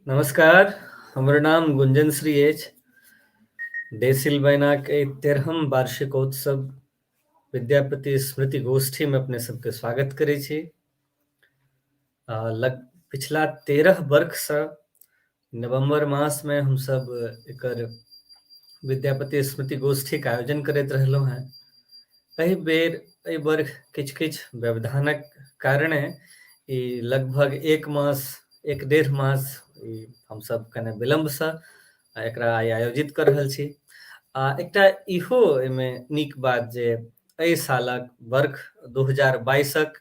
नमस्कार, हमर नाम गुंजन श्री अछि। देसिल बयनाक एहि 13म वार्षिकोत्सव विद्यापति स्मृति गोष्ठीमे अपने सबके स्वागत करै छी। लग पिछला 13 वर्षसँ नवम्बर मासमे हमसब एकर विद्यापति स्मृति गोष्ठीके आयोजन करैत रहलहुँ हेँ। एहि बेर एहि वर्ष किछु किछु व्यवधानक कारणे ई लगभग एक मास एक डेढ़ मास ई हमसब कने विलम्बसँ एकरा आइ आयोजित कऽ रहल छी। आ एकटा इहो एहिमे नीक बात जे एहि सालक वर्ष 2022क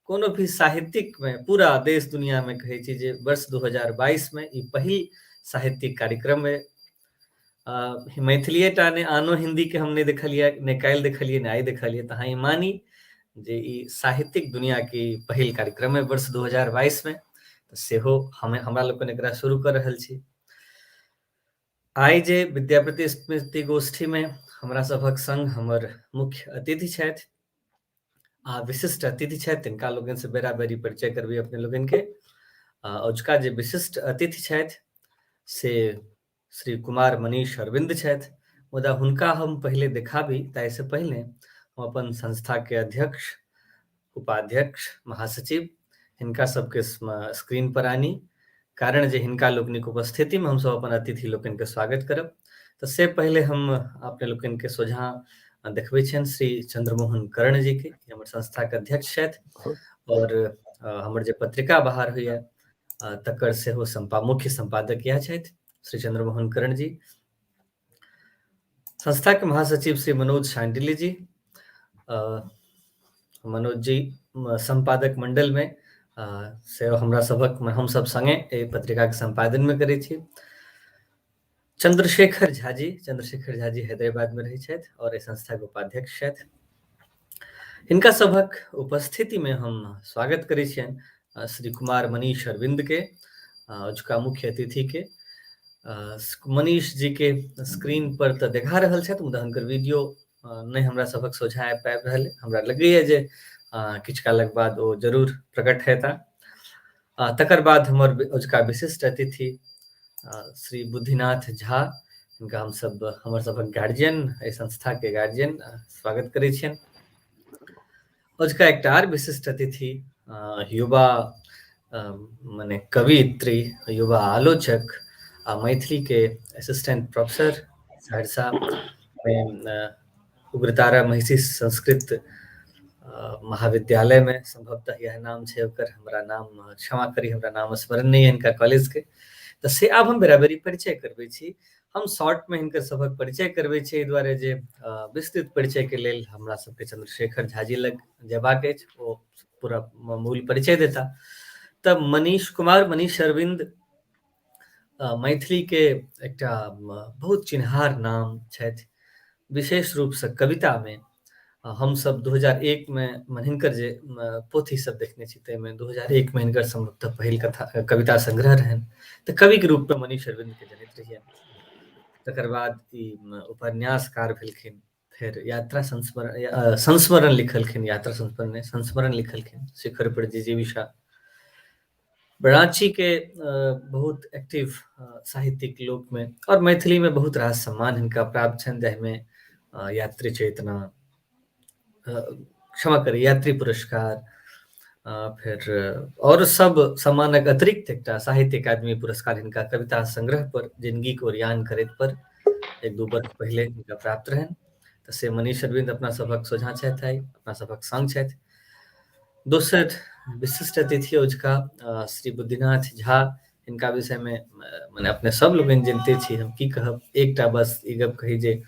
कोनो भी साहित्यिकमे पूरा देश दुनियामे कहै छी जे वर्ष 2022मे ई पहिल साहित्यिक कार्यक्रम अइ। मैथिलीए टा नहि, आनो हिन्दीके हम नहि देखलियै, नहि काल्हि देखलियै, नहि आइ देखलियै, तऽ अहाँ ई मानी जे ई साहित्यिक दुनियाके पहिल कार्यक्रम अइ वर्ष 2022मे, तऽ सेहो हमरा लोकनि एकरा शुरू कऽ रहल छी। आइ जे विद्यापति स्मृति गोष्ठीमे हमरा सभक संग हमर मुख्य अतिथि छथि आ विशिष्ट अतिथि छथि, तिनका लोकनिसँ बेरा-बेरी परिचय करबै अपने लोकनिके। अजुका जे विशिष्ट अतिथि छथि से श्री कुमार मनीष अरविन्द छथि, मुदा हुनका हम पहिले देखाबी ताहिसँ पहिने हम अपन संस्थाके अध्यक्ष, उपाध्यक्ष, महासचिव हिनका सबके स्क्रीन पर आनी, कारण जे हिनका लोकनिक उपस्थितिमे हमसब अपन अतिथि लोकनिके स्वागत करब। तऽ से पहिले हम अपने लोकनिके सोझाँ देखबै छियनि श्री चंद्रमोहन कर्ण जी के, हमर संस्थाके अध्यक्ष छथि और हमर जे पत्रिका बाहर होइए तकर सेहो मुख्य सम्पादक इएह छथि श्री चंद्रमोहन कर्ण जी। संस्था के महासचिव श्री मनोज शांडिल्य जी, मनोज जी संपादक मंडल में से हमरा सबक हम सब संगे एहि पत्रिका के संपादन में करै छी। चंद्रशेखर झा जी, चंद्रशेखर झा जी हैदराबाद में रहै छथि और एहि संस्था के उपाध्यक्ष छथि। हिनका सभक उपस्थिति में हम स्वागत करै छियनि श्री कुमार मनीष अरविंद के, अजुका मुख्य अतिथि के। मनीष जी के स्क्रीन पर तऽ देखा रहल छथि, मुदा हुनकर वीडियो नहि हमरा सभक सोझाँ आबि पाबि रहल। हमरा लगैए जे किछु कालक बाद ओ जरूर प्रकट हेता। तकर बाद हमर अजुका विशिष्ट अतिथि श्री बुद्धिनाथ झा, हिनका हमसब हमर सभक गार्जियन, एहि संस्थाके गार्जियन स्वागत करै छियनि। अजुका एकटा आर विशिष्ट अतिथि युवा मने कवियित्री, युवा आलोचक आ मैथिली के असिस्टेंट प्रोफेसर सहरसा में उग्रतारा महिषी संस्कृत महाविद्यालय में संभवतः यह नाम छै ओकर, हमरा नाम क्षमा करी, हमरा नाम स्मरण नहीं है इनका कॉलेज के, तऽ से आब हम बराबरी परिचय करबै छी। हम शॉर्ट में हिनकर सभक परिचय करबै छी एहि दुआरे जे विस्तृत परिचय के लेल हमरा सबके चंद्रशेखर झा जी लग जेबाक अछि, ओ पूरा मूल परिचय देता। तऽ मनीष कुमार मनीष अरविंद मैथिली के एकटा बहुत चिन्हार नाम छथि, विशेष रूपसँ कविता में। हमसब 2001 में हिनकर जे पोथी सब देखने छी ताहिमे 2001 में हिनकर संभवतः पहिल कथा कविता संग्रह रहनि, तऽ कवि के रूप में मनीष अरविंद के जनैत रहियनि। तकर बाद ई उपन्यासकार भेलखिन, फेर यात्रा संस्मरण संस्मरण लिखलखिन, यात्रा संस्मरण नहि, संस्मरण लिखलखिन, शिखर पर जिजीविषा। राँची के बहुत एक्टिव साहित्यिक लोक में और मैथिली में बहुत रास सम्मान हिनका प्राप्त छनि, जाहिमे यात्री चेतना, क्षमा करी, यात्री पुरस्कार, फेर और सब सम्मानक अतिरिक्त एकटा साहित्य अकादमी पुरस्कार हिनका कविता संग्रह पर जिंदगी को ओरियान करैत पर एक दू वर्ष पहिले हिनका प्राप्त रहनि। तऽ से मनीष अरविंद अपना सभक सोझाँ छथि, आइ अपना सभक संग छथि। दोसर विशिष्ट अतिथि अजुका श्री बुद्धिनाथ झा, हिनका विषयमे मने अपने सब लोकनि जनिते छी, हम की कहब, एकटा बस ई गप कही जे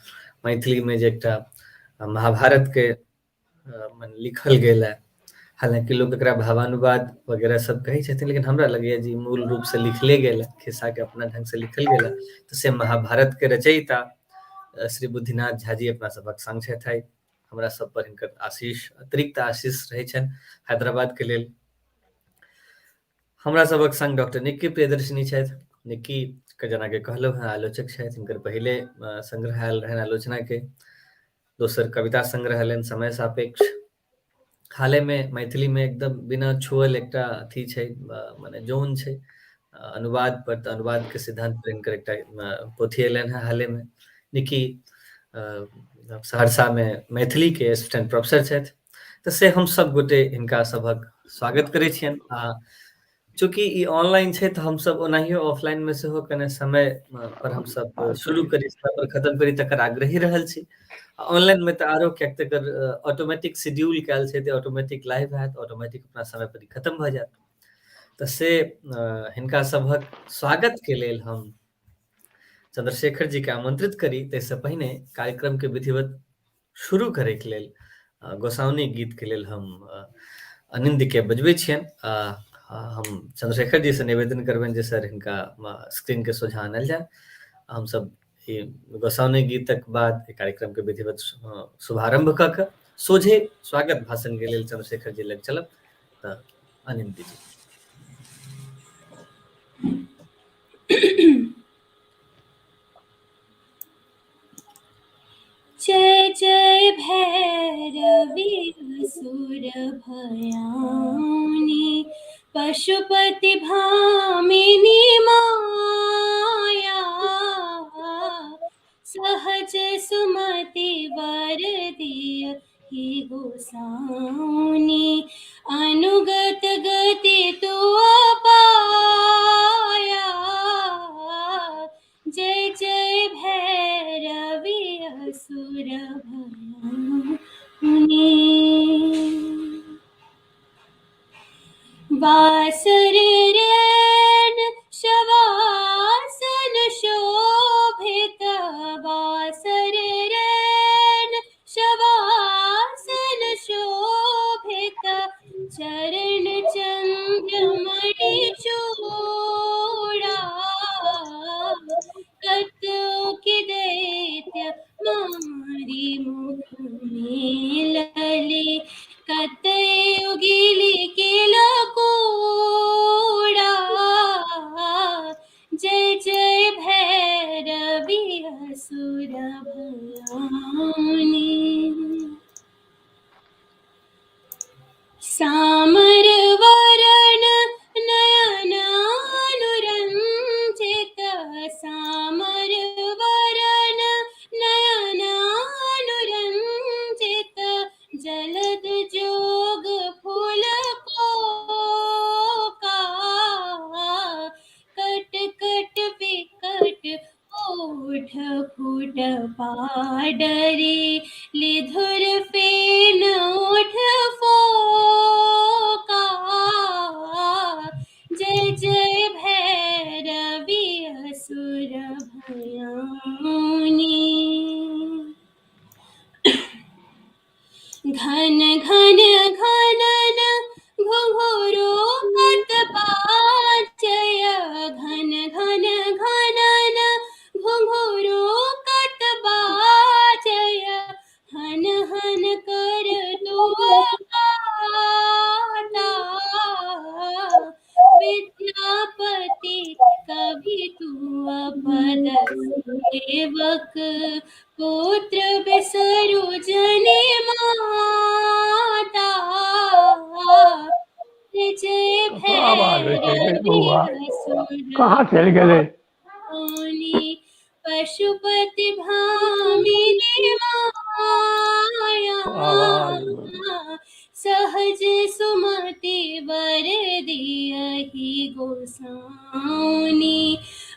मैथिलीमे जे एकटा महाभारतके मने लिखल गेल है, हालांकि लोक एकरा भावानुवाद वगैरह सब कहै छथिन, लेकिन हमरा लगैए जे मूल रूपसँ लिखले गेल है, खिस्साके अपना ढङ्गसँ लिखल गेल है, तऽ से महाभारतके रचयिता श्री बुद्धिनाथ झा जी अपना सभक संग छथि आइ। हमरा सब पर हिनकर आशीष, अतिरिक्त आशीष रहै छनि हैदराबाद के लेल। हमरा सभक संग डॉक्टर निक्की प्रियदर्शिनी छथि। निक्की के जेनाकि कहलहुँ हेँ आलोचक छथि, हिनकर पहिले संग्रह आयल रहनि आलोचना के, दोसर कविता संग्रह आयल समय सापेक्ष। हाले में मैथिली में एकदम बिना छुअल एकटा अथी छै, मने जोन छै, अनुवाद पर, तऽ अनुवादके सिद्धांत पर हिनकर एकटा पोथी एलनि हेँ हालेमे। निकी सहरसामे मैथिलीके असिस्टेंट प्रोफेसर छथि, तऽ से हम सब गोटे हिनका सभक स्वागत करै छियनि। आ चूँकि ई ऑनलाइन छै तऽ हमसब ओनाहियो ऑफलाइनमे सेहो कने समय पर हमसब शुरू करी, समय पर खत्म करी, तकर आग्रही रहल छी। ऑनलाइनमे तऽ आरो, किएक तऽ एकर ऑटोमेटिक शेड्यूल कयल छै, तऽ ऑटोमेटिक लाइव हैत, ऑटोमेटिक अपना समय पर खत्म भऽ जायत। तऽ से हिनका सभक स्वागतके लेल हम चंद्रशेखर जी के आमंत्रित करी। ताहिसँ पहिने कार्यक्रम के विधिवत शुरू करैके लेल गोसाउनी गीतके लेल हम अनिंद के बजबै छियनि। हम चंद्रशेखर जी से निवेदन करबनि जे सर हिनका स्क्रीन के सोझाँ आनल जाय। हमसब ई गोसाउनी गीतक बाद कार्यक्रम के विधिवत शुभारंभ कऽ के सोझे स्वागत भाषण के लेल चंद्रशेखर जी लग चलब। तऽ अनिंद जी। जय जय भैरवी असुर भयानी, पशुपति भामिनी माया, सहज सुमति वर दिय ही गोसाउनी, अनुगत गति तु पाया। जय जय भैरवी असुर भयाउनी। वासर रैन शवासन शोभित, वासर रैन शवासन शोभित, चरण चंद्रमणि चूड़ा, कतो की दैत्य मारी मुख में लले, कत उगिली के लकोड़ा। जय जय भैरवी असुर भयानी। सामर वरण नयन अनुरंजित, सामर वरण नयन अनुरंजित, जलद जोग फूल को का, कट कट विकट ओठ फूट पाडरे, लिधुर फेन ओठ फोका। जय जय भैरवी असुर भयानी। घन घन घनन घुंघरू कत बाजय, घन घन घनन घुंघरू कत बाजय, हन हन कर तू गाता, विद्यापति कवि तू पद सेवक, पुत्र बिसरु जने माता। जय आवाज होइ छै गे भैरवी बौआ, असुर कहाँ चलि गेलै? भयाउनी, पशुपति भामिनी माया, आवाज सहज सुमति वर दियहि गोसाउनी,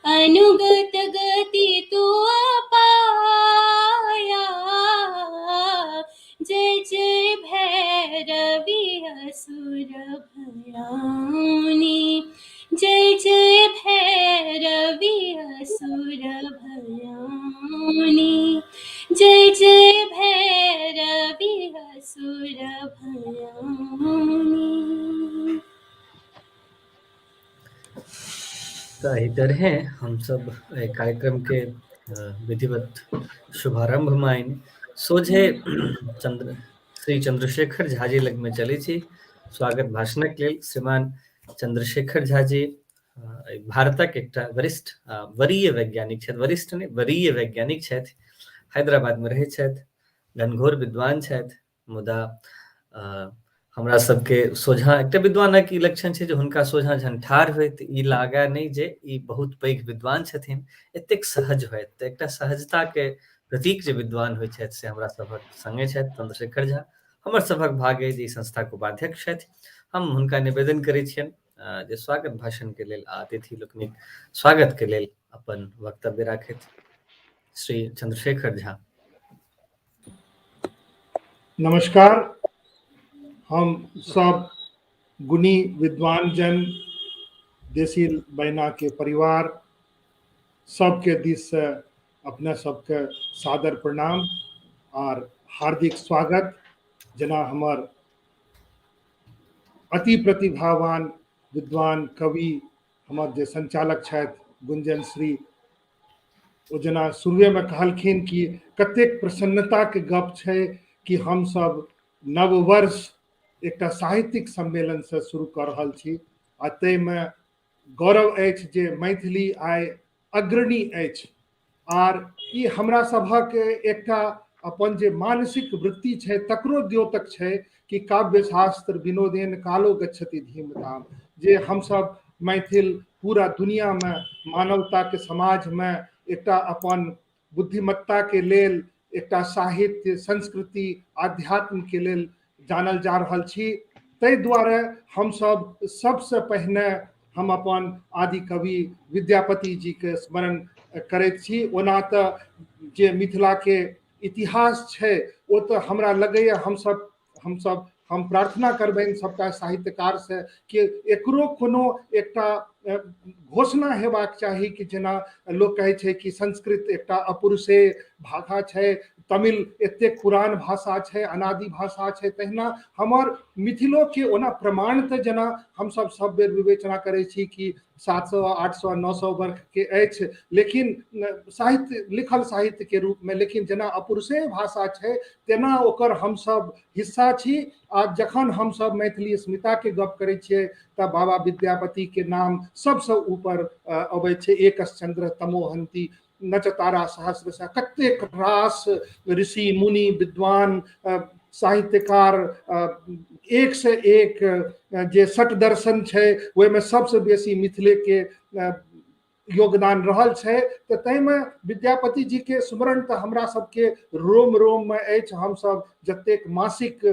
अनुगत गति तु पाया। जय जय भैरवी असुर भयाउनी, जय जय भैरवी असुर भयाउनी, जय जय भैरवी असुर भयाउनी। तऽ एहि तरहे हमसब एहि कार्यक्रम के विधिवत शुभारंभ मानि सोझे चंद्र श्री चंद्रशेखर झा जी लगमे चलै छी स्वागत भाषणक लेल। श्रीमान चंद्रशेखर झा जी भारतक एकटा वरिष्ठ वरीय वैज्ञानिक छथि, वरिष्ठ नहि वरीय वैज्ञानिक छथि, हैदराबादमे रहै छथि, घनघोर विद्वान छथि, मुदा हमरा सबके सोझाँ एकटा विद्वानक ई लक्षण छै जे हुनका सोझाँ जहन ठाढ़ होय तऽ ई लागय नहि जे ई बहुत पैघ विद्वान छथिन, एतेक सहज होयत। तऽ एकटा सहजताके प्रतीक जे विद्वान होइ छथि से हमरा सभक संगे छथि चंद्रशेखर झा। हमर सभक भाग्य अइ जे ई संस्थाक उपाध्यक्ष छथि। हम हुनका निवेदन करै छियनि जे स्वागत भाषणके लेल आ अतिथि लोकनिक स्वागतके लेल अपन वक्तव्य राखथि। श्री चंद्रशेखर झा। नमस्कार। हम सब गुणी विद्वान जन, देसिल बैना के परिवार सबके दिस से अपने सबके सादर प्रणाम और हार्दिक स्वागत। जेना हमर अति प्रतिभावान विद्वान कवि हमर जे संचालक छथि गुंजन श्री, ओ जेना शुरुएमे कहलखिन कि कतेक प्रसन्नताके गप छै कि हमसब नववर्ष एकटा साहित्यिक सम्मेलनसँ शुरू कऽ रहल छी आ ताहिमे गौरव अछि जे मैथिली आइ अग्रणी अछि। आर ई हमरा सभक एकटा अपन जे मानसिक वृत्ति छै तकरो द्योतक छै कि काव्य शास्त्र विनोदेन कालो गच्छति धीमताम, जे हमसब मैथिल पूरा दुनिया में मानवता के समाज में एकटा अपन बुद्धिमत्ता के लेल, एकटा साहित्य संस्कृति आध्यात्म के लेल जानल जा रहल छी। ताहि दुआरे हमसब सबसे पहिने हम अपन आदि कवि विद्यापति जी के स्मरण करैत छी। ओना तऽ जे मिथिला के इतिहास छै ओ तऽ हमरा लगैए हमसब हम प्रार्थना करबनि सबटा साहित्यकार से कि एकरो कोनो एकटा घोषणा हेबाक चाही कि जेना लोक कहै छै कि संस्कृत एकटा अपौरुषेय भाषा छै, तमिल एतेक पुरान भाषा छै, अनादि भाषा छै, तहिना हमर मिथिलो के ओना प्रमाण तऽ जेना हमसब सब बेर विवेचना करै छी कि 700 800 900 वर्ष के अछि, लेकिन साहित्य लिखल साहित्य के रूप में, लेकिन जेना अपौरुषेय भाषा छै तेना ओकर हमसब हिस्सा छी। आ जखन हमसब मैथिली अस्मिता के गप करै छियै तऽ बाबा विद्यापति के नाम सबसँ ऊपर अबै छै। एकश्चंद्र तमोहंती नच तारा सहस्र, कतेक रास ऋषि मुनि विद्वान साहित्यकार एक से एक जे षट दर्शन छै ओहिमे सबसँ बेसी मिथिले के योगदान रहल छै। तऽ ताहिमे विद्यापति जी के स्मरण तऽ हमरा सबके रोम रोम मे अछि। हमसब जतेक मासिक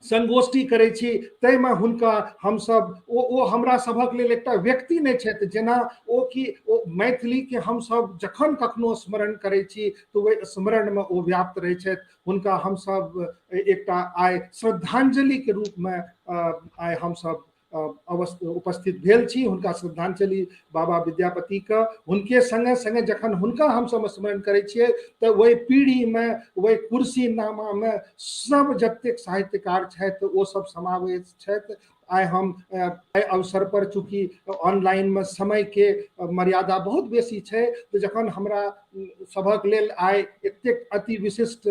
संगोष्ठी करै छी ताहिमे हुनका हमसब ओ हमरा सभक लेल एकटा व्यक्ति नहि छथि, जेना ओ कि ओ मैथिलीके हमसब जखन कखनो स्मरण करै छी तऽ ओहि स्मरणमे ओ व्याप्त रहै छथि। हुनका हमसब एकटा आइ श्रद्धांजलिके रूपमे आइ हमसब उपस्थित भेल छी। हुनका श्रद्धांजलि बाबा विद्यापति के हुनके संगे संगे जखन हुनका हमसब स्मरण करै छियै तऽ ओहि पीढ़ीमे ओहि कुर्सी नामामे सब जतेक साहित्यकार छथि ओ सब समावेश छथि। आइ हम एहि अवसर पर चूँकि ऑनलाइनमे समयके मर्यादा बहुत बेसी छै, तऽ जखन हमरा सभक लेल आइ एतेक अति विशिष्ट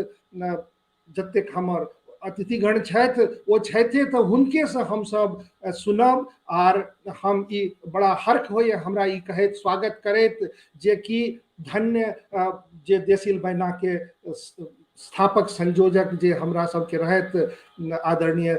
जतेक हमर अतिथिगण छथि ओ छथि तऽ हुनकेसँ हमसब सुनब। आर हम ई बड़ा हर्ख होइए हमरा ई कहैत स्वागत करैत जे कि धन्य जे देसिल बैनाके स्थापक संयोजक जे हमरा सबके रहथि आदरणीय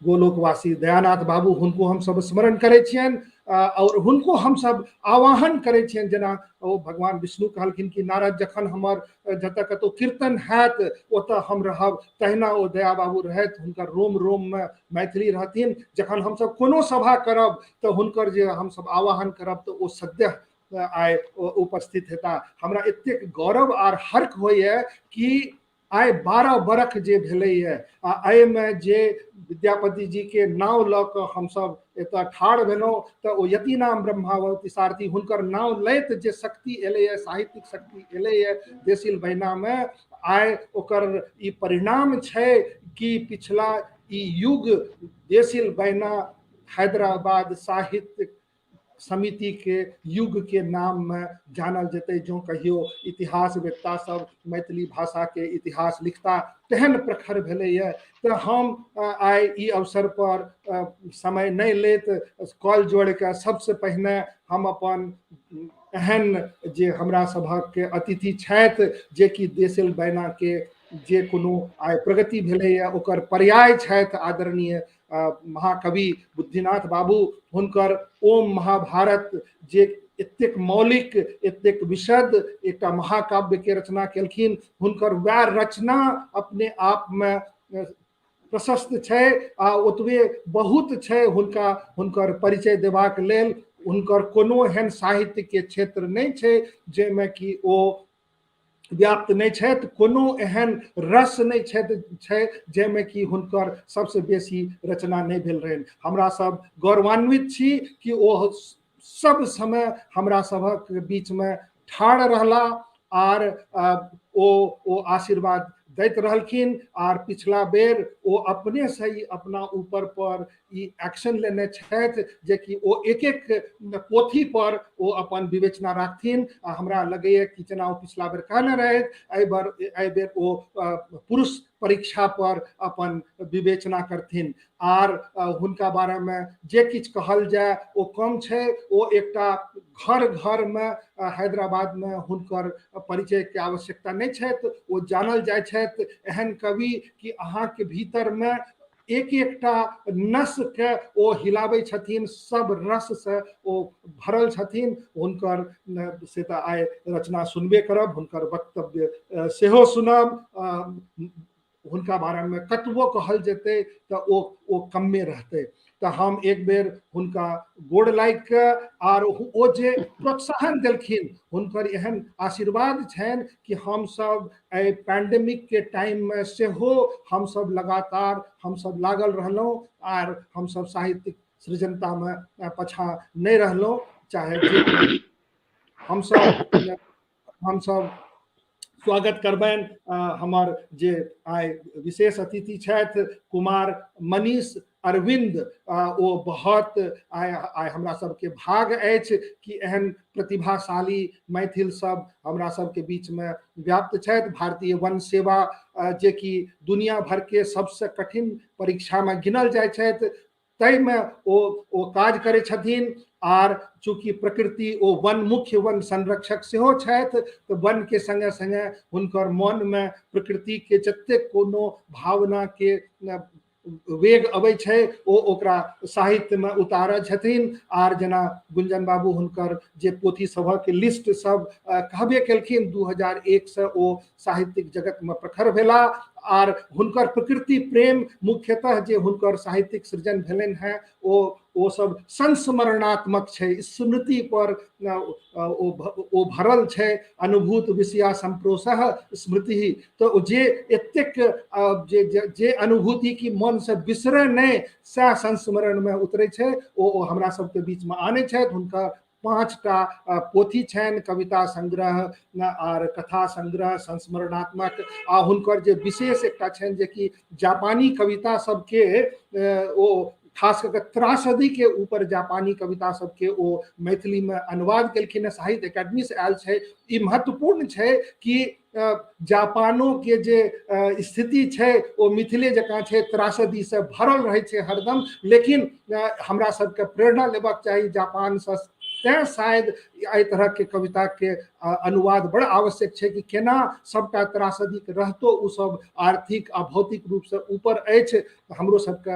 गोलोकवासी दयानाथ बाबू, हुनको हमसब स्मरण करै छियनि और हुनको हमसब आवाहन करै छियनि। जेना ओ भगवान विष्णु कहलखिन कि नारद जखन हमर जतऽ कतौ कीर्तन हैत ओतऽ हम रहब, तहिना ओ दया बाबू रहथि, हुनकर रोम रोममे मैथिली रहथिन। जखन हमसब कोनो सभा करब तऽ हुनकर जे हमसब आवाहन करब तऽ ओ सद्यः आइ उपस्थित हेता। हमरा एतेक गौरव आर हर्ख होइए कि आइ 12 बरख जे भेलैए आ एहिमे जे विद्यापति जी के नाव लऽ कऽ हमसब एतऽ ठाढ़ भेलहुँ तऽ ओ यतीनाम ब्रह्मावती सारथी हुनकर नाव लैत जे शक्ति एलैए, साहित्यिक शक्ति एलैए देसिल बहिनामे, आइ ओकर ई परिणाम छै कि पिछला ई युग देसिल बहिना हैदराबाद साहित्य समिति के युग के नाम में जानल जेतै। जो कहियो इतिहास वेत्ता सब मैथिली भाषा के इतिहास लिखता तेहन प्रखर भेलैए। तऽ हम आइ ई अवसर पर समय नहि लैत कॉल जोड़िके सबसे पहिने हम अपन एहन जे हमरा सभक अतिथि छथि जे कि देसिल बैना के जे कोनो आइ प्रगति भेलैए ओकर पर्याय छथि आदरणीय महाकवि बुद्धिनाथ बाबू। हुनकर ओम महाभारत जे एतेक मौलिक एतेक विशद एकटा महाकाव्य के रचना केलखिन, हुनकर वएह रचना अपने आप में प्रशस्त छै आ ओतबे बहुत छै हुनका हुनकर परिचय देबाक लेल। हुनकर कोनो एहन साहित्य के क्षेत्र नहि छै जाहिमे कि ओ व्याप्त नहि छथि, कोनो एहन रस नहि छै जाहिमे कि हुनकर सबसे बेसी रचना नहि भेल रहनि। हमरा सब गौरवान्वित छी कि ओ सब समय हमरा सभक बीचमे ठाढ़ रहला आर ओ आशीर्वाद दैत रहलखिन। आर पिछला बेर ओ अपने से ही अपना ऊपर पर ई एक्शन लेने छथि जेकि ओ एक एक पोथी पर ओ अपन विवेचना राखथिन। आ हमरा लगैए कि जेना ओ पिछला बेर कहने रहथि, एहि बेर ओ पुरुष परीक्षा पर अपन विवेचना करथिन। आर हुनका बारेमे जे किछु कहल जाय ओ कम छै। ओ एकटा घर घरमे हैदराबादमे हुनकर परिचयके आवश्यकता नहि छथि, ओ जानल जाइ छथि एहन कवि कि अहाँके भीतरमे एक एकटा नसके ओ हिलाबै छथिन, सब रससँ ओ भरल छथिन। हुनकर से तऽ आइ रचना सुनबे करब, हुनकर वक्तव्य सेहो सुनब। हुनका बारेमे कतबो कहल जेतै तऽ ओ कमे रहतै। तऽ हम एक बेर हुनका गोड़ लागि कऽ आर ओ जे प्रोत्साहन देलखिन, हुनकर एहन आशीर्वाद छनि कि हमसब एहि पैंडेमिक के टाइममे सेहो हमसब लगातार हमसब लागल रहलहुँ आर हमसब साहित्यिक सृजनतामे पाछाँ नहि रहलहुँ। चाहे जे हमसब स्वागत करबनि हमर जे आइ विशेष अतिथि छथि कुमार मनीष अरविंद। ओ बहुत आइ हमरा सबके भाग अछि कि एहन प्रतिभाशाली मैथिल सब हमरा सबके बीचमे व्याप्त छथि। भारतीय वन सेवा जेकि दुनिया भरके सबसँ कठिन परीक्षामे गिनल जाइ छथि, ताहिमे ओ काज करै छथिन। आर चूँकि प्रकृति ओ वन मुख्य वन संरक्षक सेहो छथि, तऽ वन के संगे संगे हुनकर मनमे प्रकृति के जतेक कोनो भावना के वेग अबै छै ओ ओकरा साहित्यमे उतारै छथिन। आर जेना गुंजन बाबू हुनकर जे पोथी सभक लिस्ट सब कहबे केलखिन, 2001 से ओ साहित्यिक जगतमे प्रखर भेला। आर हुनकर प्रकृति प्रेम मुख्यतः जे हुनकर साहित्यिक सृजन भेलनि हेँ ओ सब संस्मरणात्मक छै, स्मृति पर ओ भरल छै। अनुभूत विषया संप्रोषः स्मृति, तऽ जे एतेक जे जे अनुभूति की मन से बिसरे नहि सएह संस्मरणमे उतरै छै, ओ हमरा सबके बीचमे आनै छथि। हुनका 5टा पोथी छनि, कविता संग्रह आर कथा संग्रह संस्मरणात्मक। आ हुनकर जे विशेष एकटा छनि जेकि जापानी कविता सबके ओ खास कऽ त्रासदी के ऊपर जापानी कविता सबके ओ मैथिलीमे अनुवाद केलखिन हेँ, साहित्य एकेडमी से आयल छै। ई महत्वपूर्ण छै कि जापानो के जे स्थिति छै ओ मिथिले जकाँ छै, त्रासदी से भरल रहै छै हरदम, लेकिन हमरा सबके प्रेरणा लेबाक चाही जापानसँ। तैँ शायद एहि तरहके कविताके अनुवाद बड़ आवश्यक छै कि केना सबटा त्रासदीके रहितो ओ सब आर्थिक आ भौतिक रूपसँ ऊपर अछि, हमरो सबके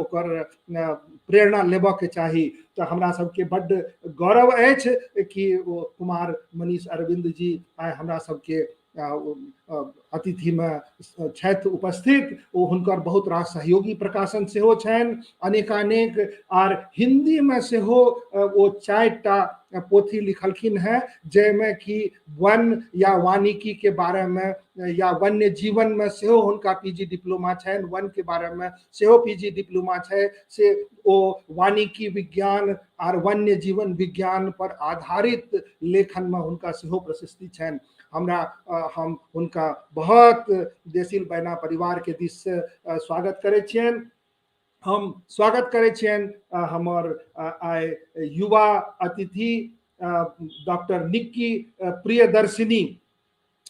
ओकर प्रेरणा लेबऽके चाही। तऽ हमरा सबके बड्ड गौरव अछि कि ओ कुमार मनीष अरविंद जी आइ हमरा सबके अतिथिमे छथि उपस्थित। ओ हुनकर बहुत रास सहयोगी प्रकाशन सेहो छनि अनेकानेक। आर हिन्दीमे सेहो ओ 4टा पोथी लिखलखिन हेँ, जाहिमे कि वन या वानिकी के बारेमे या वन्य जीवनमे सेहो हुनका PG diploma छनि, वन के बारेमे सेहो PG diploma छै, से ओ वानिकी विज्ञान आर वन्य जीवन विज्ञान पर आधारित लेखनमे हुनका सेहो प्रशस्ति छनि। हम हुनका बहुत देसिल बैना परिवार के दिस से स्वागत करै छियनि। हम स्वागत करै छियनि हमर आइ युवा अतिथि डॉक्टर निक्की प्रियदर्शिनी।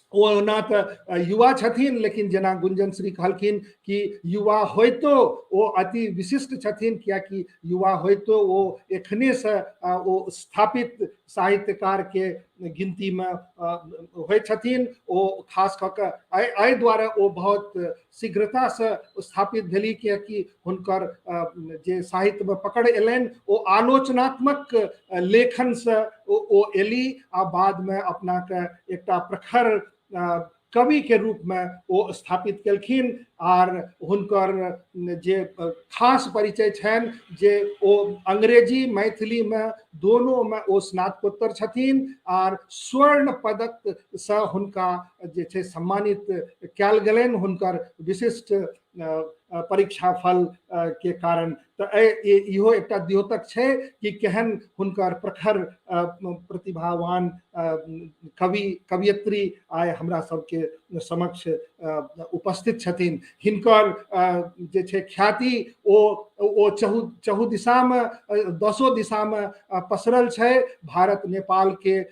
ओ ओना तऽ युवा छथिन, लेकिन जेना गुंजन श्री कहलखिन कि युवा होइतो ओ अति विशिष्ट छथिन, कियाकि युवा होइतो ओ एखनेसँ ओ स्थापित साहित्यकार के गिनतीमे होइ छथिन। ओ खास कऽ कऽ एहि दुआरे ओ बहुत शीघ्रतासँ स्थापित भेली, कियाकि हुनकर जे साहित्यमे पकड़ एलनि ओ आलोचनात्मक लेखनसँ ओ एली आ बादमे अपनाके एकटा प्रखर कवि के रूप में ओ स्थापित केलखिन। आर हुनकर जे खास परिचय छनि जे ओ अंग्रेजी मैथिली में दोनों में ओ स्नातकोत्तर छथिन आर स्वर्ण पदक से हुनका जे छै सम्मानित कयल गेलनि हुनकर विशिष्ट परीक्षा फल के कारण। तऽ इहो एकटा द्योतक छै कि केहन हुनकर प्रखर प्रतिभावान कवि कवियत्री आइ हमरा सबके समक्ष उपस्थित छथिन। हिनकर जे छै ख्याति ओ चहु दिशामे, दसो दिशामे पसरल छै। भारत नेपाल के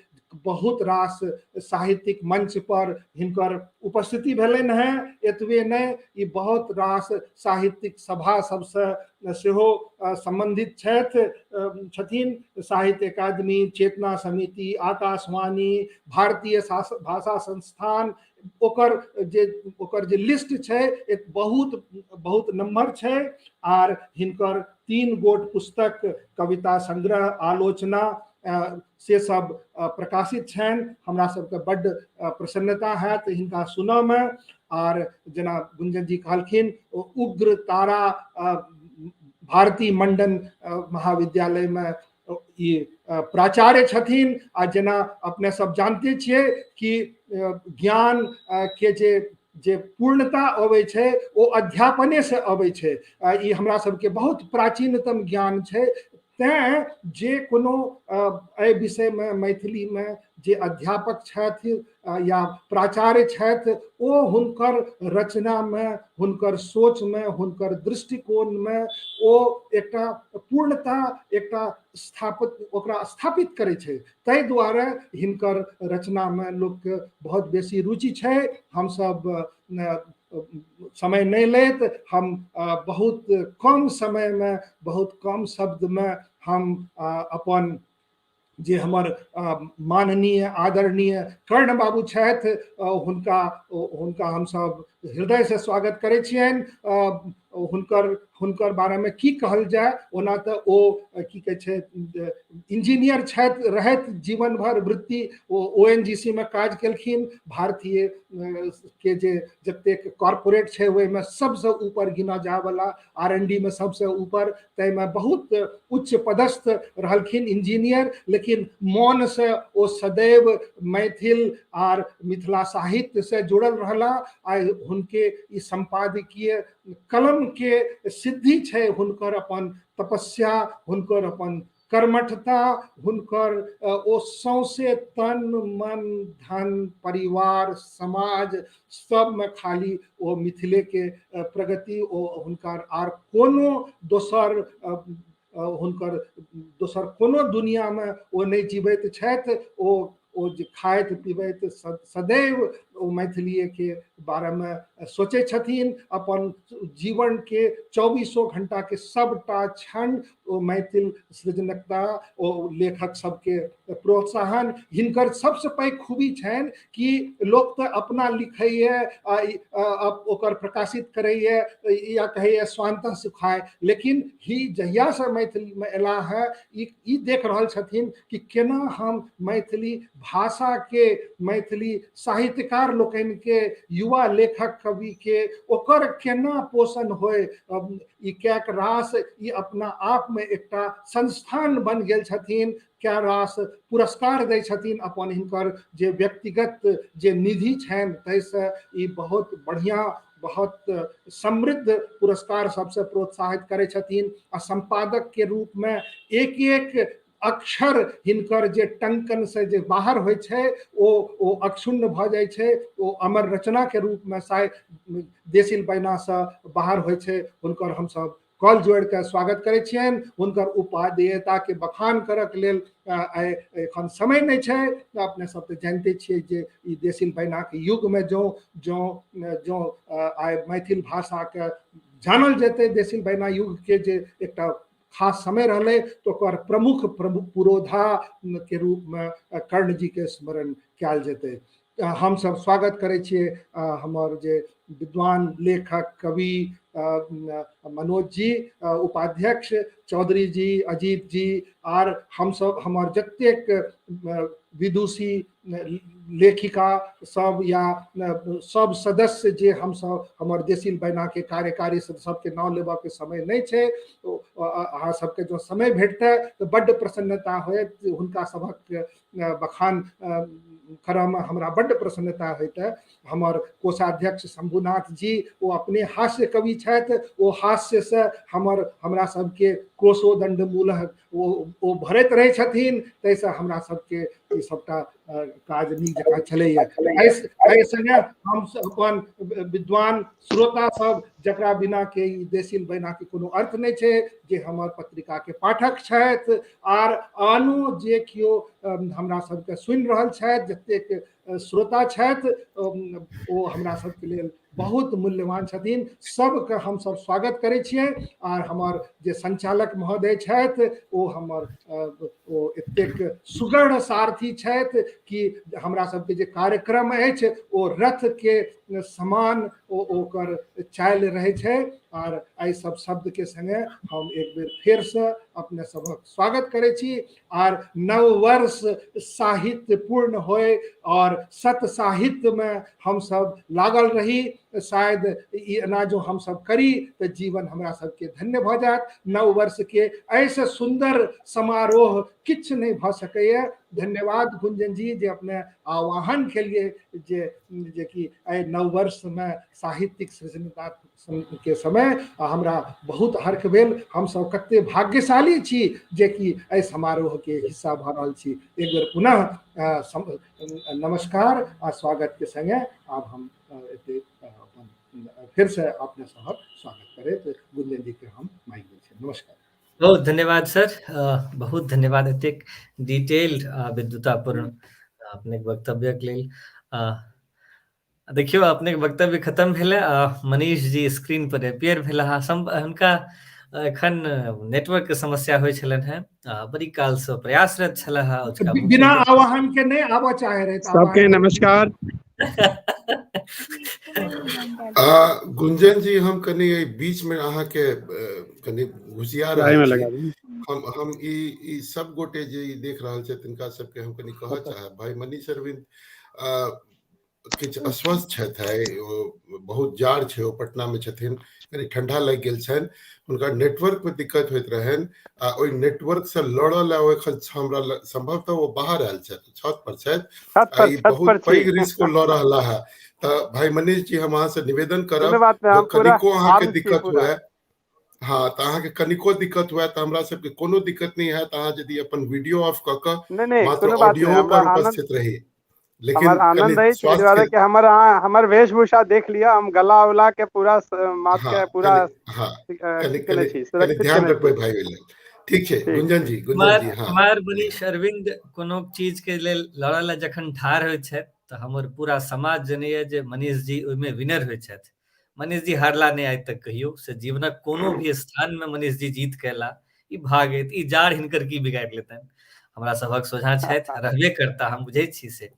बहुत रास साहित्यिक मंच पर हिनकर उपस्थिति भेलनि हेँ। एतबे नहि, ई बहुत रास साहित्यिक सभा सबसँ सेहो सम्बन्धित छथिन। साहित्य अकादमी, चेतना समिति, आकाशवाणी, भारतीय भाषा संस्थान, ओकर जे लिस्ट छै एक बहुत बहुत नम्बर छै। आर हिनकर 3 गोट पुस्तक, कविता संग्रह, आलोचना से सब प्रकाशित छनि। हमरा सबके बड्ड प्रसन्नता हैत हिनका सुनऽमे। आर जेना गुंजन जी कहलखिन, उग्र तारा भारती मंडन महाविद्यालयमे ई प्राचार्य छथिन। आ जेना अपने सब जानते छियै कि ज्ञान के जे पूर्णता अबै छै ओ अध्यापने से अबै छै। ई हमरा सबके बहुत प्राचीनतम ज्ञान छै। तैँ जे कोनो एहि विषयमे मैथिलीमे जे अध्यापक छथि या प्राचार्य छथि, ओ हुनकर रचनामे, हुनकर सोचमे, हुनकर दृष्टिकोणमे ओ एकटा पूर्णता, एकटा स्थापित, ओकरा स्थापित करै छै। ताहि दुआरे हिनकर रचनामे लोकके बहुत बेसी रुचि छै। हमसब समय नहि लैत, हम बहुत कम समयमे, बहुत कम शब्दमे हम अपन जे हमर माननीय आदरणीय कर्ण बाबू छथि, हुनका हमसब हृदयसँ स्वागत करै छियनि। हुनकर बारेमे की कहल जाय, ओना तऽ ओ की कहै छै इंजीनियर छथि रहैत जीवन भर वृत्ति ओ ONGC मे काज केलखिन। भारतीय के जे जतेक कॉर्पोरेट छै ओहिमे सबसँ ऊपर गिना जायवला, R&D मे सबसँ ऊपर, ताहिमे बहुत उच्च पदस्थ रहलखिन इंजीनियर। लेकिन मोनसँ ओ सदैव मैथिल आर मिथिला साहित्यसँ जुड़ल रहला। आइ हुनके ई सम्पादकीय कलम के सिद्धि छै, हुनकर अपन तपस्या, हुनकर अपन कर्मठता, हुनकर ओ सौंसे तन मन धन परिवार समाज सबमे खाली ओ मिथिले के प्रगति, ओ हुनकर आर कोनो दोसर हुनकर दोसर कोनो दुनियामे ओ नहि जीवैत छथि। ओ जे खाइत पिबैत सदैव ओ मैथिलीके बारेमे सोचै छथिन। अपन जीवनके 24 घंटाके सबटा क्षण ओ मैथिल सृजनकता, ओ लेखक सबके प्रोत्साहन। हिनकर सबसँ पैघ खूबी छनि कि लोक तऽ अपना लिखैए, ओकर प्रकाशित करैए या कहैए स्वान्तः सुखाय, लेकिन ही जहियासँ मैथिलीमे एला हँ ई देख रहल छथिन कि केना हम मैथिली भाषाके, मैथिली साहित्यकार लोकनिके, युवा लेखक कविके ओकर केना पोषण होय। ई कैक रास ई अपना आपमे एकटा संस्थान बन गेल छथिन। कै रास पुरस्कार दै छथिन अपन हिनकर जे व्यक्तिगत जे निधि छनि ताहिसँ ई बहुत बढ़िआँ, बहुत समृद्ध पुरस्कार सबसँ प्रोत्साहित करै छथिन। आ सम्पादक के रूपमे एक एक अक्षर हिनकर जे टंकन से जे बाहर होइ छै ओ अक्षुण्ण भऽ जाइ छै, ओ अमर रचना के रूपमे देसिल बैनासँ बाहर होइ छै। हुनकर हमसब कल जोड़ि कऽ स्वागत करै छियनि। हुनकर उपादेयता के बखान करक लेल आइ एखन समय नहि छै। अपने सब तऽ जानिते छियै जे ई देसिल बैनाके युगमे जँ जँ जँ आइ मैथिल भाषाके जानल जेतै, देसिल बैना युगके जे एकटा खास समय रहलै तऽ ओकर प्रमुख प्रमुख पुरोधा के रूपमे कर्ण जीके स्मरण कयल जेतै। हमसभ स्वागत करै छियै हमर जे विद्वान लेखक कवि मनोज जी, उपाध्यक्ष चौधरी जी, अजीत जी, आर हमसभ हमर जतेक विदुषी लेखिका सब या सब सदस्य जे हमसभ हमर देसिल बैनाके कार्यकारी सबके नाम लेबऽके समय नहि छै। अहाँ सबके जो समय भेटतै तऽ बड्ड प्रसन्नता होयत, हुनका सभक बखान करऽमे हमरा बड्ड प्रसन्नता होइतै। हमर कोषाध्यक्ष शंभुनाथ जी ओ अपने हास्य कवि छथि, ओ हास्यसँ हमरा सबके कोषो दण्ड मूलह ओ भरैत रहै छथिन, ताहिसँ हमरा सबके ई सबटा काज नीक जकाँ चलैया। एहि सङ्गे हम अपन विद्वान श्रोता सब, जकरा बिना के ई देसिल बैना के कोनो अर्थ नहि छै, जे हमर पत्रिका के पाठक छथि आर आनो जे केओ हमरा सबके सुनि रहल छथि, जतेक श्रोता छथि ओ हमरा सबके लेल बहुत मूल्यवान छथिन। सबके हमसब स्वागत करै छियै। आर हमर जे संचालक महोदय छथि ओ हमर ओ एतेक सुगढ़ सारथी छथि कि हमरा सबके जे कार्यक्रम अछि ओ रथ के समान ओ ओकर चालि रहै छै। आर एहि सब शब्द के संगे हम एक बेर फेरसँ अपने सबक स्वागत करै छी। आर नववर्ष साहित्य पूर्ण होय और सत साहित्य में हम सब लागल रही, शायद ई एना जो हम सब करी तऽ जीवन हमरा सबके धन्य भऽ जायत। नववर्ष के ऐसे सुंदर समारोह किछु नहि भऽ सकैए। धन्यवाद गुंजन जी जे अपने आह्वान केलिए जे जेकि एहि नववर्ष में साहित्यिक सृजनता के समय हमरा बहुत हर्ष भेल। हमसब कते भाग्यशाली छी जेकि एहि समारोह के हिस्सा भऽ रहल छी। एक बेर पुनः नमस्कार आ स्वागत के संगे आब हम एते अपन फिर से अपने सबक स्वागत करैत गुंजन जी के हम माइक दै छी। नमस्कार। बहुत धन्यवाद सर, बहुत धन्यवाद एतेक डिटेल्ड आ विद्वतापूर्ण अपने वक्तव्यक लेल। देखियौ अपने वक्तव्य खत्म भेलै आ मनीष जी स्क्रीन पर अपियर भेला। हुनका एखन नेटवर्क के समस्या होइ छलनि हेँ, बड़ी कालसँ प्रयासरत छलाह। बिना आवाहन के नहि आबऽ चाहे रहे। सबके नमस्कार। गुंजन जी, हम कनि एहि बीच में अहाँके कनि घुसिया रहल छी। हम ई सब गोटे जे ई देख रहल छथि तिनका सबके हम कनि कहऽ चाहब, भाई मनीष अरविंद किछु अस्वस्थ छथि, ओ बहुत जाड़ छै, ओ पटना में छथिन, कनि ठंडा लागि गेल छनि, हुनका नेटवर्क में दिक्कत होइत रहनि आ ओहि नेटवर्क से लड़ऽ लए ओ एखन हमरा संभवतः ओ बाहर आयल छथि, छत पर छथि आ ई बहुत पैघ रिस्क लऽ रहला है। तऽ भाई मनीष जी, हम अहाँ से निवेदन करब, कनिको अहाँके दिक्कत हुए, हाँ, तऽ अहाँके कनिको दिक्कत हुए तऽ हमरा सबके कोनो दिक्कत नहि हैत, अहाँ यदि अपन वीडियो ऑफ कऽ कऽ मात्र ऑडियो पर उपस्थित रही। लेकिन हमर आनंद अछि एहि दुआरे कि हमर अहाँ हमर वेशभूषा देख लिअ, हम गला उला के पूरा माथ के पूरा कनि छी, सुरक्षित ध्यान रखबै भाई ओहि लेल। ठीक छै गुंजन जी, गुंजन जी। हाँ, कुमार मनीष अरविंद कोनो चीज के लेल लड़ऽ लए जखन ठाढ़ होइ छथि तऽ हमर पूरा समाज जनैया जे मनीष जी ओहिमे विनर होइ छथि। मनीष जी हारला नहि आइ तक कहियो, से जीवनक कोनो भी स्थान में मनीष जी जीत के एला। ई भागैत ई जाड़ हिनकर की बिगाड़ि लेतनि, हमरा सभक सोझाँ छथि, रहबे करता, हम बुझै छी से।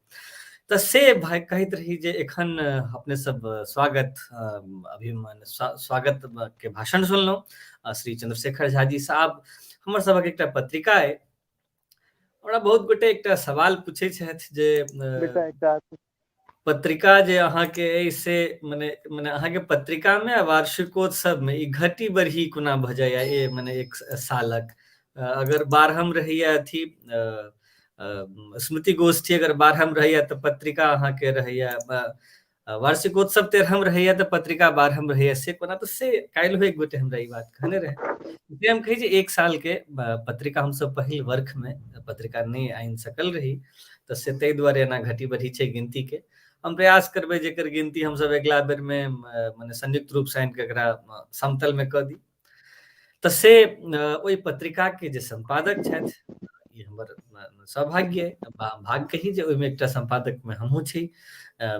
तऽ से भाई कहैत रही जे एखन अपने सब स्वागत अभिमान स्वागत के भाषण सुनलहुँ श्री चंद्रशेखर झा जी साहब। हमर सभक एकटा पत्रिका अइ, हमरा बहुत गोटे एकटा सवाल पूछै छथि जे पत्रिका जे अहाँके अइ से मने मने अहाँके पत्रिकामे आ वार्षिकोत्सवमे ई घटी बढ़ी कोना भऽ जाइए? ए मने एक सालक अगर 12 रहैया अथी स्मृति गोष्ठी अगर 12 रहैया तऽ पत्रिका अहाँके रहैया, वार्षिकोत्सव 13 रहैया तऽ पत्रिका 12 रहैया, से कोना? तऽ से काल्हि एक गोटे हमरा ई बात कहने रहै। से हम कहै जे एक सालके पत्रिका हमसब पहिल वर्षमे पत्रिका नहि आनि सकल रही, तऽ से ताहि दुआरे एना घटी बढ़ी छै गिनतीके। हम प्रयास करबै जेकर गिनती हमसब अगिला बेरमे मने संयुक्त रूपसँ आनि कऽ एकरा समतलमे कऽ दी। तऽ से ओहि पत्रिकाके जे सम्पादक छथि, ई हमर सौभाग्य भाग्य कही जे ओहिमे एकटा सम्पादकमे हमहूँ छी,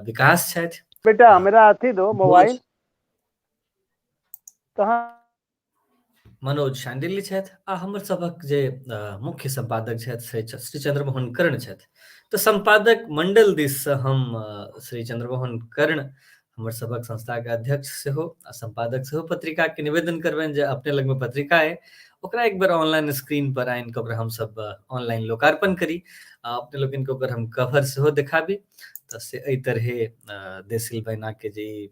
विकास छथि। बेटा हमरा अथी दो मोबाइल कहाँ। मनोज शांडिल्य छथि आ हमर सभक जे मुख्य सम्पादक छथि श्री चंद्रमोहन कर्ण छथि। तऽ सम्पादक मंडल दिससँ हम श्री चंद्रमोहन कर्ण हमर सभक संस्थाके अध्यक्ष सेहो आ सम्पादक सेहो पत्रिकाके निवेदन करबनि जे अपने लगमे पत्रिका अइ, ओकरा एक बेर ऑनलाइन स्क्रीन पर आनि कऽ ओकरा हमसभ ऑनलाइन लोकार्पण करी आ अपने लोकनिके ओकर हम कवर सेहो देखाबी। तऽ से एहि तरहे देसिल बयनाके जे ई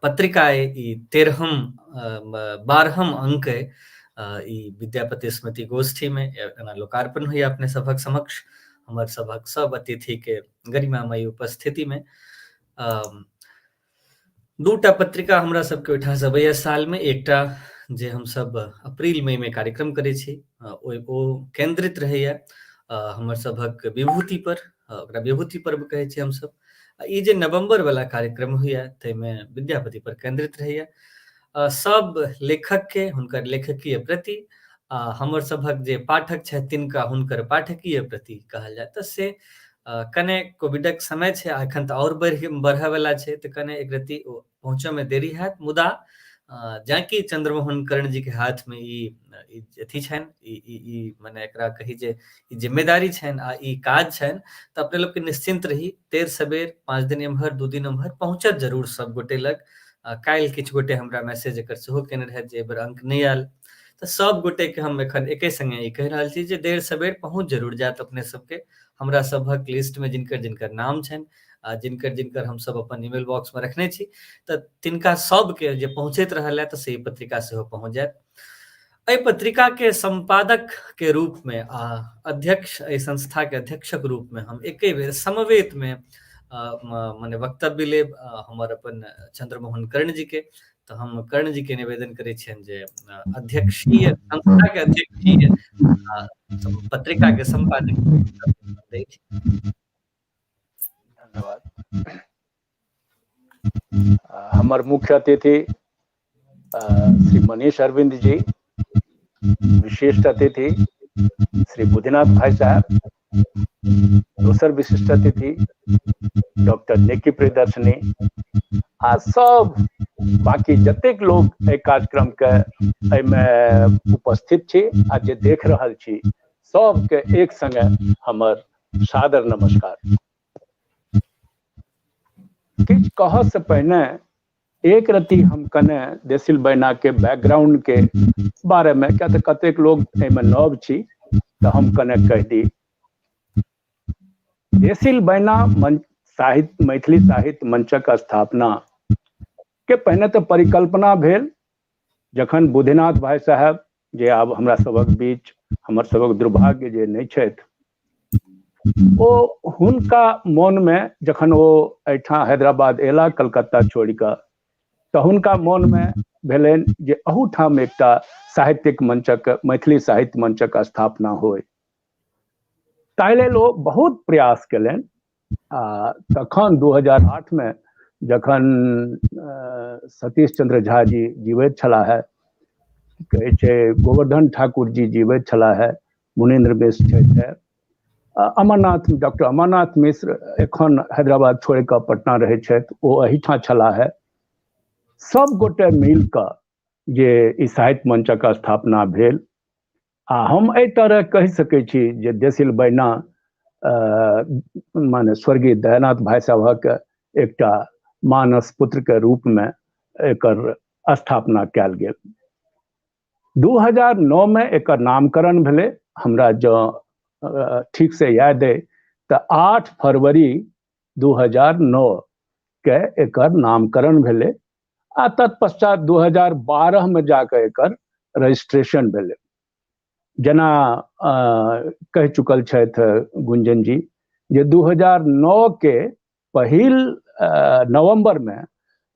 पत्रिका अइ ई 13म 12म अंक अइ, ई विद्यापति स्मृति गोष्ठीमे एना लोकार्पण होइए अपने सभक समक्ष हमर सभक सब अतिथिके गरिमामयी उपस्थितिमे। दूटा पत्रिका हमरा सबके ओहिठामसँ अबैए सालमे, एकटा जे हमसब अप्रील मईमे कार्यक्रम करै छी ओ केन्द्रित रहैए हमर सभक विभूति पर, ओकरा विभूति पर्व कहै छी हमसब। ई जे नवम्बर वाला कार्यक्रम होइए ताहिमे विद्यापति पर केन्द्रित रहैए। सब लेखकके हुनकर लेखकीय प्रति आ हमर सभक जे पाठक छथि तिनका हुनकर पाठकीय प्रति कहल जाय तऽ से कने कोविडक समय छै आ एखन तऽ आओर बढ़यवला छै तऽ कने एक रत्ती ओ पहुँचऽमे देरी हैत, मुदा जाँकि चंद्रमोहन कर्ण जी के हाथमे ई अथी छनि, ई मने एकरा कही जे ई जिम्मेदारी छनि आ ई काज छनि, तऽ अपने लोकके निश्चिन्त रही, देर सबेर 5 दिन एम्हर 2 दिन ओम्हर पहुँचत जरूर सब गोटे लग। काल्हि किछु गोटे हमरा मैसेज एकर सेहो केने रहथि जे एहि बेर अंक नहि आयल, तऽ सब गोटेके हम एखन एके सङ्गे ई कहि रहल छी जे देर सबेर पहुँच जरूर जायत अपने सबके। हमरा सभक लिस्टमे जिनकर जिनकर नाम छनि आ जिनकर जिनकर हमसब अपन ईमेल बॉक्समे रखने छी तऽ तिनका सबके जे पहुँचैत रहल है तऽ से पत्रिका सेहो पहुँच जायत। एहि पत्रिकाके सम्पादकके रूपमे आ अध्यक्ष एहि संस्थाके अध्यक्षक रूपमे हम एके बेर समवेतमे मने वक्तव्य लेब हमर अपन चंद्रमोहन कर्ण जी के। तऽ हम कर्ण जी के निवेदन करै छियनि जे अध्यक्षीय संस्थाके अध्यक्षीय पत्रिकाके सम्पादक। धन्यवाद। हमर मुख्य अतिथि श्री मनीष अरविंद जी, विशिष्ट अतिथि श्री बुद्धिनाथ भाई साहब, दोसर विशिष्ट अतिथि डॉक्टर निकी प्रियदर्शनी आ सब बाकी जतेक लोग एहि कार्यक्रम के एहिमे उपस्थित छी आ जे देख रहल छी सबके एक संगे हमर सादर नमस्कार। किछु कहऽ से पहिने एक रत्ती हम कने देसिल बयना के बैकग्राउंड के बारे में, किया तऽ कतेक लोग एहिमे नव छी, तऽ हम कने कहि दी। देसिल बयना मंच साहित्य, मैथिली साहित्य मंचक स्थापना के पहिने तऽ परिकल्पना भेल जखन बुद्धिनाथ भाई साहब, जे आब हमरा सबक बीच हमर सबक दुर्भाग्य जे नहि छथि, ओ हुनका मोनमे जखन ओ एहिठाम हैदराबाद एला कलकत्ता छोड़ि कऽ, तऽ हुनका मोनमे भेलनि जे अहूठाम एकटा साहित्यिक मंचक, मैथिली साहित्य मंचक स्थापना होय। ताहि लेल ओ बहुत प्रयास केलनि आ तखन 2008 मे जखन सतीश चंद्र झा जी जीवैत छलाह है, कहै छै गोवर्धन ठाकुर जी जीवैत छलाह है, मुनीन्द्र मिश्र छथि, अमरनाथ, डॉक्टर अमरनाथ मिश्र एखन हैदराबाद छोड़ि कऽ पटना रहै छथि, ओ एहिठाम छलाह है। सब गोटे मिल कऽ जे ई साहित्य मंचक स्थापना भेल आ हम एहि तरह कहि सकै छी जे देसिल बयना माने स्वर्गीय दयानाथ भाई साहबक एकटा मानस पुत्र के रूप में एकर स्थापना कयल गेल। 2009 में एकर नामकरण भेलै। हमरा जँ ठीक से याद अइ तऽ 8 फरवरी 2009 के एकर नामकरण भेलै आ तत्पश्चात 2012 में जाके एकर रजिस्ट्रेशन भेलै। जेना कहि चुकल छथि गुंजन जी जे 2009 के पहिल नवंबर में,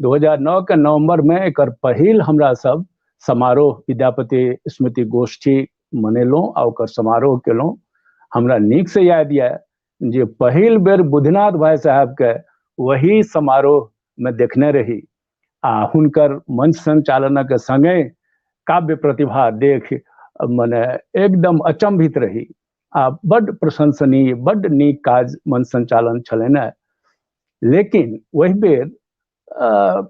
2009 के नवंबर में एकर पहिल हमरा सब समारोह विद्यापति स्मृति गोष्ठी मनेलहुँ आ ओकर समारोह केलहुँ। हमरा नीक से याद यऽ जे पहिल बेर बुद्धिनाथ भाई साहब के वही समारोह में देखने रही आ हुनकर मंच संचालनक संगे काव्य प्रतिभा देख मने एकदम अचंभित रही आ बड्ड प्रशंसनीय, बड्ड नीक काज मंच संचालन छलनि। लेकिन ओहि बेर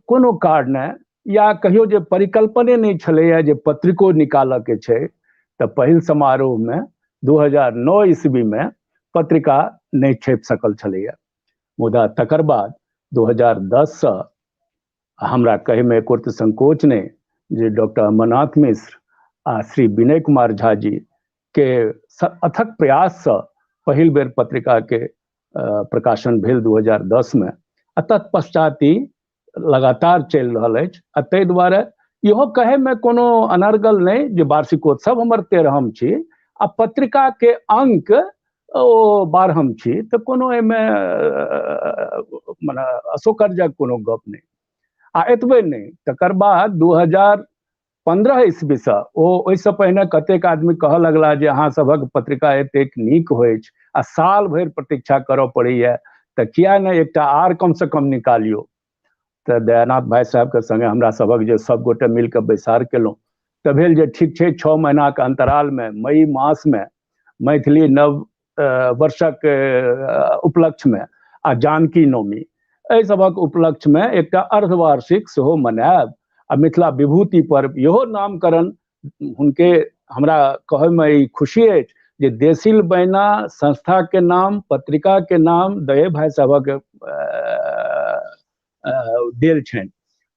कोनो कारणे या कहियो जे परिकल्पने नहि छलैए जे पत्रिको निकालऽके छै, तऽ पहिल समारोहमे 2009 ईस्वीमे पत्रिका नहि छपि सकल छलैए। मुदा तकर बाद 2010 सँ हमरा कहैमे एको संकोच नहि जे डॉक्टर अमरनाथ मिश्र आ श्री विनय कुमार झा जी के अथक प्रयाससँ पहिल बेर पत्रिकाके प्रकाशन भेल 2010 मे, आ तत्पश्चात ई लगातार चलि रहल अछि। आ ताहि दुआरे इहो कहैमे कोनो अनर्गल नहि जे वार्षिकोत्सव हमर 13म छी आ पत्रिकाके अंक ओ 12म छी, तऽ कोनो एहिमे मने अशोकर्जक कोनो गप नहि। आ एतबे नहि, तकर बाद 2015 ईस्वीसँ ओ ओहिसँ पहिने कतेक आदमी कहऽ लगला जे अहाँ सभक पत्रिका एतेक नीक होइ आ साल भरि प्रतीक्षा करऽ पड़ैया, तऽ किया नहि एकटा आर कमसँ कम निकालियौ। तऽ दयानाथ भाइ साहेबके संगे हमरा सभक जे सब गोटे मिलके बैसार केलहुँ तऽ भेल जे ठीक छै, 6 महीनाके अन्तरालमे मई मासमे मैथिली नव वर्षक उपलक्ष्यमे आ जानकी नवमी एहि सभक उपलक्ष्यमे एकटा अर्धवार्षिक सेहो मनायब आ मिथिला विभूति पर्व इहो नामकरण हुनके। हमरा कहैमे ई खुशी अछि जे देसिल बैना संस्था के नाम, पत्रिका के नाम दये भाई साहबक देल छनि।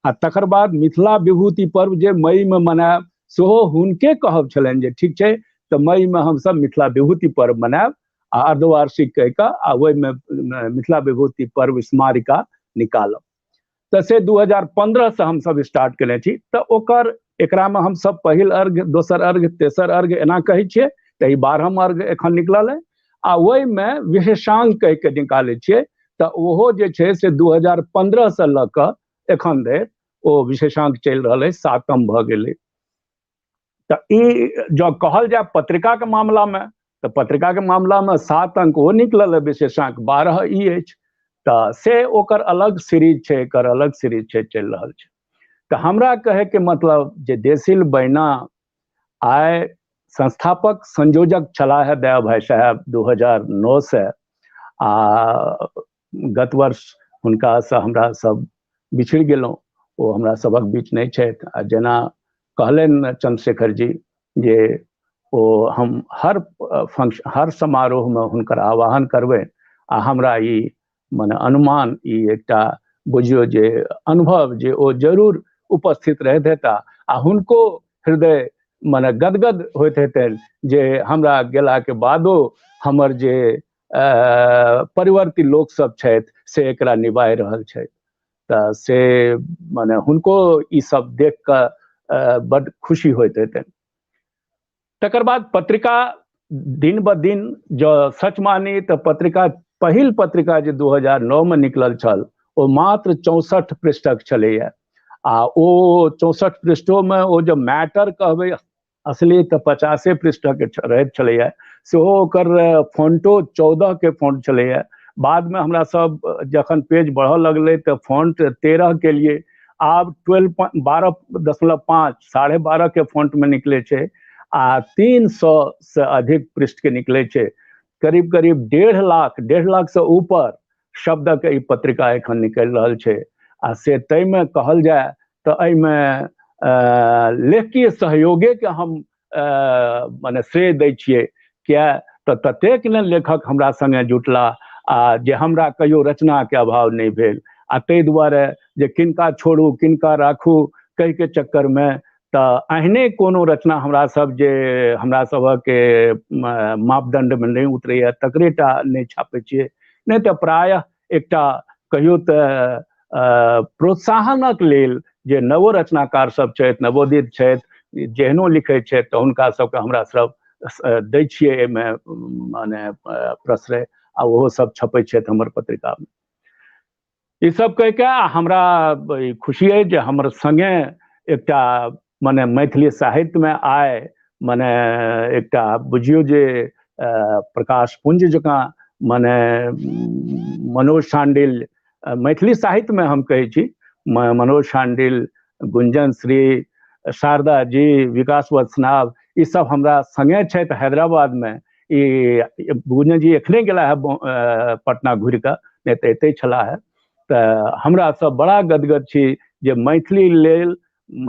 आ तकर बाद मिथिला विभूति पर्व जे मई में मनायब सेहो हुनके कहब छलनि जे ठीक छै तऽ मई में हमसब मिथिला विभूति पर्व मनायब आ अर्धवार्षिक कहि कऽ आ ओहिमे मिथिला विभूति पर्व स्मारिका निकालब। तऽ से 2015 से हमसब स्टार्ट केने छी। तऽ ओकर एकरामे हमसब पहिल अर्घ, दोसर अर्घ, तेसर अर्घ एना कहै छियै, तऽ ई 12म अर्घ एखन निकलल है आ ओहिमे विशेषांक कहि के निकालै छियै। तऽ ओहो जे छै से 2015 से लऽ कऽ एखन धरि ओ विशेषांक चलि रहल अछि, 7म भऽ गेलै। तऽ ई जँ कहल जाय पत्रिकाके मामलामे तऽ पत्रिकाके मामलामे 7 अंक ओ निकलल है विशेषांक, 12 ई अछि। तऽ से ओकर अलग सीरीज छै, एकर अलग सीरीज छै, चलि रहल छै। तऽ हमरा कहैके मतलब जे देसिल बैना आइ संस्थापक संयोजक छलाह है दया भाई साहेब 2009 से, आ गत वर्ष हुनकासँ हमरा सब बिछड़ि गेलहुँ, ओ हमरा सभक बीच नहि छथि। आ जेना कहलनि चंद्रशेखर जी जे ओ हम हर फंक्शन हर समारोहमे हुनकर आह्वान करबै, आ हमरा ई मने अनुमान, ई एकटा बुझियौ जे अनुभव जे ओ जरूर उपस्थित रहैत हेता आ हुनको हृदय मने गदगद होइत हेतनि जे हमरा गेलाके बादो हमर जे परिवर्ती लोक सब छथि से एकरा निभाहि रहल छथि। तऽ से मने हुनको ई सब देख कऽ बड खुशी होइत हेतनि। तकर बाद पत्रिका दिन ब दिन जँ सच मानी तऽ पत्रिका, पहिल पत्रिका जे 2009 मे निकलल छल ओ मात्र 64 पृष्ठक छलैया, आ ओ 64 पृष्ठोमे ओ जे मैटर कहबै असली तऽ 50 पृष्ठक रहैत छलैया, सेहो ओकर फॉन्टो 14 के फॉन्ट छलैया। बादमे हमरा सब जखन पेज बढ़ऽ लगलै तऽ फॉन्ट 13 के लिए आब 12.5 12.5 के फॉन्टमे निकलै छै आ 300 से अधिक पृष्ठके निकलै छै। करीब करीब 1.5 लाख, 1.5 लाख से ऊपर शब्दक ई पत्रिका एखन निकलि रहल छै। आ से ताहिमे कहल जाय तऽ एहिमे लेखकीय सहयोगेके हम मने श्रेय दै छियै, किया तऽ ततेक ने लेखक हमरा सङ्गे जुटला आ जे हमरा कहियो रचनाके अभाव नहि भेल। आ ताहि दुआरे जे किनका छोड़ू किनका राखू कहिके चक्करमे तऽ एहने कोनो रचना हमरा सब जे हमरा सभक मापदंडमे नहि उतरैया तकरे टा नहि छापै छियै, नहि तऽ प्रायः एकटा कहियो तऽ प्रोत्साहनक लेल जे नवो रचनाकार सब छथि, नवोदित छथि, जेहनो लिखै छथि तऽ हुनका सबके हमरा सब दै छियै एहिमे माने प्रश्रय, आ ओहो सब छपै छथि हमर पत्रिकामे। ई सब कहिके हमरा खुशी अछि जे हमर संगे एकटा मने मैथिली साहित्यमे आइ मने एकटा बुझियौ जे प्रकाश पुंज जकाँ मने मनोज शांडिल, मैथिली साहित्यमे हम कहै छी मनोज शांडिल, गुंजन श्री, शारदा जी, विकास वत्सनाभ, ई सब हमरा संगे छथि हैदराबादमे। ई गुंजन जी एखने गेला है पटना घुरि कऽ, नहि तऽ एतै छलाह है। तऽ हमरा सब बड़ा गदगद छी जे मैथिली लेल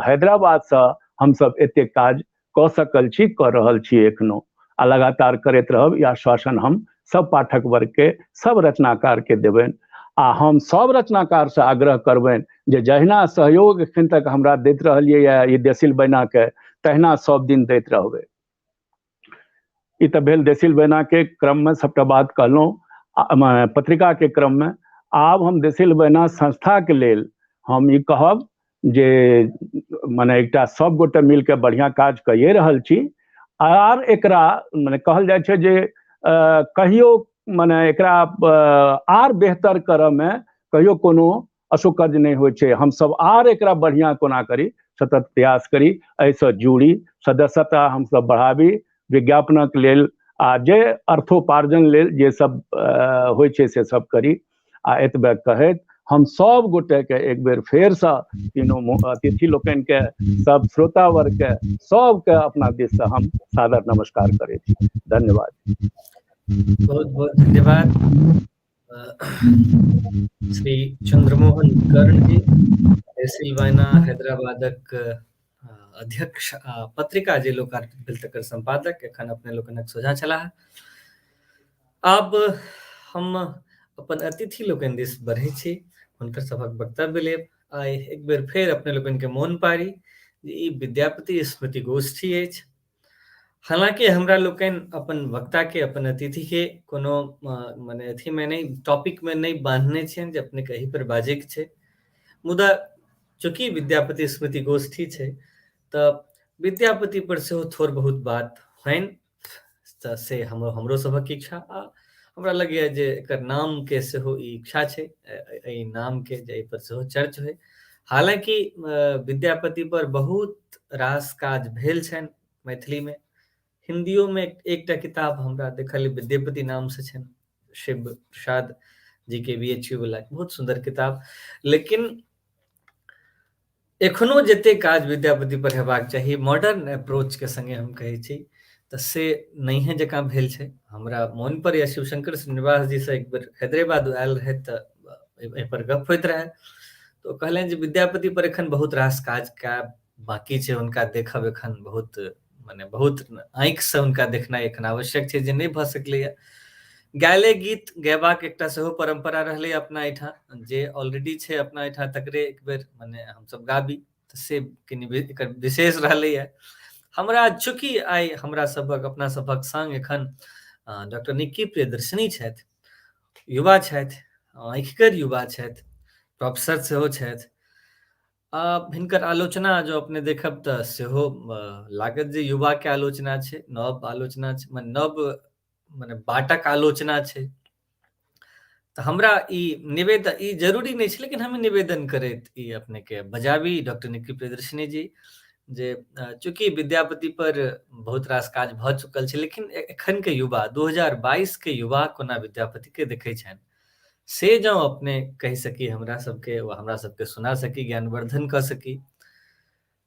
हैदराबादसँ हमसभ एतेक काज कऽ सकल छी, कऽ रहल छी एखनो, आ लगातार करैत रहब। ई आश्वासन हम सब पाठक वर्गके, सब रचनाकारके देबनि। आ हम सब रचनाकारसँ आग्रह करबनि जे जहिना सहयोग एखन तक हमरा दैत रहलियै ई देसिल बना के, तहिना सब दिन दैत रहबै। ई तऽ भेल देसिल बना के क्रममे सबटा बात कहलहुँ, पत्रिकाके क्रममे। आब हम देसिल बना संस्थाके लेल हम ई कहब जे मने एकटा सब गोटे मिलके बढ़िआँ काज कइए रहल छी, आर एकरा मने कहल जाइ छै जे कहियो मने एकरा आर बेहतर करऽमे कहियो कोनो अशोकर्ज नहि होइ छै। हमसब आर एकरा बढ़िआँ कोना करी, सतत प्रयास करी, एहिसँ जुड़ी, सदस्यता हमसब बढ़ाबी, विज्ञापनक लेल आ जे अर्थोपार्जन लेल जे सब होइ छै से सब करी। आ एतबे कहैत हम सब गोटेके एक बेर फेरसँ तीनू अतिथि लोकनिके, सब श्रोता वर्गके, सबके अपना दिससँ हम सादर नमस्कार करै छी। धन्यवाद। बहुत बहुत धन्यवाद श्री चंद्रमोहन कर्ण जी, सिलवाना हैदराबादक अध्यक्ष आ पत्रिका जे लोकार्पित भेल तकर संपादक, एखन अपने लोकनिक सोझा छलाह। आब हम अपन अतिथि लोकनि दिस बढ़ै छी, हुनकर सभक वक्तव्य लेब। आइ एक बेर फेर अपने लोकनिके मोन पारी जे ई विद्यापति स्मृति गोष्ठी अछि। हालांकि हमरा लोकनि अपन वक्ताके, अपन अतिथिके कोनो मने अथीमे नहि, टॉपिकमे नहि बान्हने छियनि जे अपनेके एहि पर बाजैके छै, मुदा चूँकि विद्यापति स्मृति गोष्ठी छै तऽ विद्यापति पर सेहो थोड़ बहुत बात होइन, तऽ से हमरो सभक इच्छा, आ हमरा लगैए जे एकर नामके सेहो ई इच्छा छै, एहि नामके जे एहि पर सेहो चर्च होइ। हालांकि विद्यापति पर बहुत रास काज भेल छनि मैथिलीमे, हिन्दियोमे एकटा किताब हमरा देखल विद्यापति नामसँ छनि, शिव प्रसाद जी के BHU वाला, बहुत सुंदर किताब। लेकिन एखनो जते काज विद्यापति पर हेबाक चाही मॉडर्न अप्रोच के संगे हम कहै छी तऽ से नहिए जकाँ भेल छै। हमरा मोन पर यऽ शिवशंकर श्रीनिवास जी से एक बेर हैदराबाद आयल रहै तऽ एहि पर गप होइत रहै, तऽ ओ कहलनि जे विद्यापति पर एखन बहुत रास काज कए बाकी छै, हुनका देखब एखन बहुत मने बहुत आँखिसँ हुनका देखनाइ एखन आवश्यक छै, जे नहि भऽ सकलैए। गायले गीत गयबाक एकटा सेहो परम्परा रहलै अपना एहिठाम, जे ऑलरेडी छै अपना एहिठाम, तकरे एक बेर मने हमसब गाबी, तऽ से कनि एकर विशेष रहलैए। हमरा चूँकि आइ हमरा सभक अपना सभक संग एखन डॉक्टर निक्की प्रियदर्शिनी छथि, युवा छथि, आँखिकर युवा छथि, प्रोफेसर सेहो छथि। हिनकर आलोचना जो अपने देखब तऽ सेहो लागत जे युवा के आलोचना छै, नव आलोचना छै, मने नव मने बाटक आलोचना छै। तऽ हमरा ई निवेदन, ई जरूरी नहि छै, लेकिन हम निवेदन करैत ई अपने के बजाबी डॉक्टर निक्की प्रियदर्शिनी जी, जे चूँकि विद्यापति पर बहुत रास काज भऽ चुकल छै, लेकिन एखन के युवा 2022 के युवा कोना विद्यापति के देखै छनि से जँ अपने कहि सकी हमरा सबके, वा हमरा सबके सुना सकी, ज्ञानवर्धन कऽ सकी,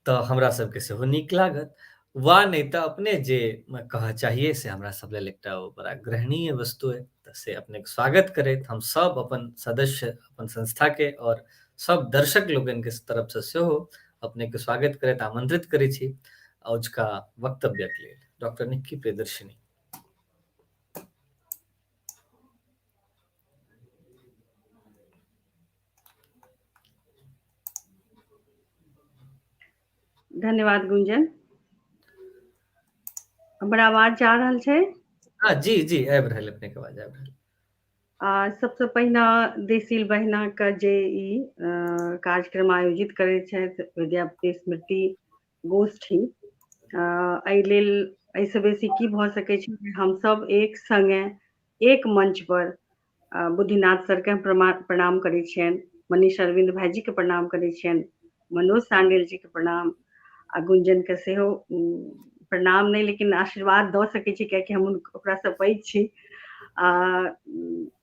तऽ हमरा सबके सेहो नीक लागत। वा नहि तऽ अपने जे कहऽ चाहिए से हमरा सब लेल एकटा ओ बड़ा ग्रहणीय वस्तु अइ, तऽ से अपनेके स्वागत करैत हम सब अपन सदस्य, अपन संस्थाके और सब दर्शक लोकनिके तरफसँ सेहो अपनेके स्वागत करैत आमंत्रित करै छी औजका वक्तव्यक लेल। डॉक्टर निक्की प्रियदर्शिनी। धन्यवाद गुंजन। हमर आवाज जा रहल छै? हाँ जी जी, आबि रहल, अपने के आवाज आबि रहल। आ सबसे पहिने देसिल बहिना के जे ई कार्यक्रम आयोजित करै छथि विद्यापति स्मृति गोष्ठी, एहि लेल एहिसँ बेसी की भऽ सकै छै जे हमसभ एक संगे एक मंच पर बुद्धिनाथ सरके हम प्रणाम करै छियनि, मनीष अरविन्द भाईजीके प्रणाम करै छियनि, मनोज सांडेल जीके प्रणाम, आ गुंजनके सेहो प्रणाम नहि लेकिन आशीर्वाद दऽ सकै छी, कियाकि हम ओकरासँ पैघ छी। आ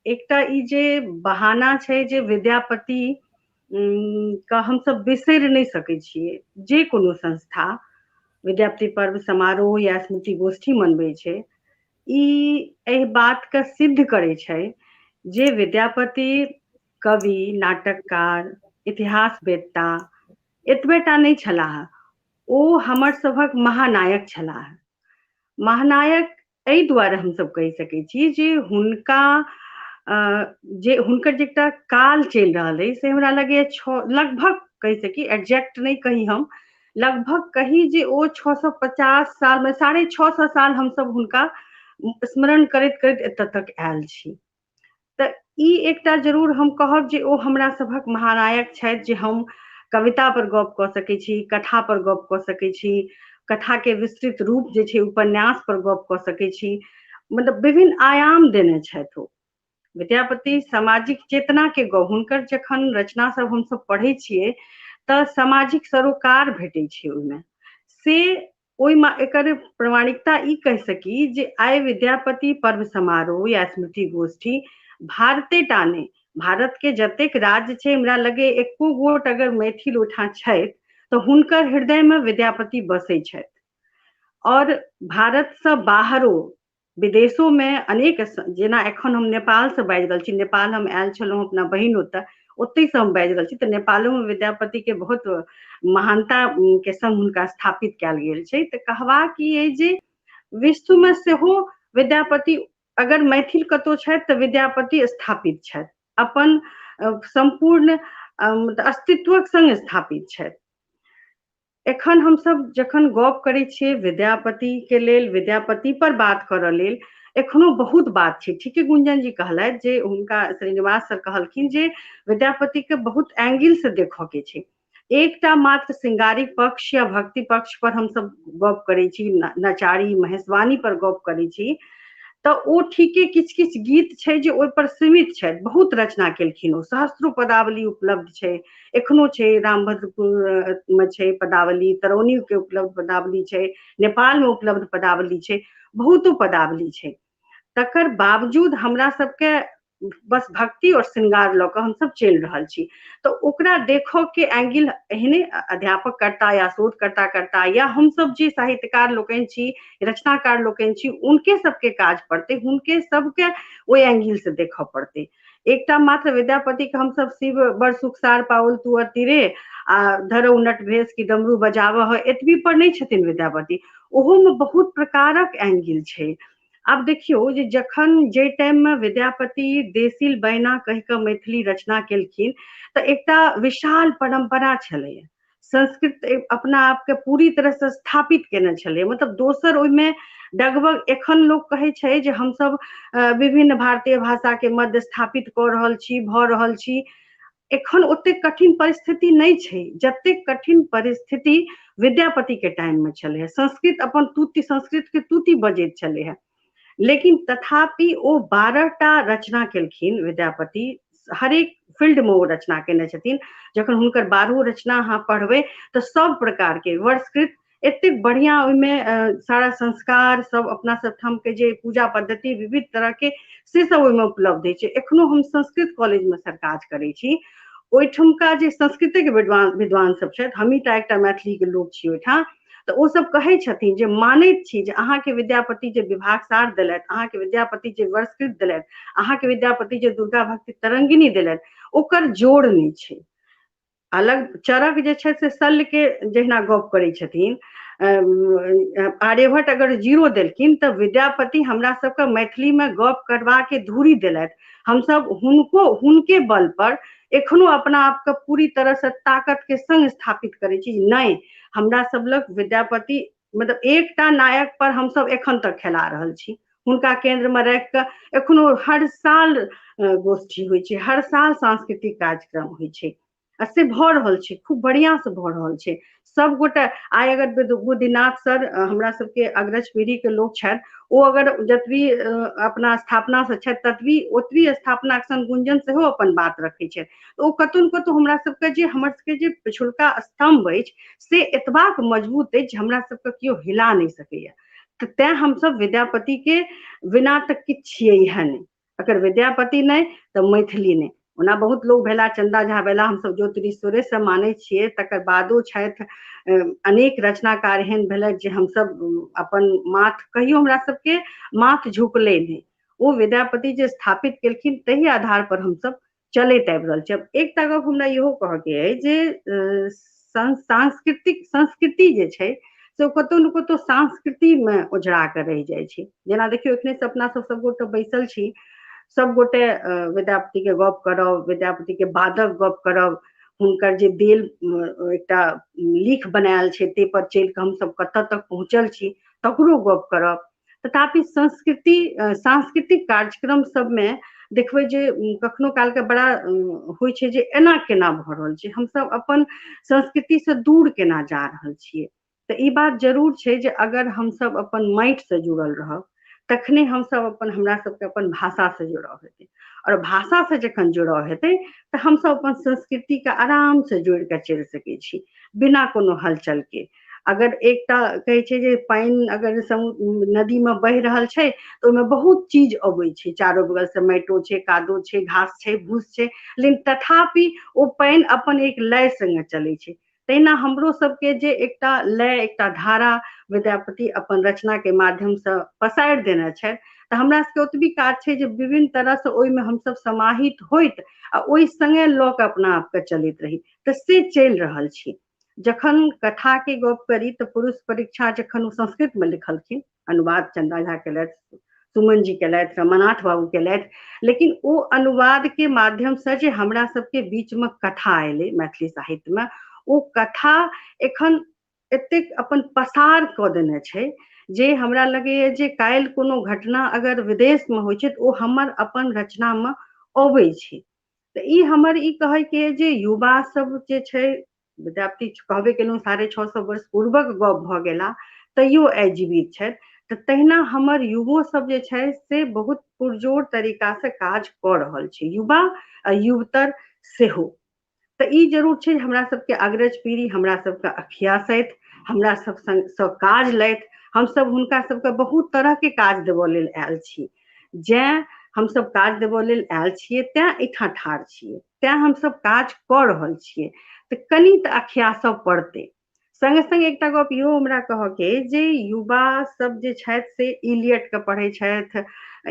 एकटा ई जे बहाना छै जे विद्यापति के हमसभ बिसरि नहि सकै छियै, जे कोनो संस्था विद्यापति पर्व समारोह या स्मृति गोष्ठी मनबै छै, ई एहि बातके सिद्ध करै छै जे विद्यापति कवि, नाटककार, इतिहास वेत्ता एतबे टा नहि छलाह, ओ हमर सभक महानायक छलाह। महानायक एहि दुआरे हमसभ कहि सकै छी जे हुनका जे हुनकर जे एकटा काल चलि रहल अइ से हमरा लगैए छओ लगभग कहि सकी, एग्जैक्ट नहि कही हम, लगभग कही जे ओ 650 सालमे 650 साल हमसभ हुनका स्मरण करैत करैत एतऽ तक आयल छी। तऽ ई एकटा जरूर हम कहब जे ओ हमरा सभक महानायक छथि, जे हम कविता पर गप कऽ सकै छी, कथा पर गप कऽ सकै छी, कथा के विस्तृत रूप जे छै उपन्यास पर गप कऽ सकै छी, मतलब विभिन्न आयाम देने छथि ओ। विद्यापति सामाजिक चेतना के गप, हुनकर जखन रचना सब हमसब पढ़ै छियै तऽ सामाजिक सरोकार भेटै छै ओहिमे, से ओहिमे एकर प्रमाणिकता ई कहि सकी जे आइ विद्यापति पर्व समारोह या स्मृति गोष्ठी भारते टा नहि, भारत के जतेक राज्य छै, हमरा लगे एको गोट अगर मैथिल ओहिठाम छथि तऽ हुनकर हृदय मे विद्यापति बसै छथि। और भारतसँ बाहरो विदेशोमे अनेक, जेना एखन हम नेपालसँ बाजि रहल छी, नेपाल हम आयल छलहुँ अपना बहिन ओतऽ, ओतहिसँ हम बाजि रहल छी, तऽ नेपालोमे विद्यापतिके बहुत महानता के संग हुनका स्थापित कयल गेल छै। तऽ कहबाक ई अइ जे विश्वमे सेहो विद्यापति, अगर मैथिल कतहु छथि तऽ विद्यापति स्थापित छथि, अपन सम्पूर्ण अस्तित्वक संग स्थापित छथि। एखन हमसभ जखन गप करै छियै विद्यापति के लेल, विद्यापति पर बात करऽ लेल एखनो बहुत बात छै। ठीके गुंजन जी कहलथि जे हुनका श्रीनिवास सर कहलखिन जे विद्यापति के बहुत एंगल से देखऽ के छै। एकटा मात्र श्रृंगारिक पक्ष या भक्ति पक्ष पर हमसभ गप करै छी, नचारी महेशवाणी पर गप करै छी, तऽ ओ ठीके किछु किछु गीत छै जे ओहिपर सीमित छथि। बहुत रचना केलखिन ओ, सहस्रो पदावली उपलब्ध छै, एखनो छै, रामभद्रपुर मे छै पदावली, तरौनी के उपलब्ध पदावली छै, नेपाल मे उपलब्ध पदावली छै, बहुतो पदावली छै। तकर बावजूद हमरा सबके बस भक्ति और श्रृंगार लऽ कऽ हमसब चलि रहल छी। तऽ ओकरा देखऽ के एंगिल एहने अध्यापक करता या शोधकर्ता करता या हमसब जे साहित्यकार लोकनि छी, रचनाकार लोकनि छी, उनके सबके काज पड़तै, हुनके सबके ओहि एंगिल से देखऽ पड़तै। एकटा मात्र विद्यापति के हमसब शिव बड़ सुखसार पाओल तू अतिरे आ धरौ नट भेष की डमरू बजाबह, एतबी पर नहि छथिन विद्यापति, ओहोमे बहुत प्रकारक एंगिल छै। आब देखियौ जे जखन जाहि टाइममे विद्यापति देसिल बयना कहि कऽ मैथिली रचना केलखिन तऽ एकटा विशाल परम्परा छलैया, संस्कृत अपना आपके पूरी तरहसँ स्थापित केने छलै, मतलब दोसर ओहिमे डगबग। एखन लोक कहै छै जे हमसब विभिन्न भारतीय भाषाके मध्य स्थापित कऽ रहल छी, भऽ रहल छी। एखन ओतेक कठिन परिस्थिति नहि छै जतेक कठिन परिस्थिति विद्यापति के टाइम में छलै है। संस्कृत अपन तूती, संस्कृत के तूती बजैत छलै है, लेकिन तथापि ओ 12 टा रचना केलखिन विद्यापति, हरेक फील्ड में ओ रचना केने छथिन। जखन हुनकर 12 रचना अहाँ पढ़बै तऽ सब प्रकार के वर्षकृत एतेक बढ़िया ओहिमे सारा संस्कार सब अपना सब ठाम के जे पूजा पद्धति विविध तरह के से सब ओहिमे उपलब्ध होइ छै। एखनो हम संस्कृत कॉलेज मे सर काज करै छी, ओहिठुमका जे संस्कृते के विद्वान विद्वान सब छथि, हमही टा एकटा मैथिली के लोक छी ओहिठाम, तऽ ओ सब कहै छथिन जे मानैत छी जे अहाँके विद्यापति जे विभाग सार देलथि, अहाँके विद्यापति जे वर्षकृत देलथि, अहाँके विद्यापति जे दुर्गा भक्ति तरंगिणी देलथि, ओकर जोड़ नहि छै। अलग चरक जे छै से शल्य के जहिना गप करै छथिन, आर्यभट्ट अगर जीरो देलखिन तऽ विद्यापति हमरा सबके मैथिली मे गप करबाके धूरी देलथि। हमसब हुनको हुनके बल पर एखनो अपना आपके पूरी तरह से ताकत के संग स्थापित करै छी। नहि, हमरा सब लग विद्यापति मतलब एकटा नायक पर हमसब एखन तक खेला रहल छी, हुनका केंद्र में राखि कऽ एखनो हर साल गोष्ठी होइ छै, हर साल सांस्कृतिक कार्यक्रम होइ छै, आ से भऽ रहल छै, खूब बढ़िआँ से भऽ रहल छै। सब गोटे आइ अगर बुद्धिनाथ सर हमरा सबके अग्रज पीढ़ी के लोक छथि, ओ अगर जतबी अपना स्थापना से छथि ततबी ओतबी स्थापनाक संग गुंजन सेहो अपन बात रखै छथि। ओ कतौ ने कतौ हमरा सबके जे हमर सबके जे पिछुलका स्तंभ अछि से एतबाक मजबूत अछि जे हमरा सबके केओ हिला नहि सकैया। तऽ तैं हमसब विद्यापति के बिना तऽ किछु छियै है नहि, अगर विद्यापति नहि तऽ मैथिली नहि। ओना बहुत लोग भेला, चंदा झा भेला, हमसब ज्योतिरीश्वरे से मानै छियै, तकर बादो छथि अनेक रचनाकार एहन भेलथि जे हमसब अपन माथ कहियो हमरा सबके माथ झुकलै नहि। ओ विद्यापति जे स्थापित केलखिन ताहि आधार पर हमसब चलैत आबि रहल छै। एकटा गप हमरा इहो कहऽके अइ जे सांस्कृतिक संस्कृति जे छै से ओ कतहु ने कतहु संस्कृतिमे ओझरा कऽ रहि जाइ छै। जेना देखियौ, एखने से अपना सब सबगोटे बैसल छी, सबगोटे विद्यापतिके गप करब, विद्यापतिके बादक गप करब, हुनकर जे देल एकटा लीख बनायल छै ताहि पर चलि कऽ हमसब कतऽ तक पहुँचल छी तकरो गप करब। तथापि संस्कृति सांस्कृतिक कार्यक्रम सबमे देखबै जे कखनो कालके बड़ा होइ छै जे एना केना भऽ रहल छै, हमसब अपन संस्कृतिसँ दूर केना जा रहल छियै। तऽ ई बात जरूर छै जे अगर हमसब अपन माटिसँ जुड़ल रहब तखने हमसब अपन, हमरा सबके अपन भाषासँ जुड़ाव हेतै, आओर भाषासँ जखन जुड़ाव हेतै तऽ हमसब अपन संस्कृतिके आरामसँ जोड़ि कऽ चलि सकै छी बिना कोनो हलचलके। अगर एकटा कहै छै जे पानि अगर नदीमे बहि रहल छै तऽ ओहिमे बहुत चीज अबै छै, चारो बगलसँ माटिओ छै, कादो छै, घास छै, भूस छै, लेकिन तथापि ओ पानि अपन एक लय सङ्गे चलै छै। तहिना हमरो सबके जे एकटा लय, एकटा धारा विद्यापति अपन रचनाके माध्यमसँ पसारि देने छथि, तऽ हमरा सबके ओतबी काज छै जे विभिन्न तरहसँ ओहिमे हमसब समाहित होइत आ ओहि सङ्गे लऽ कऽ अपना आपके चलैत रही, तऽ से चलि रहल छी। जखन कथाके गप करी तऽ पुरुष परीक्षा जखन ओ संस्कृतमे लिखलखिन, अनुवाद चंदा झा केलथि, सुमन जी केलथि, रमानाथ बाबू केलथि, लेकिन ओ अनुवादके माध्यमसँ जे हमरा सबके बीचमे कथा एलै मैथिली साहित्यमे, ओ कथा एखन एतेक अपन पसार कऽ देने छै जे हमरा लगैए जे काल्हि कोनो घटना अगर विदेशमे होइ छै तऽ ओ हमर अपन रचनामे अबै छै। तऽ ई हमर ई कहैके जे युवा सब जे छै, विद्यापति कहबे केलहुँ 650 वर्ष पूर्वक गप भऽ गेला, तैयो आइ जीवित छथि। तऽ तहिना हमर युवो सब जे छै से बहुत पुरजोर तरीकासँ काज कऽ रहल छै, युवा आ युवतर सेहो। तऽ ई जरूर छै हमरा सबके अग्रज पीढ़ी हमरा सबके अखियासथि, हमरा सब संगसँ काज लथि, हमसब हुनका सबके बहुत तरहके काज देबऽ लेल आयल छी। जैं हमसब काज देबऽ लेल आयल छियै तैं एहिठाम ठाढ़ छियै, तैं हमसब काज कऽ रहल छियै, तऽ कनि तऽ अखियासऽ पड़तै। संगे संगे एकटा गप इहो हमरा कहऽके जे युवा सब जे छथि से इलियटके पढ़ै छथि,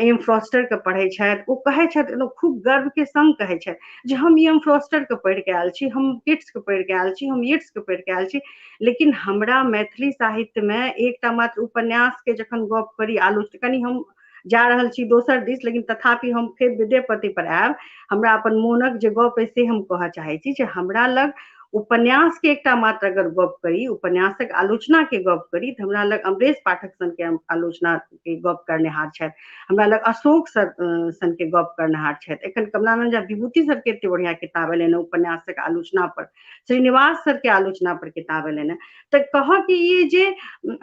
एम फ्रॉस्टरके पढ़ै छथि। ओ कहै छथि, खूब गर्वके संग कहै छथि जे हम एम फ्रॉस्टरके पढ़िके आयल छी, हम किट्सके पढ़िके आयल छी, हम यीट्सके पढ़िके आयल छी। लेकिन हमरा मैथिली साहित्यमे एकटा मात्र उपन्यासके जखन गप करी, आलोचना, कनि हम जा रहल छी दोसर दिस, लेकिन तथापि हम फेर विद्यापति पर आयब। हमरा अपन मोनक जे गप अइ से हम कहऽ चाहै छी जे हमरा लग उपन्यासके एकटा मात्र अगर गप करी, उपन्यासक आलोचनाके गप करी, तऽ हमरा लग अमरेश पाठक सनके आलोचनाके गप करनिहार छथि, हमरा लग अशोक सर सनके गप करनिहार छथि, एखन कमलानंद झा विभूति सरके एते बढ़िआँ किताब एलनि हँ उपन्यासक आलोचना पर, श्रीनिवास सरके आलोचना पर किताब एलनि हँ। तऽ कहऽके ई जे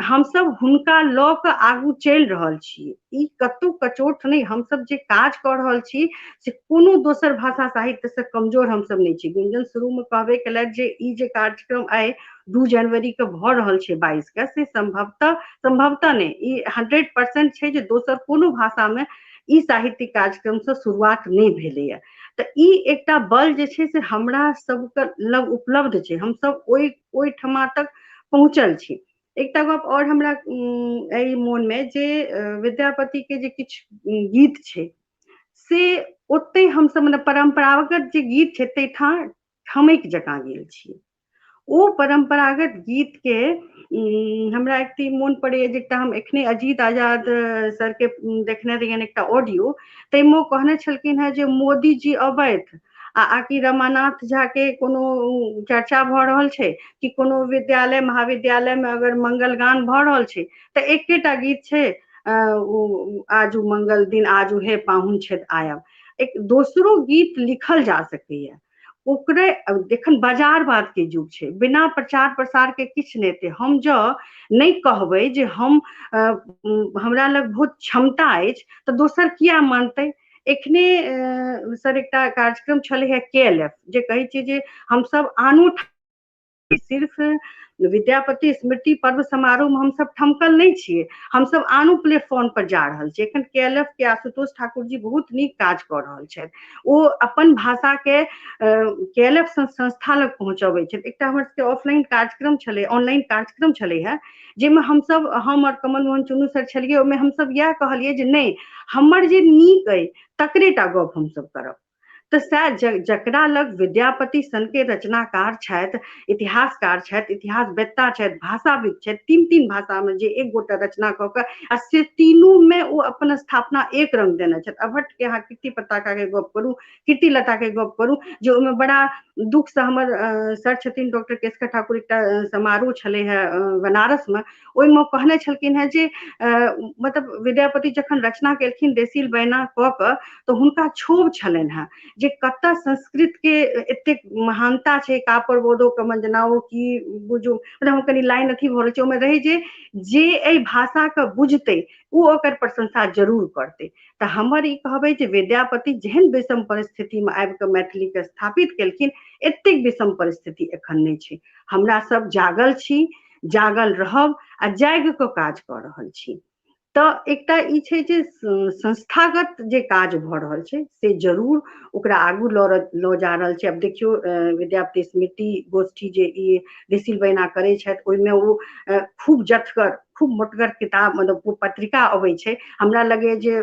हमसब हुनका लऽ कऽ आगू चलि रहल छी, ई कतहु कचोट नहि, हमसब जे काज कऽ रहल छी से कोनो दोसर भाषा साहित्यसँ कमजोर हमसब नहि छी। गुंजन शुरूमे कहबे केलथि जे ई जे कार्यक्रम आइ 2 जनवरीके भऽ रहल छै 22के, से सम्भवतः नहि, ई 100% छै जे दोसर कोनो भाषामे ई साहित्यिक कार्यक्रमसँ शुरुआत नहि भेलैए। तऽ ई एकटा बल जे छै से हमरा सबके लग उपलब्ध छै, हमसब ओहिठमा तक पहुँचल छी। एकटा गप आओर हमरा एहि मोनमे जे विद्यापतिके जे किछु गीत छै से ओतहि हमसब मतलब परम्परागत जे गीत छै ताहिठाम ठमकि जकाँ गेल छियै। ओ परम्परागत गीतके हमरा एक मोन पड़ैए जे एकटा हम एखने अजीत आजाद सरके देखने रहियनि एकटा ऑडियो, ताहिमे ओ कहने छलखिन हेँ जे मोदीजी अबथि आ आकि रमानाथ झा के कोनो चर्चा भऽ रहल छै कि कोनो विद्यालय महाविद्यालयमे अगर मंगलगान भऽ रहल छै तऽ एकेटा गीत छै, आजू मंगल दिन आजू हे पाहुन छथि आयब। एक दोसरो गीत लिखल जा सकैए, ओकरे एखन बाजारवाद के युग छै, बिना प्रचार प्रसार के किछु नहि हेतै। हम जँ नहि कहबै जे हम हमरा लग बहुत क्षमता अछि तऽ दोसर किया मानतै। एखने सर एकटा कार्यक्रम छलै हे KLF, जे कहै छियै जे हमसब आनो सिर्फ विद्यापति स्मृति पर्व समारोह में हमसब ठमकल नहि छियै, हमसब आनो प्लेटफॉर्म पर जा रहल छियै। एखन KLF के आशुतोष ठाकुर जी बहुत नीक काज कऽ रहल छथि, ओ अपन भाषा के KLF संस्था लग पहुँचबै छथि। एकटा हमर सबके ऑफलाइन कार्यक्रम छलै, ऑनलाइन कार्यक्रम छलै हे, जाहिमे हमसब, हम आओर कमल मोहन चुनू सर छलियै, ओहिमे हमसब इएह कहलियै जे नहि, हमर जे नीक अइ तकरे टा गप हमसब करब। तऽ सएह जकरा लग विद्यापति सनके रचनाकार छथि, इतिहासकार छथि, इतिहासवेत्ता छथि, भाषाविद छथि, तीन तीन भाषामे जे एक गोटा रचना कऽ कऽ आ से तीनूमे ओ अपन स्थापना एक रंग देने छथि। अभट्टके अहाँ कीर्ति पताकाके गप करू, कीर्तिलताके गप करू, जे ओहिमे बड़ा दुःखसँ हमर सर छथिन डॉक्टर केशकर ठाकुर, एकटा समारोह छलै हेँ बनारसमे, ओहिमे कहने छलखिन हेँ जे मतलब विद्यापति जखन रचना केलखिन देसिल बयना कऽ कऽ तऽ हुनका क्षोभ छलनि हेँ जे कतऽ संस्कृतके एतेक महानता छै, कापर बोधो कमन जेना ओ की बुझू, मतलब हम कनि लाइन अथी भऽ रहल छै, ओहिमे रहै जे जे एहि भाषाके बुझतै ओ ओकर प्रशंसा जरूर करतै। तऽ हमर ई कहबै जे विद्यापति जेहन विषम परिस्थितिमे आबि कऽ मैथिलीके स्थापित केलखिन, एतेक विषम परिस्थिति एखन नहि छै। हमरा सब जागल छी, जागल रहब आ जागि कऽ काज कऽ रहल छी। तऽ एकटा ई छै जे संस्थागत जे काज भऽ रहल छै से जरूर ओकरा आगू लऽ लऽ जा रहल छै। आब देखियौ, विद्यापति स्मृति गोष्ठी जे ई देसिल बहिना करै छथि, ओहिमे ओ खूब जथगर खूब मोटगर किताब मतलब ओ पत्रिका अबै छै। हमरा लगैए जे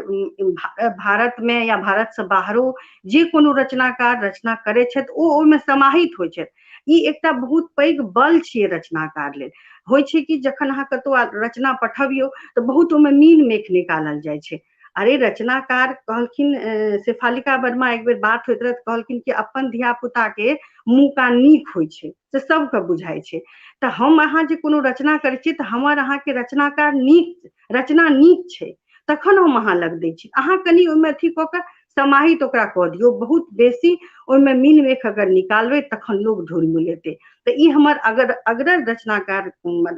भारतमे या भारतसँ बाहरो जे कोनो रचनाकार रचना करै छथि ओ ओहिमे समाहित होइ छथि। ई एकटा बहुत पैघ बल छियै रचनाकार लेल। होइ छै कि जखन अहाँ कतहु रचना पठबियौ तऽ बहुत ओहिमे मीन मेख निकालल जाइ छै। अरे रचनाकार कहलखिन, शेफालिका वर्मा एक बेर बात होइत रहै, कहलखिन कि अपन धिया पुता के मुँह कान नीक होइ छै से सबके बुझाइ छै। तऽ हम अहाँ जे कोनो रचना करै छियै तऽ हमर अहाँके रचनाकार नीक, रचना नीक छै तखन हम अहाँ लग दै छी। अहाँ कनि ओहिमे अथी कऽ कऽ समाहित ओकरा कऽ दियौ, बहुत बेसी ओहिमे मीन मेख अगर निकालबै तखन लोक ढोल मिलेतै। तऽ ई हमर अगर अग्रज रचनाकार,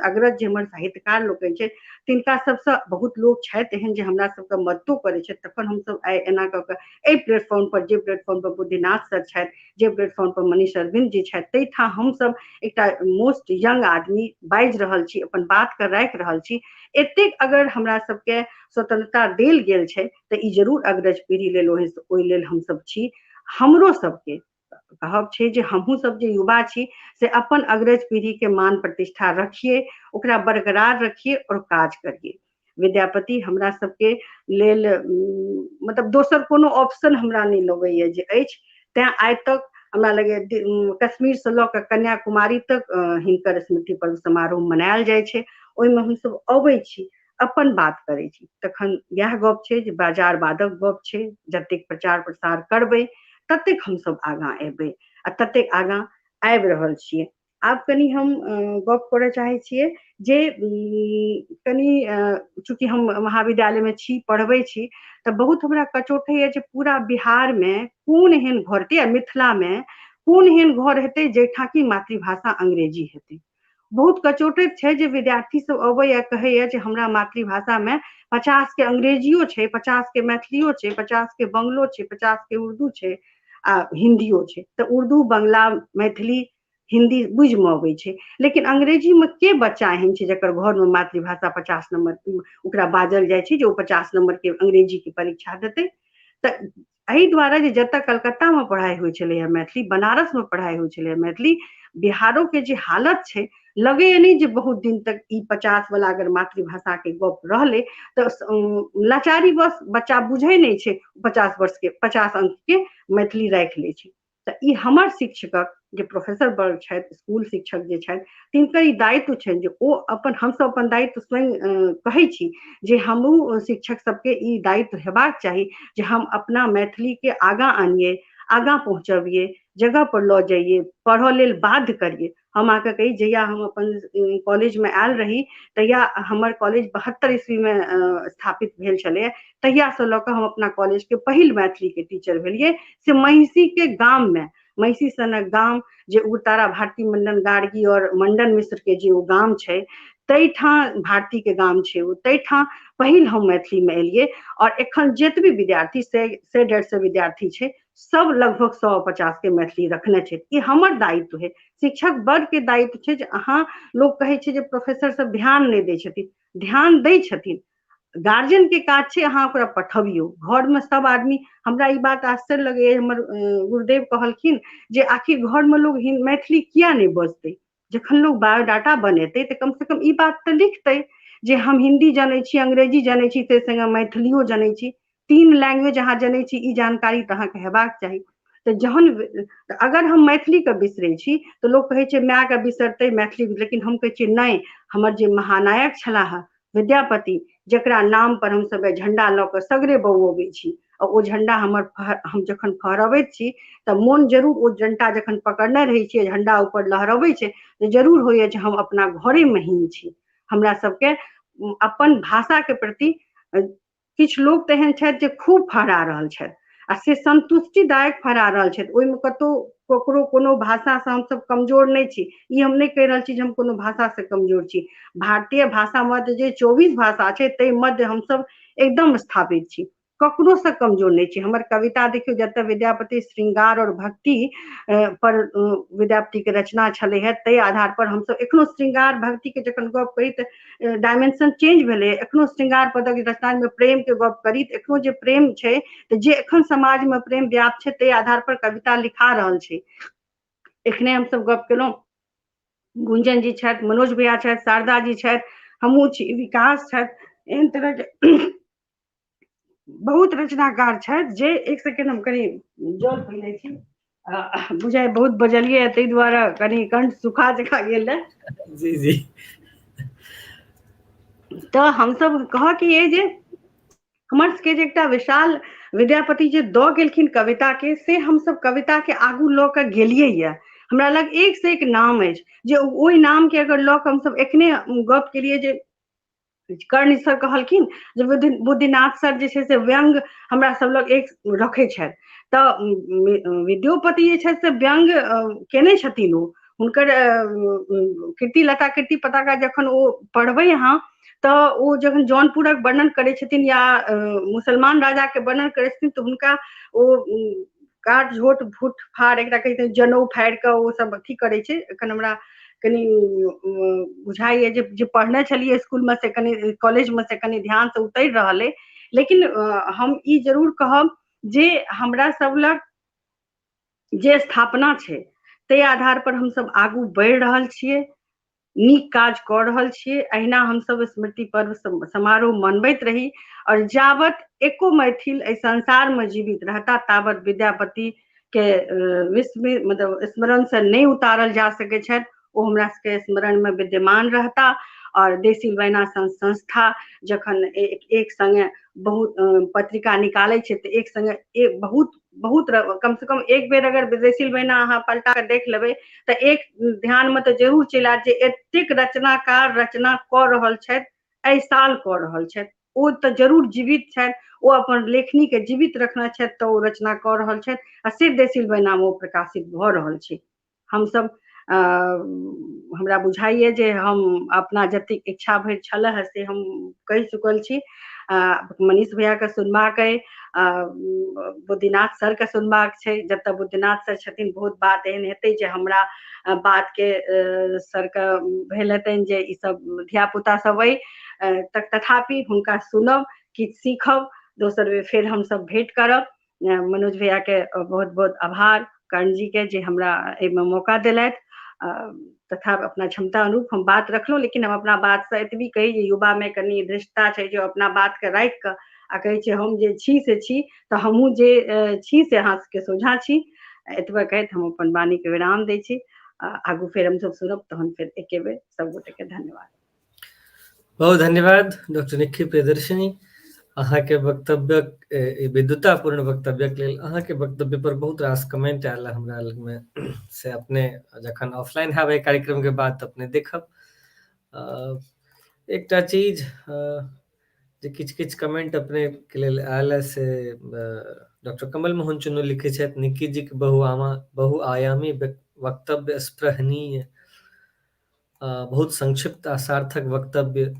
अग्रज जे हमर साहित्यकार लोकनि छथि तिनका सबसँ बहुत लोक छथि एहन जे हमरा सबके मददो करै छथि, तखन हमसब आइ एना कऽ कऽ एहि प्लेटफॉर्म पर, जे प्लेटफॉर्म पर बुद्धिनाथ सर छथि, जे प्लेटफॉर्म पर मनीष अरविंद जी छथि, ताहिठाम हमसब एकटा मोस्ट यंग आदमी बाजि रहल छी, अपन बातके राखि रहल छी। एतेक अगर हमरा सबके स्वतंत्रता देल गेल छै तऽ ई जरूर अग्रज पीढ़ी लेल ओहि लेल हमसब छी। हमरो सबके कहब छै जे हमहूँ सब जे युवा छी से अपन अग्रज पीढ़ी के मान प्रतिष्ठा रखिए, ओकरा बरकरार रखिए और काज करिए। विद्यापति हमरा सबके लेल मतलब दोसर कोनो ऑप्शन हमरा नहि लगैया जे अछि, तैं आइ तक हमरा लगैया कश्मीरसँ लऽ कऽ कन्याकुमारी तक हिनकर स्मृति पर्व समारोह मनायल जाइ छै, ओहिमे हमसब अबै छी, अपन बात करै छी। तखन इएह गप छै जे बाजारवादक गप छै, जतेक प्रचार प्रसार करबै ततेक हमसब आगाँ एबै आ ततेक आगाँ आबि रहल छियै। आब कनि हम गप करऽ चाहै छियै जे कनि चूँकि हम महाविद्यालयमे छी, पढ़बै छी, तऽ बहुत हमरा कचोटैए जे पूरा बिहारमे कोन एहन घर हेतै आ मिथिलामे कोन एहन घर हेतै जाहिठाम कि मातृभाषा अंग्रेजी हेतै। बहुत कचोटैत छै जे विद्यार्थी सब अबैया कहैया जे हमरा मातृभाषामे 50 के अंग्रेजियो छै, 50 के मैथिलियो छै, 50 के बंगलो छै, 50 के उर्दू छै आ हिन्दियो छै। तऽ उर्दू, बंगला, मैथिली, हिन्दी बुझिमे अबै छै, लेकिन अंग्रेजीमे के बच्चा एहन छै जकर घरमे मातृभाषा 50 नम्बर ओकरा बाजल जाइ छै जे ओ 50 नम्बरके अंग्रेजीके परीक्षा देतै? तऽ एहि दुआरे जे जतऽ कलकत्तामे पढ़ाइ होइ छलैए मैथिली, बनारसमे पढ़ाइ होइ छलैए मैथिली, बिहारोके जे हालत छै लगैए नहि जे बहुत दिन तक ई 50 वाला अगर मातृभाषाके गप रहलै तऽ लाचारी बस बच्चा बुझै नहि छै, 50 वर्षके 50 अंकके मैथिली राखि लै छै। तऽ ई हमर शिक्षकक जे प्रोफेसर वर्ग छथि, स्कूल शिक्षक जे छथि, तिनकर ई दायित्व छनि जे ओ अपन, हमसब अपन दायित्व स्वयं कहै छी जे हमहूँ शिक्षक सबके ई दायित्व हेबाक चाही जे हम अपना मैथिलीके आगाँ आनियै, आगाँ पहुँचबियै, जगह पर लऽ जइयै, पढ़ऽ लेल बाध्य करियै। हम अहाँके कही जहिया हम अपन कॉलेजमे आयल रही तहिया हमर कॉलेज 72 ईस्वीमे स्थापित भेल छलैए, तहियासँ लऽ कऽ हम अपना कॉलेजके पहिल मैथिलीके टीचर भेलियै से महिषीके गाममे, महिषी सनक गाम जे उग्रतारा भारती मंडन गार्गी और मंडन मिश्र के जे ओ गाम छै ताहिठाम भारतीके गाम छै ओ, ताहिठाम पहिल हम मैथिलीमे एलियै। और एखन जतबी विद्यार्थी 100-150 विद्यार्थी छै सब लगभग 150 के मैथिली रखने छै। ई हमर दायित्व है, शिक्षक वर्ग के दायित्व छै जे अहाँ, लोक कहै छै जे प्रोफेसर सब ध्यान नहि दै छथिन, ध्यान दै छथिन, गार्जियन के काज छै अहाँ ओकरा पठबियौ। घरमे सब आदमी, हमरा ई बात आश्चर्य लगैया, हमर गुरुदेव कहलखिन जे आखिर घरमे लोग मैथिली किया नहि बजतै? जखन लोग बायोडाटा बनेतै तऽ कम से कम ई बात तऽ लिखतै जे हम हिन्दी जनै छी, अंग्रेजी जनै छी, ताहि संगे मैथिलियो जनै छी। 3 लैंग्वेज अहाँ जनै छी, ई जानकारी तऽ अहाँके हेबाक चाही। तऽ जहन अगर हम मैथिलीके बिसरै छी तऽ लोक कहै छै मायके बिसरतै मैथिली, लेकिन हम कहै छियै नहि, हमर जे महानायक छलाह विद्यापति, जकरा नाम पर हमसभ झंडा लऽ कऽ सगरे बौअबै छी, आ ओ झंडा हमर हम जखन फहरबैत छी तऽ मोन जरूर, ओ डंटा जखन पकड़ने रहै छियै, झंडा ऊपर लहरबै छै, तऽ जरूर होइए जे हम अपना घरेमे हीन छी। हमरा सबके अपन भाषाके प्रति किछु लोक तऽ एहन छथि जे खूब फहरा रहल छथि आ से सन्तुष्टिदायक फहरा रहल छथि। ओहिमे कतहु ककरो कोनो भाषासँ हमसभ कमजोर नहि छी, ई हम नहि कहि रहल छी जे हम कोनो भाषासँ कमजोर छी। भारतीय भाषा मध्य जे 24 भाषा छै ताहि मध्य हमसभ एकदम स्थापित छी, ककरोसँ कमजोर नहि छी। हमर कविता देखियौ, जतऽ विद्यापति श्रृंगार और भक्ति पर विद्यापतिके रचना छलै हे, ताहि आधार पर हमसभ एखनो श्रृंगार भक्तिके जखन गप करी तऽ डायमेंशन चेंज भेलै। एखनो श्रृंगार पदक रचनामे प्रेमके गप करी तऽ एखनो जे प्रेम छै, तऽ जे एखन समाजमे प्रेम व्याप्त छै ताहि आधार पर कविता लिखा रहल छै। एखने हमसभ गप केलहुँ, गुंजन जी छथि, मनोज भैया छथि, शारदा जी छथि, हमहूँ छी, विकास छथि, एहन तरहके बहुत रचनाकार छथि जे एक सेकेंड हम कनि जल पी लै छी, बुझाइ बहुत बजलियै ताहि दुआरे कनि कंठ सुखा जकाँ गेल। जी जी। तऽ हमसभ कहऽ के ये जे हमर सबके जे एकटा विशाल विद्यापति जे दऽ गेलखिन कविता के, से हमसभ कविता के आगू लऽ कऽ गेलियै ये। हमरा लग एक से एक नाम अछि जे ओहि नाम के अगर लऽ कऽ हमसभ एखने गप केलियै जे कर्ण सर कहलखिन जे बुद्धिनाथ सर जे छै से व्यंग हमरा सब लग एक रखै छथि, तऽ विद्योपति जे छथि से व्यंग केने छथिन। ओ हुनकर कीर्तिलता कीर्ति पताका जखन ओ पढ़बै अहाँ तऽ ओ जखन जौनपुरक वर्णन करै छथिन या मुसलमान राजाके वर्णन करै छथिन तऽ हुनका ओ काट झोट भूट फाड़ एकरा कहै छै, जनउ फाड़ि कऽ ओ सब अथी करै छै। एखन हमरा कनि बुझाइए जे जे पढ़ने छलियै इसकुलमे से कनि कॉलेजमे से कनि ध्यानसँ उतरि रहल अइ, लेकिन हम ई जरूर कहब जे हमरा सब लग जे स्थापना छै ताहि आधार पर हमसब आगू बढ़ि रहल छियै, नीक काज कऽ रहल छियै। अहिना हमसब स्मृति पर्व समारोह मनबैत रही, आओर जाबत एको मैथिल एहि संसारमे जीवित रहता ताबत विद्यापति के विश्व मतलब स्मरणसँ नहि उतारल जा सकै छथि। ओ हमरा सबके स्मरणमे विद्यमान रहता। आओर देसिल बयना संस्था जखन एक संगे बहुत पत्रिका निकालै छै तऽ एक संगे एक बहुत बहुत कम से कम एक बेर अगर देसिल बयना अहाँ पलटा कऽ देख लेबै तऽ एक ध्यानमे तऽ जरूर चलि आयत जे एतेक रचनाकार रचना कऽ रहल छथि, एहि साल कऽ रहल छथि, ओ तऽ जरूर जीवित छथि, ओ अपन लेखनीके जीवित रखने छथि तऽ ओ रचना कऽ रहल छथि आ सिर्फ देसिल बयनामे ओ प्रकाशित भऽ रहल छै। हमसब हमरा बुझाइए जे हम अपना जतेक इच्छा भरि छल हे से हम कहि चुकल छी। मनीष भैयाके सुनबाक अइ, बुद्धिनाथ सरके सुनबाक छै। जतऽ बुद्धिनाथ सर छथिन बहुत बात एहन हेतै जे हमरा बातके सरके भेल हेतनि जे ईसब धियापुता सब अइ, तथापि हुनका सुनब, किछु सीखब। दोसर बेर फेर हमसब भेँट करब। मनोज भैयाके बहुत बहुत आभार, कर्ण जीके जे हमरा एहिमे मौका देलथि तथा अपना क्षमता अनुरूप हम बात रखलहुँ। लेकिन हम अपना बातसँ एतबी कही जे युवामे कनि धृष्टता छै जे अपना बातके राखि कऽ आ कहै छै हम जे छी से छी, तऽ हमहूँ जे छी से अहाँ सबके सोझाँ छी। एतबे कहैत हम अपन वाणीके विराम दै छी। आगू फेर हमसब सुनब, तहन फेर एके बेर सब गोटेके धन्यवाद। बहुत धन्यवाद डॉक्टर निखिल प्रियदर्शिनी, अहाँके वक्तव्यक विद्वतापूर्ण वक्तव्यक लेल। अहाँके वक्तव्य पर बहुत रास कमेंट आयल हमरा लगमे, से अपने जखन ऑफलाइन हैब एहि कार्यक्रम के बाद तऽ अपने देखब। एकटा चीज जे किछु किछु कमेंट अपने के लेल आयल है से डॉक्टर कमल मोहन चुन्नू लिखै छथि, निक्की जीके बहुआयामी वक्तव्य स्पृहणीय, बहुत संक्षिप्त आ सार्थक वक्तव्य,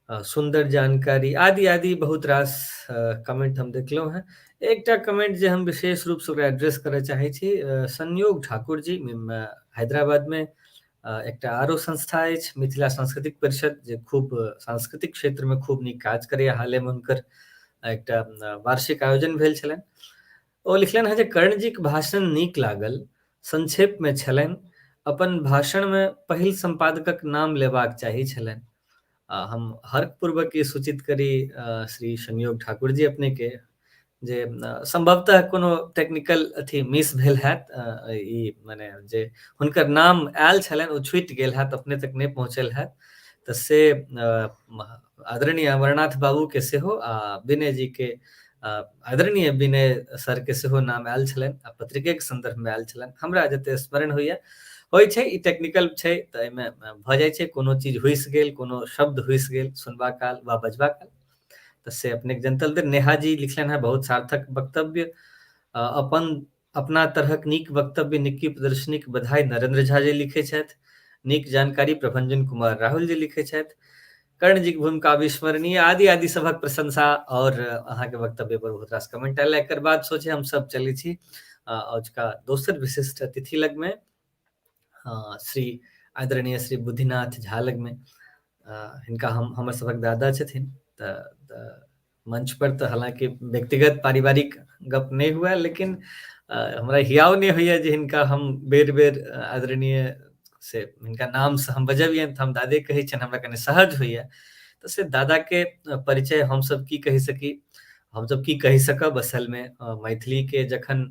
सुन्दर जानकारी आदि आदि बहुत रास कमेंट हम देखलहुँ हेँ। एकटा कमेंट जे हम विशेष रूपसँ ओकरा एड्रेस करय चाहै छी, संयोग ठाकुर जी, हैदराबादमे एकटा आरो संस्था अछि मिथिला सांस्कृतिक परिषद, जे खूब सांस्कृतिक क्षेत्रमे खूब नीक काज करैए। हालेमे हुनकर एकटा वार्षिक आयोजन भेल छलनि। ओ लिखलनि हेँ जे कर्णजीक भाषण नीक लागल, संक्षेपमे छलनि, अपन भाषणमे पहिल सम्पादकक नाम लेबाक चाही छलनि। हम हर्कपूर्वक ई सूचित करी श्री संयोग ठाकुर जी अपनेके जे संभवतः कोनो टेक्निकल अथी मिस भेल हैत, ई मने जे हुनकर नाम आयल छलनि ओ छूटि गेल हैत, अपने तक नहि पहुँचल हैत। तऽ से आदरणीय अमरनाथ बाबू के सेहो आ विनय जी के, आदरणीय विनय सर के सेहो नाम आयल छलनि आ पत्रिकेके संदर्भमे आयल छलनि। हमरा जते स्मरण होइए, होइ छै ई टेक्निकल छै तऽ एहिमे भऽ जाइ छै, कोनो चीज हुसि गेल, कोनो शब्द हुसि गेल सुनबा काल वा बजबा काल, तऽ से अपनेके जनतल दे। नेहा जी लिखलनि हेँ बहुत सार्थक वक्तव्य, अपन अपना तरहक नीक वक्तव्य, निक्की प्रदर्शनीक बधाई नरेंद्र झा जी लिखै छथि। नीक जानकारी प्रभंजन कुमार राहुल जी लिखै छथि। कर्ण जी के भूमिका अविस्मरणीय आदि आदि सभक प्रशंसा और अहाँके वक्तव्य पर बहुत रास कमेंट आयल। एकर बाद सोचे हम सब चलै छी अजुका दोसर विशिष्ट अतिथि लगमे, श्री आदरणीय श्री बुद्धिनाथ झा लगमे। हिनका हम हमर सभक दादा छथिन, तऽ मंच पर तऽ हालांकि व्यक्तिगत पारिवारिक गप नहि हुए, लेकिन हमरा हियाव नहि होइए जे हिनका हम बेर बेर आदरणीय से हिनका नामसँ हम बजबियनि तऽ हम दादे कहै छियनि, हमरा कनि सहज होइए। तऽ से दादाके परिचय हमसब की कहि सकी, हमसब की कहि सकब। असलमे मैथिलीके जखन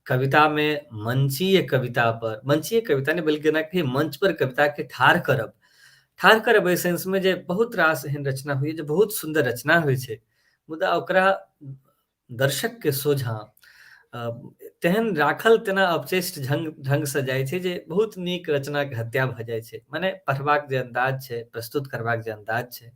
कवितामे मंचीय कविता पर, मंचीय कविता नहि बल्कि जेना कही मंच पर कविताके ठाढ़ करब, ठाढ़ करब एहि सेंसमे जे बहुत रास एहन रचना होइए जे बहुत सुन्दर रचना होइ छै, मुदा ओकरा दर्शकके सोझाँ तेहन राखल तेना अपचेष्ट ढङ्गसँ जाइ छै जे बहुत नीक रचनाके हत्या भऽ जाइ छै। मने पढ़बाक जे अन्दाज छै, प्रस्तुत करबाक जे अन्दाज छै,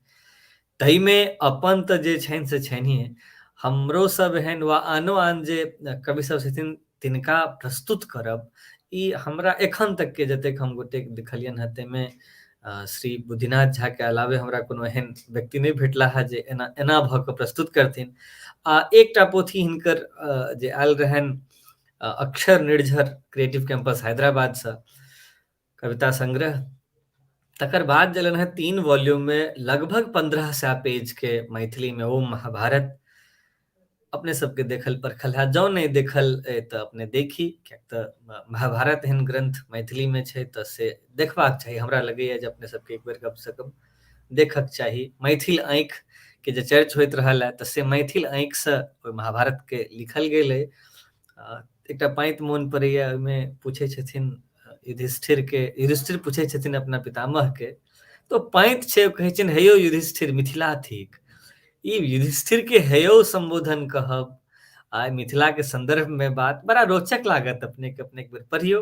ताहिमे अपन तऽ जे छनि से छैन्हिए, हमरो सब एहन वा आनो आन जे कवि सब छथिन तिनका प्रस्तुत करब, ई हमरा एखन तकके जतेक हम गोटेक देखलियनि हेँ ताहिमे श्री बुद्धिनाथ झाके अलावे हमरा कोनो एहन व्यक्ति नहि भेटला हेँ जे एना एना भऽ कऽ प्रस्तुत करथिन। आ एकटा पोथी हिनकर जे आयल रहनि अक्षर निर्झर क्रिएटिव कैंपस हैदराबादसँ कविता संग्रह, तकर बाद जलन है 3 वॉल्यूम में लगभग 1500 पेज के मैथिली में ओ महाभारत अपने सबके देखल परखल है। जँ नहि देखल तऽ अपने देखी, किएक तऽ महाभारत एहन ग्रंथ मैथिली में छै तऽ से देखबाक चाही। हमरा लगैए जे अपने सबके एक बेर कमसँ कम देखक चाही। मैथिल आँखि के जे चर्च होइत रहल है तऽ से मैथिल आँखिसँ ओहि महाभारत के लिखल गेल अइ। एकटा पाँति मोन पड़ैए, ओहिमे पूछै छथिन युधिष्ठिर के, युधिष्ठिर पूछै छथिन अपना पितामह के, तो पाँति छै कहै छथिन हे यौ युधिष्ठिर मिथिला थिक। ई युधिष्ठिर के हे यौ संबोधन कहब आ मिथिला के संदर्भ में बात बड़ा रोचक लागत अपने के, अपने बेर पढ़ियौ।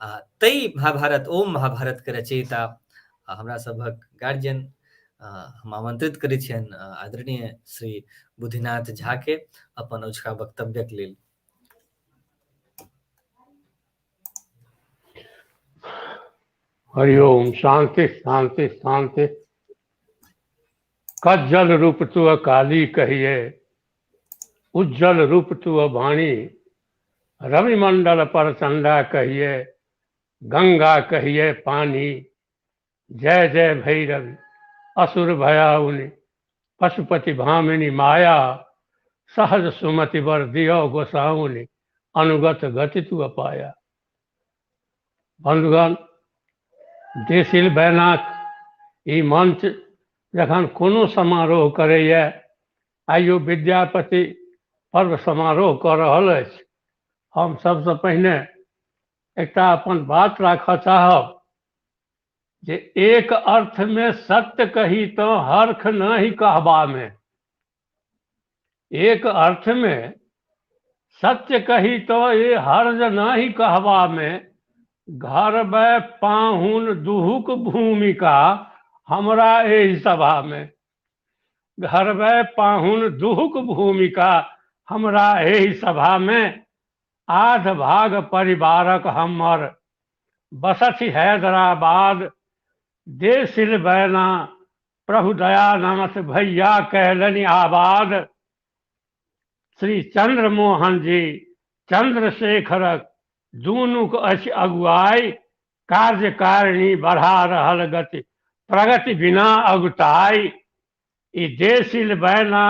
आ तै महाभारत ओम महाभारत के रचयिता हमरा सभक गार्जियन हम आमंत्रित करै छियनि आदरणीय श्री बुद्धिनाथ झा के अपन अजुका वक्तव्यक लेल। हरिओम शांति शांति शांति। कज्जल रूप तुअ काली कहिए, उज्जवल रूप तुअ वाणी, रवि मंडल पर चंदा कहिए, गंगा कहिए पानी। जय जय भैरवि असुर भयाउनि, पशुपति भामिनी माया, सहज सुमति बर दियो गोसाउनि, अनुगत गति तु अपाया। बंधुगण, देसिल बैनाक ई मंच जखन कोनो समारोह करैए, आइयो विद्यापति पर्व समारोह कऽ रहल अछि, हम सबसँ पहिने एकटा अपन बात राखऽ चाहब जे एक अर्थमे सत्य कही तऽ हर्ख नहि कहबामे, एक अर्थमे सत्य कही तऽ ये हर्ज नहि कहबामे, घरबै पाहुन दुहुक भूमिका हमरा एहि सभामे, घरबै पाहुन दुहुक भूमिका हमरा एहि सभामे, आध भाग परिवारक हमर बसथि हैदराबाद, देसिल बैना प्रभु दयानाथ भैया कहलनि आबाद। श्री चंद्रमोहन जी चंद्रशेखरक दुनूक अछि अगुआई, कार्यकारिणी बढ़ा रहल गति प्रगति बिना अगुताई। ई देसिल बैना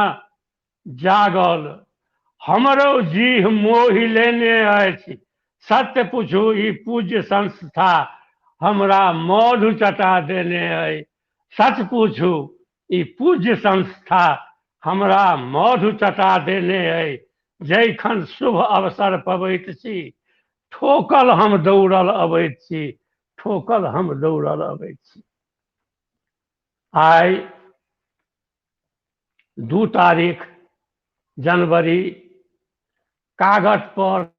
जागल हमरो जीह मोहि लेने अछि, सत्य पूछू ई पूज्य संस्था हमरा मधु चटा देने अछि, सच पूछू ई पूज्य संस्था हमरा मधु चटा देने अइ। जैखन शुभ अवसर पबैत छी, ठोकल हम दौड़ल अबैत छी, ठोकल हम दौड़ल अबैत छी। आइ 2 तारीख जनवरी कागज पर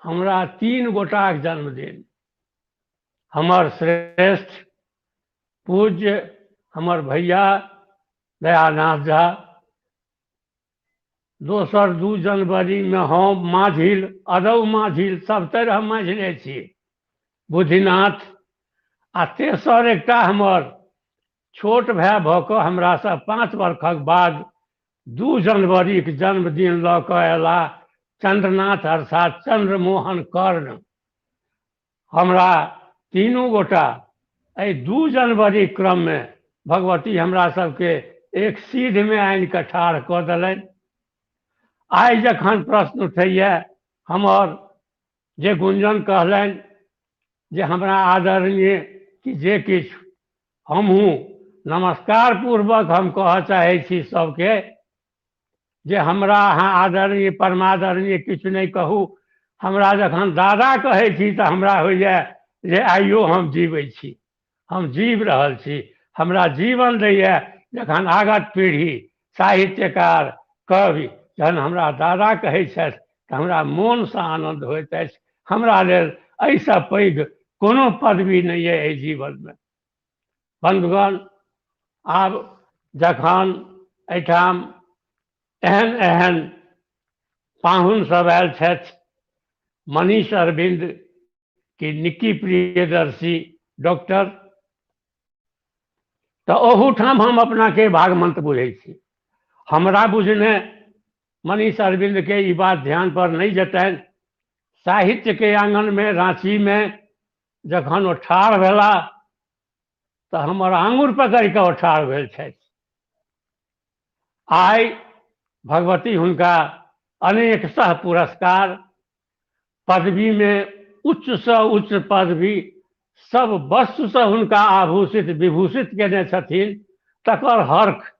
हमरा 3 गोटाक जन्मदिन। हमर श्रेष्ठ पूज्य हमर भैया दयानाथ झा, दोसर 2 जनवरी में हम माझिल, अदौ माझिल, सब तरह हम माझिले छी, बुद्धिनाथ, आ तेसर एकटा हमर छोट भाय भऽ कऽ हमरासँ 5 वर्षक बाद 2 जनवरीके जन्मदिन लऽ कऽ अयला चंद्रनाथ अर्थात चंद्रमोहन कर्ण। हमरा तीनू गोटा एहि 2 जनवरी क्रममे भगवती हमरा सबके एक सीधमे आनि कऽ ठाढ़ कऽ देलनि। आइ जखन प्रश्न उठैए, हमर जे गुंजन कहलनि जे हमरा आदरणीय कि जे किछु, हमहूँ नमस्कार पूर्वक हम कहऽ चाहै छी सबके जे हमरा अहाँ आदरणीय परमादरणीय किछु नहि कहू। हमरा जखन दादा कहै छी तऽ हमरा होइए जे आइयो हम जीबै छी, हम जीव रहल छी, हमरा जीवन दैए। जखन आगत पीढ़ी साहित्यकार कवि जखन हमरा दादा कहै छथि तऽ हमरा मोनसँ आनन्द होइत अछि। हमरा लेल एहिसँ पैघ कोनो पदवी नहि अइ एहि जीवनमे। बन्धुगण, आब जखन एहिठाम एहन एहन पाहुन सब आयल छथि, मनीष अरविंद कि निक्की प्रियदर्शी डॉक्टर, तऽ ओहूठाम हम अपनाके भागमंत बुझै छी। हमरा बुझने मनीष अरविंद के ई बात ध्यान पर नहि जेतनि। साहित्य के आंगन में रांची में जखन ओ ठाढ़ भेला तऽ हमर आंगुर पकड़ि कऽ ओ ठाढ़ भेल छथि। आइ भगवती हुनका अनेक सह पुरस्कार, पदवी में उच्च सँ उच्च पदवी सब वस्तुसँ हुनका आभूषित विभूषित केने छथिन। तकर हर्ख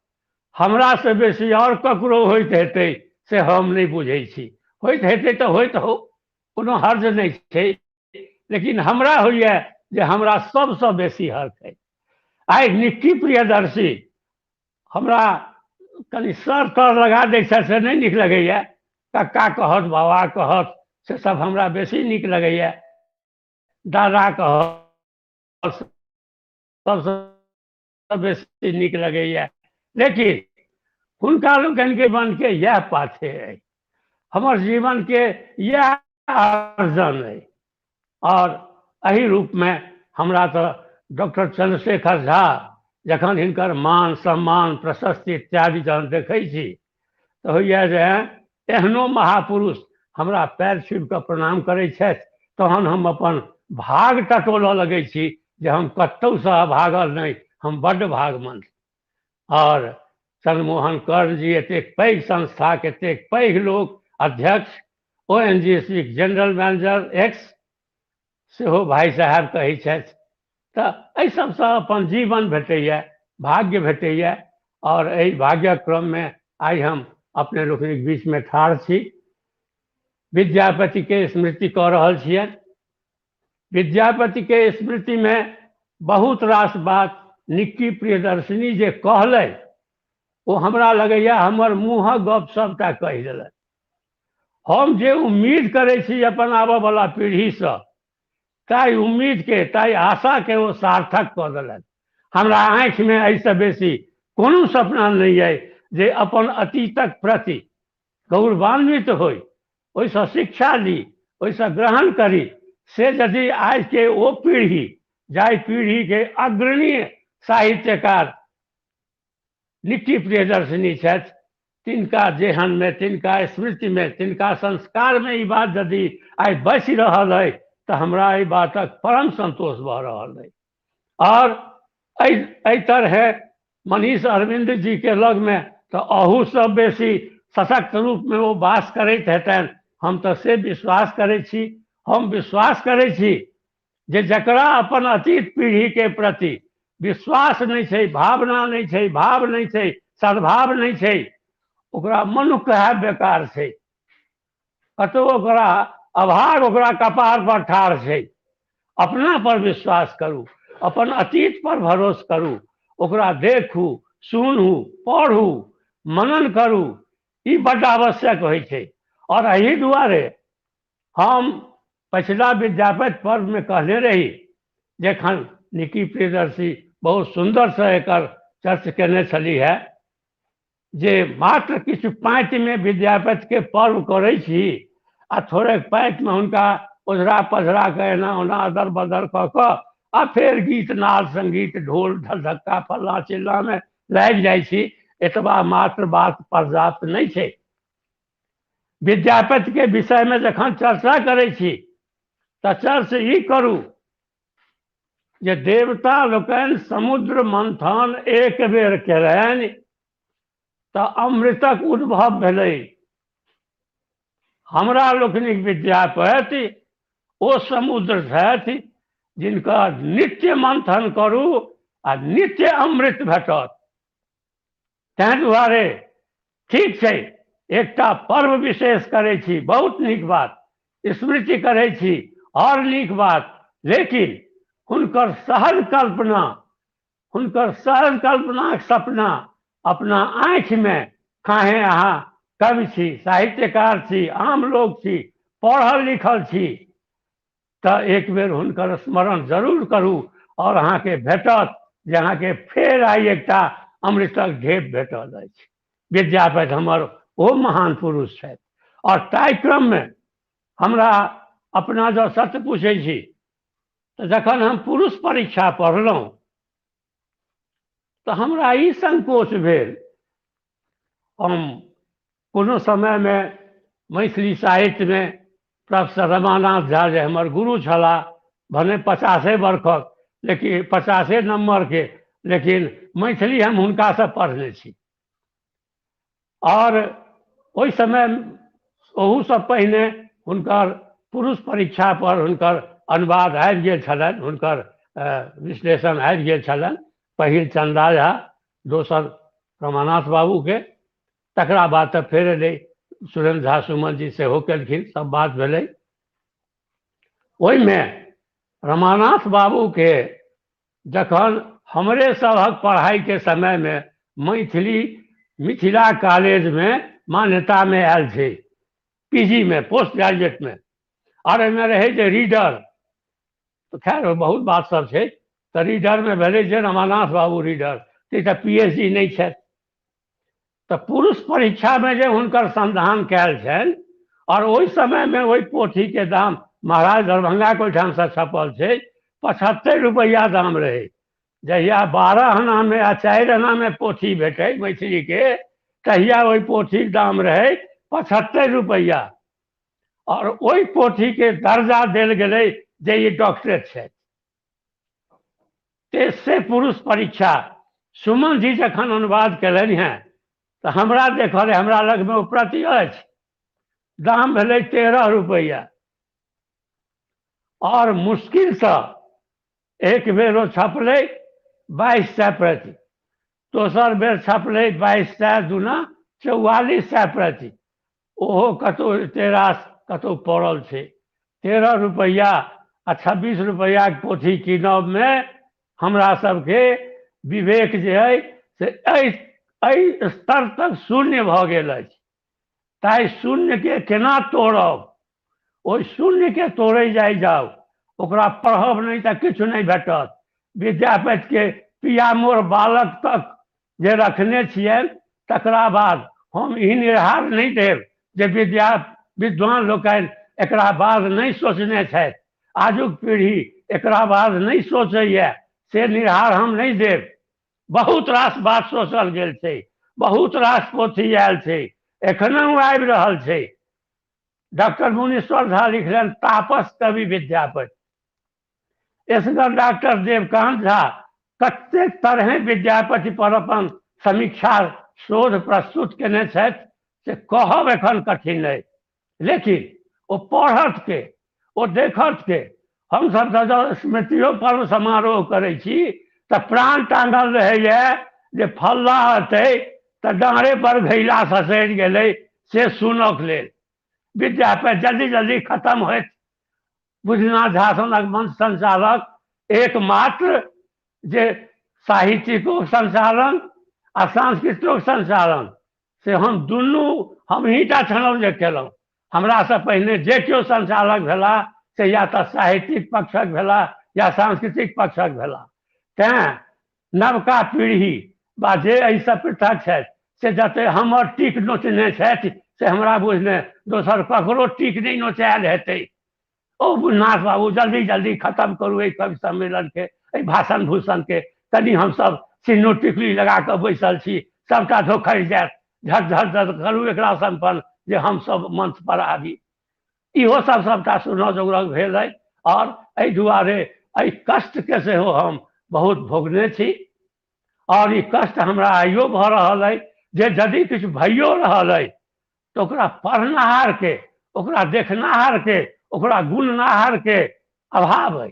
हमरा से बेसी आओर ककरो होइत हेतै से हम नहि बुझै छी। होइत हेतै तऽ होइत हो, कोनो हर्ज नहि छै, लेकिन हमरा होइए जे हमरा सबसँ बेसी हर्ख अइ। आइ निक्की प्रियदर्शी हमरा कनि सर तर लगा दै छथि से नहि नीक लगैए। कक्का कहत, बाबा कहत, से सब हमरा बेसी नीक लगैए। दादा कहत सबसँ बेसी नीक लगैए। लेकिन हुनका लोकनिके जीवनके इएह पाथे अइ, हमर जीवनके इएह अर्जन अइ। और एहि रूपमे हमरा तऽ डॉक्टर चंद्रशेखर झा जखन हिनकर मान सम्मान प्रशस्ति इत्यादि जहन देखै छी तऽ होइए जे एहनो महापुरुष हमरा पैर छुबि कऽ प्रणाम करै छथि, तहन हम अपन भाग टटोलऽ लगै छी जे हम कतहुसँ अभागल नहि, हम बड्ड भागमंत। और चंद्रमोहन कर्ण जी एतेक पैघ संस्थाके एतेक पैघ लोक अध्यक्ष, ONGC के जनरल मैनेजर एक्स सेहो भाई साहेब कहै छथि। तऽ एहि सबसँ अपन जीवन भेटैए, भाग्य भेटैए। और एहि भाग्यक क्रममे आइ हम अपने लोकनिक बीचमे ठाढ़ छी। विद्यापतिके स्मृति कऽ रहल छियनि। विद्यापतिके स्मृतिमे बहुत रास बात निक्की प्रियदर्शिनी जे कहलनि ओ हमरा लगैए हमर मुँहक गप सबटा कहि देलनि। हम जे उम्मीद करै छी अपन आबऽवला पीढ़ीसँ, ताहि उम्मीदके, ताहि आशाके ओ सार्थक कऽ देलनि। हमरा आँखिमे एहिसँ बेसी कोनो सपना नहि अइ जे अपन अतीतक प्रति गौरवान्वित होइ, ओहिसँ शिक्षा ली, ओहिसँ ग्रहण करी। से यदि आजके ओ पीढ़ी, जाहि पीढ़ीके अग्रणीय साहित्यकार निक्की प्रियदर्शिनी छथि, तिनका जेहनमे, तिनका स्मृतिमे, तिनका संस्कारमे ई बात यदि आइ बसि रहल अइ तऽ हमरा एहि बातक परम संतोष भऽ रहल अइ। और एहि तरहे मनीष अरविंद जी के लगमे तऽ अहूसँ बेसी सशक्त रूपमे ओ वास करैत हेतनि, हम तऽ से विश्वास करै छी। हम विश्वास करै छी जे जकरा अपन अतीत पीढ़ीके प्रति विश्वास नहि छै, भावना नहि छै, भाव नहि छै, सद्भाव नहि छै, ओकरा मनुख कहब बेकार छै। कतौ ओकरा अभाग ओकरा कपार पर ठाढ़ छै। अपना पर विश्वास करू, अपन अतीत पर भरोस करू, ओकरा देखू, सुनू, पढ़ू, मनन करू, ई बड्ड आवश्यक होइ छै। आओर एहि दुआरे हम पछिला विद्यापति पर्वमे कहने रही, जखन निकी प्रियदर्शी बहुत सुन्दरसँ एकर चर्च केने छलीह है, जे मात्र किछु पाँतिमे विद्यापतिके पर्व करै छी आ थोड़े पाँतिमे हुनका ओझरा पझरा कऽ एना ओना अदर बदर कऽ कऽ आ फेर गीत नाद संगीत ढोल ढक्का फल्लाँ चिल्लाँमे लागि जाइ छी, एतबा मात्र बात पर्याप्त नहि छै। विद्यापतिके विषयमे जखन चर्चा करै छी तऽ चर्च ई करू जे देवता लोकनि समुद्र मंथन एक बेर केलनि तऽ अमृतक उद्भव भेलै। हमरा लोकनिक विद्यापति ओ समुद्र छथि जिनकर नित्य मंथन करू आ नित्य अमृत भेटत। ताहि दुआरे ठीक छै, एकटा पर्व विशेष करै छी, बहुत नीक बात, स्मृति करै छी, आओर नीक बात, लेकिन हुनकर सहज कल्पना, हुनकर सहज कल्पनाक सपना अपना आँखिमे खाहे अहाँ कवि छी, साहित्यकार छी, आम लोक छी, पढ़ल लिखल छी, तऽ एक बेर हुनकर स्मरण जरूर करू आओर अहाँके भेटत जे अहाँके फेर आइ एकटा अमृतक ढेप भेटल अछि। विद्यापति हमर ओ महान पुरुष छथि। आओर ताहि क्रममे हमरा अपना जँ सत्य पूछै छी तऽ जखन हम पुरुष परीक्षा पढ़लहुँ तऽ हमरा ई संकोच भेल, हम कोनो समयमे मैथिली साहित्यमे प्रोफेसर रमानाथ झा जे हमर गुरु छलाह, भने 50 बरखक, लेकिन 50 नम्बरके, लेकिन मैथिली हम हुनकासँ पढ़ने छी। और ओहि समय ओहूसँ पहिने हुनकर पुरुष परीक्षा पर हुनकर अनुवाद आबि गेल छलनि, हुनकर विश्लेषण आबि गेल छलनि। पहिल चन्दा झा, दोसर रमानाथ बाबूके, तकरा बाद तऽ फेर एलै सुरेन्द्र झा सुमन जी सेहो केलखिन, सब बात भेलै। ओहिमे रमानाथ बाबूके जखन हमरे सभक पढ़ाइके समयमे मैथिली मिथिला कॉलेजमे मान्यतामे आयल छै, पीजी मे, पोस्ट ग्रेजुएट मे, और एहिमे रहै जे रीडर, तऽ खैर बहुत बात सब छै, तऽ रीडरमे भेलै जे रमानाथ बाबू रीडर, तऽ PhD नहि छथि। तऽ पुरुष परीक्षामे जे हुनकर संधान कयल छनि, और ओहि समयमे ओहि पोथीके दाम महाराज दरभंगाके ओहिठामसँ छपल छै, 75 रुपैआ दाम रहै। जहिया 12 आनामे आ 4 आनामे पोथी भेटै मैथिलीके, तहिया ओहि पोथीके दाम रहै 75 रुपैआ। और ओहि पोथीके दर्जा देल गेलै जे ई डॉक्टरेट छथि। से पुरुष परीक्षा सुमन जी जखन अनुवाद केलनि हेँ तऽ हमरा देखल, हमरा लगमे ओ प्रति अछि, दाम भेलै 13 रुपैआ। और मुश्किलसँ एक बेर ओ छपलै 2200 प्रति, दोसर बेर छपलै 2200 दूना 4400 प्रति, ओहो कतहु तेरास कतहु पड़ल छै। 13 रुपैआ आ 26 रुपैआके पोथी कीनबमे हमरा सबके विवेक जे अइ से एहि स्तर तक शून्य भऽ गेल अछि। ताहि शून्यके केना तोड़ब, ओहि शून्यके तोड़ै जाइ जाउ, ओकरा पढ़ब नहि तऽ किछु नहि भेटत। विद्यापतिके पिया मोर बालक तक जे रखने छियनि, तकरा बाद हम ई निर्हार नहि देब जे विद्वान लोकनि एकरा बाद नहि सोचने छथि, आजुक पीढ़ी एकरा बाद नहि सोचैए, से निर्हार हम नहि देब। बहुत रास बात सोचल गेल छै, बहुत रास पोथी आयल छै, एखनहु आबि रहल छै। डॉक्टर मुनीश्वर झा लिखलनि तापस कवि विद्यापति, एसगर डॉक्टर देवकांत झा कतेक तरहे विद्यापति पर अपन समीक्षा शोध प्रस्तुत केने छथि से कहब एखन कठिन अइ, लेकिन ओ पढ़त के, ओ देखत के। हमसब तऽ जँ स्मृतियो पर्व समारोह करै छी तऽ प्राण टाँगल रहैए जे फल्लाँ अतै तऽ डाँड़े पर घैला ससरि गेलै से सुनक लेल। विद्यापति जल्दी जल्दी खत्म होइत। बुधनाथ झा सनक मंच संचालक एकमात्र जे साहित्यिको संचालन आ सांस्कृतिको संचालन से हम दुनू हमहीँ टा छलहुँ जे केलहुँ। हमरासँ पहिने जे केओ संचालक भेला से या तऽ साहित्यिक पक्षक भेला या सांस्कृतिक पक्षक भेला। तैँ नवका पीढ़ी वा जे एहिसँ पृथक छथि से जते हमर टीक नोचने छथि से हमरा बुझने दोसर ककरो टीक नहि नोचायल हेतै। ओ बुधनाथ बाबू जल्दी जल्दी खत्म करू एहि कवि सम्मेलनके, एहि भाषण भूषणके, कनि हमसभ सिन्नूर टिकली लगा कऽ बैसल छी, सबटा धोखरि जायत, झट झट झट करू एकरा सम्पन्न जे हमसभ मंच पर आबी। इहो सब सबटा सुनऽ जोगरक भेल अइ। आओर एहि दुआरे एहि कष्टके सेहो हम बहुत भोगने छी आओर ई कष्ट हमरा आइयो भऽ रहल अइ जे यदि किछु भइयो रहल अइ तऽ ओकरा पढ़नाहारके, ओकरा देखनाहारके, ओकरा गुणनाहारके अभाव अइ।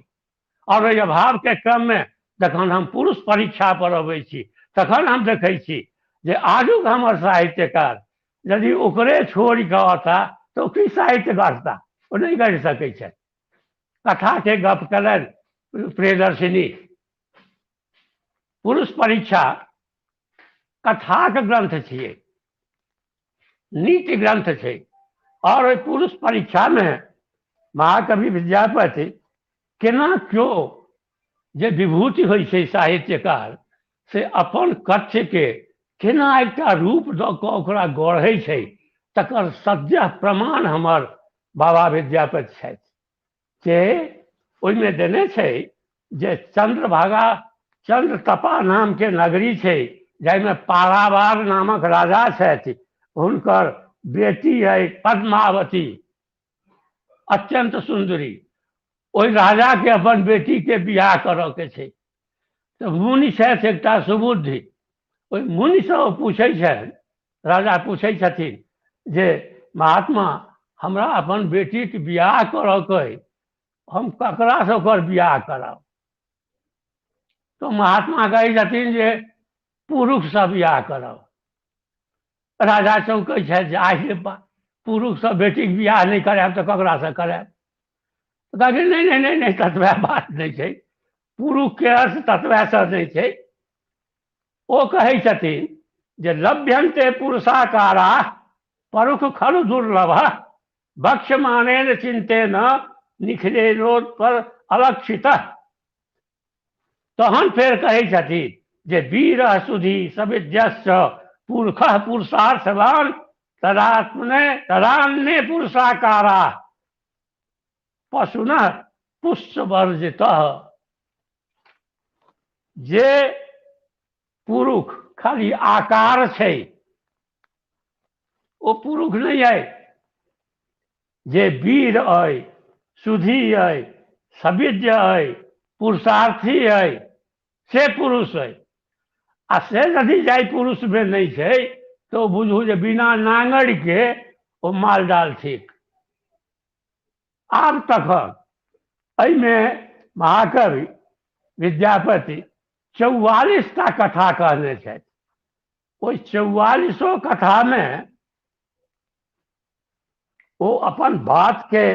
आओर एहि अभावके क्रममे जखन हम पुरुष परीक्षा पर अबै छी तखन हम देखै छी जे आजुक हमर साहित्यकार यदि ओकरे छोड़ि कऽ अता तऽ ओ की साहित्य गढ़ता, ओ नहि गढ़ि सकै छथि। कथाके गप कयलनि प्रियदर्शिनी। पुरुष परीक्षा कथाक ग्रंथ छियै, नीति ग्रंथ छै। और ओहि पुरुष परीक्षामे महाकवि विद्यापति केना क्यो जे विभूति होइ छै साहित्यकार से अपन कथ्यके केना एकटा रूप दऽ कऽ ओकरा गढ़ै छै तकर सद्यः प्रमाण हमर बाबा विद्यापति छथि। से ओहिमे देने छै जे चंद्रभागा चंद्रतपा नामके नगरी छै जाहिमे पारावार नामक राजा छथि, हुनकर बेटी अइ पद्मावती, अत्यंत सुन्दरी। ओहि राजाके अपन बेटीके बियाह करऽके छै। तऽ मुनि छथि एकटा सुबुद्धि, ओहि मुनिसँ ओ पूछै छनि, राजा पूछै छथिन जे महात्मा हमरा अपन बेटीके बियाह करऽके अइ, हम ककरासँ ओकर बियाह कराउ? तऽ महात्मा कहै छथिन जे पुरुषसँ बियाह कराउ। राजा चौंकै छथि जे आहि बा, पुरुषसँ बेटीके बियाह नहि करायब तऽ ककरासँ करायब? कहलखिन नहि नहि नहि नहि, ततबा बात नहि छै, पुरुषके अर्थ ततबासँ नहि छै। ओ कहै छथिन जे लभ्यन्ते पुरुषाकारा परुख खलु दुर्लभ बक्ष्यमाणेन चिन्तेन निखिलेनोत्पर अलक्षित। तहन फेर कहै छथिन जे वीर सुधि सविद्यश्च पुरुष पुरुषार्थवान तदात्मने तदान्य पुरुषाकारा पशुनः पुष्पवर्जितः। जे पुरुष खाली आकार छै ओ पुरुष नहि अइ, जे वीर अइ, सुधी अइ, सविद्य अइ, पुरुषार्थी अइ, से पुरुष अइ। आ से यदि जाहि पुरुषमे नहि छै तऽ बुझू जे बिना नाङ्गरिके ओ मालजाल थिक। आब तखन एहिमे महाकवि विद्यापति 44 टा कथा कहने छथि। ओहि 44 कथामे ओ अपन बातके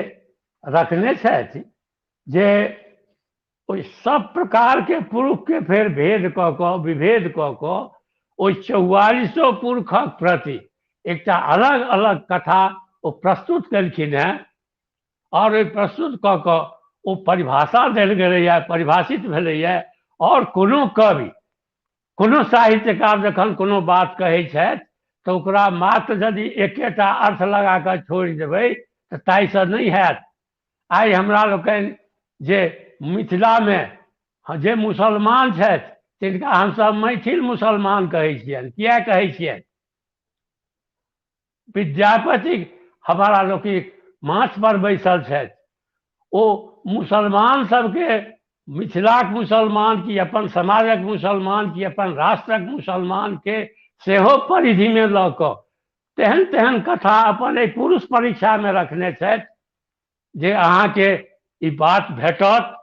रखने छथि जे ओहि सब प्रकारके पुरुषके फेर भेद कऽ कऽ विभेद कऽ कऽ ओहि 44 पुरुषक प्रति एकटा अलग अलग कथा ओ प्रस्तुत केलखिन हेँ। और ओहि प्रस्तुत कऽ कऽ ओ परिभाषा देल गेलैए, परिभाषित भेलैए। और कोनो कवि कोनो साहित्यकार जखन कोनो बात कहै छथि तऽ ओकरा मात्र यदि एकेटा अर्थ लगा कऽ छोड़ि देबै तऽ ताहिसँ नहि हैत। आइ हमरा लोकनि जे मिथिलामे जे मुसलमान छथि तिनका हमसभ मैथिल मुसलमान कहै छियनि। किया कहै छियनि? विद्यापति हमारा लोकनिक माथ पर बैसल छथि। ओ मुसलमान सबके, मिथिलाक मुसलमान की अपन समाजक मुसलमान की अपन राष्ट्रक मुसलमान के सेहो परिधिमे लऽ कऽ तेहन तेहन कथा अपन एहि पुरुष परीक्षामे रखने छथि जे अहाँके ई बात भेटत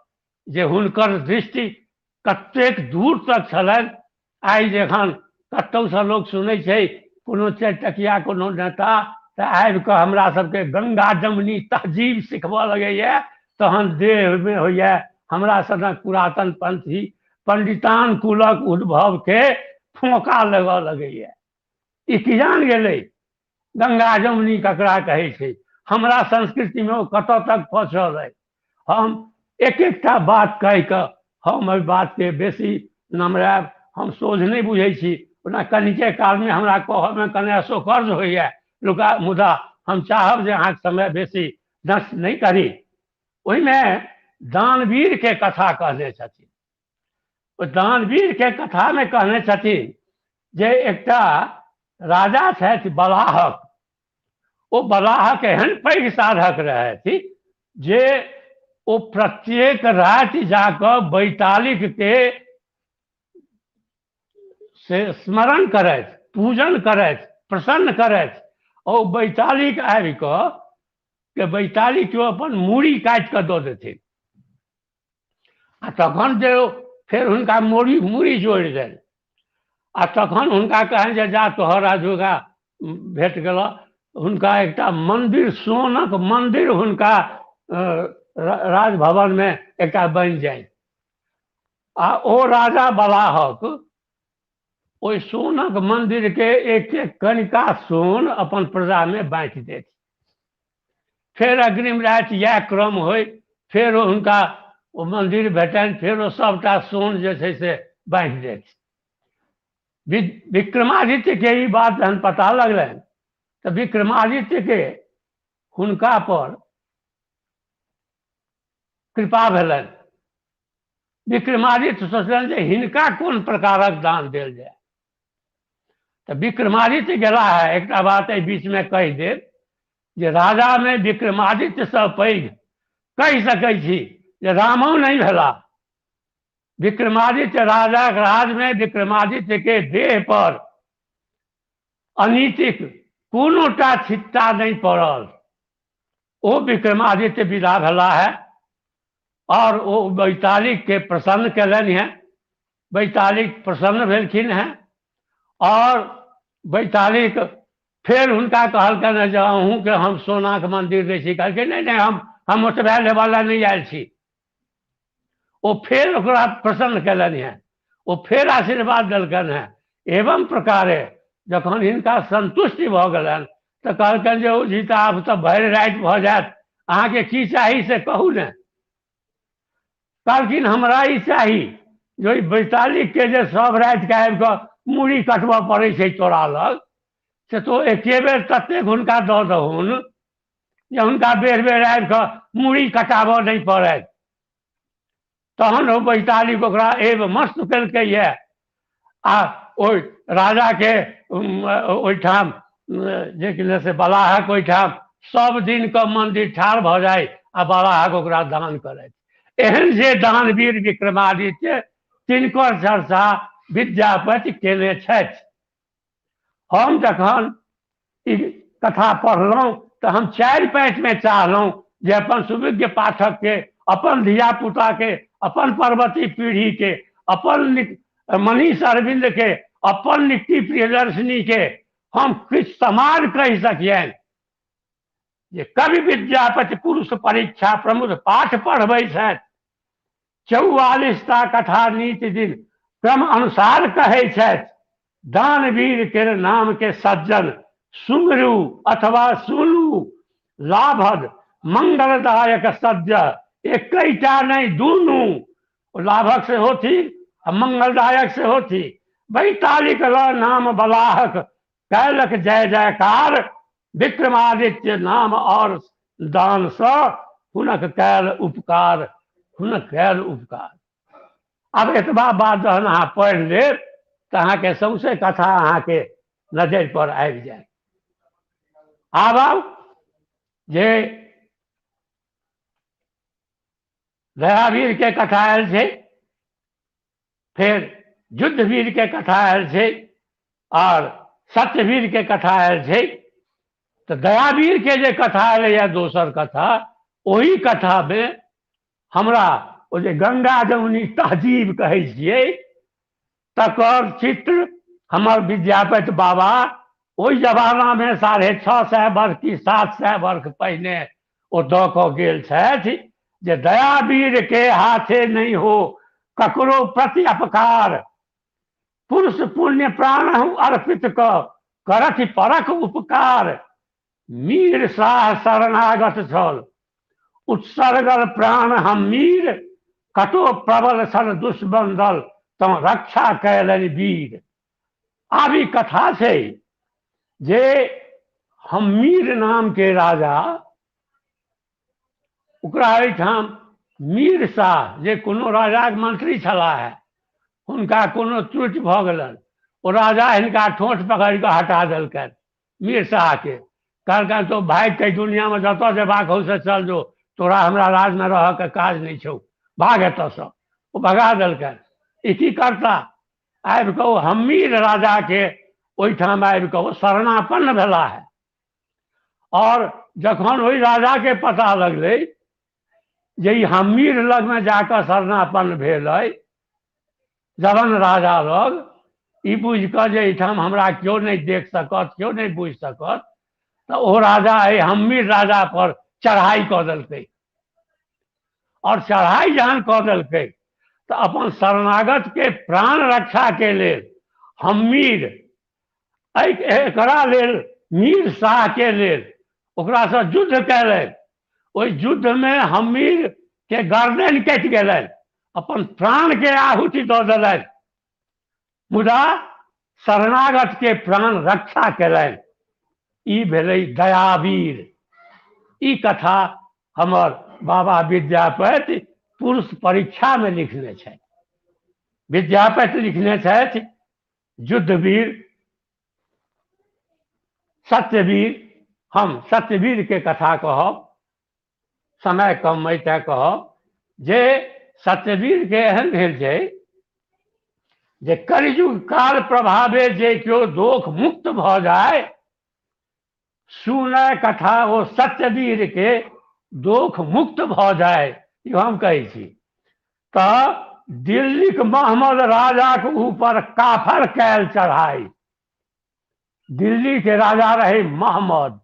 जे हुनकर दृष्टि कतेक दूर तक छलनि। आइ जखन कतहुसँ लोक सुनै छै कोनो 4 टकिया कोनो नेता तऽ आबिकऽ हमरा सबके गंगा जमुनी तहजीब सिखबऽ लगैए, तहन देहमे होइए हमरा सनक पुरातन पंथी पंडितान कुलक उद्भवके फोका लगऽ लगैए। ई की जान गेलै गंगा जमुनी ककरा कहै छै, हमरा संस्कृतिमे ओ कतऽ तक पहुँचल अइ। हम एक एकटा बात कहिकऽ हम एहि बातके बेसी नमरायब हम सोझ नहि बुझै छी। ओना कनिके कालमे हमरा कहऽमे कने असौकर्य होइए लोका, मुदा हम चाहब जे अहाँके समय बेसी नष्ट नहि करी। ओहिमे दानवीरके कथा कहने छथिन। ओ दानवीरके कथामे कहने छथिन जे एकटा राजा छथि बलाहक। ओ बलाहक एहन पैघ साधक रहथि जे ओ प्रत्येक राति जाकऽ बैतालिकके से स्मरण करथि, पूजन करथि, प्रसन्न करथि। ओ बैतालिक आबि कऽ के बैतालिक केओ अपन मूड़ी काटि कऽ दऽ देथिन आ तखन जे फेर हुनका मूड़ी जोड़ि देल आ तखन हुनका कहनि जे जा तोहर राजोगा भेट गेलऽ। हुनका एकटा मन्दिर, सोनक मन्दिर हुनका राजभवनमे एकटा बनि जाय आ ओ राजा बलाहक ओहि सोनक मन्दिरके एक एक कणिका सोन अपन प्रजामे बाँटि देत। फेर अग्रिम राति इएह क्रम होइ, फेर हुनका ओ मन्दिर भेटनि, फेर ओ सभटा सोन जे छै से बाँटि देत। विक्रमादित्यके ई बात जहन पता लगलनि तऽ विक्रमादित्यके हुनका पर कृपा भेलनि। विक्रमादित्य सोचलनि जे हिनका कोन प्रकारक दान देल जाय। तऽ विक्रमादित्य गेला है। एकटा बात एहि बीचमे कहि देब जे राजामे विक्रमादित्यसँ पैघ कहि सकै छी जे रामो नहि भेला। विक्रमादित्य राजाक राजमे विक्रमादित्यके देह पर अनीतिक कोनोटा छिट्टा नहि पड़ल। ओ विक्रमादित्य विदा भेला है और ओ वैतालिक के प्रसन्न कयलनि हैं। वैतालिक प्रसन्न भेलखिन हैं और वैतालिक फेर हुनका कहलकनि जे अहूँके हम सोनाके मन्दिर दै छी। कहलकै नहि नहि, हम ओतबे लेबऽ लए नहि आयल छी। ओ फेर ओकरा प्रसन्न कयलनि हैं, ओ फेर आशीर्वाद देलकनि हैं। एवं प्रकारे जखन हिनका संतुष्टि भऽ गेलनि तऽ कहलकनि जे ओ जी तऽ आब तऽ भरि राति भऽ जायत, अहाँके की चाही से कहू ने। कहलखिन हमरा ई चाही जे ओहि वैतालिकके जे सब रातिके आबि कऽ मूड़ी कटबऽ पड़ै छै तोरा लग, से तो एके बेर ततेक हुनका दऽ दहुन जे हुनका बेर बेर आबि कऽ मूड़ी कटाबऽ नहि पड़नि। तहन ओ वैतालिक ओकरा एव मस्त केलकै ये आ ओहि राजाके ओहिठाम जे कि से बलाहक ओहिठाम सब दिनके मन्दिर ठाढ़ भऽ जाइ आ बलाहक ओकरा दान करैत। एहन जे दानवीर विक्रमादित्य तिनकर चर्चा विद्यापति केने छथि। हम जखन ई कथा पढ़लहुँ तऽ हम 4 पाँचमे चाहलहुँ जे अपन सुविज्ञ पाठकके, अपन धियापुताके, अपन परवर्ती पीढ़ीके, अपन मनीष अरविन्दके, अपन नित्य प्रियदर्शिनीके हम किछु समाज कहि सकियनि जे कवि विद्यापति पुरुष परीक्षा प्रमुख पाठ पढ़बै छथि, 44टा कथा नीति दिन क्रम अनुसार कहै छथि। दानवीर के नाम के सज्जन सुमरू अथवा सुनू लाभद मंगलदायक सद्य, एकैटा नहि दुनू, लाभक सेहो थी आ मंगलदायक सेहो थी। वैतालिक ल नाम बलाहक कैलक जय जयकार, विक्रमादित्य नाम और दान सँ हुनक कैल उपकार, हुनक कैल उपकार। आब एतबा बात जहन अहाँ पढ़ि लेब तऽ अहाँके सौंसे कथा अहाँके नजरि पर आबि जायत। आब आब जे दयावीर के कथा आयल छै, फेर युद्धवीर के कथा आयल छै और सत्यवीर के कथा आयल छै। तऽ दयावीर के जे कथा एलैए दोसर कथा, ओहि कथामे हमरा ओ जे गंगा जमुनी तहजीब कहै छियै तकर चित्र हमर विद्यापति बाबा ओहि जमानामे 650 वर्ष कि 700 वर्ष पहिने ओ दऽ कऽ गेल छथि जे दयावीर के हाथे नहि हो ककरो प्रति अपकार, पुरुष पुण्य प्राण अर्पित कऽ करथि परक उपकार। मीर शाह शरणागत छल, उत्सर्गल प्राण हम मीर, कतो प्रबल छल दुश्मन दल तँ रक्षा कयलनि वीर। आब ई कथा छै जे हम्मीर नामके राजा, ओकरा एहिठाम मीर शाह जे कोनो राजाके मंत्री छलाह है, हुनका कोनो त्रुटि भऽ गेलनि, ओ राजा हिनका ठोंठ पकड़ि कऽ हटा देलकनि मीर शाहके, कहलकनि तो भागि के दुनियामे जतऽ जेबाक हौ से चल जो, तोरा हमरा राजमे रहऽके काज नहि छौ, भाग एतऽसँ। ओ भगा देलकनि। ई की करता, आबि कऽ ओ हम्मीर राजाके ओहिठाम आबि कऽ ओ शरणापन्न भेला है। और जखन ओहि राजाके पता लगलै जे ई हम्मीर लगमे जाकऽ शरणापन्न भेल अइ, जवन राजा लग, ई बुझि कऽ जे एहिठाम हमरा केओ नहि देख सकत, केओ नहि बुझि सकत, तऽ ओ राजा एहि हम्मीर राजा पर चढ़ाई कऽ देलकै। और चढ़ाई जहन कऽ देलकै तऽ अपन शरणागत के प्राण रक्षा के लेल हम्मीर एकरा लेल मीर शाह के लेल ओकरासँ युद्ध कयलनि। ओहि युद्धमे हम्मीर के गर्दन कटि गेलनि, अपन प्राण के आहुति दऽ देलनि, मुदा शरणागत के प्राण रक्षा कयलनि। ई भेलै दयावीर। ई कथा हमर बाबा विद्यापति पुरुष परीक्षामे लिखने छथि। विद्यापति लिखने छथि युद्धवीर सत्यवीर। हम सत्यवीर के कथा कहब, समय कम अइ तैं कहब जे सत्यवीर के एहन भेल छै जे कलियुग काल प्रभावे जे केओ दोख मुक्त भऽ जाय, सुनय कथा ओ सत्यवीर के दोख मुक्त भऽ जाय, ई हम कहै छी। तऽ दिल्लीक मोहम्मद राजाक ऊपर काफर कयल चढ़ाई। दिल्ली के राजा रहे मोहम्मद,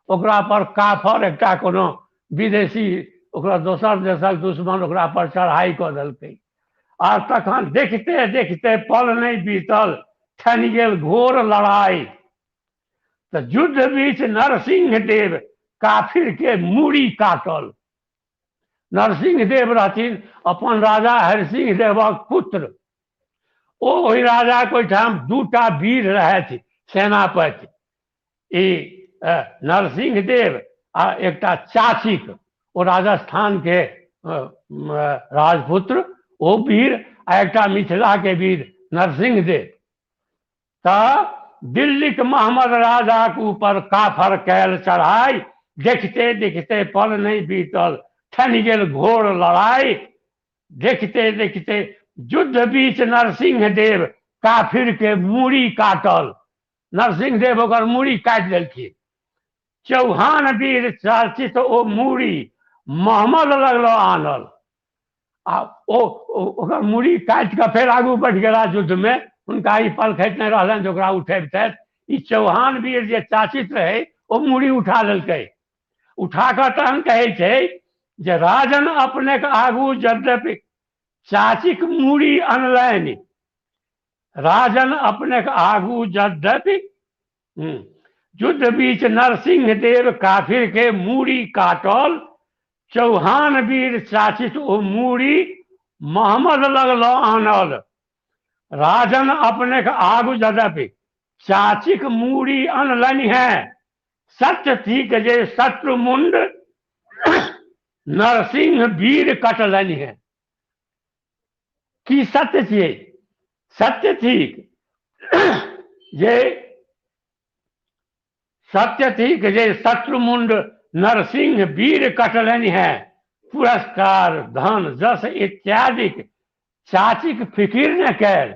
ओकरा पर काफर एकटा कोनो विदेशी ओकरा दोसर देशक दुश्मन ओकरा पर चढ़ाई कऽ देलकै। आर तखन देखते देखते पल नहि बीतल, ठनि गेल घोर लड़ाई। तऽ युद्ध बीच नरसिंह देव काफिर के मूड़ी काटल। नरसिंह देव रहथिन अपन राजा हरिसिंह देवक पुत्र। ओ ओहि राजाके ओहिठाम दूटा वीर रहथि सेनापति, ई नरसिंह देव आ एकटा चाचिक, ओ राजस्थान के राजपुत्र ओ वीर, आ एकटा मिथिला के वीर नरसिंह देव। तऽ दिल्लीक मोहम्मद राजाक ऊपर काफर कयल चढ़ाई, देखते देखते पल नहि बीतल, ठनि गेल घोर लड़ाई। देखते देखते युद्ध बीच नरसिंह देव काफिर के मूड़ी काटल। नरसिंह देव ओकर मूड़ी काटि देलखिन। चौहान वीर चर्चित ओ मूड़ी मोहम्मद लगलो आनल, आ ओ ओकर मूड़ी काटि कऽ फेर आगू बढ़ि गेला युद्धमे। हुनका ई पलखैत नहि रहलनि जे ओकरा उठेबतथि। ई चौहान वीर जे चाचित रहै ओ मूड़ी उठा लेलकै। उठा कऽ तहन कहै छै जे राजन अपनेक आगू यद्यपि चाचीक मूड़ी अनलनि, राजन अपनेक आगू यद्यपि युद्ध बीच नरसिंह देव काफिर के मूड़ी काटल, चौहान वीर चाचित ओ मूड़ी मोहम्मद लग लऽ आनल। राजन अपनेक आगू यद्यपि चाचीक मूड़ी अनलनि हैं, सत्य थिक जे शत्रुमुंड नरसिंह वीर कटलनि हैं। की सत्य छियै? सत्य थिक जे सत्य थिक जे शत्रुमुंड नरसिंह वीर कटलनि हैं, पुरस्कार धन जस इत्यादि चाचीक फिकिर ने कयल।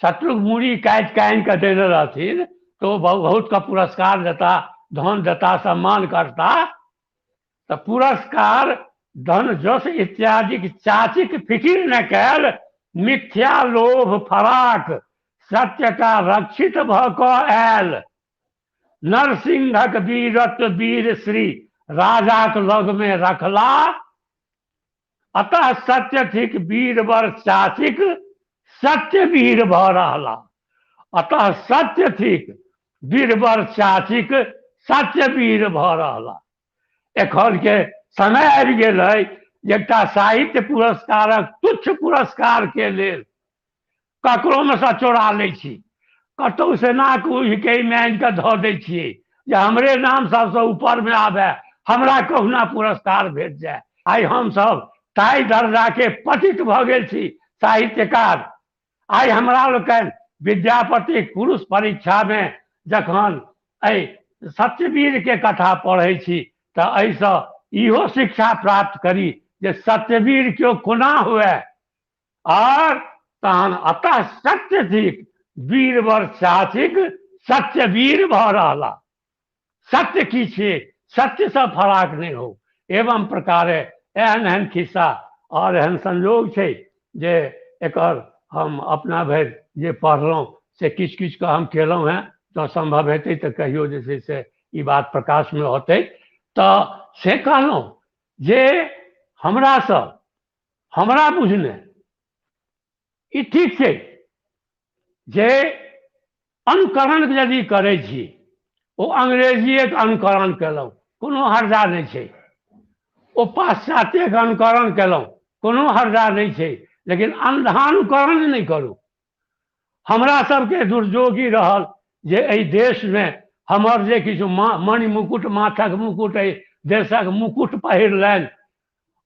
शत्रुक मूड़ी काटि कऽ आनि कऽ देने रहथिन तो बहुत का पुरस्कार देता, धन देता, सम्मान करता। तऽ पुरस्कार धन जस इत्यादि चाचीक फिकिर ने कयल, मिथ्या लोभ फराक सत्यता रक्षित भऽ कऽ आयल। नरसिंहक वीरत्व वीर श्री राजाक लगमे रखला। अतः सत्य थिक वीरवर चाचिक सत्य वीर भऽ रहला। अतः सत्य थिक वीरवर चाचिक सत्य वीर भऽ रहला। एखन के समय आबि गेल है एकटा साहित्य पुरस्कारक तुच्छ पुरस्कार के लेल ककरोमे सँ चोरा लै छी, कतहु से नाक उहिके एहिमे आनि कऽ धऽ दै छियै जे हमरे नाम सबसँ ऊपरमे आबय, हमरा कहुना पुरस्कार भेट जाय। आइ हमसभ ताहि दर्जाके पतित भऽ गेल छी साहित्यकार। आइ हमरा लोकनि विद्यापतिक पुरुष परीक्षामे जखन एहि सत्यवीरके कथा पढ़ै छी तऽ एहिसँ इहो शिक्षा प्राप्त करी जे सत्यवीर केओ कोना हुए। और तहन अतः सत्य थिक वीरवर चाचिक सत्यवीर भऽ रहला। सत्य की छियै, सत्यसँ फराक नहि हो। एवं प्रकारे एहन एहन खिस्सा और एहन संयोग छै जे एकर हम अपना भरि जे पढ़लहुँ से किछु किछु कऽ हम केलहुँ हेँ। जँ सम्भव हेतै तऽ कहियो जे छै से ई बात प्रकाशमे होतै। तऽ से कहलहुँ जे हमरासँ हमरा बुझने ई ठीक छै जे अनुकरण यदि करै छी, ओ अंग्रेजिएके अनुकरण केलहुँ, कोनो हर्जा नहि छै। ओ पाश्चात्यके अनुकरण केलहुँ, कोनो हर्जा नहि छै, लेकिन अन्धानुकरण नहि करू। हमरा सबके दुर्योगी रहल जे एहि देशमे हमर जे किछु मणिमुकुट माथक मुकुट एहि देशक मुकुट पहिरलनि,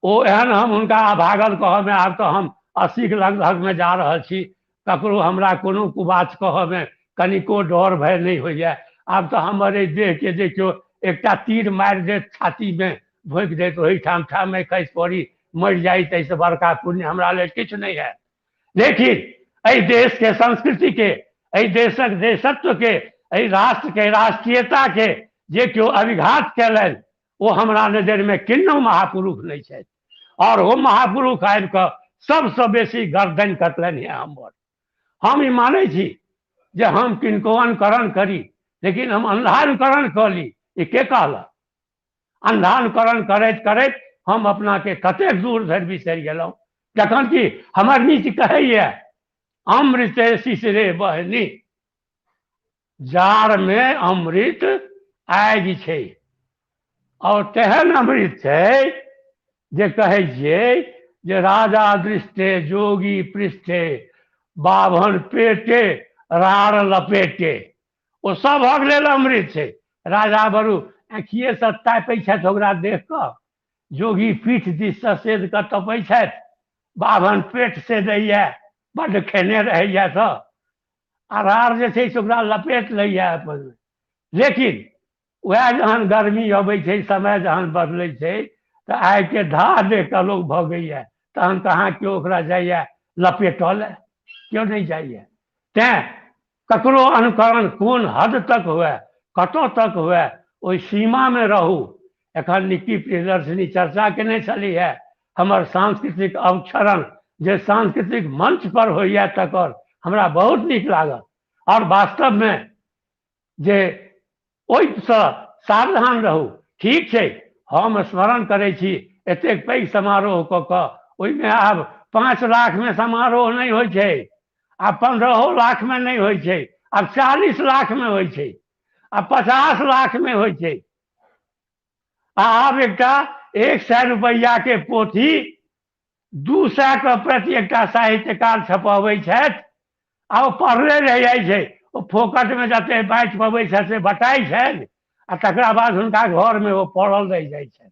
ओ एहन हम हुनका अभागल कहऽमे आब तऽ हम 80के लगभगमे जा रहल छी, ककरो हमरा कोनो कुबाच कहऽमे कनिको डर भय नहि होइए। आब तऽ हमर एहि देहके जे केओ एकटा तीर मारि देत, छातीमे भोँकि देत, ओहिठाम ठामे खसि पड़ी, मरि जाइ, ताहिसँ बड़का पुण्य हमरा लेल किछु नहि हैत। लेकिन एहि देशके संस्कृतिके, एहि देशक देशत्वके, एहि राष्ट्रके राष्ट्रीयताके जे केओ अभिघात कयलनि, ओ हमरा नजरिमे किन्नहु महापुरुष नहि छथि। और ओ महापुरुष आबि कऽ सबसँ बेसी गर्दनि कटलनि हेँ हमर। हम ई मानै छी जे हम किनको अनुकरण करी, लेकिन हम अन्धानुकरण कऽ ली, ई के कहलक? अन्धानुकरण करैत करैत हम अपनाके कतेक दूर धरि बिसरि गेलहुँ, जखन कि हमर नीति कहैए अमृते शिशिरे बहनी, जाड़मे अमृत आगि छै, और तेहन अमृत छै जे कहै छियै जे राजा दृष्टे जोगी पृष्ठे बाभन पेटे राड़ लपेटे, ओ सभक लेल अमृत छै। राजा बरु आँखिएसँ तापै छथि ओकरा देख कऽ, जोगी पीठ दिससँ सेद कऽ तपै छथि, बाभन पेट सेदैए, बड्ड खेने रहैए तऽ, आ राड़ जे छै से ओकरा लपेट लैए अपन। लेकिन वएह जहन गर्मी अबै छै, समय जहन बदलै छै, तऽ आगिके धाह देख कऽ लोक भगैए, तहन कहाँ केओ ओकरा जाइए लपेटऽ लए, केओ नहि जाइए। तैँ ककरो अनुकरण कोन हद तक हुए, कतऽ तक हुए, ओहि सीमामे रहू। एखन निक्की प्रियदर्शिनी चर्चा केने छलीह हमर सांस्कृतिक अवक्षरण जे सांस्कृतिक मंच पर होइए तकर हमरा बहुत नीक लागल। और वास्तवमे जे ओहिसँ सावधान रहू। ठीक छै, हम स्मरण करै छी एतेक पैघ समारोह कऽ कऽ ओहिमे आब 5 लाखमे समारोह नहि होइ छै, आब 15 लाखमे नहि होइ छै, आब 40 लाखमे होइ छै, आब 50 लाखमे होइ छै। आ आब एकटा 100 रुपैआके पोथी 200 के प्रति एकटा साहित्यकार छपबै छथि, आ ओ पढ़ले रहि जाइ छै, ओ फोकटमे जते बाँटि पबै छथि से बटाइ छनि, आ तकरा बाद हुनका घरमे ओ पड़ल रहि जाइ छनि।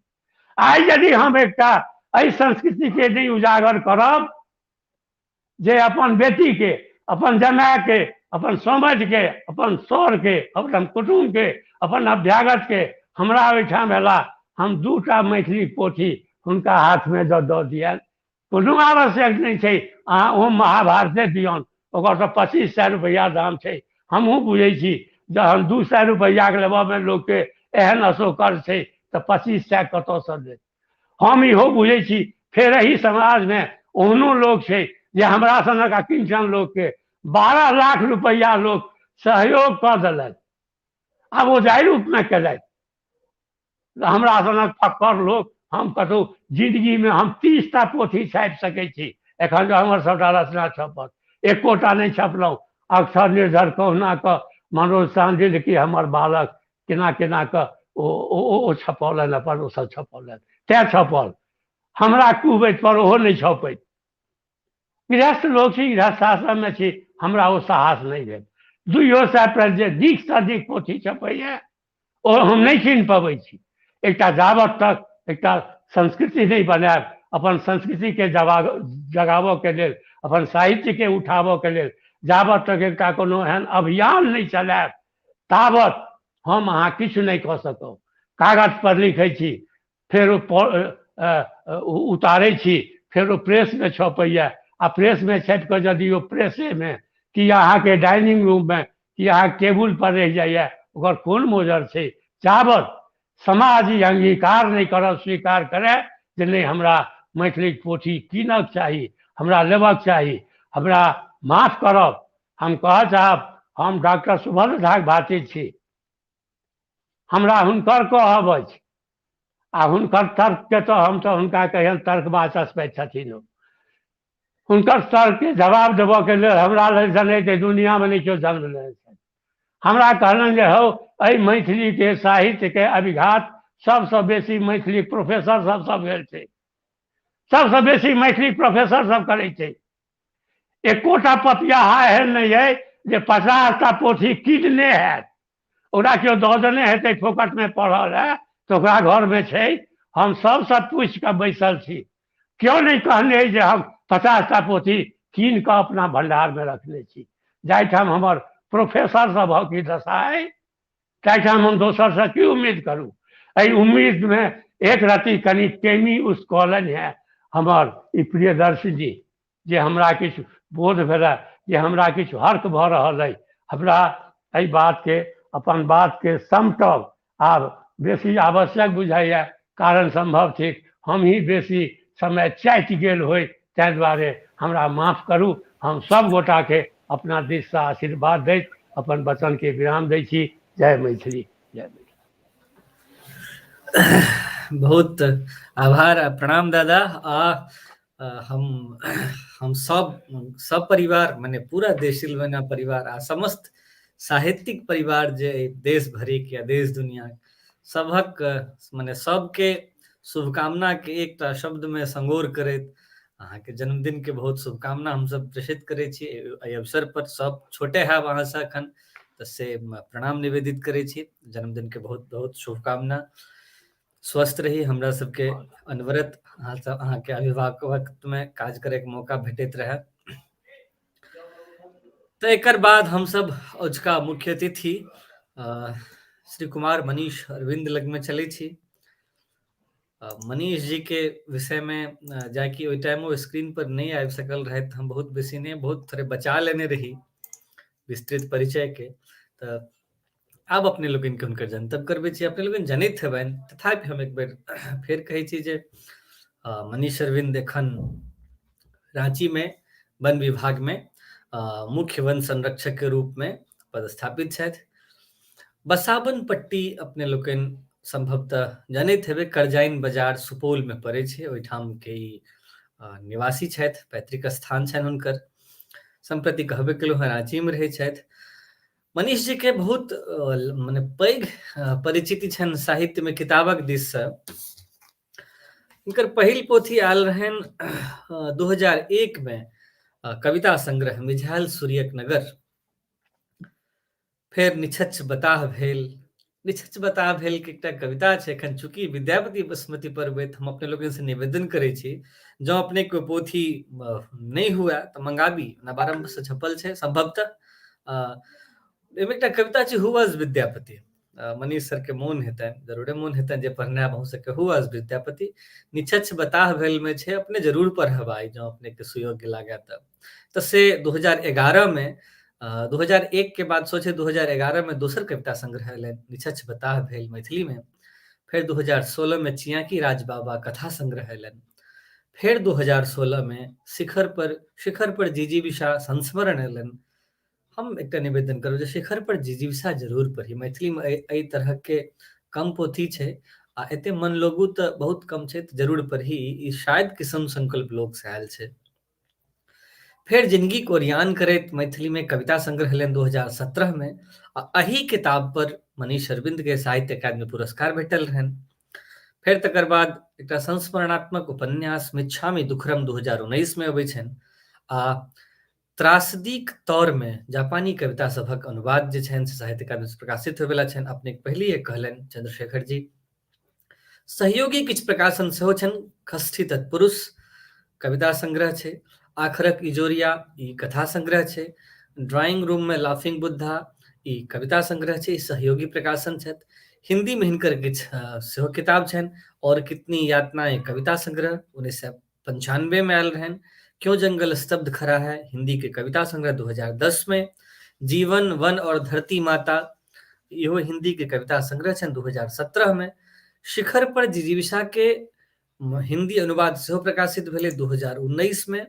आइ यदि हम एकटा एहि संस्कृतिके नहि उजागर करब जे अपन बेटीके, अपन जमायके, अपन समझके, अपन सरके, अपन कुटुम्बके, अपन अभ्यागतके हमरा ओहिठाम अयला, हम 2टा मैथिली पोथी हुनका हाथमे दऽ दियनि, कोनो आवश्यक नहि छै अहाँ ओ महाभारते दियौन, ओकर तऽ 2500 रुपैआ दाम छै। हमहूँ बुझै छी जहन 200 रुपैआके लेबऽमे लोकके एहन असौकर्य छै तऽ 2500 कतऽसँ देत। हम इहो बुझै छी फेर एहि समाजमे ओहनो लोक छै जे हमरा सनक अकिंचन लोकके 12 लाख रुपैआ लोक सहयोग कऽ देलथि। आब ओ जाहि रूपमे केलथि, हमरा सनक फक्कर लोक, हम कतहु जिन्दगीमे हम 30टा पोथी छापि सकै छी, एखन जो हमर सबटा रचना छपत, एकोटा नहि छपलहुँ। अक्षर निर्धर कहुना कऽ मनोज सांडिल की हमर बालक केना केना कऽ ओ ओ छपौलनि, अपन ओ सब छपौलनि, तैँ छपल। हमरा कुबैत पर ओहो नहि छपैत। गृहस्थ लोक छी, गृहस्थ आश्रममे छी, हमरा ओ साहस नहि भेल। 200 पर जे नीकसँ नीक पोथी छपैए ओ हम नहि चिन्ह पबै छी। एकटा जाबत तक एकटा संस्कृति नहि बनायब, अपन संस्कृतिके जगाबऽके लेल, अपन साहित्यके उठाबऽके लेल जाबत तक एकटा कोनो एहन अभियान नहि चलायब, ताबत हम अहाँ किछु नहि कऽ सकब। कागज पर लिखै छी, फेर ओ उतारै छी, फेर ओ प्रेसमे छपैए, आ प्रेसमे छपि कऽ यदि ओ प्रेसेमे कि अहाँके डाइनिंग रूममे कि अहाँके टेबुल पर रहि जाइए, ओकर कोन मोजर छै? जाबत समाज ई अंगीकार नहि करब, स्वीकार करय जे नहि हमरा मैथिलीक पोथी कीनक चाही, हमरा लेबक चाही। हमरा माफ करब, हम कहऽ चाहब, हम डॉक्टर सुभद्र झाक भातिज छी, हमरा हुनकर कहब अछि आ हुनकर तर्कके तऽ हम तऽ हुनका कहियनि तर्क वाचस्पति छथिन ओ। हुनकर तर्कके जवाब देबऽके लेल हमरा लेल जनैत दुनिआँमे नहि केओ जन्म लेने छथि। हमरा कहलनि जे हौ, एहि मैथिलीके साहित्यके अभिघात सबसँ बेसी मैथिली प्रोफेसर सबसँ भेल छै, सबसँ बेसी मैथिली प्रोफेसर सब करै छै। एकोटा पपियाहा एहन नहि अइ जे 50टा पोथी कीनने हैत, ओकरा केओ दऽ देने हेतै फोकटमे पढ़ल है तऽ ओकरा घरमे छै। हम सबसँ पूछि कऽ बैसल छी, केओ नहि कहने अइ जे हम 50टा पोथी कीन कऽ अपना भण्डारमे रखने छी। जाहिठाम हमर प्रोफेसर सभक ई दशा अइ, ताहिठाम हम दोसरसँ की उम्मीद करू? एहि उम्मीदमे एक रति कनि टेमी उसकौलनि हेँ हमर ई प्रियदर्शी जी, जे हमरा किछु बोध भेलै, जे हमरा किछु हर्क भऽ रहल अइ। हमरा एहि बातके, अपन बातके समटब आब बेसी आवश्यक बुझाइए, कारण सम्भव थिक हमही बेसी समय चाटि गेल होइ, ताहि दुआरे हमरा माफ करू। हम सब गोटाके अपना दिससँ आशीर्वाद दैत अपन वचनके विराम दै छी। जय मैथिली, जय मैथिली। बहुत आभार आ प्रणाम दादा। आ हम सब परिवार, माने पूरा देशिल बना परिवार आ समस्त साहित्यिक परिवार जे देश भरिक या देश दुनिया सभक, माने सबके शुभकामना के एकटा शब्द में संगोर करैत अहाँके जन्मदिन के बहुत शुभकामना हमसब प्रेषित करै छी। एहि अवसर पर सब छोटे हैब अहाँसँ एखन, तऽ से प्रणाम निवेदित करै छी। जन्मदिन के बहुत बहुत शुभकामना। स्वस्थ रही, हमरा सबके अनवरत अहाँके अभिभावकत्व में काज करैके मौका भेटैत रहै। तऽ एकर बाद हमसब अजुका मुख्य अतिथि श्री कुमार मनीष अरविंद लगमे चलै छी। मनीष जी के विषय में जाकि ओहि टाइम ओ स्क्रीन पर नहि आबि सकल रहथि, हम बहुत बेसी नहि, बहुत थोड़े बचा लेने रही विस्तृत परिचय के, तऽ आब अपने लोकनिके हुनकर जनतब करबै छी। अपने लोकनि जनैत हेबनि, तथापि हम एक बेर फेर कहै छी जे मनीष अरविंद एखन राँचीमे वन विभागमे मुख्य वन संरक्षक के रूपमे पदस्थापित छथि। बसावन पट्टी अपने लोकनि सम्भवतः जनैत हेबै, करजाइन बाजार सुपौलमे पड़ै छै, ओहिठामके ई निवासी छथि, पैतृक स्थान छनि हुनकर। सम्प्रति कहबे केलहुँ हँ, राँचीमे रहै छथि। मनीष जी के बहुत मने पैघ परिचिति छनि साहित्यमे किताबक दिससँ। हुनकर पहिल पोथी आयल रहनि 2001 मे, कविता संग्रह मिझायल सूर्यक नगर। फेर निछच्छ बताह भेल। निछच्छ बताह भेल के एकटा कविता छै। एखन चूँकि विद्यापति स्मृति पर्व अइ, हम अपने लोकनि से निवेदन करै छी, जँ अपने के पोथी नहि हुए तऽ मंगाबी, नवारम्भ से छपल छै सम्भवतः। एहिमे एकटा कविता छै who was Vidyapati. Manish sir के मोन हेतनि, जरूरे मोन हेतनि जे पढ़ने अहूँ सबके who was Vidyapati. निछच्छ बताह भेल में छै, अपने जरूर पढ़ब आइ जँ अपने के सुयोग्य लागए तऽ से 2011 में, 2001 के बाद सोचे 2011 में दोसर कविता संग्रह एलनि निछच्छ बताह भेल मैथिली में। फेर 2016 में चियाकी राज बाबा कथा संग्रह एलनि। फेर 2016 में शिखर पर जीजीविषा संस्मरण एलनि। हम एकटा निवेदन करब जे शिखर पर जिजीविषा जरूर पढ़ी। मैथिलीमे एहि तरहके कम पोथी छै आ एते मनलोगू तऽ बहुत कम छै, तऽ जरूर पढ़ी। ई शायद किसम संकल्प लोकसँ आयल छै। फेर जिंदगीक ओरियान करैत मैथिलीमे कविता संग्रह लेलनि 2017 मे आ एहि किताब पर मनीष अरविंद के साहित्य अकादमी पुरस्कार भेटल रहनि। फेर तकर बाद एकटा संस्मरणात्मक उपन्यास मिच्छामि दुखरम 2019 मे अबै छनि आ त्रासदीक तौरमे जापानी कविता सभक अनुवाद जे छनि से साहित्य अकादमी से प्रकाशित होयवला छनि। अपने पहिलिए कहलनि चंद्रशेखर जी। सहयोगी किछु प्रकाशन सेहो छनि। खष्ठी तत्पुरुष कविता संग्रह छै, आखरक इजोरिया ई कथा संग्रह छै, ड्राइंग रूम में लाफिंग बुद्धा ई कविता संग्रह छै, ई सहयोगी प्रकाशन छथि। हिंदी में हिनकर किछु सेहो किताब छनि, और कितनी यातनाएं कविता संग्रह 1995 में आयल रहनि, क्यों जंगल स्तब्ध खड़ा है हिंदी के कविता संग्रह 2010 में, जीवन वन और धरती माता इहो हिंदी के कविता संग्रह छनि 2017 में, शिखर पर जिजीविषा के हिंदी अनुवाद सेहो प्रकाशित भेलै 2019 में।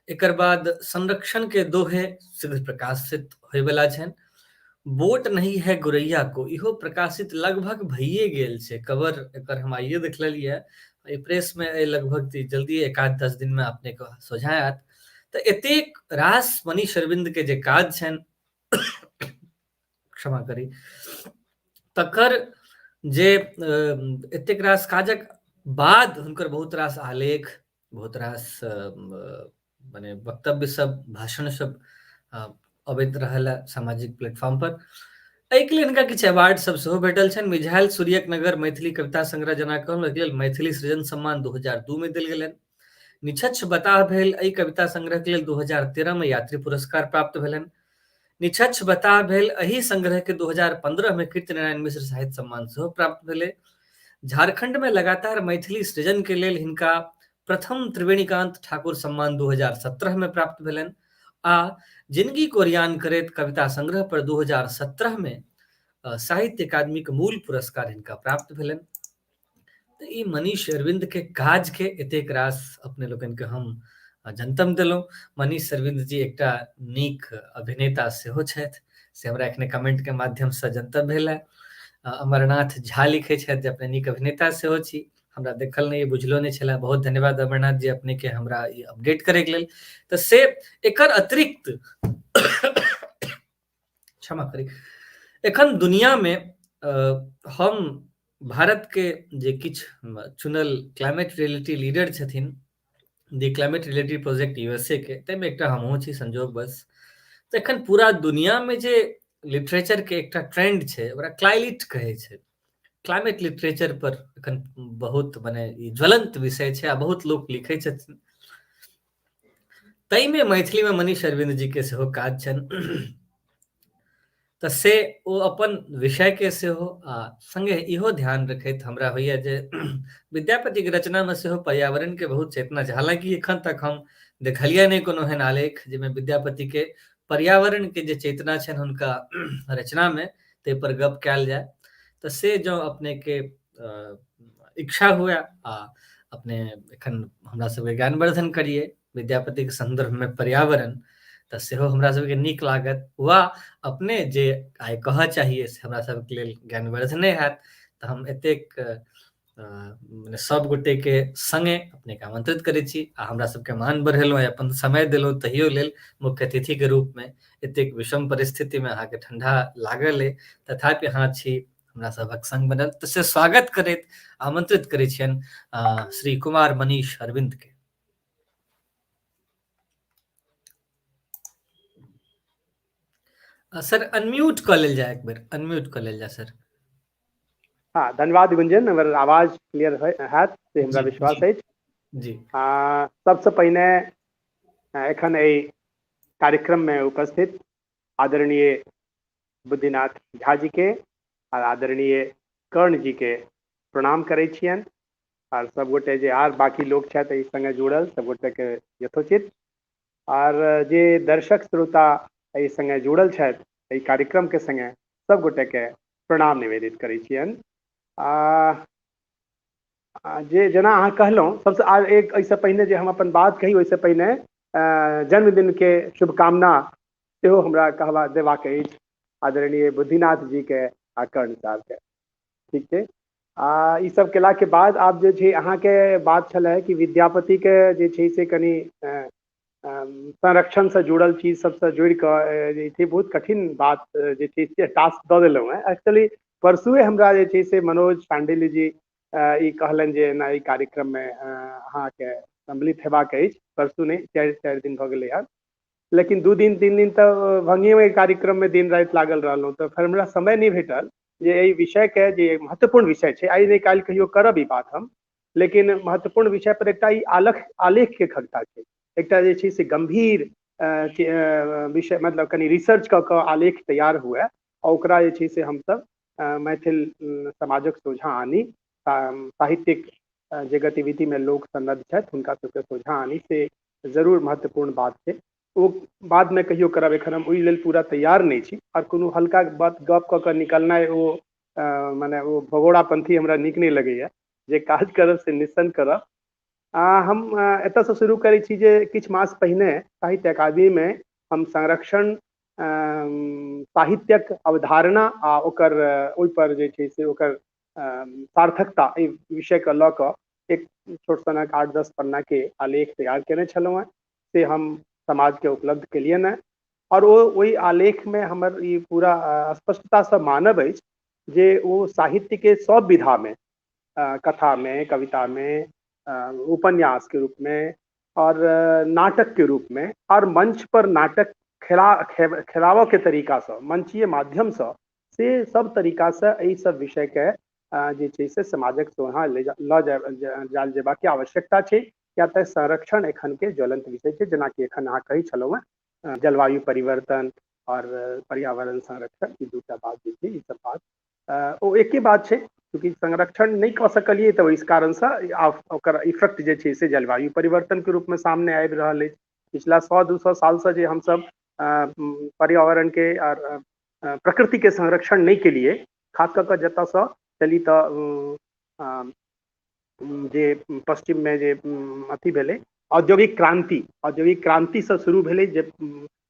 एकर बाद संरक्षण के दोहे शीघ्र प्रकाशित होयवला छनि। बोट नहीं है गुरैया को इहो प्रकाशित लगभग भइए गेल छै, कवर एकर हम आइए देख लेलियै, एहि प्रेस में एहि लगभग जल्दी 1-10 दिन में अपने के सोझाँ आयत। तऽ एतेक रास मनीष अरविंद के जे काज छनि, क्षमा करी, तकर जे एतेक रास काजक बाद हुनकर बहुत रास आलेख, बहुत रास मने वक्तव्य सब, भाषण सब अबैत रहल है सामाजिक प्लेटफॉर्म पर। एहिके लेल हिनका किछु अवार्ड सब सेहो भेटल छनि। मिझायल सूर्यक नगर मैथिली कविता संग्रह जेना कहलहुँ, एहिके लेल मैथिली सृजन सम्मान 2002 में देल गेलनि। निछच्छ बताह भेल एहि कविता संग्रह के लेल 2013 में यात्री पुरस्कार प्राप्त भेलनि। निछच्छ बताह भेल एहि संग्रह के 2015 में कीर्ति नारायण मिश्र साहित्य सम्मान सेहो प्राप्त भेलै। झारखंड में लगातार मैथिली सृजन के लेल हिनका प्रथम त्रिवेणीकांत ठाकुर सम्मान 2017 में प्राप्त भेलनि आ जिंदगी को ओरियान करैत कविता संग्रह पर 2017 में साहित्य अकादमी के मूल पुरस्कार हिनका प्राप्त भेलनि। तऽ ई मनीष अरविंद के काज के एतेक रास अपने लोकनि के हम जनतम देलहुँ। मनीष अरविंद जी एकटा नीक अभिनेता सेहो छथि, से हमरा एखने कमेंट के माध्यम से जनतब भेल है। अमरनाथ झा लिखै छथि जे अपने नीक अभिनेता सेहो छी, हमरा देखल नहि, बुझलो नहि छलै। बहुत धन्यवाद अमरनाथ जी अपने के हमरा ई अपडेट करैके लेल। तऽ से एकर अतिरिक्त क्षमा करी, एखन दुनिया में हम भारत के जे किछु चुनल क्लाइमेट रियलिटी लीडर छथिन, the climate reality project USA के, ताहिमे एकटा हमहूँ छी संजोगवश। तऽ एखन पूरा दुनियामे जे लिटरेचर के एकटा ट्रेंड छै ओकरा क्लाइलिट कहै छै। क्लाइमेट लिटरेचर पर एखन बहुत मने ई ज्वलंत विषय छै आ बहुत लोक लिखै छथिन। ताहिमे मैथिलीमे मनीष अरविंद जी के सेहो काज छनि, तऽ से ओ अपन विषयके सेहो आ सङ्गे इहो ध्यान रखैत हमरा होइए जे विद्यापतिके रचनामे सेहो पर्यावरणके बहुत चेतना छै। हालाँकि एखन तक हम देखलियै नहि कोनो एहन आलेख जाहिमे विद्यापतिके पर्यावरणके जे चेतना छनि हुनका रचनामे ताहिपर गप कयल जाय। तऽ से जँ अपनेके इच्छा हुए आ अपने एखन हमरा सबके ज्ञानवर्धन करियै विद्यापतिके सन्दर्भमे पर्यावरण, तऽ सेहो हमरा सबके नीक लागत, वा अपने जे आइ कहऽ चाहिए से हमरा सबके लेल ज्ञानवर्धने हैत। तऽ हम एतेक मने सब गोटेके सङ्गे अपनेके आमंत्रित करै छी आ हमरा सबके मान बढ़ेलहुँ, अपन समय देलहुँ तहियो लेल मुख्य अतिथिके रूपमे। एतेक विषम परिस्थितिमे अहाँके ठंडा लागल अइ, तथापि अहाँ छी हमरा सभक संग बनल, तऽ से स्वागत करैत आमंत्रित करै छियनि श्री कुमार मनीष अरविंद के। सर अनम्यूट कऽ लेल जाय, एक बेर अनम्यूट कऽ लेल जाय सर। हाँ, धन्यवाद गुंजन, हमर आवाज क्लियर हैत से हमरा विश्वास अछि। जी। सबसँ पहिने एखन एहि कार्यक्रम में उपस्थित आदरणीय बुद्धिनाथ झा जी के और आदरणीय कर्ण जी के प्रणाम करै छियनि, और सब गोटे जे आर बाकी लोग छथि एहि संगे जुड़ल सब गोटे के यथोचित, और जे दर्शक श्रोता एहि संगे जुड़ल छथि एहि कार्यक्रम के संगे सब गोटे के प्रणाम निवेदित करै छियनि। आ जे जेना अहाँ कहलहुँ सबसँ आ एक एहिसँ पहिने जे हम अपन बात कही ओहिसँ पहिने जन्मदिन के शुभकामना सेहो हमरा कहबा देबाक अछि आदरणीय बुद्धिनाथ जीके आ कर्ण साहबके। ठीक छै। आ ईसभ केलाके बाद आब जे छै अहाँके बात छलै कि विद्यापतिके जे छै से कनि संरक्षणसँ जुड़ल चीज सबसँ जुड़ि कऽ जे छै बहुत कठिन बात जे छै से टास्क दऽ देलहुँ हेँ। एक्चुअली परसुए हमरा जे छै से मनोज शांडिल्य जी ई कहलनि जे एना ई कार्यक्रममे अहाँके सम्मिलित हेबाक अछि। परसू नहि, 4 दिन भऽ गेलै हँ, लेकिन 2 दिन 3 दिन तऽ भंगिएमे कार्यक्रममे दिन राति लागल रहलहुँ, तऽ फेर हमरा समय नहि भेटल जे एहि विषयके जे महत्वपूर्ण विषय छै, आइ नहि काल्हि कहियो करब ई बात हम, लेकिन महत्वपूर्ण विषय पर एकटा ई आलेखके खगता छै, एकटा जे छै से गंभीर विषय, मतलब कनि रिसर्च कऽ कऽ आलेख तैयार हुए आ ओकरा जे छै से हमसब मैथिल समाजक सोझाँ आनी, साहित्यिक जे गतिविधिमे लोक सन्नद्ध छथि हुनका सबके सोझाँ आनी, से जरूर महत्वपूर्ण बात छै। ओ बादमे कहियो करब, एखन हम ओहि लेल पूरा तैयार नहि छी। आओर कोनो हल्का बात गप कऽ कऽ निकलनाइ ओ मने ओ भगोड़ापन्थी हमरा नीक नहि लगैया, जे काज करब से निस्सन करब। हम एतयसँ शुरू करै छी जे किछु मास पहिने साहित्य अकादमीमे हम संरक्षण साहित्यक अवधारणा आ ओकर ओहिपर जे छै से ओकर सार्थकता एहि विषयके लऽ कऽ एक छोट सनक 8-10 पन्नाके आलेख तैयार केने छलहुँ हेँ, से हम समाजके उपलब्ध केलियनि हेँ। आओर ओ ओहि आलेखमे हमर ई पूरा स्पष्टतासँ मानब अछि जे ओ साहित्यके सब विधामे, कथामे, कवितामे, उपन्यासके रूपमे और नाटकके रूपमे और मंच पर नाटक खेलाबऽके तरीकासँ, मंचीय माध्यमसँ, से सब तरीकासँ एहि सब विषयके जे छै से समाजक सोझाँ लऽ जायल जेबाक आवश्यकता छै, किया तऽ संरक्षण एखनके ज्वलंत विषय छै, जेनाकि एखन अहाँ कहै छलहुँ हेँ जलवायु परिवर्तन और पर्यावरण संरक्षण, ई दूटा बात जे छै, ई सब बात ओ एके बात छै। चूँकि संरक्षण नहि कऽ सकलियै तऽ ओहि कारणसँ ओकर इफेक्ट जे छै से जलवायु परिवर्तनके रूपमे सामने आबि रहल अछि। पिछला 100-200 सालसँ जे हमसब पर्यावरणके आर प्रकृतिके संरक्षण नहि केलियै, खास कऽ कऽ जतऽसँ चली तऽ जे पश्चिममे जे अथी भेलै औद्योगिक क्रांति, औद्योगिक क्रांतिसँ शुरू भेलै जे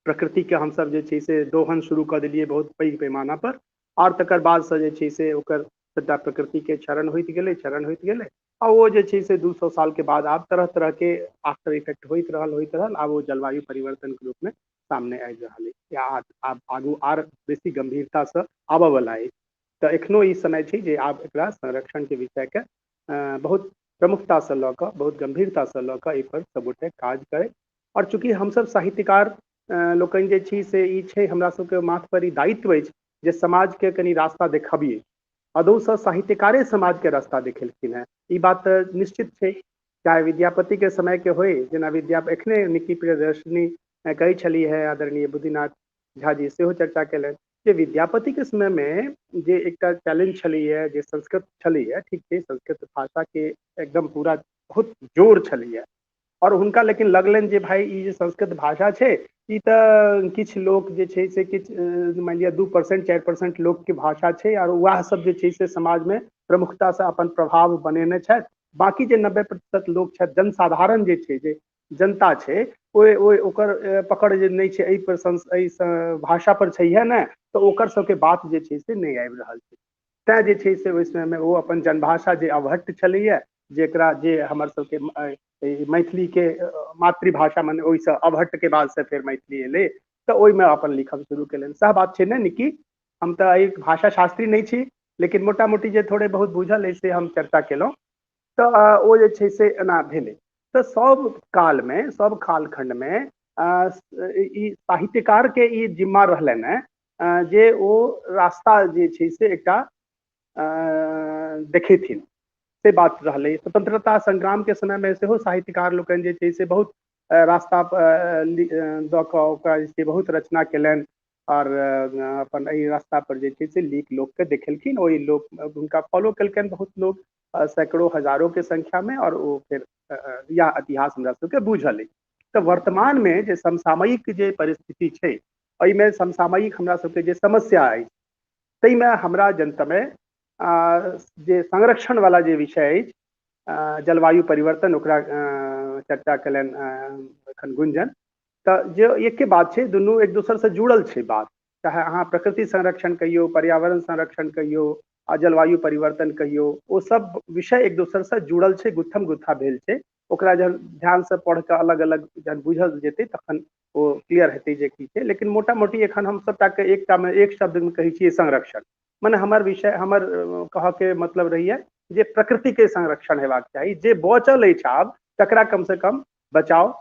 प्रकृतिके हमसब जे छै से दोहन शुरू कऽ देलियै बहुत पैघ पैमाना पर, आओर तकर बादसँ जे छै से ओकर सबटा प्रकृतिके क्षरण होइत गेलै, क्षरण होइत गेलै, आ ओ जे छै से 200 सालके बाद आब तरह तरहके आफ्टर इफेक्ट होइत रहल होइत रहल, आब ओ जलवायु परिवर्तनके रूपमे सामने आबि रहल अछि या आब आगू आर बेसी गंभीरतासँ आबऽवला अछि। तऽ एखनो ई समय छै जे आब एकरा संरक्षणके विषयके बहुत प्रमुखतासँ लऽ कऽ, बहुत गंभीरतासँ लऽ कऽ एहिपर सबगोटे काज करै। आओर चूँकि हमसब साहित्यकार लोकनि जे छी से ई छै हमरा सबके माथ पर ई दायित्व अछि जे समाजके कनि रास्ता देखबियै। अदौसँ साहित्यकारे समाजके रास्ता देखेलखिन हेँ, ई बात तऽ निश्चित छै, चाहे विद्यापतिके समयके होइ, जेना एखने निक्की प्रियदर्शिनी कहै छलीह हेँ, आदरणीय बुद्धिनाथ झा जी सेहो चर्चा केलनि जे विद्यापतिके समयमे जे एकटा चैलेंज छलैए जे संस्कृत छलैए, ठीक छै, संस्कृत भाषाके एकदम पूरा बहुत जोर छलैए, आओर हुनका लेकिन लगलनि जे भाइ ई जे संस्कृत भाषा छै ई तऽ किछु लोक जे छै से किछु मानि लिअ 2% 4% लोकके भाषा छै, आओर वएह सब जे छै से समाजमे प्रमुखतासँ अपन प्रभाव बनेने छथि, बाँकी जे 90% लोक छथि, जनसाधारण जे छै, जे जनता छै, ओहि ओकर पकड़ जे नहि छै एहि पर, एहि भाषा पर छैहे ने, तऽ ओकर सबके बात जे छै से नहि आबि रहल छै। तैँ जे छै से ओहि समयमे ओ अपन जनभाषा जे अवहट्ट छलैए, जेकरा जे हमर सबके मैथिलीके मातृभाषा माने ओहिसँ अवहट्टके बादसँ फेर मैथिली एलै, तऽ ओहिमे अपन लिखब शुरू केलनि। सएह बात छै ने निकी? हम तऽ एहि भाषा शास्त्री नहि छी, लेकिन मोटा मोटी जे थोड़े बहुत बुझल अछि से हम चर्चा केलहुँ। तऽ ओ जे छै से एना भेलै। तऽ सब कालमे, सब कालखण्डमे ई साहित्यकारके ई जिम्मा रहलनि हेँ जे ओ रास्ता जे छै से एकटा देखेथिन, से बात रहलै। स्वतंत्रता संग्रामके समयमे सेहो साहित्यकार लोकनि जे छै से बहुत रास्ता दऽ कऽ ओकरा जे छै बहुत रचना केलनि आओर अपन एहि रास्ता पर जे छै से लीक लोकके देखेलखिन, ओहि लोक हुनका फॉलो केलकनि बहुत लोक, सैकड़ों हजारों के संख्यामे, आओर ओ फेर इएह इतिहास हमरा सबके बुझल अछि। तऽ वर्तमानमे जे समसामयिक जे परिस्थिति छै, एहिमे समसामयिक हमरा सबके जे समस्या अछि ताहिमे हमरा जनतमे जे संरक्षण वाला जे विषय अछि, जलवायु परिवर्तन, ओकरा चर्चा केलनि एखन गुंजन, तऽ जे एके बात छै, दुनू एक दोसरसँ जुड़ल छै बात। चाहे अहाँ प्रकृति संरक्षण कहियौ, पर्यावरण संरक्षण कहियौ आ जलवायु परिवर्तन कहियौ, ओ सब विषय एक दोसरसँ जुड़ल छै, गुत्थम गुत्था भेल छै। ओकरा जहन ध्यानसँ पढ़ि कऽ अलग अलग जहन बुझल जेतै तखन ओ क्लियर हेतै जे की छै। लेकिन मोटा मोटी एखन हम सबटाके एकटामे एक शब्दमे कहै छियै संरक्षण। मने हमर विषय, हमर कहऽके मतलब रहैया जे प्रकृतिके संरक्षण हेबाक चाही, जे बचल अछि आब तकरा कमसँ कम बचाउ।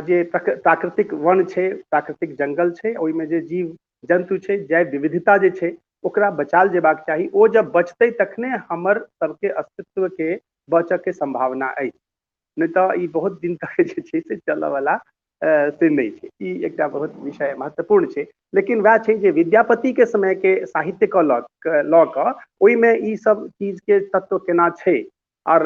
जे प्राकृतिक वन छै, प्राकृतिक जंगल छै, ओहिमे जे जीव जन्तु छै, जैव विविधता जे छै, ओकरा बचाल जेबाक चाही। ओ जब बचतै तखने हमर सबके अस्तित्वके बचऽके सम्भावना अछि, नहि तऽ ई बहुत दिन तक जे छै से चलऽवला से नहि छै। ई एकटा बहुत विषय महत्वपूर्ण छै। लेकिन वएह छै जे विद्यापतिके समयके साहित्यके लऽ कऽ ओहिमे ई सब चीजके तत्व केना छै आओर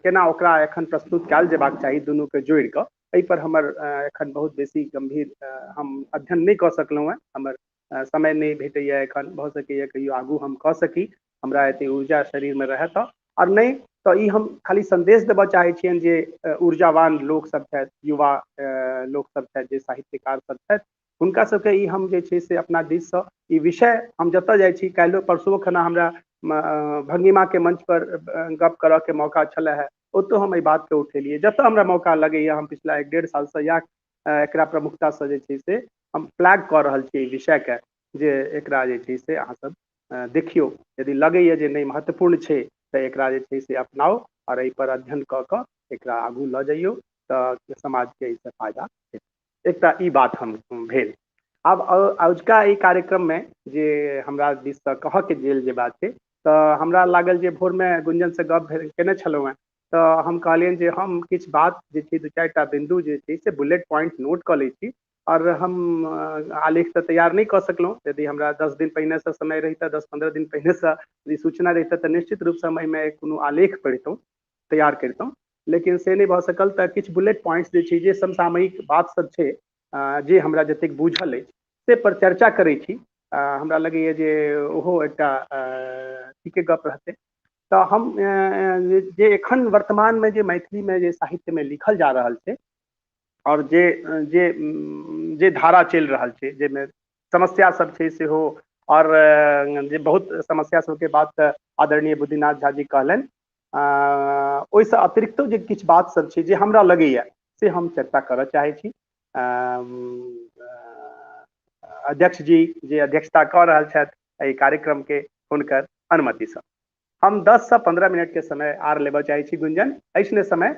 केना ओकरा एखन प्रस्तुत कयल जेबाक चाही दुनूके जोड़ि कऽ, एहिपर हमर एखन बहुत बेसी गम्भीर हम अध्ययन नहि कऽ सकलहुँ हेँ, हमर समय नहि भेटैए एखन। भऽ सकैए कहियो आगू हम कऽ सकी, हमरा एते ऊर्जा शरीरमे रहए तऽ, आओर नहि तऽ ई हम खाली सन्देश देबऽ चाहै छियनि जे ऊर्जावान लोकसभ छथि, युवा लोकसभ छथि, जे साहित्यकार सब छथि, हुनका सबके ई हम जे छै से अपना दिससँ ई विषय हम जतऽ जाइ छी, काल्हिओ परसुओ खना हमरा भंगिमाके मंच पर गप करऽके मौका छलै हे, ओतौ हम एहि बातके उठेलियै। जतऽ हमरा मौका लगैए हम पिछला 1-1.5 सालसँ इएह एकरा प्रमुखतासँ जे छै से हम फ्लैग कऽ रहल छी एहि विषयके, जे एकरा जे छै से अहाँसब देखियौ, यदि लगैए जे नहि महत्वपूर्ण छै तऽ एकरा जे छै से अपनाउ आओर एहिपर अध्ययन कऽ कऽ एकरा आगू लऽ जइयौ तऽ समाजके एहिसँ फायदा हेतै। एकटा ई बात हम भेल। आब अजुका एहि कार्यक्रममे जे हमरा दिससँ कहऽके गेल जे बात छै, तऽ हमरा लागल जे भोरमे गुंजनसँ गप केने छलहुँ हेँ, तऽ हम कहलियनि जे हम किछु बात जे छै 2-4 टा बिन्दु जे छै से बुलेट पॉइंट नोट कऽ लै छी। आओर हम आलेख तऽ तैयार नहि कऽ सकलहुँ, यदि हमरा 10 दिन पहिनेसँ समय रहितै, 10-15 दिन पहिनेसँ यदि सूचना रहितै तऽ निश्चित रूपसँ हम एहिमे कोनो आलेख पढ़ितहुँ, तैयार करितहुँ, लेकिन से नहि भऽ सकल। तऽ किछु बुलेट पॉइंट्स जे छै, जे समसामयिक बात सब छै, जे हमरा जतेक बूझल अछि से पर चर्चा करै छी। हमरा लगैए जे ओहो एकटा ठीके गप रहतै। तऽ हम जे एखन वर्तमानमे जे मैथिलीमे जे साहित्यमे लिखल जा रहल छै आओर जे जे जे धारा चलि रहल छै, जाहिमे समस्या सब छै सेहो, आओर जे बहुत समस्या सबके बात आदरणीय बुद्धिनाथ झा जी कहलनि, ओहिसँ अतिरिक्तो जे किछु बात सब छै जे हमरा लगैए से हम चर्चा करऽ चाहै छी। अध्यक्ष जी जे अध्यक्षता कऽ रहल छथि एहि कार्यक्रमके, हुनकर अनुमतिसँ हम 10 से 15 मिनटके समय आर लेबऽ चाहै छी। गुंजन, अछि ने समय?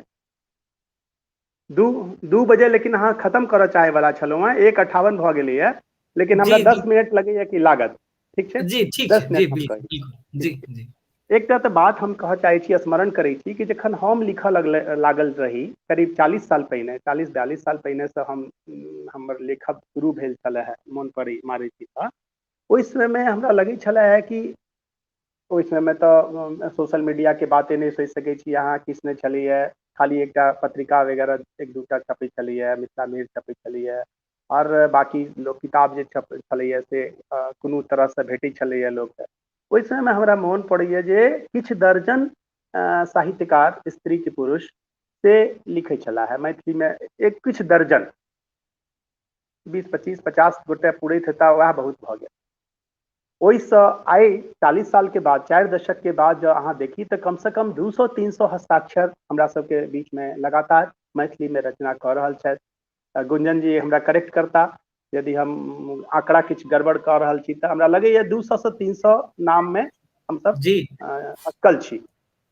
2 बजे, लेकिन अहाँ खत्म करऽ चाहै वाला छलहुँ हेँ, 1:58 भऽ गेलैए, लेकिन हमरा 10 मिनट लगैए कि लागत, ठीक छै? जी ठीक 10 छै। मिनट जी हम बिल्कुल कहै बिल्कुल। जी जी। एकटा तऽ बात हम कहऽ चाहै छी, स्मरण करै छी कि जखन हम लिखऽ लागल रही करीब 40 साल पहिने, 40-42 साल पहिनेसँ हम हमर लेखब शुरू भेल छलै हे, मोन पड़ै मारै छी तऽ ओहि समयमे हमरा लगै छलै हे कि ओहि समयमे तऽ सोशल मीडियाके बाते नहि सोचि सकै छी अहाँ, किछु नहि छलैए, खाली एकटा पत्रिका वगैरह 1-2 टा छपै छलैए, मिथिला मिहिर छपै छलैए, आओर बाँकी लोक किताब जे छलैए से कोनो तरहसँ भेटै छलैए लोकके। ओहि समयमे हमरा मोन पड़ैए जे किछु दर्जन साहित्यकार स्त्री कि पुरुष से लिखै छलाह हे मैथिलीमे, एक किछु दर्जन, 20, 25, 50 गोटे पुरैत हेता, वएह बहुत भऽ गेल। ओहिसँ आइ 40 सालके बाद, 4 दशकके बाद जँ अहाँ देखी तऽ कमसँ कम 200-300 हस्ताक्षर हमरा सबके बीचमे लगातार मैथिलीमे रचना कऽ रहल छथि। गुंजन जी हमरा करेक्ट करता यदि हम आंकड़ा किछु गड़बड़ कऽ रहल छी, तऽ हमरा लगैए 200 से 300 नाममे हमसब जी अटकल छी।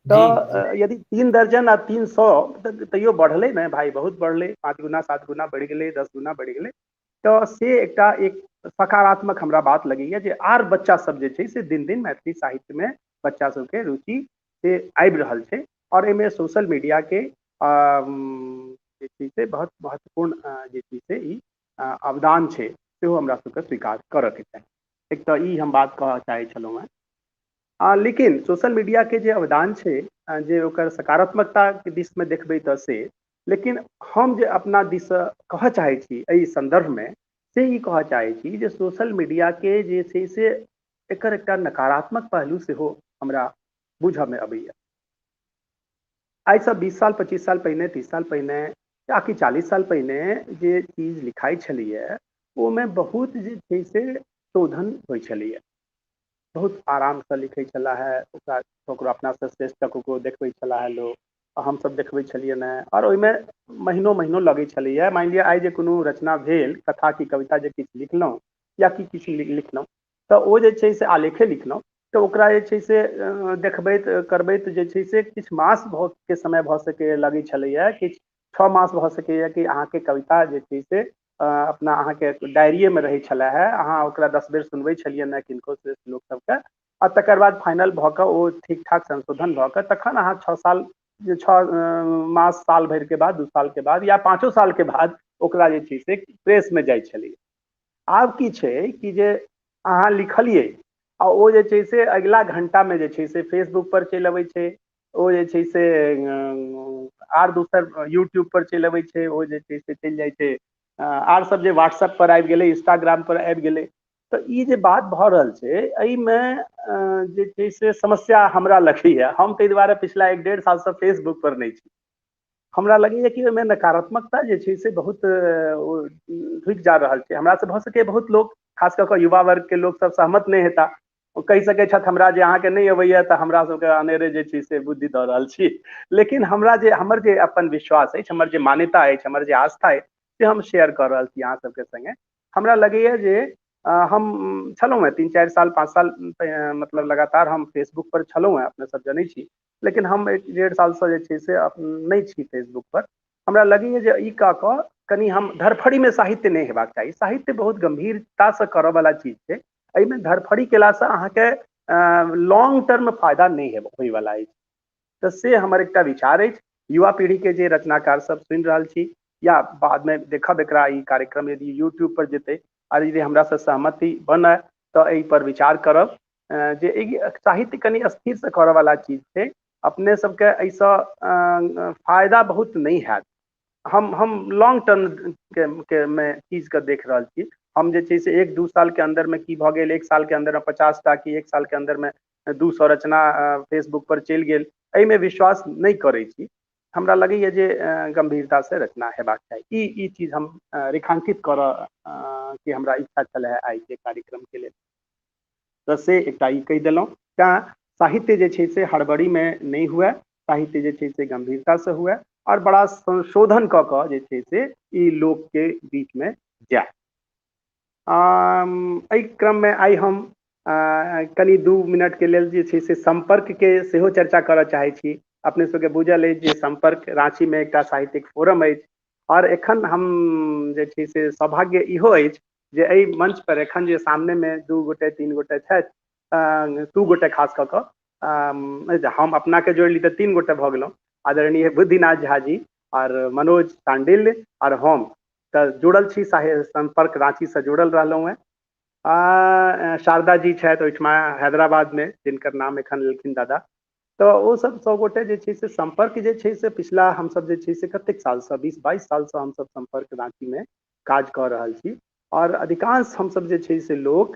तऽ यदि 3 दर्जन आ 300 तैयो बढ़लै ने भाई, बहुत बढ़लै, 5 गुना 7 गुना बढ़ि गेलै, 10 गुना बढ़ि गेलै। तऽ से एकटा एक सकारात्मक हमरा बात लगैए जे आर बच्चा सब जे छै से दिन दिन मैथिली साहित्यमे बच्चा सबके रुचि से आबि रहल छै, आओर एहिमे सोशल मीडियाके जे छै से बहुत महत्वपूर्ण जे छै से ई अवदान छै, सेहो हमरा सबके स्वीकार करऽके चाही। एक तऽ ई हम बात कहऽ चाहै छलहुँ हेँ। लेकिन सोशल मीडियाके जे अवदान छै, जे ओकर सकारात्मकताके दिशमे देखबै तऽ से, लेकिन हम जे अपना दिससँ कहऽ चाहै छी एहि सन्दर्भमे, से ई कहऽ चाहै छी जे सोशल मीडियाके जे छै से एकर एकटा नकारात्मक पहलू सेहो हमरा बुझऽमे अबैए। आइसँ 20 साल 25 साल पहिने, 30 साल पहिने, आकि 40 साल पहिने जे चीज लिखाइ छलैए ओहिमे बहुत जे छै से शोधन होइ छलैए, बहुत आरामसँ लिखै छलाह है, ओकरा ककरो अपनासँ श्रेष्ठ ककरो देखबै छलाह है लोक, हमसब देखबै छलियै ने, आओर ओहिमे महीनो महीनो लगै छलैए। मानि लिअ आइ जे कोनो रचना भेल, कथा की कविता जे किछु लिखलहुँ या कि किछु लिखलहुँ, तऽ ओ जे छै से आलेखे लिखलहुँ, तऽ ओकरा जे छै से देखबैत करबैत जे छै से किछु मास भऽ के समय भऽ सकैए लगै छलैए, किछु 6 मास भऽ सकैए कि अहाँके कविता जे छै से अपना अहाँके डायरिएमे रहै छलै हे, अहाँ ओकरा 10 बेर सुनबै छलियै ने किनको श्रेष्ठ लोक सबके, आ तकर बाद फाइनल भऽ कऽ ओ ठीक ठाक संशोधन भऽ कऽ तखन अहाँ 6 साल 6 मास साल भरिके बाद 2 सालके बाद या 5 सालके बाद ओकरा जे छै से प्रेसमे जाइ छलैए। आब की छै कि जे अहाँ लिखलियै आ ओ जे छै से अगिला घण्टामे जे छै से फेसबुक पर चलि अबै छै, ओ जे छै से आर दोसर यूट्यूब पर चलि अबै छै, ओ जे छै से चलि जाइ छै आर सब जे व्हाट्सएप पर आबि गेलै, इंस्टाग्राम पर आबि गेलै। तऽ ई जे बात भऽ रहल छै एहिमे जे छै से समस्या हमरा लगैए। हम ताहि दुआरे पिछला 1-1.5 सालसँ फेसबुक पर नहि छी। हमरा लगैए कि ओहिमे नकारात्मकता जे छै से बहुत ढुकि जा रहल छै। हमरा से भऽ सकैए बहुत लोक, खास कऽ कऽ युवा वर्गके लोकसब सहमत नहि हेता, ओ कहि सकै छथि हमरा जे अहाँके नहि अबैए तऽ हमरा सबके अनेरे जे छै से बुद्धि दऽ रहल छी, लेकिन हमरा जे हमर जे अपन विश्वास अछि, हमर जे मान्यता अछि, हमर जे आस्था अछि, से हम शेयर कऽ रहल छी अहाँ सबके सङ्गे। हमरा लगैए जे हम छलहुँ हेँ 3-4 साल 5 साल मतलब लगातार हम फेसबुक पर छलहुँ हेँ, अपने सब जनै छी, लेकिन हम 1-1.5 सालसँ जे छै से नहि छी फेसबुक पर। हमरा लगैए जे ई कऽ कऽ कनि हम धरफड़ीमे साहित्य नहि हेबाक चाही। साहित्य बहुत गम्भीरतासँ करऽवला चीज छै, एहिमे धरफड़ी केलासँ अहाँके लॉन्ग टर्म फायदा नहि होइवला अछि। तऽ से हमर एकटा विचार अछि। युवा पीढ़ीके जे रचनाकार सब सुनि रहल छी या बादमे देखब एकरा, ई कार्यक्रम यदि यूट्यूब पर जेतै आओर यदि हमरासँ सहमति बनय तऽ एहि पर विचार करब जे ई साहित्य कनि स्थिरसँ करऽवला चीज छै। अपने सबके एहिसँ फायदा बहुत नहि हैत। हम लॉन्ग टर्म के मे चीजके देख रहल छी। हम जे छै से 1-2 सालके अन्दरमे की भऽ गेल, 1 सालके अन्दरमे 50 टा कि 1 सालके अन्दरमे 200 रचना फेसबुक पर चलि गेल, एहिमे विश्वास नहि करै छी। हमरा लगैए जे गम्भीरतासँ रचना हेबाक चाही। ई चीज हम रेखांकित करऽ के हमरा इच्छा छलै है आइके कार्यक्रमके लेल, तऽ से एकटा ई कहि देलहुँ। तैँ साहित्य जे छै से हड़बड़ीमे नहि हुए, साहित्य जे छै से गम्भीरतासँ हुए आओर बड़ा संशोधन कऽ कऽ जे छै से ई लोकके बीचमे जाय। एहि क्रममे आइ हम कनि 2 मिनटके लेल जे छै से सम्पर्कके सेहो चर्चा करऽ चाहै छी। अपने सबके बुझल अछि जे सम्पर्क राँचीमे एकटा साहित्यिक फोरम अछि, आओर एखन हम जे छै से सौभाग्य इहो अछि जे एहि मंच पर एखन जे सामनेमे 2 गोटे 3 गोटे छथि, 2 गोटे खास कऽ कऽ, हम अपनाके जोड़ि ली तऽ 3 गोटे भऽ गेलहुँ, आदरणीय बुद्धिनाथ झा जी आओर मनोज शांडिल्य आओर हम तऽ जुड़ल छी, सम्पर्क राँचीसँ जुड़ल रहलहुँ हेँ। शारदा जी छथि ओहिठमा हैदराबादमे, जिनकर नाम एखन लेलखिन दादा, तऽ ओ सब 100 गोटे जे छै से सम्पर्क जे छै से पिछला हमसब जे छै से कतेक सालसँ 20-22 सालसँ हमसब सम्पर्क राँचीमे काज कऽ रहल छी, आओर अधिकांश हमसब जे छै से लोक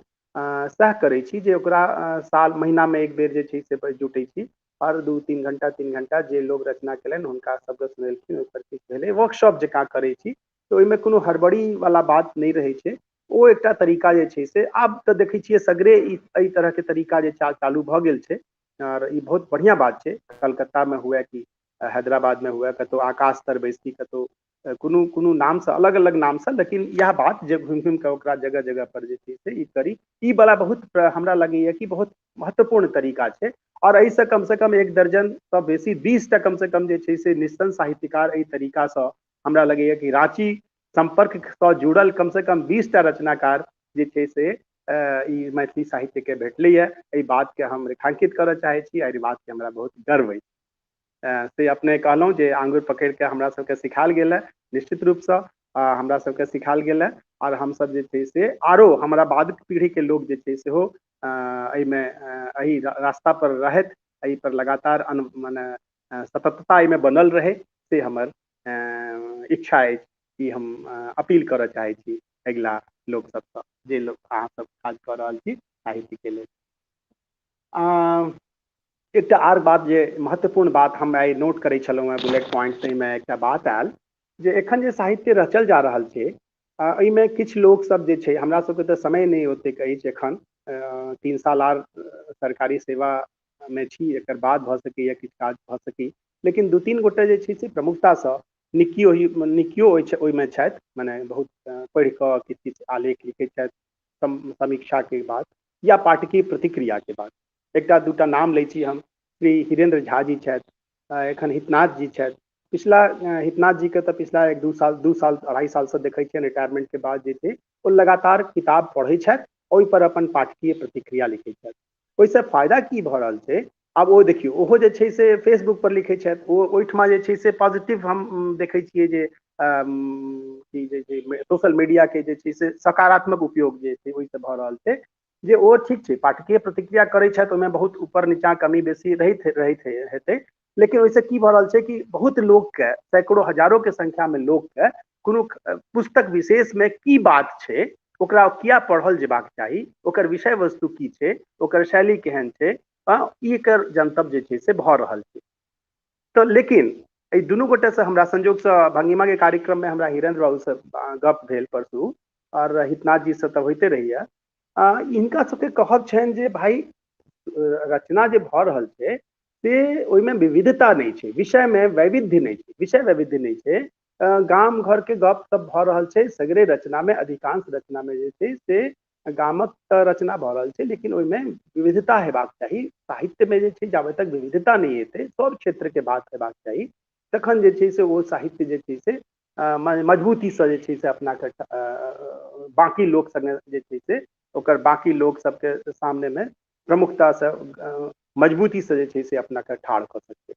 सएह करै छी जे ओकरा साल महीनामे एक बेर जे छै से जुटै छी आओर 2-3 घंटा 3 घंटा जे लोग रचना केलनि हुनका सबके सुनेलखिन, ओहिपर किछु भेलै, वर्कशॉप जकाँ करै छी। तऽ ओहिमे कोनो हड़बड़ी वाला बात नहि रहै छै। ओ एकटा तरीका जे छै से आब तऽ देखै छियै सगरे ई एहि तरहके तरीका जे चालू भऽ गेल छै, आओर ई बहुत बढ़िआँ बात छै। कलकत्तामे हुए कि हैदराबादमे हुए, कतहु आकाश तर बैसकी, कतहु कोनो कोनो नामसँ, अलग अलग नामसँ, लेकिन इएह बात जे घुमि घुमि कऽ ओकरा जगह जगह पर जे छै से ई करी, ई बला बहुत हमरा लगैए कि बहुत महत्वपूर्ण तरीका छै। आओर एहिसँ कमसँ कम 1 दर्जनसँ बेसी 20 टा कमसँ कम जे छै से निस्सन साहित्यकार एहि तरीकासँ हमरा लगैए कि राँची सम्पर्कसँ जुड़ल कमसँ कम 20 टा रचनाकार जे छै से ई मैथिली साहित्यके भेटलैए। एहि बातके हम रेखांकित करऽ चाहै छी, एहि बातके हमरा बहुत गर्व अछि। से अपने कहलहुँ जे आंगुर पकड़ि कऽ हमरा सबके सिखायल गेल है, निश्चित रूपसँ हमरा सबके सिखायल गेल है, आओर हमसब जे छै से आरो हमरा बाद पीढ़ीके लोक जे छै सेहो एहिमे एहि रास्ता पर रहथि, एहि पर लगातार मने सततता एहिमे बनल रहै, से हमर इच्छा अछि। ई हम अपील करऽ चाहै छी अगिला लोक सबसँ, जे लोक अहाँ सब काज कऽ रहल छी साहित्यके लेल। एकटा आर बात जे महत्वपूर्ण बात हम आइ नोट करै छलहुँ हेँ बुलेट पॉइंट, ताहिमे एकटा बात आयल जे एखन जे साहित्य रचल जा रहल छै, एहिमे किछु लोक सब जे छै, हमरा सबके तऽ समय नहि ओतेक अछि एखन, 3 साल आर सरकारी सेवा मे छी, एकर बाद भऽ सकैया किछु काज भऽ सकै, लेकिन 2-3 गोटे जे छै से प्रमुखतासँ निकियो ओहिमे छथि, मने बहुत पढ़ि कऽ किछु किछु आलेख लिखै छथि समीक्षाके बाद या पाठकीय प्रतिक्रियाके बाद। 1-2 नाम लै छी हम, श्री हिरेन्द्र झा जी छथि, एखन हितनाथ जी छथि। पिछला हितनाथ जी के तऽ पिछला 1-2 साल 2 साल 2.5 सालसँ देखै छियनि, रिटायरमेंट के बाद जे छै ओ लगातार किताब पढ़ै छथि, ओहिपर अपन पाठकीय प्रतिक्रिया लिखै छथि। ओहिसँ फायदा की भऽ रहल छै, आब ओ देखियौ, ओहो जे छै से फेसबुक पर लिखै छथि, ओ ओहिठमा जे छै से पॉजिटिव हम देखै छियै जे की जे छै सोशल मीडिया के जे छै से सकारात्मक उपयोग जे छै ओहिसँ भऽ रहल छै, जे ओ ठीक छै, पाठकीय प्रतिक्रिया करै छथि, ओहिमे बहुत ऊपर नीचाँ कमी बेसी रहैत रहैत हेतै, लेकिन ओहिसँ की भऽ रहल छै कि बहुत लोकके, सैकड़ों हजारों के संख्यामे लोकके कोनो पुस्तक विशेषमे की बात छै, ओकरा किया पढ़ल जेबाक चाही, ओकर विषय वस्तु की छै, ओकर शैली केहन छै, एकर जनतब जे छै से भऽ रहल छै। तऽ लेकिन एहि दुनू गोटेसँ हमरा संजोगसँ भंगिमाके कार्यक्रममे हमरा हिरेन्द्र बाबूसँ गप भेल परसू, आओर हितनाथ जीसँ तऽ होइते रहैया। हिनका सबके कहब छनि जे भाइ रचना जे भऽ रहल छै से ओहिमे विविधता नहि छै, विषयमे वैविध्य नहि छै, विषय वैविध्य नहि छै, गाम घरके गप सब भऽ रहल छै सगरे रचनामे, अधिकांश रचनामे जे छै से गामक तऽ रचना भऽ रहल छै, लेकिन ओहिमे विविधता हेबाक चाही। साहित्यमे जे छै जाबे तक विविधता नहि एतै, सब क्षेत्रके बात हेबाक चाही, तखन जे छै से ओ साहित्य जे छै से मजबूतीसँ जे छै से अपनाके बाँकी लोक सङ्गे जे छै से ओकर बाँकी लोक सबके सामनेमे प्रमुखतासँ मजबूतीसँ जे छै से अपनाके ठाढ़ कऽ सकतै।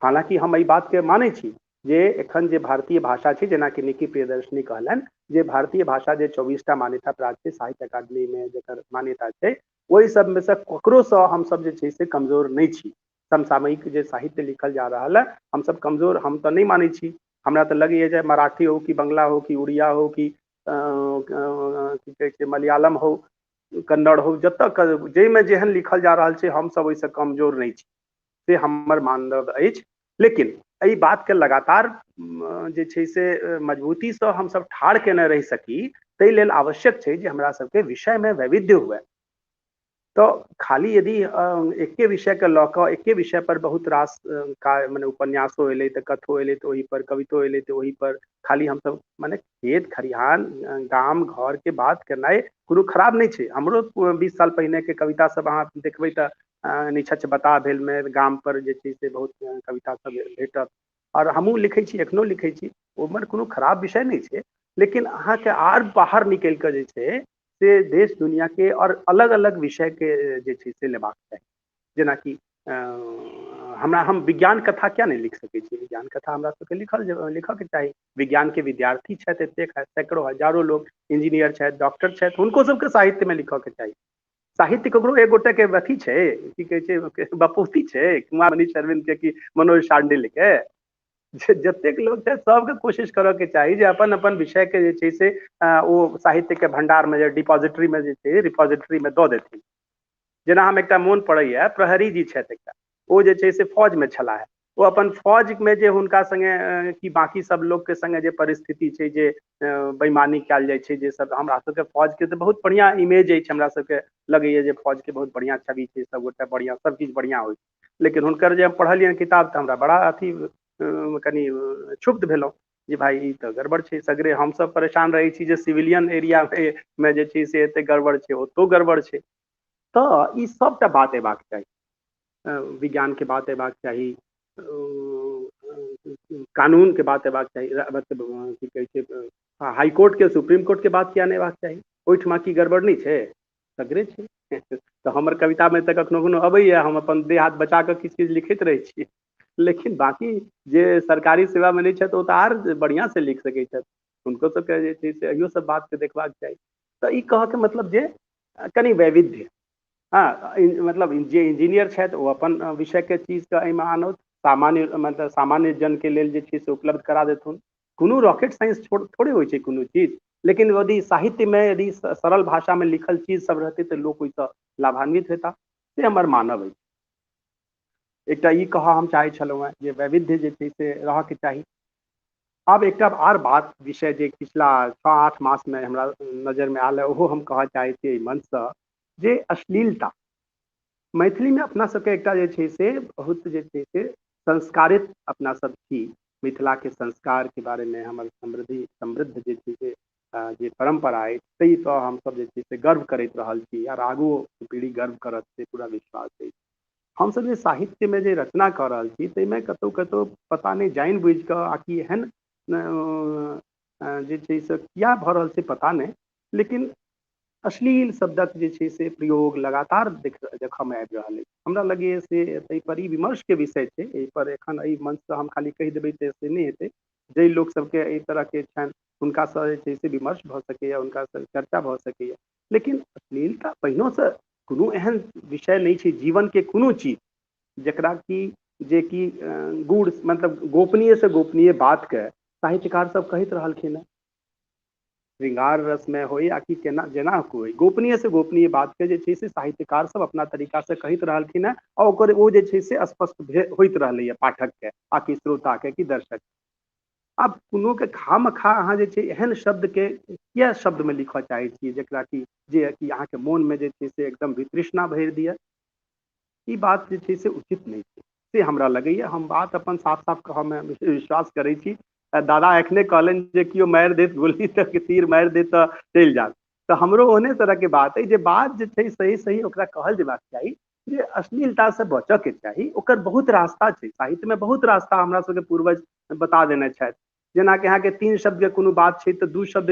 हालाँकि हम एहि बातके मानै छी जे एखन जे भारतीय भाषा छै, जेनाकि निकी प्रियदर्शनी कहलनि जे भारतीय भाषा जे 24टा मान्यता प्राप्त छै साहित्य अकादमीमे जकर मान्यता छै, ओहि सबमे से ककरोसँ हमसब जे छै से कमजोर नहि छी। समसामयिक जे साहित्य लिखल जा रहल है हमसब कमजोर हम तऽ नहि मानै छी। हमरा तऽ लगैए जे मराठी हो कि बंगला हो कि उड़िया हो कि की कहै छै मलयालम हो, कन्नड़ हो, जतऽ जाहिमे जेहन लिखल जा रहल छै हमसब ओहिसँ कमजोर नहि छी, से हमर मानब अछि। लेकिन एहि बातके लगातार जे छै से मजबूतीसँ हमसब ठाढ़ केने रहि सकी, ताहि लेल आवश्यक छै जे हमरा सबके विषयमे वैविध्य हुए। तऽ खाली यदि एके विषयके लऽ कऽ एके विषय पर बहुत रास मने उपन्यासो एलै तऽ कथो एलै तऽ ओहिपर, कवितो एलै तऽ ओहिपर, खाली हमसब मने खेत खरिहान गाम घरके बात केनाइ कोनो खराब नहि छै। हमरो 20 साल पहिनेके कविता सब अहाँ देखबै तऽ निछच्छ बता भेलमे गाम पर जे छै से बहुत कविता सब भेटत, आओर हमहूँ लिखै छी, एखनो लिखै छी, ओहिमे कोनो खराब विषय नहि छै। लेकिन अहाँके आर बाहर निकलि कऽ जे छै से देश दुनिया के और अलग अलग विषय के जे छै से लेबाक चाही। जेनाकि हमरा हम विज्ञान कथा किया नहि लिख सकै छी, विज्ञान कथा हमरा सबके लिखऽके चाही। विज्ञान के विद्यार्थी छथि एतेक सैकड़ों हजारों लोग, इंजीनियर छथि, डॉक्टर छथि, हुनको सबके साहित्यमे लिखऽके चाही। साहित्य ककरो एक गोटे के अथी छै, की कहै छै, बपौती छै कुमार मनीष अरविंद के कि मनोज शांडिल्य के, जतेक लोक छै सबके कोशिश करऽ के चाही जे अपन अपन विषय के जे छै से ओ साहित्य के भंडार में जे डिपोजिटरी में जे छै रिपोजिटरी में दऽ देथिन। जेना हम एकटा मोन पड़ैया, प्रहरी जी छथि एकटा, ओ जे छै से फौज में छलाह, ओ अपन फौज में जे हुनका संगे कि बाकी सब लोक के संगे जे परिस्थिति छै जे बेईमानी कयल जाइ छै, जे सब हमरा सबके फौज के तऽ बहुत बढ़िया इमेज अछि, हमरा सबके लगैया जे फौज के बहुत बढ़िया छवि छै, सबगोटा बढ़िया, सब किछु बढ़िया होइ छै। लेकिन हुनकर जे हम पढ़लियनि किताब तऽ हमरा बड़ा अथी कनि क्षुब्ध भेलहुँ जे भाइ ई तऽ गड़बड़ छै, सगरे हमसब परेशान रहै छी जे सिविलियन एरियामे जे छै से एते गड़बड़ छै, ओतौ गड़बड़ छै। तऽ ई सबटा बात अयबाक चाही, विज्ञानके बात अयबाक चाही, कानूनके बात अयबाक चाही, मतलब की कहै छै हाईकोर्टके सुप्रीम कोर्टके बात किया नहि अयबाक चाही, ओहिठमा की गड़बड़ नहि छै, सगरे छै। तऽ हमर कवितामे तऽ कखनो कखनो अबैया, हम अपन देह हाथ बचा कऽ किछु चीज लिखैत रहै छी, लेकिन बाकी जे सरकारी सेवामे नहि छथि ओ तऽ आर बढ़िआँसँ लिख सकै छथि, हुनको सबके जे छै से एहियो सब बातके देखबाक चाही। तऽ ई कहऽके मतलब जे कनि वैविध्य, हँ मतलब जे इंजीनियर छथि ओ अपन विषयके चीजके एहिमे आनथि, सामान्य मतलब सामान्य जनके लेल जे छै से उपलब्ध करा देथुन। कोनो रॉकेट साइंस थोड़े होइ छै कोनो चीज, लेकिन यदि साहित्यमे यदि सरल भाषामे लिखल चीज सब रहतै तऽ लोक ओहिसँ लाभान्वित हेता, से हमर मानब अछि। एकटा ई कहऽ हम चाहै छलहुँ हेँ जे वैविध्य जे छै से रहऽके चाही। आब एकटा आर बात विषय जे पिछला 6-8 मासमे हमरा नजरिमे आयल है, ओहो हम कहऽ चाहै छी एहि मंचसँ, जे अश्लीलता मैथिलीमे अपना सबके एकटा जे छै से बहुत जे छै से संस्कारित अपना सब छी। मिथिलाके संस्कारके बारेमे हमर समृद्ध जे छै से जे परम्परा अछि ताहिसँ हमसब जे छै से गर्व करैत रहल छी आर आगू पीढ़ी गर्व करत से पूरा विश्वास अछि। हमसब जे साहित्यमे जे रचना कऽ रहल छी ताहिमे कतहु कतहु पता नहि जानि बुझि कऽ आ कि एहन जे छै से किया भऽ रहल छै पता नहि, लेकिन अश्लील शब्दक जे छै से प्रयोग लगातार देखयमे आबि रहल अछि। हमरा लगैए से एहिपर ई विमर्शके विषय छै। एहिपर एखन एहि मंचसँ हम खाली कहि देबै तऽ से नहि हेतै। जाहि लोकसभके एहि तरहके छनि हुनकासँ जे छै से विमर्श भऽ सकैए, हुनकासँ चर्चा भऽ सकैए। लेकिन अश्लीलता पहिनोसँ कोनो एहन विषय नहि छै जीवनके कोनो चीज जकरा कि जेकि गूढ़ मतलब गोपनीयसँ गोपनीय बातके साहित्यकार सब कहैत रहलखिन हेँ। श्रृंगार रसमे होइ आ कि केना जेना होइ, गोपनीय से गोपनीय बातके जे छै से साहित्यकार सब अपना तरीकासँ कहैत रहलखिन हेँ आ ओकर ओ जे छै से स्पष्ट होइत रहलैए पाठकके आ कि श्रोताके कि दर्शक। आब कोनोके खामखा अहाँ जे छै एहन शब्दके किया शब्दमे लिखऽ चाहै छियै जकरा कि जे कि अहाँके मोनमे जे छै से एकदम वितृष्णा भरि दिअ? ई बात जे छै से उचित नहि छै से हमरा लगैए। हम बात अपन साफ साफ कहऽमे विश्वास करै छी। दादा एखने कहलनि जे केओ मारि देत गोली तऽ तीर मारि देत तऽ चलि जायत, तऽ हमरो ओहने तरहके बात अइ जे बात जे छै सही सही ओकरा कहल जेबाक चाही, जे अश्लीलतासँ बचऽके चाही। ओकर बहुत रास्ता छै, साहित्यमे बहुत रास्ता हमरा सबके पूर्वज बता देने छथि। जेनाकि अहाँके 3 शब्दके कोनो बात छै तऽ 2 शब्द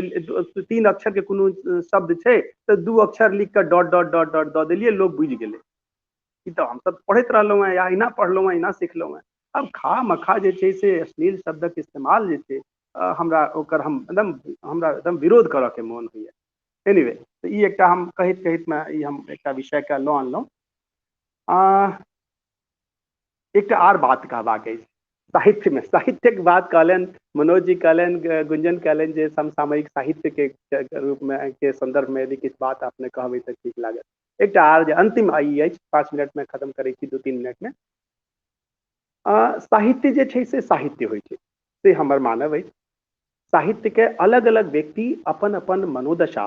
3 अक्षरके कोनो शब्द छै तऽ 2 अक्षर लिख कऽ डॉट डॉट डॉट डॉट दऽ देलियै, लोक बुझि गेलै। ई तऽ हमसब पढ़ैत रहलहुँ हेँ या अहिना पढ़लहुँ हेँ, अहिना सिखलहुँ हेँ। आब खा मखा जे छै से अश्लील शब्दक इस्तेमाल जे छै हमरा ओकर हम एकदम हमरा एकदम विरोध करऽके मोन होइए। एनीवे तऽ ई एकटा हम कहैत कहैतमे ई हम एकटा विषयके लऽ अनलहुँ। एकटा आर बात कहबाक अछि साहित्यमे। साहित्यक बात कहलनि मनोज जी, कहलनि गुंजन, कहलनि जे समसामयिक साहित्यके रूपमे के सन्दर्भमे यदि किछु बात अपने कहबै तऽ ठीक लागत। एकटा आर जे अंतिम ई अछि, 5 मिनटमे खत्म करै छी, 2-3 मिनटमे। साहित्य जे छै से साहित्य होइ छै से हमर मानब अछि। साहित्यके अलग अलग व्यक्ति अपन अपन मनोदशा,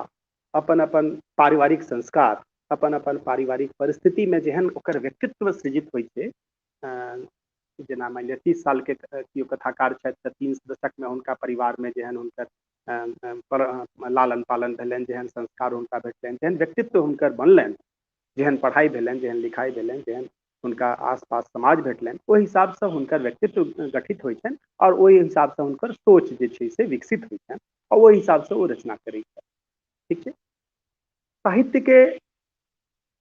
अपन अपन पारिवारिक संस्कार, अपन अपन पारिवारिक परिस्थितिमे जेहन ओकर व्यक्तित्व सृजित होइ छै, जेना मानि लिअ 30 सालके केओ कथाकार छथि तऽ 3 दशकमे हुनका परिवारमे जेहन हुनकर लालन पालन भेलनि, जेहन संस्कार हुनका भेटलनि, जेहन व्यक्तित्व हुनकर बनलनि, जेहन पढ़ाइ भेलनि, जेहन लिखाइ भेलनि, जेहन हुनका आसपास समाज भेटलनि, ओहि हिसाबसँ हुनकर व्यक्तित्व गठित होइ छनि आओर ओहि हिसाबसँ हुनकर सोच जे छै से विकसित होइ छनि आ ओहि हिसाबसँ ओ रचना करै छथि। ठीक छै। साहित्यके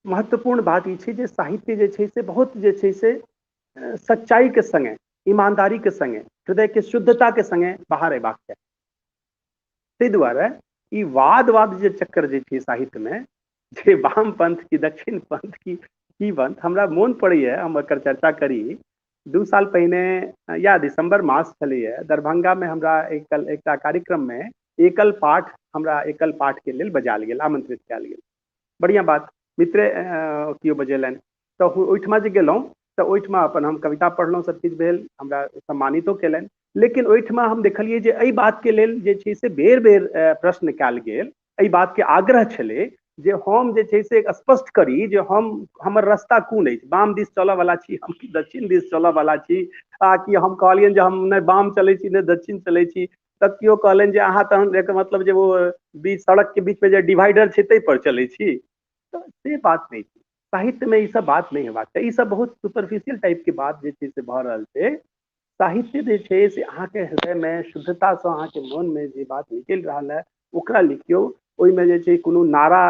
महत्वपूर्ण बात ई छै जे साहित्य जे छै से बहुत जे छै से सच्चाइके सङ्गे, ईमानदारीके सङ्गे, हृदयके शुद्धताके सङ्गे बाहर अयबाक चाही। ताहि दुआरे ई वाद वाद जे चक्कर जे छै साहित्यमे, जे वामपंथ की दक्षिण पंथ की की पंथ, हमरा मोन पड़ैए हम एकर चर्चा करी। 2 साल पहिने या दिसंबर मास छलैए, दरभंगामे हमरा एकटा कार्यक्रममे एकल पाठ, हमरा एकल पाठके लेल बजायल गेल, आमंत्रित कयल गेल। बढ़िआँ बात, मित्रे केओ बजेलनि तऽ ओहिठमा जे गेलहुँ तऽ ओहिठमा अपन हम कविता पढ़लहुँ, सब किछु भेल, हमरा सम्मानितो कयलनि। लेकिन ओहिठमा हम देखलियै जे एहि बातके लेल जे छै से बेर बेर प्रश्न कयल गेल, एहि बातके आग्रह छलै जे हम जे छै से स्पष्ट करी जे हम हमर रास्ता कोन अछि, वाम दिस चलऽवला छी हम कि दक्षिण दिस चलऽवला छी। आ कि हम कहलियनि जे हम नहि वाम चलै छी नहि दक्षिण चलै छी, तऽ केओ कहलनि जे अहाँ तहन एकर मतलब जे ओ बीच सड़कके बीचमे जे डिवाइडर छै ताहि पर चलै छी। तऽ से बात नहि छै, साहित्यमे ई सब बात नहि हेबाक चाही। ई सब बहुत सुपरफिशियल टाइपके बात जे छै से भऽ रहल छै। साहित्य जे छै से अहाँके हृदयमे शुद्धतासँ अहाँके मोनमे जे बात निकलि रहल है ओकरा लिखियौ। ओहिमे जे छै कोनो नारा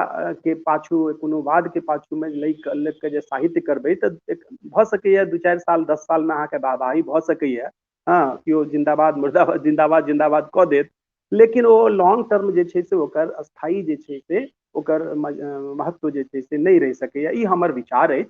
के पाछू, कोनो वादके पाछूमे लिख कऽ जे साहित्य करबै तऽ भऽ सकैए 2-4 साल 10 सालमे अहाँके वाहवाही भऽ सकैए, हँ, केओ जिन्दाबाद मुर्दाबाद जिन्दाबाद जिन्दाबाद कऽ देत, लेकिन ओ लॉन्ग टर्म जे छै से ओकर स्थायी जे छै से ओकर महत्व जे छै से नहि रहि सकैए। ई हमर विचार अछि।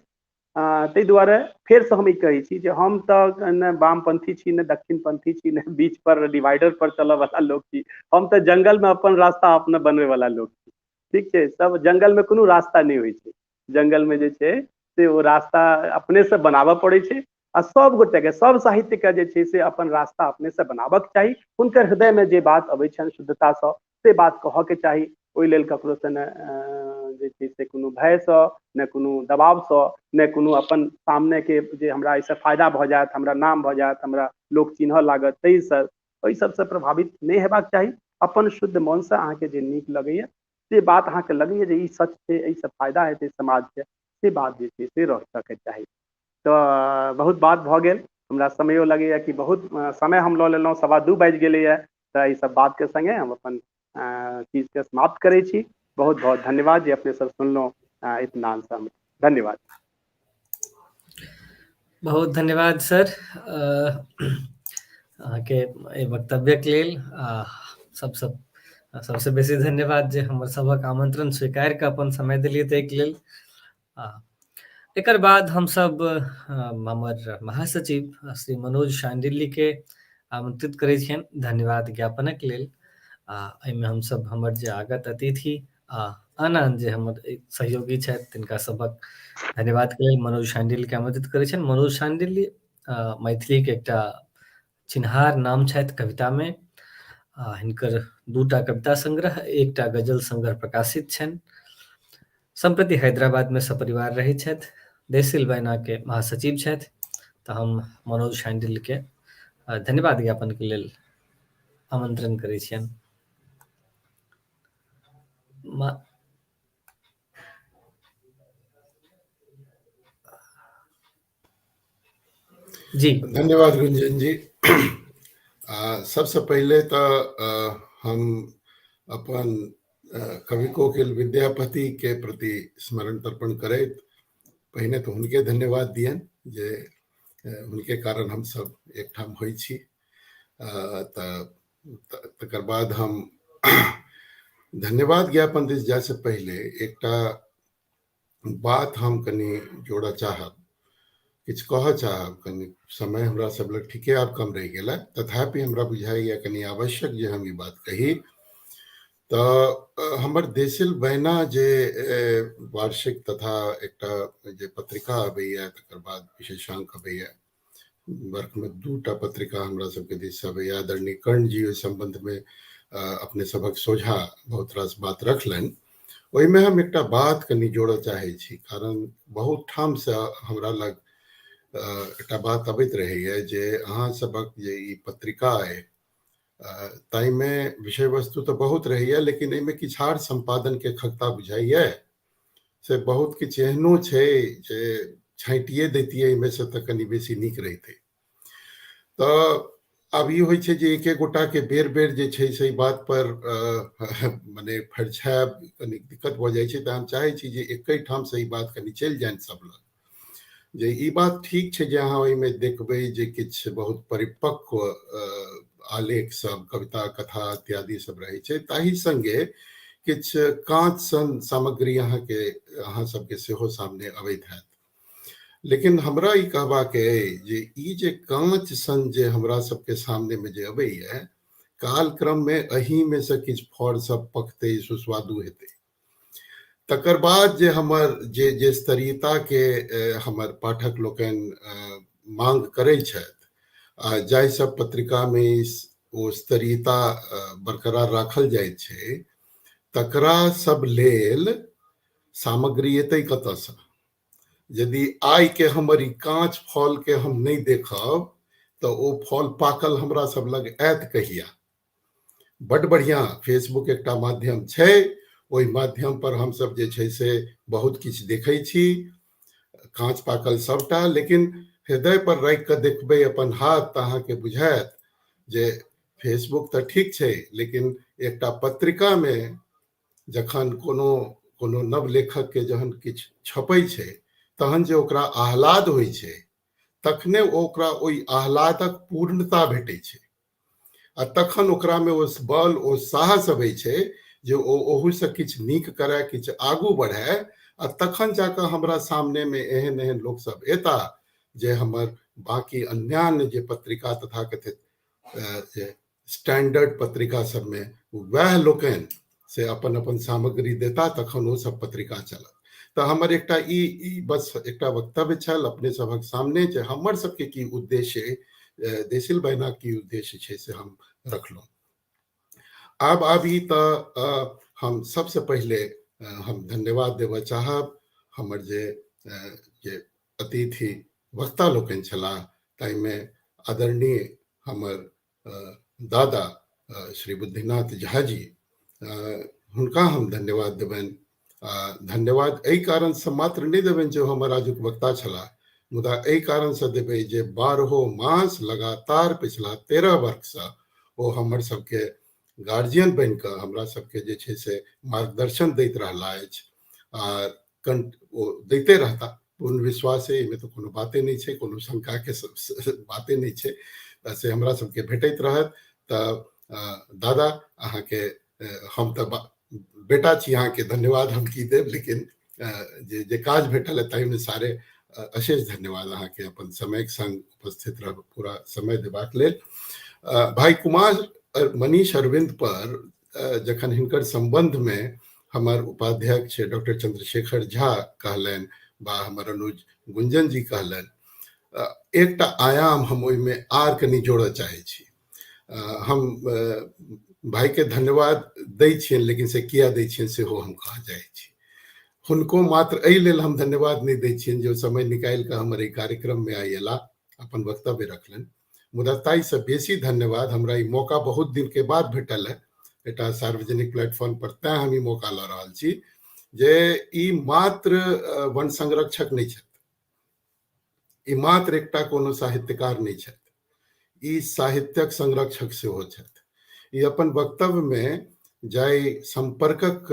ताहि दुआरे फेरसँ हम ई कहै छी जे हम तऽ नहि वामपंथी छी, नहि दक्षिणपंथी छी, नहि बीच पर डिवाइडर पर चलऽवला लोक छी। हम तऽ जंगलमे अपन रास्ता अपने बनबैवला लोक छी। ठीक छै, सब जंगलमे कोनो रास्ता नहि होइ छै, जंगलमे जे छै से ओ रास्ता अपनेसँ बनाबऽ पड़ै छै आ सब गोटेके सब साहित्यके जे छै से अपन रास्ता अपनेसँ बनाबक चाही। हुनकर हृदयमे जे बात अबै छनि शुद्धतासँ से बात कहऽके चाही। ओहि लेल ककरोसँ ने जे छै से कोनो भयसँ, ने कोनो दबावसँ, ने कोनो अपन सामनेके जे हमरा एहिसँ फायदा भऽ जायत, हमरा नाम भऽ जायत, हमरा लोक चिन्हऽ लागत, ताहिसँ ओहि सबसँ प्रभावित नहि हेबाक चाही। अपन शुद्ध मोनसँ अहाँके जे नीक लगैए से बात अहाँके लगैए जे ई सच छै, एहिसँ फायदा हेतै समाजके, से बात जे छै से रखऽके चाही। तऽ बहुत बात भऽ गेल, हमरा समयो लगैए कि बहुत समय हम लऽ लेलहुँ, 2:15 बाजि गेलैए। तऽ एहि सब बातके सङ्गे हम अपन चीजके समाप्त करै छी। बहुत बहुत धन्यवाद जे अपने सब सुनलहुँ इत्मीनानसँ। धन्यवाद। बहुत धन्यवाद सर अहाँके एहि वक्तव्यके लेल। आ सबसँ सबसँ बेसी धन्यवाद जे हमर सभक आमंत्रण स्वीकार कऽ अपन समय देलियै ताहिके लेल। आ एकर बाद हमसब हमर महासचिव श्री मनोज शांडिल्यके आमंत्रित करै छियनि धन्यवाद ज्ञापनक लेल। आ एहिमे हमसब हमर जे आगत अतिथि आ आन आन जे हमर सहयोगी छथि तिनका सभक धन्यवादके लेल मनोज शांडिल्यके आमंत्रित करै छियनि। मनोज शांडिल्य मैथिलीके एकटा चिन्हार नाम छथि कवितामे। हिनकर 2टा कविता संग्रह, 1टा गजल संग्रह प्रकाशित छनि। सम्प्रति हैदराबादमे सपरिवार रहै छथि। देसिल बैनाके महासचिव छथि। तऽ हम मनोज शांडिल्यके धन्यवाद ज्ञापनके लेल आमंत्रण करै छियनि। जी धन्यवाद गुंजन जी। सबसँ पहिले तऽ हम अपन कवि कोकिल विद्यापति के प्रति स्मरण तर्पण करैत पहिने तऽ हुनके धन्यवाद दियनि जे हुनके कारण हम सब एकठाम होइ छी। तऽ तकर बाद हम धन्यवाद ज्ञापन दिस जाय से पहिले एकटा बात हम कनि जोड़ऽ चाहब, किछु कहऽ चाहब। कनि समय हमरा सब लग ठीके आब कम रहि गेल, तथापि हमरा बुझाइए कनि आवश्यक जे हम ई बात कही। तऽ हमर देसिल बैना जे वार्षिक तथा एकटा जे पत्रिका अबैए, तकर बाद विशेषांक अबैए, वर्षमे 2टा पत्रिका हमरा सबके दिस अबैए। आदरणीय कर्ण जी ओहि सम्बन्धमे अपने सभक सोझा बहुत रास बात रखलनि। ओहिमे हम एकटा बात कनि जोड़ऽ चाहै छी, कारण बहुत ठामसँ हमरा लग एकटा बात अबैत रहैए जे अहाँ सभक जे ई पत्रिका अइ ताहिमे विषय वस्तु तऽ बहुत रहैए, लेकिन एहिमे किछु आर सम्पादनके खगता बुझाइए। से बहुत किछु एहनो छै जे छाँटिए दैतियै एहिमे से तऽ कनि बेसी नीक रहितै। तऽ आब ई होइ छै जे एक एक गोटाके बेर बेर जे छै से बात पर मने फरिछायब कनि दिक्कत भऽ जाइ छै। तऽ हम चाहै छी जे एके ठामसँ ई बात कनि चलि जानि सब लग, जे ई बात ठीक छै जे अहाँ ओहिमे देखबै जे किछु बहुत परिपक्व आलेख सब, कविता, कथा इत्यादि सब रहै छै, ताहि सङ्गे किछु काँच सन सामग्री अहाँके अहाँ सबके सेहो सामने अबैत हैत। लेकिन हमरा ई कहबाक अइ जे ई जे काँच सन जे हमरा सबके सामनेमे जे अबैए, कालक्रममे एहिमे से किछु फड़ सब पकतै, सुस्वादु हेतै। तकर बाद जे हमर जे जे स्तरीयताके हमर पाठक लोकनि मांग करै छथि, आ जाहि सब पत्रिकामे ओ स्तरीयता बरकरार राखल जाइत छै, तकरा सब लेल सामग्री एतै कतऽसँ? यदि आइ के हमर ई काँच फल के हम नहि देखब तऽ ओ फल पाकल हमरा सब लग आयत कहिया? बड बढ़िया फेसबुक एकटा माध्यम छै, ओहि माध्यम पर हमसब जे छै से बहुत किछु देखै छी, काँच पाकल सबटा, लेकिन हृदय पर राखि कऽ देखबै अपन हाथ तऽ अहाँके बुझायत जे फेसबुक तऽ ठीक छै, लेकिन एकटा पत्रिकामे जखन कोनो कोनो नव लेखक के जहन किछु छपै छै तहन जे ओकरा आह्लाद होइ छै, तखने ओकरा ओहि आह्लादक पूर्णता भेटै छै, आ तखन ओकरामे ओ बल, ओ साहस अबै छै जे ओ ओहूसँ किछु नीक करय, किछु आगू बढ़य, आ तखन जाकऽ हमरा सामनेमे एहन एहन लोकसभ एता जे हमर बाँकी अन्यान्य जे पत्रिका तथाकथित जे स्टैंडर्ड पत्रिका सबमे वएह लोकनि से अपन अपन सामग्री देता, तखन ओ सब पत्रिका चलत। तऽ हमर एकटा ई ई बस एकटा वक्तव्य छल अपने सभक सामने जे हमर सबके की उद्देश्य अइ, देसिल बहिनाक की उद्देश्य छै से हम रखलहुँ। आब आबी तऽ हम सबसँ पहिले हम धन्यवाद देबऽ चाहब हमर जे जे अतिथि वक्ता लोकनि छलाह, ताहिमे आदरणीय हमर दादा श्री बुद्धिनाथ झा जी, हुनका हम धन्यवाद देबनि। आ धन्यवाद एहि कारणसँ मात्र नहि देबनि जे हमर आजुक वक्ता छलाह, मुदा एहि कारणसँ देबै जे 12 मास लगातार पिछला 13 वर्षसँ ओ हमर सबके गार्जियन बनि कऽ हमरा सबके जे छै से मार्गदर्शन दैत रहला अछि, आ ओ दैते रहता, पूर्ण विश्वास है, एहिमे तऽ कोनो बाते नहि छै, कोनो शंकाके बाते नहि छै, से हमरा सबके भेटैत रहत। तऽ दादा अहाँके हम तऽ बेटा छी, अहाँके धन्यवाद हम की देब, लेकिन जे जे काज भेटल है ताहिमे सारे अशेष धन्यवाद अहाँके अपन समयके संग उपस्थित रह पूरा समय देबाक लेल। भाई कुमार मनीष अरविंद पर जखन हिनकर संबंधमे हमर उपाध्यक्ष डॉक्टर चंद्रशेखर झा कहलनि बा हमर अनुज गुंजन जी कहलनि, एकटा आयाम हम ओहिमे आर कनि जोड़ऽ चाहै छी। हम भाईके धन्यवाद दै छियनि, लेकिन से किया दै छियनि सेहो हम कहऽ चाहै छी। हुनको मात्र एहि लेल हम धन्यवाद नहि दै छियनि जे ओ समय निकालि कऽ हमर एहि कार्यक्रममे आइ अयला, अपन वक्तव्य रखलनि, मुदा ताहिसँ बेसी धन्यवाद हमरा ई मौका बहुत दिनके बाद भेटल है एकटा सार्वजनिक प्लेटफॉर्म पर, तैं हम ई मौका लऽ रहल छी जे ई मात्र वन संरक्षक नहि छथि, ई मात्र एकटा कोनो साहित्यकार नहि छथि, ई साहित्यक संरक्षक सेहो छथि। ई अपन वक्तव्यमे जाहि सम्पर्कक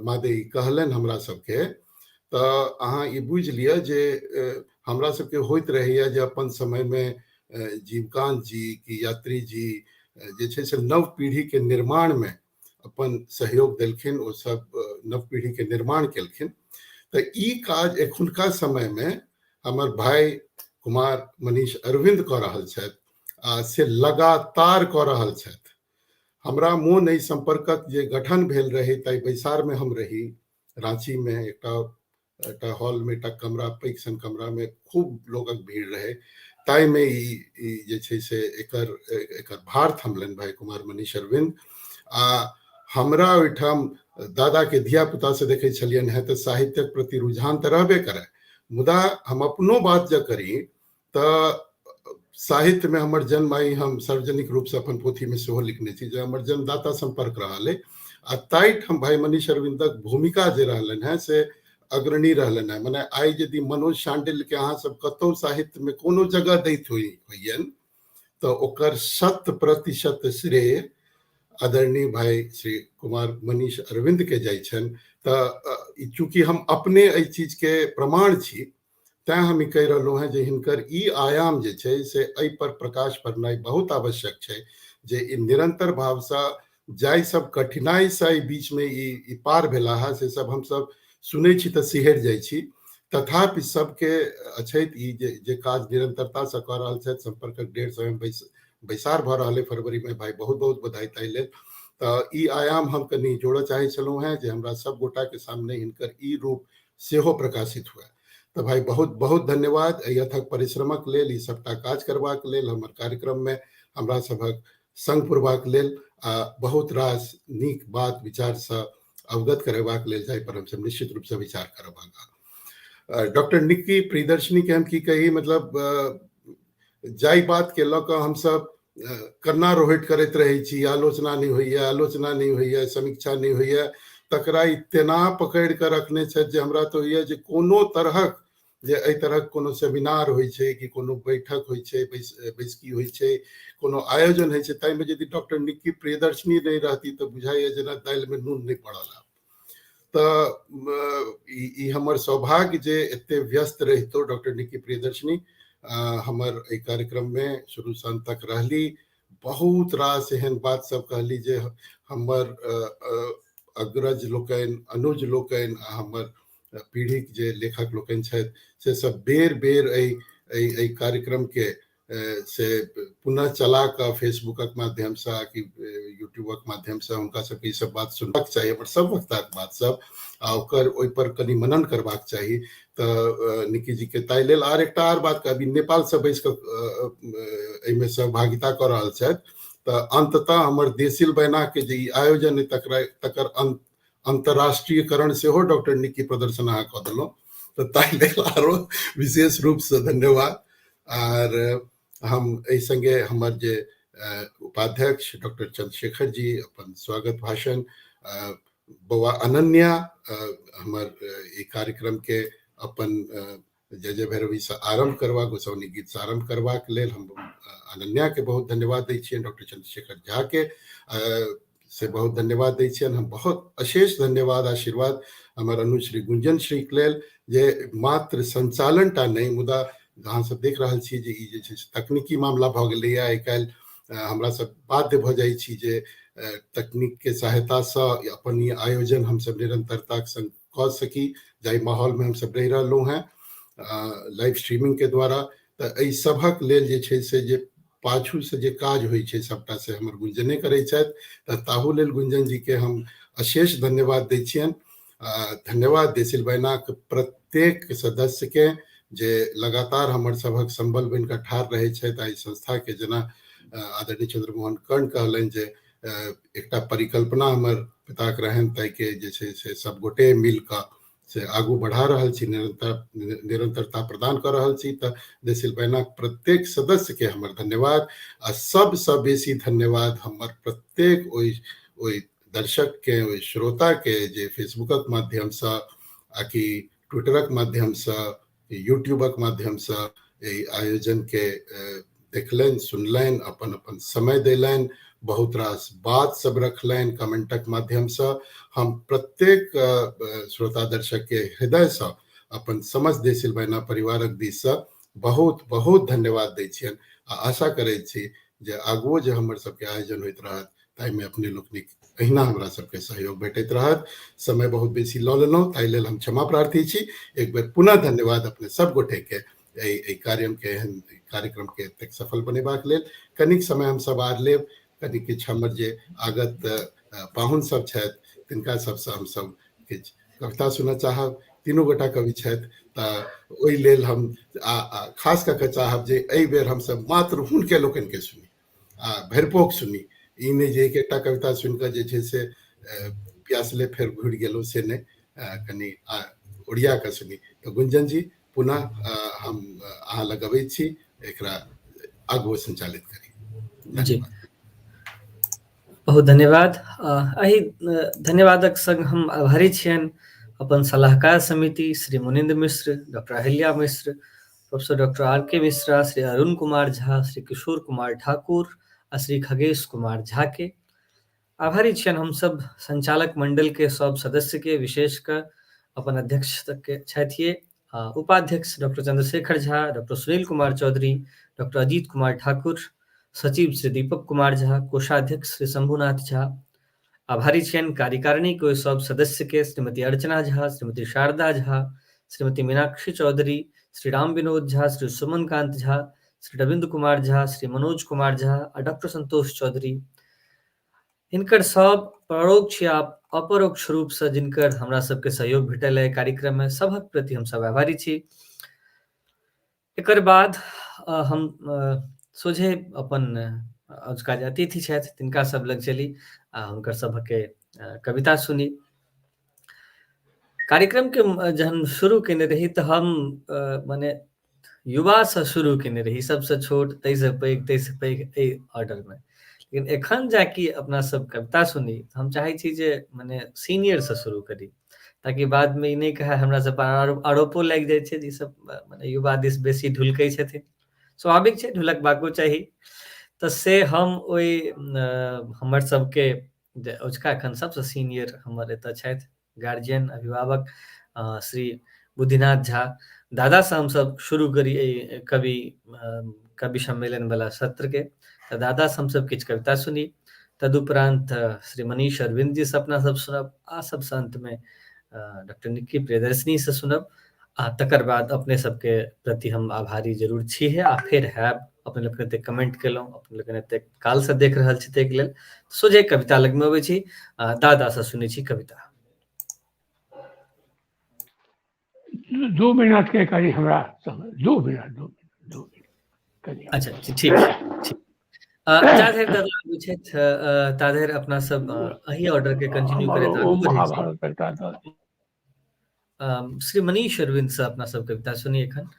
मादे ई कहलनि हमरा सबके, तऽ अहाँ ई बुझि लिअ जे हमरा सबके होइत रहैया जे अपन समयमे जीवकांत जी कि यात्री जी जे छै से नव पीढ़ीके निर्माणमे अपन सहयोग देलखिन, ओ सब नव पीढ़ीके निर्माण केलखिन। तऽ ई काज एखुनका समयमे हमर भाई कुमार मनीष अरविंद कऽ रहल छथि आ से लगातार कऽ रहल छथि। हमरा मोन एहि सम्पर्कक जे गठन भेल रहै ताहि बैसारमे हम रही राँचीमे, एकटा एकटा हॉलमे, एकटा कमरा, पैघ सन कमरामे खूब लोकक भीड़ रहै, ताहिमे ई जे छै से एकर एकर भार थमलनि भाई कुमार मनीष अरविंद। आ हमरा ओहिठाम दादाके धियापुतासँ देखै छलियनि हेँ तऽ साहित्यक प्रति रुझान तऽ रहबे करय, मुदा हम अपनो बात जँ करी तऽ साहित्यमे हमर जन्म आइ हम सार्वजनिक रूपसँ अपन पोथीमे सेहो लिखने छी जे हमर जन्मदाता सम्पर्क रहल अइ, आ ताहिठाम भाई मनीष अरविंदक भूमिका जे रहलनि हेँ से अग्रणी रहलनि हेँ। मने आइ यदि मनोज शांडिल्यके अहाँ सब कतहु साहित्यमे कोनो जगह दैत होइयनि तऽ ओकर 100% श्रेय आदरणीय भाई श्री कुमार मनीष अरविंद के जाइ छनि। तऽ चूँकि हम अपने एहि चीजके प्रमाण छी तैं हम ई कहि रहलहुँ हेँ जे हिनकर ई आयाम जे छै से एहि पर प्रकाश पड़नाइ बहुत आवश्यक छै जे ई निरंतर भावसँ जाहि सब कठिनाइसँ एहि बीचमे ई पार भेला है से सब हमसब सुनै छी तऽ सिहरि जाइ छी, तथापि सबके अछैत ई जे जे काज निरंतरतासँ कऽ रहल छथि। सम्पर्कक 150 बैसार भऽ रहल अइ फरवरीमे, भाई बहुत बहुत बधाई ताहि लेल। तऽ ई आयाम हम कनि जोड़ऽ चाहै छलहुँ हेँ जे हमरा सब गोटाके सामने हिनकर ई रूप सेहो प्रकाशित हुए। तऽ भाई बहुत बहुत धन्यवाद एहि अथक परिश्रमक लेल, ई सबटा काज करबाक लेल, हमर कार्यक्रममे हमरा सभक संग पुरबाक लेल आ बहुत रास नीक बात विचारसँ अवगत करेबाक लेल, जाहि पर हमसब निश्चित रूपसँ विचार करब आगाँ। डॉक्टर निक्की प्रियदर्शनी के हम की कही, मतलब जाहि बात के लऽ कऽ हमसब कन्ना रोहिट करैत रहै छी, आलोचना नहि होइए, आलोचना नहि होइए, समीक्षा नहि होइए, तकरा ई तेना पकड़ि कऽ रखने छथि जे हमरा तऽ होइए जे कोनो तरहक जे एहि तरहक कोनो सेमिनार होइ छै कि कोनो बैठक होइ छै, बैसकी होइ छै, कोनो आयोजन होइ छै, ताहिमे यदि डॉक्टर निक्की प्रियदर्शनी नहि रहती तऽ बुझाइए जेना दालिमे नून नहि पड़ल। आब तऽ ई हमर सौभाग्य जे एते व्यस्त रहितो डॉक्टर निक्की प्रियदर्शनी हमर एहि कार्यक्रममे शुरूसँ अन्त तक रहली। बहुत रास एहन बात सब कहली जे हमर अग्रज लोकनि, अनुज लोकनि आ हमर पीढ़ीक जे लेखक लोकनि छथि से सब बेर बेर एहि एहि एहि कार्यक्रमके से पुनः चला कऽ फेसबुकक माध्यमसँ कि यूट्यूबक माध्यमसँ हुनका सबके ई सब बात सुनबाक चाही, हमर सब वक्ताके बात सब, आ ओकर ओहिपर कनि मनन करबाक चाही। तऽ निक्की जी के ताहि लेल। आर एकटा आर बात, अभी नेपालसँ बैस कऽ एहिमे सहभागिता कऽ रहल छथि, तऽ अंततः हमर देसिल बयना के जे ई आयोजन अइ तकर अंतर्राष्ट्रीयकरण सेहो डॉक्टर निक्की प्रदर्शन अहाँ कऽ देलहुँ, तऽ ताहि लेल आरो विशेष रूपसँ धन्यवाद। आर हम एहि संगे हमर जे उपाध्यक्ष डॉक्टर चंद्रशेखर जी अपन स्वागत भाषण, बौआ अनन्या हमर ई कार्यक्रम के अपन जय जय भैरवी से आरंभ करबा, गोसाउनी गीत से आरंभ करबाक लेल हम अनन्या के बहुत धन्यवाद दै छियनि, डॉक्टर चंद्रशेखर झा के से बहुत धन्यवाद दै छियनि। हम बहुत अशेष धन्यवाद आशीर्वाद हमर अनुश्री गुंजन श्री के लेल, जे मात्र संचालन टा नहि, मुदा अहाँ सब देख रहल छी जे ई जे छै से तकनीकी मामला भऽ गेलैए आइ काल्हि। हमरा सब बाध्य भऽ जाइ छी जे तकनीक के सहायतासँ अपन ई आयोजन हमसब निरंतरताक संग कऽ सकी, जाहि माहौलमे हमसब रहि रहलहुँ हेँ लाइव स्ट्रीमिंग के द्वारा। तऽ एहि सभक लेल जे छै से जे पाछूसँ जे काज होइ छै सबटा से हमर गुंजने करै छथि, तऽ ताहू लेल गुंजन जी के हम अशेष धन्यवाद दै छियनि। धन्यवाद देसिल बयनाक प्रत्येक सदस्यके जे लगातार हमर सभक संबल बनि कऽ ठाढ़ रहै छथि। एहि संस्थाके जेना आदरणीय चंद्रमोहन कर्ण कहलनि जे एकटा परिकल्पना हमर पिताके रहनि, ताहिके जे छै से सब गोटे मिल कऽ से आगू बढ़ा रहल छी, निरंतरता प्रदान कऽ रहल छी। तऽ देसिल बयनाक प्रत्येक सदस्यके हमर धन्यवाद, आ सबसँ बेसी धन्यवाद हमर प्रत्येक ओहि ओहि दर्शकके, ओहि श्रोताके जे फेसबुकक माध्यमसँ आ कि ट्विटरक माध्यमसँ, यूट्यूबक माध्यमसँ एहि आयोजनके देखलनि, सुनलनि, अपन अपन समय देलनि, बहुत रास बात सब रखलनि कमेंटक माध्यमसँ। हम प्रत्येक श्रोता दर्शकके हृदयसँ अपन समस्त देसिल बयना परिवारक दिससँ बहुत बहुत धन्यवाद दै छियनि, आ आशा करै छी जे आगुओ जे हमर सबके आयोजन होइत रहत ताहिमे अपने लोकनिक अहिना हमरा सबके सहयोग भेटैत रहत। समय बहुत बेसी लऽ लेलहुँ, ताहि लेल हम क्षमा प्रार्थी छी। एक बेर पुनः धन्यवाद अपने सब गोटेके एहि एहि कार्यके, एहन कार्यक्रमके एतेक सफल बनेबाक लेल। कनिक समय हमसब आर लेब, कनि किछु हमर जे आगत पाहुन सब छथि तिनका सबसँ हमसब किछु कविता सुनऽ चाहब। तीनू गोटा कवि छथि, तऽ ओहि लेल हम खास कऽ के चाहब जे एहि बेर हमसब मात्र हुनके लोकनिके सुनी आ भरिपोख सुनी। ई नहि जे एक एकटा कविता सुनि कऽ जे छै से प्यासले फेर घुरि गेलहुँ, से नहि, कनि ओरिया कऽ सुनी। तऽ गुंजन जी, पुनः हम अहाँ लग अबै छी, एकरा आगू संचालित करी। जी, बहुत धन्यवाद। एहि धन्यवादक संग हम आभारी छियनि अपन सलाहकार समिति Shri Munindra Mishra, doctor Ahilya Mishra, professor doctor R K Mishra, Shri Arun Kumar Jha, Shri Kishore Kumar Thakur आ श्री खगेश कुमार झा के। आभारी छियनि हमसब संचालक मंडल के सब सदस्य के, विशेष कऽ अपन अध्यक्ष के छथिए, उपाध्यक्ष doctor Chandrashekhar Jha, doctor Sunil Kumar Chaudhary, doctor Ajit Kumar Thakur, सचिव श्री दीपक कुमार झा, कोषाध्यक्ष श्री शंभुनाथ झा। आभारी छियनि कार्यकारिणी के सब सदस्य के, श्रीमती अर्चना झा, श्रीमती शारदा झा, श्रीमती मीनाक्षी चौधरी, श्री राम विनोद झा, श्री सुमन कांत झा, श्री रविंद्र कुमार झा, श्री मनोज कुमार झा आ डॉक्टर संतोष चौधरी। हिनकर सब परोक्ष या अपरोक्ष रूपसँ जिनकर हमरा सबके सहयोग भेटल है कार्यक्रम में, सबक प्रति हम सब आभारी छी। एकर बाद हम सोझे अपन अजुका जे अतिथि छथि तिनका सब लग चली आ हुनकर सबके कविता सुनी। कार्यक्रम के जहन शुरू केने रही तऽ हम मने युवासँ शुरू केने रही, सबसँ छोट, ताहिसँ पैघ, ताहिसँ पैघ, एहि ऑर्डरमे। लेकिन एखन जाकि अपना सब कविता सुनी, हम चाहै छी जे मने सीनियरसँ शुरू करी, ताकि बादमे ई नहि कहै हमरा सब पर आरोपो लागि जाइ छै जे ई सब मने युवा दिस बेसी ढुलकै छथिन। स्वाभाविक छै, ढुलकबाको चाही। तऽ से हम ओहि हमर सबके जे अजुका एखन सबसँ सीनियर हमर एतऽ छथि गार्जियन अभिभावक श्री बुद्धिनाथ झा दादासँ हमसब शुरू करी एहि कवि कवि सम्मेलन वाला सत्रके। तऽ दादासँ हमसब किछु कविता सुनी, तदुपरांत श्री मनीष अरविंद जी से अपना सब सुनब, आ सबसँ अंतमे डॉक्टर निक्की प्रियदर्शनी से सुनब। आ तकर बाद अपने सबके प्रति हम आभारी जरूर छी हे आ फेर हैब। अपने लोकनि एतेक कमेंट केलहुँ, अपने लोकनि एतेक कालसँ देख रहल छी ताहिके लेल। सोझे कविता लगमे अबै छी, दादासँ सुनै छी कविता। 2 मिनट के करी हमरा समय, 2 मिनट 2 मिनट 2 मिनट कनी। अच्छा ठीक ठीक। जा धरि दादा आबै छथि ता धरि अपना सब एहि ऑर्डर के कंटिन्यू करैत आगू बढ़ै छी। महाभारत एकटा दऽ दियौ। श्री मनीष अरविन्द से अपना सब कविता सुनी एखन।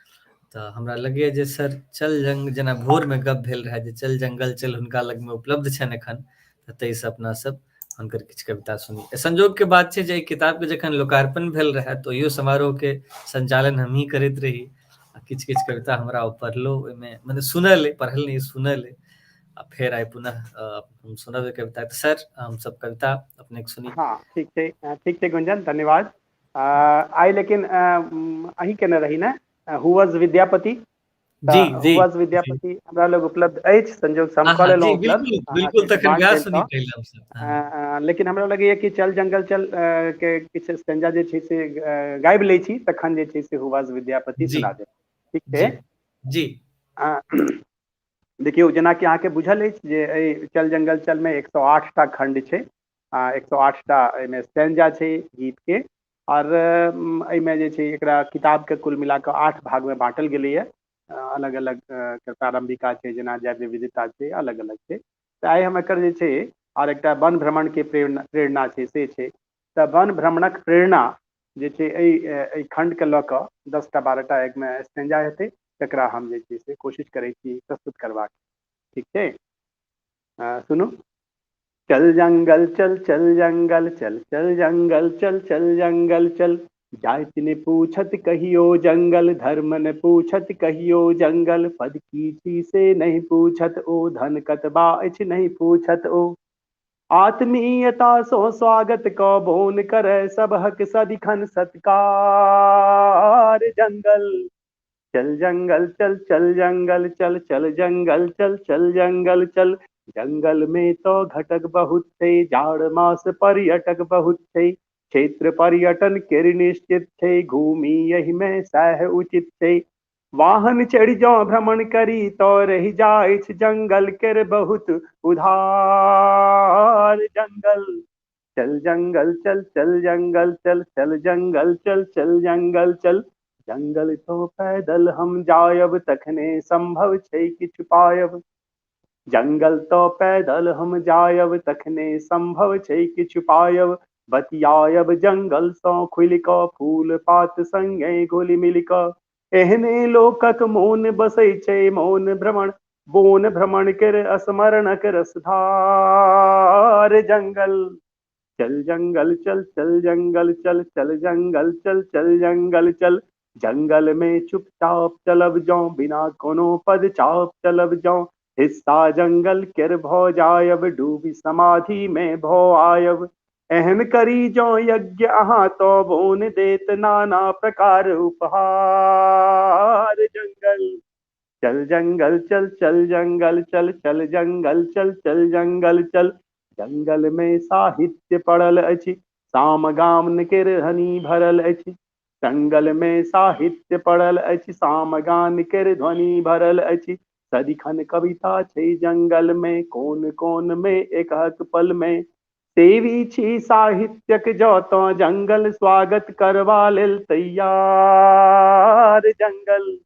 तऽ हमरा लगैया जे सर चल जंग जेना भोर में गप भेल रहै जे चल जंगल चल हुनका लग में उपलब्ध छनि एखन, तऽ ताहिसँ अपना सब हुनकर किछु कविता सुनी। संजोग के बात छै जे एहि किताब के जखन लोकार्पण भेल रहै तऽ ओहियो समारोह के संचालन हमही करैत रही आ किछु किछु कविता हमरा ओ पढ़लो ओहिमे, मने सुनल अइ, पढ़ल नहि सुनल अइ। आ फेर आइ पुनः हम सुनब ई कविता। तऽ सर हम सब कविता अपने के सुनी। हाँ ठीक छै, ठीक छै गुंजन, धन्यवाद। आइ लेकिन अहीं केने रही ने हु वाज विद्यापति? जी जी हु वाज विद्यापति हमरा लग उपलब्ध अछि, संजोग से हम कऽ लेलहुँ उपलब्ध। बिल्कुल, तखन वएह सुनी पहिले हमसब। लेकिन हमरा लगैया कि चल जंगल चल के किछु स्टेंजा जे छै से गाबि लै छी, तखन जे छै से हु वाज विद्यापति सुना देब। ठीक छै जी। देखियौ, जेनाकि अहाँके बुझल अछि जे एहि चल जंगल चलमे 108 टा खण्ड छै, 108 टा एहिमे स्टेंजा छै गीतके, आओर एहिमे जे छै एकरा किताबके कुल मिला कऽ 8 भागमे बाँटल गेलैए। अलग अलग प्रारम्भिका छै, जेना जैव विविधता छै, अलग अलग छै। तऽ आइ हम एकर जे छै आओर एकटा वन भ्रमणके प्रेरणा छै से छै। तऽ वन भ्रमणक प्रेरणा जे छै एहि खण्डके लऽ कऽ 10 टा 12 टा एकमे स्टेंजा हेतै, तकरा हम जे छै से कोशिश करै छी प्रस्तुत करबाक। ठीक छै, सुनू। चल जंगल चल चल जंगल चल चल जंगल चल चल जंगल चल, जाति ने पूछत कहियो जंगल, धर्म ने पूछत कहियो जंगल, पद की छी से नहीं पूछत ओ, धन कतबा अछि नहीं पूछत ओ, आत्मीयता सो स्वागत क बोन करे सबहक सदिखन सत्कार जंगल चल जंगल चल चल जंगल चल चल जंगल चल चल जंगल चल, जंगल में तो घटक बहुत छै, जाड़ मास पर्यटक बहुत छै, क्षेत्र पर्यटन केर निश्चित छै, घूमी एहि में सएह उचित छै, वाहन चढ़ि जँ भ्रमण करी तो रहि जाइछ जंगल केर बहुत उधार जंगल चल जंगल चल चल जंगल चल चल जंगल चल चल जंगल चल, जंगल तो पैदल हम जायब तखने संभव छै किछु पायब, जंगल तो पैदल हम जायब तखने संभव छै किछु पायब, बतियायब जंगल सँ खुलि कऽ फूल पात संगे घुलि मिलि कऽ, एहने लोकक मोन बसै छै मौन भ्रमण, बोन भ्रमण केर स्मरणक रसधार जंगल चल जंगल चल चल जंगल चल चल जंगल चल चल जंगल चल, जंगल में चुपचाप चलब जौं बिना कोनो पद चाप चलब जौं, हिस्सा जंगल केर भऽ जायब डूबी समाधि में भऽ आयब, एहन करी जौं यज्ञ अहाँ तो बोन देत नाना प्रकार उपहार जंगल चल जंगल चल चल जंगल चल चल जंगल चल चल जंगल चल, जंगल में साहित्य पड़ल अछि, साम गान केर ध्वनि भरल अछि, जंगल में साहित्य पड़ल अछि, साम गान केर ध्वनि भरल अछि, सदिखन कविता छै जंगल में, कोन कोन में एकहक पल में, सेवी छी साहित्यक जँ तँ जंगल स्वागत करबा लेल तैयार जंगल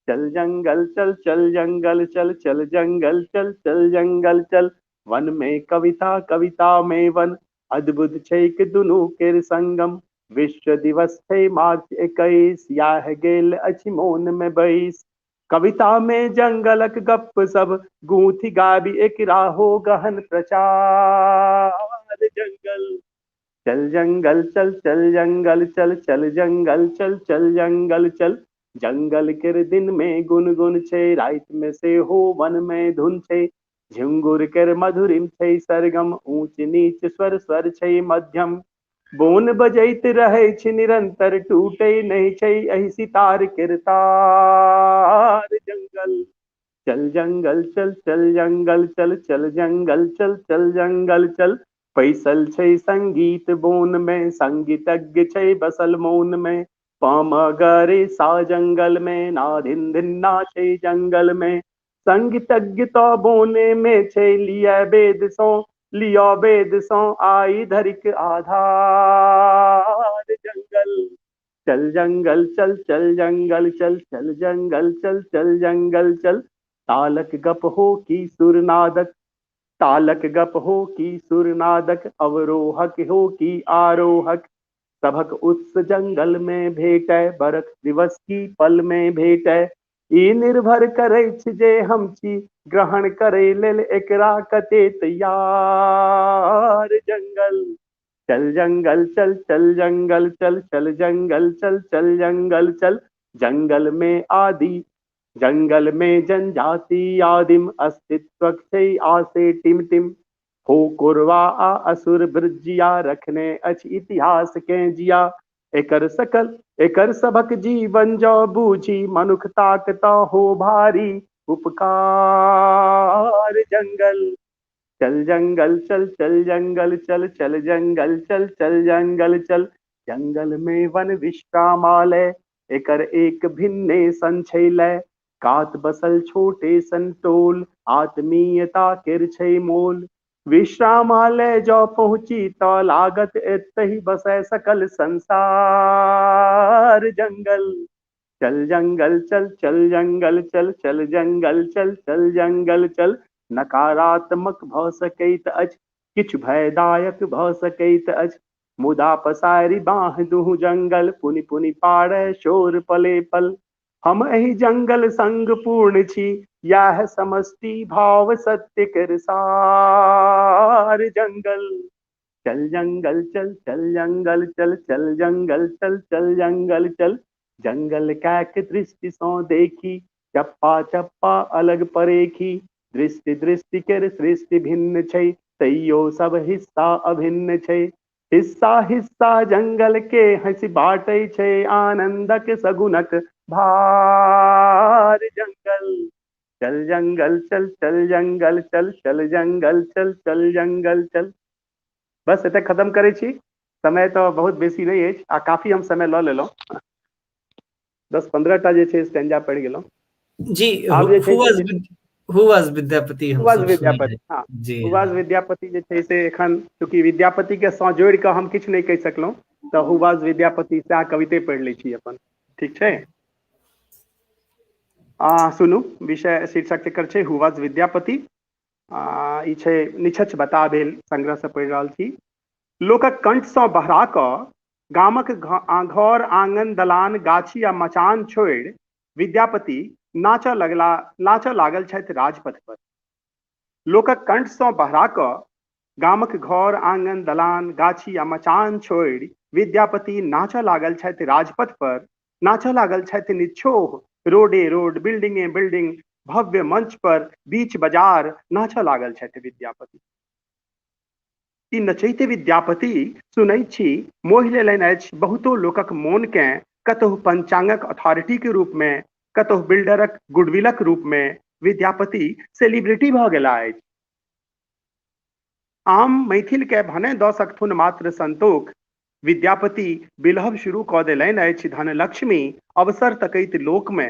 चल जंगल चल चल जंगल चल चल जंगल चल चल जंगल चल, वन में कविता कविता में वन, अद्भुत छैक दुनू केर संगम, विश्व दिवस छै मार्च 21, याह गेल अछि मोन में बैस, कविता में जंगलक गप्प सब गूंथि गाबि एकरा हो गहन प्रचार जंगल चल जंगल चल चल जंगल चल चल जंगल चल चल जंगल चल, जंगल केर दिन में गुनगुन छै, राति में सेहो वन में धुन छै, झिंगुर केर मधुरिम छै सरगम, ऊंच नीच स्वर स्वर छै मध्यम, बोन बजैत रहै छै निरंतर, टूटै नहि छै एहि सितार केर तार जंगल चल जंगल चल चल जंगल चल चल जंगल चल चल जंगल चल, पैसल छै संगीत बोन में, संगीतज्ञ छै बसल मौन में, पम गरे सा जंगल में, ना धिन धिन ना छै जंगल में। संगीतज्ञ तो बोने में छै, लिया वेद सो लिया वेद सो आई धरिक आधार जंगल। चल जंगल चल चल जंगल चल चल जंगल चल चल जंगल चल। तालक गप हो की सुरनादक, तालक गप हो की सुरनादक, अवरोहक हो की आरोहक। सभक उत्स जंगल में भेटै, बरख दिवस की पल में भेटै। ई निर्भर करै छी जे हम छी, ग्रहण करै लेल एकरा कते तैयार जंगल। चल जंगल चल चल जंगल चल चल जंगल चल चल जंगल चल। जंगल में आदि जंगल में जनजाति आदिम अस्तित्वक छै आसे टिम टिम। हो कोरवा आ असुर ब्रजिया, रखने अछि इतिहास के जिया। एकर सकल एकर सभक जीवन जौ बूझी, मनुखताक त हो भारी उपकार जंगल। चल जंगल चल चल जंगल चल चल जंगल चल चल जंगल चल। जंगल में वन विश्रामालय, एकर एक भिन्ने सन छै लय। कात बसल छोटे सन टोल, आत्मीयता केर छै मोल। विश्रामालय जौ पहुँची त लागत एतहि बसै सकल संसार जंगल। चल जंगल चल चल जंगल चल चल जंगल चल चल जंगल चल। नकारात्मक भ सकैत अछि, किछु भयदायक भ सकैत अछि, मुदा पसारि बाँह दुहु जंगल, पुनि पुनि पाड़ै शोर पले पल। हम एहि जंगल संग पूर्ण छी, यैह समष्टि भाव सत्य केर सार जंगल। चल जंगल चल चल जंगल चल चल जंगल चल चल जंगल चल। जंगल कैक दृष्टि सँ देखी, चप्पा चप्पा अलग परेखी। दृष्टि दृष्टि केर सृष्टि भिन्न छै, तैयो सब हिस्सा अभिन्न छै। हिस्सा हिस्सा जंगल के हंसी बाटै छै, आनंदक सगुनक भार जंगल। चल जंगल चल चल जंगल चल चल जंगल चल चल जंगल चल। बस एतऽ खत्म करै छी। समय तऽ बहुत बेसी नहि अछि आ काफी हम समय लऽ लेलहुँ। 10-15 टा जे छै स्टैंजा पढ़ि गेलहुँ। जी, आब जे छै Who was Vidyapati? हम सब विद्यापति, हाँ जी, who was Vidyapati जे छै से एखन चूँकि विद्यापति के सँ जोड़ि कऽ हम किछु नहि कहि सकलहुँ, तऽ who was Vidyapati सएह कविते पढ़ि लै छी अपन। ठीक छै। सुनू, विषय शीर्षक एकर छै who was Vidyapati. ई छै निछछ बता भेल संग्रह से पढ़ि रहल छी। लोकक कंठ सँ बहरा कऽ गामक घर आंगन दलान गाछी आ मचान छोड़ि विद्यापति नाचऽ लागल छथि राजपथ पर। लोकक कंठ सँ बहरा कऽ गामक घर आंगन दलान गाछी आ मचान छोड़ि विद्यापति नाचऽ लागल छथि राजपथ पर। नाचऽ लागल छथि निच्छोह, रोडे रोड, बिल्डिंगे बिल्डिंग, भव्य मंच पर, बीच बाजार नाचऽ लागल छथि विद्यापति। ई नचैते विद्यापति सुनै छी मोहि लेलनि अछि बहुतो लोकक मोन केँ, कतहु पंचांगक अथॉरिटी के रूप में, कतहु बिल्डरक गुडविलक रूप में विद्यापति सेलिब्रिटी भऽ गेला अछि। आम मैथिल के भने दऽ सकथुन मात्र संतोख, विद्यापति बिलहब शुरू कऽ देलनि अछि धनलक्ष्मी अवसर तकैत लोक में।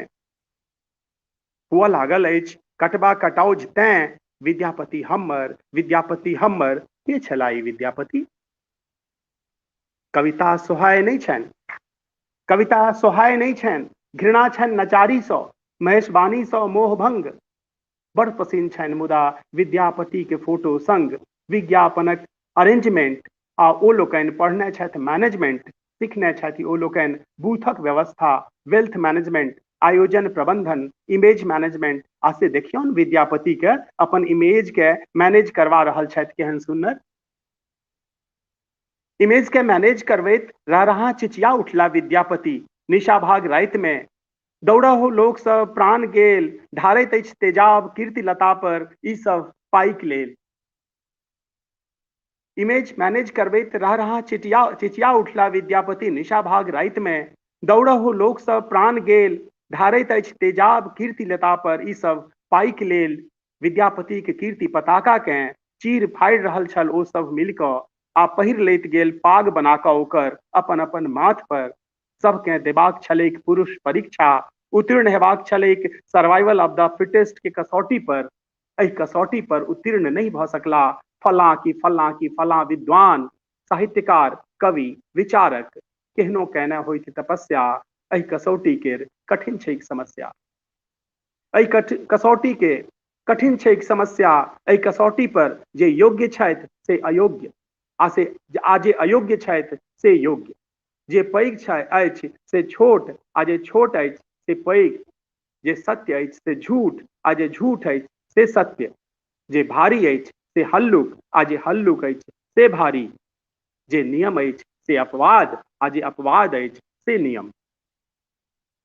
हुअ लागल अछि कटबा कटाउझ तैं विद्यापति हमर, विद्यापति हमर। के छला ई विद्यापति? कविता सोहाय नहि छनि, कविता सोहाय नहि छनि, घृणा छनि नचारी सँ, महेशवाणी सँ मोहभंग बड़ पसिन छनि, मुदा विद्यापति के फोटो संग विज्ञापनक अरेंजमेंट आ ओ लोकनि पढ़ने छथि मैनेजमेंट, सिखने छथि ओ लोकनि बूथक व्यवस्था, वेल्थ मैनेजमेंट, आयोजन प्रबंधन, इमेज मैनेजमेंट। आ से देखियौन विद्यापति के अपन इमेज के मैनेज करवा रहल छथि केहन सुन्नर। इमेज के मैनेज करबैत रहा चिचिया उठला विद्यापति निशाभाग राति में। दौड़ा हो लोक सब प्राण गेल, ढारैत अछि तेजाब कीर्ति लता पर ई सब पाइक लेल। इमेज मैनेज करबैत रह रहा चिचिया उठला विद्यापति निशाभाग राति में। दौड़ा हो लोक सब प्राण गेल, ढारैत अछि तेजाब कीर्ति लता पर ई सब पाइक लेल। विद्यापति के कीर्ति पताका के चीर फाड़ि रहल छल ओ सब मिल कऽ आ पहिर लैत गेल पाग बना कऽ ओकर अपन अपन माथ पर। सबकेँ देबाक छलैक पुरुष परीक्षा, उत्तीर्ण हेबाक छलैक सर्वाइवल ऑफ the fittest के कसौटी पर। एहि कसौटी पर उत्तीर्ण नहि भऽ सकला फलां कि फलां कि फलां विद्वान, साहित्यकार, कवि, विचारक। केहनो कयने होइथ तपस्या, एहि कसौटी केर कठिन छैक समस्या। एहि कसौटी के कठिन छैक समस्या। एहि कसौटी पर जे योग्य छथि से अयोग्य, आ से आ जे अयोग्य छथि से योग्य। जे पैघ अछि से छोट, आ जे छोट अछि से पैघ। जे सत्य अछि से झूठ, आ जे झूठ अछि से सत्य। जे भारी अछि से हल्लुक, आ जे हल्लुक अछि से भारी। जे नियम अछि से अपवाद, आ जे अपवाद अछि से नियम।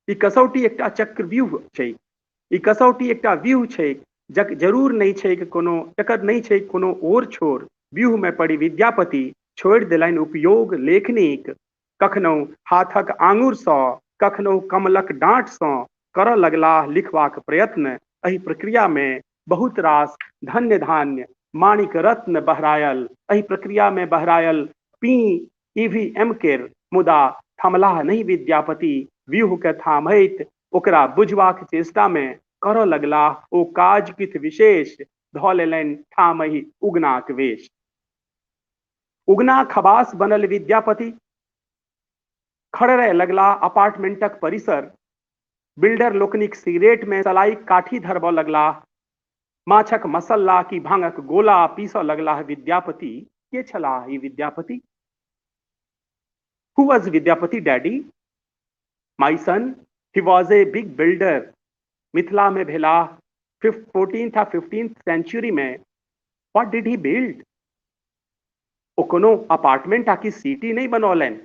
ई कसौटी एकटा चक्रव्यूह छैक। ई कसौटी एकटा व्यूह छैक, जक जरूर नहि छैक कोनो, जकर नहि छैक कोनो ओर छोर। व्यूहमे पड़ि विद्यापति छोड़ि देलनि उपयोग लेखनीक। कखनहु हाथक आङुरसँ, कखनहु कमलक डाँटसँ करऽ लगलाह लिखबाक प्रयत्न। एहि प्रक्रियामे बहुत रास धन्य धान्य माणिक रत्न बहरायल। एहि प्रक्रियामे बहरायल पी ईवीएम केर, मुदा थमलाह नहि विद्यापति। व्यूहके थामैत ओकरा बुझबाक चेष्टामे करऽ लगलाह ओ काज किछु विशेष। धऽ लेलनि ठामहि उगनाक वेश। उगना खबास बनल विद्यापति खड़रय लगलाह अपार्टमेंटक परिसर। बिल्डर लोकनिक सिगरेट मे सलाइक काठी धरबऽ लगलाह। माछक मसल्ला कि भांगक गोला पीसऽ लगलाह विद्यापति। के छलाह ई Vidyapati? Who was Vidyapati daddy? My son, he was a big builder. Mithila मे भेलाह 14th आ 15th century मे। What did he build? ओ कोनो अपार्टमेंट आ कि सिटी नहि बनौलनि।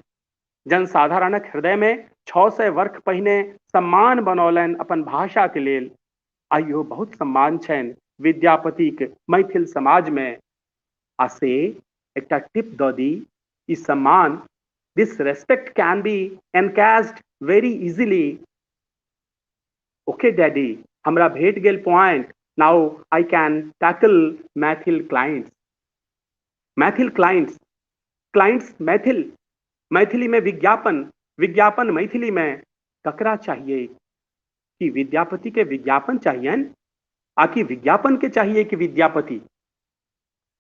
जनसाधारणक हृदयमे 600 वर्ष पहिने सम्मान बनौलनि अपन भाषाके लेल। आइयो बहुत सम्मान छनि विद्यापतिक मैथिल समाजमे। आ से एकटा टिप दऽ दी, ई सम्मान, this respect can be encashed very easily. Okay daddy, हमरा भेट गेल point. Now I can tackle Maithil clients. Maithil clients, clients Maithil, मैथिलीमे विज्ञापन, विज्ञापन मैथिलीमे। ककरा चाहिए? कि विद्यापति के विज्ञापन चाहियनि, आ कि विज्ञापन के चाहिए कि विद्यापति?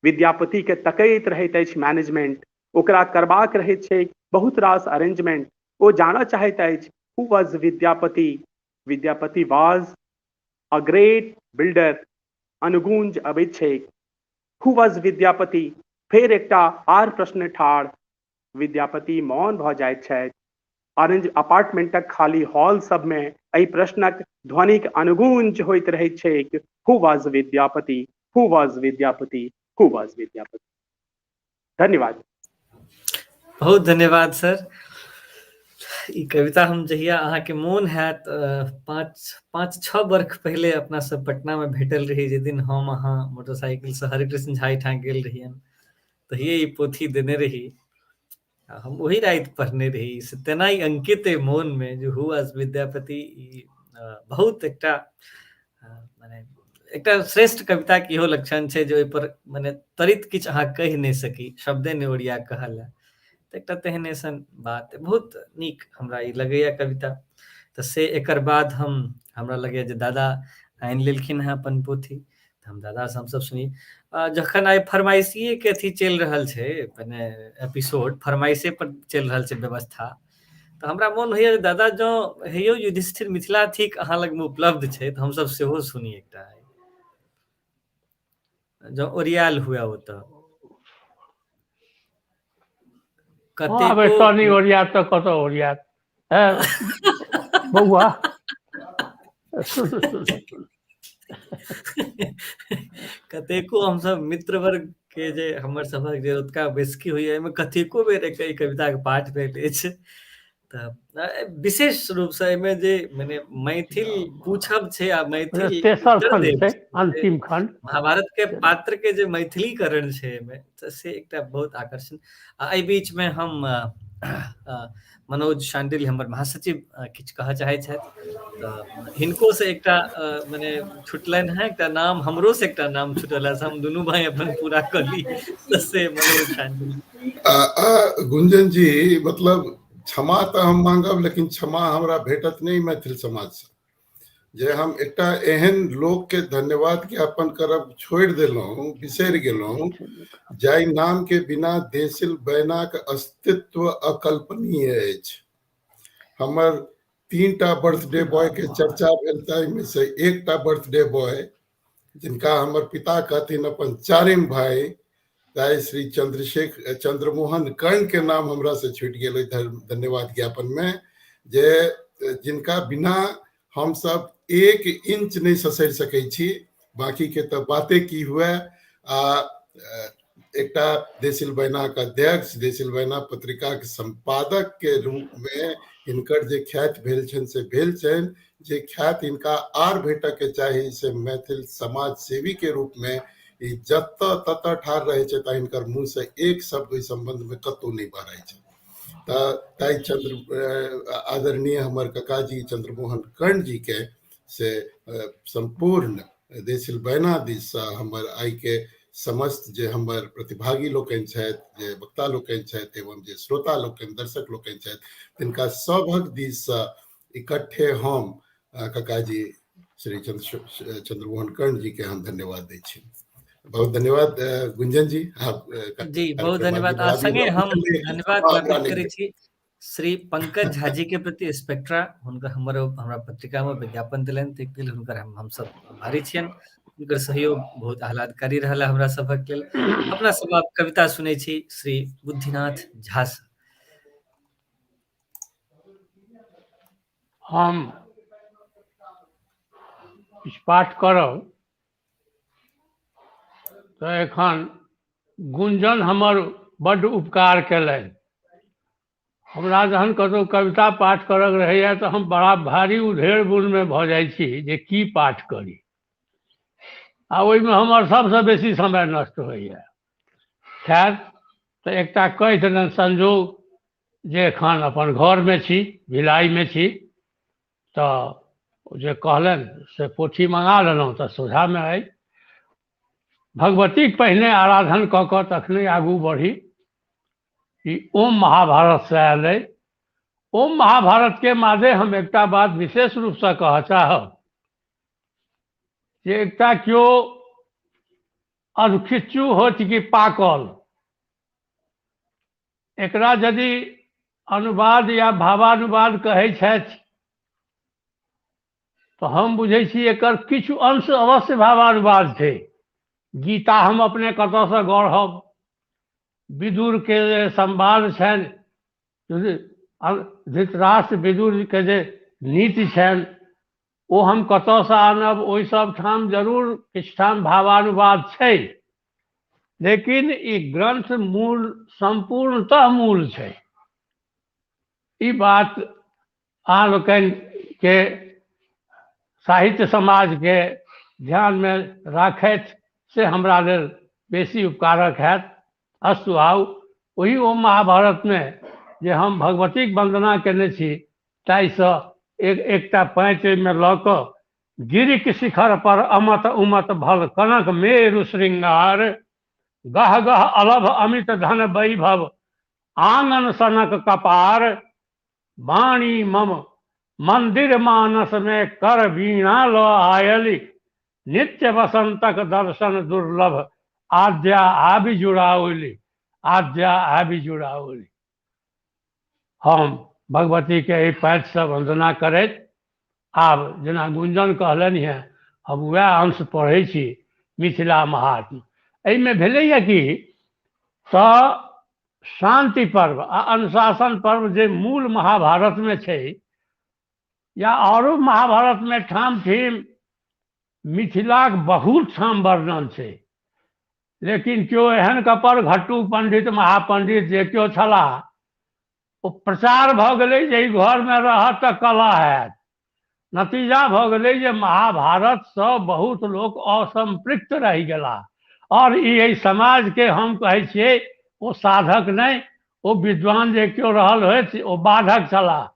विद्यापति के तकैत रहैत अछि मैनेजमेंट। ओकरा करबाक रहैत छै बहुत रास अरेंजमेंट। ओ जानऽ चाहैत अछि, who was Vidyapati? Vidyapati was a great builder. अनुगूंज अबैत छैक, हु वाज विद्यापति? फेर एकटा आर प्रश्न ठाढ़। विद्यापति मौन भऽ जाइत छथि। अरेंज अपार्टमेंटक खाली हॉल सबमे एहि प्रश्नक ध्वनिक अनुगूंज होइत रहैत छैक, who was Vidyapati, who was Vidyapati, who was Vidyapati? धन्यवाद। बहुत धन्यवाद सर। ई कविता हम जहिया अहाँके मोन हैत, 5-5-6 बरख पहिले अपना सब पटना में भेटल रही, जे दिन हम अहाँ मोटरसाइकिल से हरिकृष्ण झा एहिठाम गेल रहियनि, तहिये ई पोथी देने रही। हम ओही राति पढ़ने रही, से तेना ही अंकित अइ मोन में जे हु वाज विद्यापति। ई बहुत एकटा मने एकटा श्रेष्ठ कविता के इहो लक्षण छै जे ओहिपर मने त्वरित किछु अहाँ कहि नहि सकी, शब्दे नहि ओरिया कहल लए। तऽ एकटा तेहने सन बात, बहुत नीक हमरा ई लगैया कविता। तऽ से एकर बाद हम हमरा लगैया जे दादा आनि लेलखिन हेँ अपन पोथी, तऽ हम दादासँ हमसब सुनी। जखन आइ फरमाइशिए के अथी चलि रहल छै, मने एपिसोड फरमाइशे पर चलि रहल छै व्यवस्था, तऽ हमरा मोन होइया जे दादा जँ हेयौ युधिष्ठिर मिथिला थिक अहाँ लगमे उपलब्ध छै, तऽ हमसब सेहो सुनी एकटा, जँ ओरियाल हुए ओतऽ। हँ, आब एतऽ नहि ओरियात तऽ कतऽ ओरियात बौआ? कतेको हमसब मित्र वर्ग के जे हमर सभक जे रतुका बैसकी होइया, एहिमे कतेको बेर एक ई कविताके पाठ भेल अछि। तऽ विशेष रूपसँ एहिमे जे मने मैथिल पूछब छै आ मैथिल तेसर खंड छै, अंतिम खंड, महाभारत के पात्र के जे मैथिलीकरण छै एहिमे, तऽ से एकटा बहुत आकर्षण। आ एहि बीचमे हम मनोज शांडिल हमर महासचिव किछु कहऽ चाहै छथि, तऽ हिनको से एकटा मने छुटलनि हेँ एकटा नाम, हमरो से एकटा नाम छुटल है, हम दुनू भाई अपन पूरा कऽ ली, तऽ से मनोज शांडिल। गुंजन जी, मतलब क्षमा तऽ हम मांगब, लेकिन क्षमा हमरा भेटत नहि मैथिल समाजसँ, जे हम एकटा एहन लोकके धन्यवाद ज्ञापन करब छोड़ि देलहुँ, बिसरि गेलहुँ, जाहि नामके बिना देसिल बैनाक अस्तित्व अकल्पनीय अछि। हमर 3टा बर्थडे बॉय के चर्चा भेल, ताहिमे से एकटा बर्थडे बॉय जिनका हमर पिता कहथिन अपन चारिम भाई, ताहि श्री चंद्रशेखर चंद्रमोहन कर्ण के नाम हमरा से छूटि गेल धन्यवाद ज्ञापन में, जे जिनका बिना हम सब 1 इंच नहीं ससरि सकै छी, बाकी के तऽ बाते की हुए। आ एकटा देसिल बैनाक अध्यक्ष, देसिल बैना पत्रिका के संपादक के रूप में हिनकर जे ख्याति भेल छनि से भेल छनि, जे ख्याति हिनका आर भेटऽ के चाही से मैथिल समाज सेवी के रूप में ई जतऽ ततऽ ठाढ़ रहै छै तऽ हिनकर मुँह से एक शब्द ओहि संबंध में कतहु नहि बहराइ छै। तऽ ताहि चंद्र आदरणीय हमर ककाजी चंद्रमोहन कर्ण जी के से संपूर्ण देसिल बैना दिससँ हमर आइ के समस्त जे हमर प्रतिभागी लोकनि छथि, जे वक्ता लोकनि छथि एवं जे श्रोता लोकनि, दर्शक लोकनि छथि, तिनका सभक दिससँ इकट्ठे हम ककाजी श्री चंद्रमोहन कर्ण जी के हम धन्यवाद दै छी। बहुत धन्यवाद गुंजन जी। आप जी बहुत धन्यवाद। आ संगे हम धन्यवाद ज्ञापित करै छी श्री पंकज झा जी के प्रति स्पेक्ट्रा, हुनकर हमर हमरा पत्रिका में विज्ञापन दिलनि, ताहिके लेल हुनकर हमसब आभारी छियनि। हुनकर सहयोग बहुत आह्लादकारी रहल हमरा सभक लेल। अपना सब आब कविता सुनै छी श्री बुद्धिनाथ झा से। हम किछु पाठ करब तऽ एखन गुंजन हमर बड्ड उपकार केलनि। हमरा जहन कतहु कविता पाठ करक रहैया तऽ हम बड़ा भारी उधेड़ बुनमे भऽ जाइ छी जे की पाठ करी, आ ओहिमे हमर सबसँ बेसी समय नष्ट होइया। खैर तऽ एकटा कहि देलनि संजोग जे एखन अपन घरमे छी, भिलाइमे छी, तऽ जे कहलनि से पोथी मँगा लेलहुँ तऽ सोझामे अइ। भगवतीक पहिने आराधन कऽ कऽ तखने आगू बढ़ी। ई ओम महाभारतसँ आयल अइ। ओम महाभारतके मादे हम एकटा बात विशेष रूपसँ कहऽ चाहब जे एकटा केओ अधखिच्चू होत कि पाकल, एकरा यदि अनुवाद या भावानुवाद कहै छथि तऽ हम बुझै छी एकर किछु अंश अवश्य भावानुवाद छै। गीता हम अपने कतऽसँ गढ़ब, विदुरके जे संवाद छनि, धृतराष्ट्र विदुरके जे नीति छनि ओ हम कतऽसँ आनब, ओहि सब ठाम जरूर किछु ठाम भावानुवाद छै, लेकिन ई ग्रंथ मूल सम्पूर्णतः मूल छै। ई बात अहाँ लोकनिके साहित्य समाजके ध्यानमे राखथि से हमरा लेल बेसी उपकारक हैत। अस्तु, आउ ओही ओम महाभारतमे जे हम भगवतीक वन्दना केने छी ताहिसँ एकटा पाँति ओहिमे लऽ कऽ, गिरिक शिखर पर अमत उमत भल कनक मेरु श्रृंगार, गह गह अलभ अमित धन वैभव आंगन सनक कपार, वाणी मम मंदिर मानस में कर वीणा ल आयली, नित्य वसंतक दर्शन दुर्लभ आद्या आबि जुड़ाओली, आद्या आबि जुड़ाओली। हम भगवती के एहि पाँतिसँ वन्दना करैत आब जेना गुंजन कहलनि हेँ हम वएह अंश पढ़ै छी मिथिला महात्म। एहिमे भेलैए कि तऽ शान्ति पर्व आ अनुशासन पर्व जे मूल महाभारतमे छै या आरो महाभारतमे ठाम ठीम मिथिलाक बहुत ठाम वर्णन छै, लेकिन केओ एहन कपर घट्टू पंडित महापंडित जे केओ छलाह ओ प्रचार भऽ गेलै जे ई घरमे रहत तऽ कलह हैत। नतीजा भऽ गेलै जे महाभारतसँ बहुत लोक असम्पृक्त रहि गेलाह। आओर ई एहि समाजके हम कहै छियै ओ साधक नहि, ओ विद्वान जे केओ रहल होथि ओ बाधक छलाह।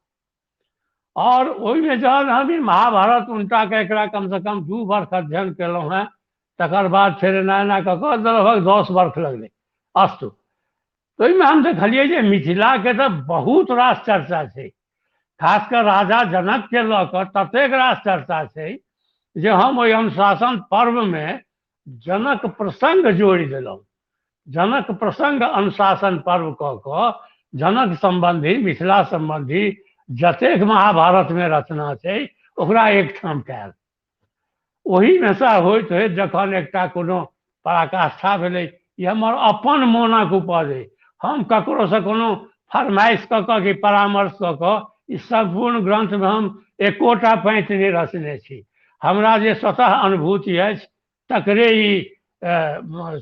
आओर ओहिमे जहन हम ई महाभारत उनटाके एकरा कमसँ कम 2 वर्ष अध्ययन केलहुँ हेँ, तकर बाद फेर एना एना कऽ कऽ लगभग 10 वर्ष लगलै। अस्तु, ओहिमे हम देखलियै जे मिथिलाके तऽ बहुत रास चर्चा छै, खास कऽ राजा जनकके लऽ कऽ ततेक रास चर्चा छै जे हम ओहि अनुशासन पर्वमे जनक प्रसङ्ग जोड़ि देलहुँ। जनक प्रसङ्ग अनुशासन पर्व कऽ कऽ जनक सम्बन्धी, मिथिला सम्बन्धी जतेक महाभारतमे रचना छै ओकरा एकठाम कयल। ओहिमे सँ होइत होइत जखन एकटा कोनो पराकाष्ठा भेलै, ई हमर अपन मोनक उपज अइ, हम ककरोसँ कोनो फरमाइश कऽ कऽ कि परामर्श कऽ कऽ ई सम्पूर्ण ग्रन्थमे हम एकोटा पाँति नहि रचने छी। हमरा जे स्वतः अनुभूति अछि तकरे ई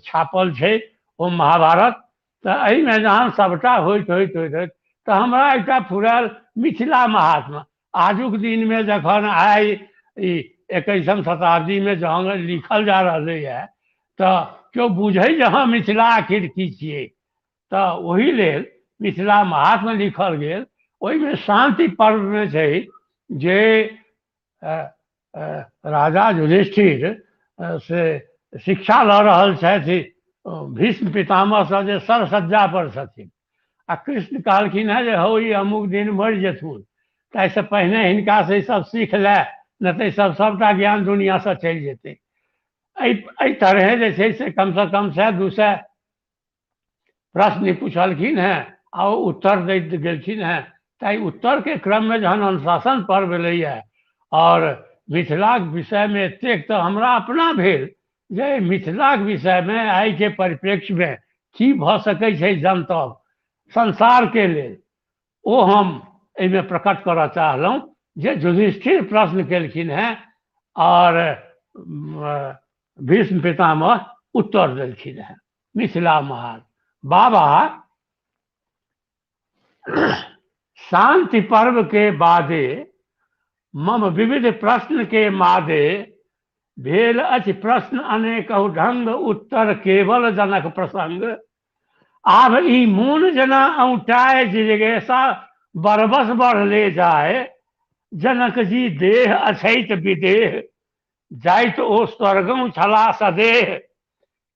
छापल छै ओ महाभारत। तऽ एहिमे जहन सभटा होइत होइत होइत होइत तऽ हमरा एकटा फुरायल मिथिला महात्मा। आजुक दिनमे जखन आइ ई 21म शताब्दीमे जहन लिखल जा रहलैए तऽ केओ बुझै जे हँ मिथिला आखिर की छियै, तऽ ओहि लेल मिथिला महात्मा लिखल गेल। ओहिमे शान्ति पर्वमे छै जे राजा युधिष्ठिर से शिक्षा लऽ रहल छथि भीष्म पितामहसँ जे सरसज्जा पर छथिन, आ कृष्ण कहलखिन हेँ जे हौ ई अमुक दिन मरि जेथुन, ताहिसँ पहिने हिनकासँ ईसभ सीख लए, नहि तऽ ईसभ सभटा ज्ञान दुनिआँसँ चलि जेतै। एहि तरहे जे छै से कमसँ कम 100-200 प्रश्न पुछलखिन हेँ आ ओ उत्तर दैत गेलखिन हेँ। ताहि उत्तरके क्रममे जहन अनुशासन पर्व एलैए और मिथिलाक विषयमे एतेक तऽ हमरा अपना भेल जे मिथिलाक विषयमे आइके परिप्रेक्ष्यमे की भऽ सकै छै जनतब संसारके लेल, ओ हम एहिमे प्रकट करऽ चाहलहुँ जे युधिष्ठिर प्रश्न केलखिन हेँ और भीष्म पितामह उत्तर देलखिन हेँ। मिथिला महान बाबा शांति पर्व के बादे मम विविध प्रश्न के मादे भेल अछि प्रश्न अनेकहु ढंग, उत्तर केवल जनक प्रसंग। आब ई मोन जेना औंटाए जिज्ञासा बरबस बढ़ले जाए, जनक जी देह अछैत विदेह, जाइत ओ स्वर्गौ छला सदेह।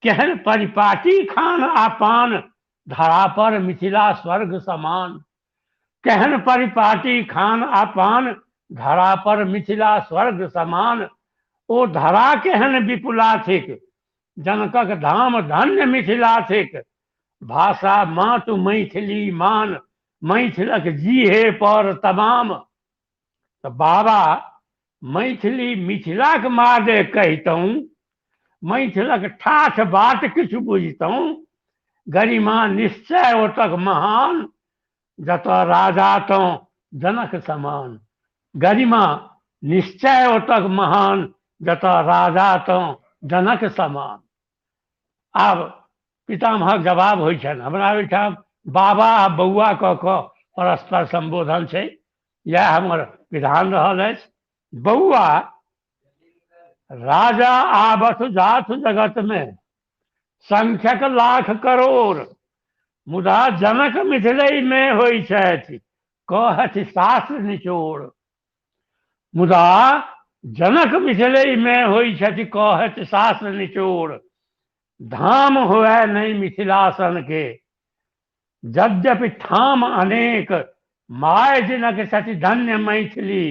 केहन परिपाटी खान आ पान, धरा पर मिथिला स्वर्ग समान। केहन परिपाटी खान आ पान, धरा पर मिथिला स्वर्ग समान। ओ धरा केहन विपुला थिक, जनकक धाम धन्य मिथिला थिक। भाषा मातु मैथिली मान, मैथिलक जीहे पर तमाम। तऽ बाबा मैथिली मिथिलाक मादे कहितहुँ, मैथिलक ठाठ बाट किछु बुझितहुँ, गरिमा निश्चय ओतक महान, जतऽ राजा तँ जनक समान। गरिमा निश्चय ओतक महान, जतऽ राजा तँ जनक समान। आब पितामहक जवाब होइ छनि। हमरा ओहिठाम बाबा आ बौआ कऽ कऽ परस्पर सम्बोधन छै, इएह हमर विधान रहल अछि। बौआ राजा आबथ जाथ जगत में संख्यक लाख करोड़, मुदा जनक मिथिले में होइ छथि कहथि शास्त्र निचोड़। मुदा जनक मिथिले में होइ छथि कहथि शास्त्र निचोड़। धाम हुए नहीं मिथिलासन के, यद्यपि ठाम अनेक, my जिनक छथि धन्य मैथिली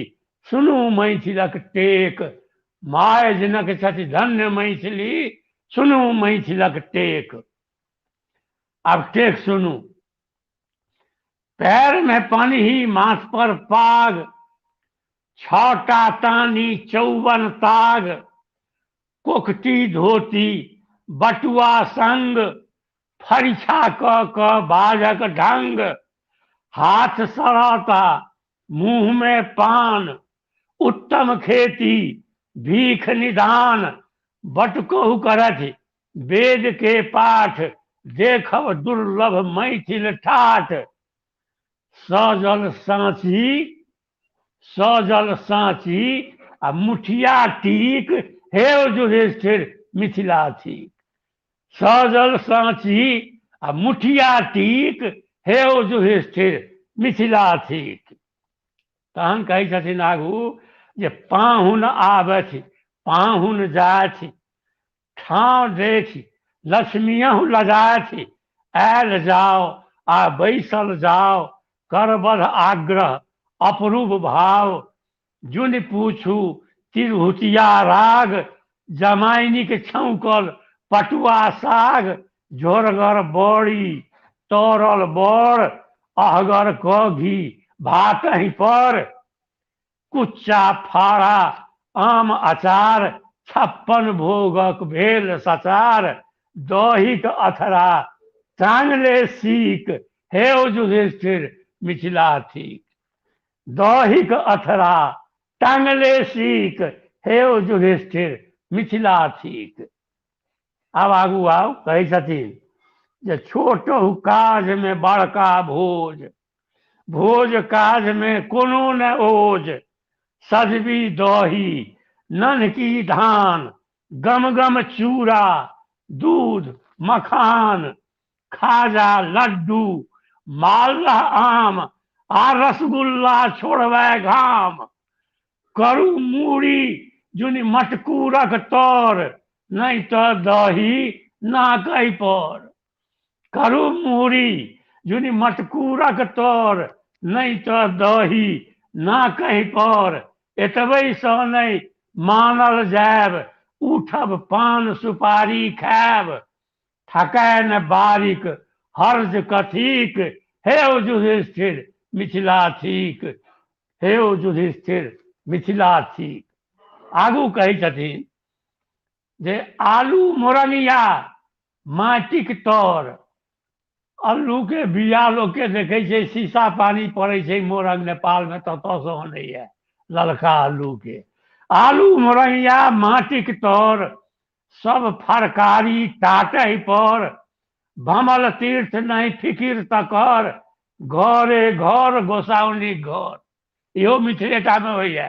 सुनू मैथिलक टेक। My जिनक छथि धन्य मैथिली सुनू मैथिलक टेक। आब टेक सुनू। पैर में पनही माथ पर पाग, 6टा तानी 54 ताग, कोकटी धोती बटुआ संग, फरिछा कऽ कऽ बाजक ढंग, हाथ सरौता मुँह में पान, उत्तम खेती भीख निदान, बटुकहु करथि वेद के पाठ, देखब दुर्लभ मैथिल ठाठ। सजल साँची, सजल साँची आ मुठिया टीक, हे युधिष्ठिर मिथिला थीक। सजल साँची आ मुठिया टीक, हे युधिष्ठिर मिथिला थीक। तहन कहै छथिन आगू जे पाहुन आबथि पाहुन जाथि, ठाँव देखि लक्ष्मियहु लजाथि, आयल जाओ आ बैसल जाओ, करबद्ध आग्रह अपरूप भाव, जुनि पूछू तिरहुतिया राग, जमाइनिक छौंकल पटुआ साग, झोरगर बड़ी तरल बड़, अहगर क घी भातहि पर, कुच्चा फाड़ा आम अचार, 56 भोगक भेल सचार, दहीक अथरा टांगले सीक, हे ओ युधिष्ठिर मिथिला थीक। दहीक अथरा टांगले सीक, हे ओ युधिष्ठिर मिथिला थीक। आब आगू आउ, कहै छथिन जे छोटहु काजमे बड़का भोज, भोज काजमे कोनो ने ओज, सजबी दही नन्हकी धान, गम गम चूड़ा दूध मखान, खाजा लड्डू मालदह आम, आ रसगुल्ला छोड़बै घाम, करू मूड़ी जुनि मटकूरक तर, नहि तऽ दही नाकै पर। करू मूड़ी जुनि मटकूरक तर, नहि तऽ दही नाकै पर। एतबे सँ नहि मानल जायब, उठब पान सुपारी खायब, थकैन बारिक हर्ज कथीक, हे ओ युधिष्ठिर मिथिला थीक, हे ओ युधिष्ठिर मिथिला थीक। आगू कहै छथिन जे आलू मोरनिया माटिक तर, अल्लूके बिया लोकके देखै छै शीशा पानी पड़ै छै मोरंग नेपालमे, ततऽसँ अनैया ललका आलूके। आलू मोरंगिया माटिक तर, सब फरकारी टाटै पर, भमल तीर्थ नहि फिकिर तकर, घरे घर गोसाउनिक घर। इहो मिथिलेटामे होइया,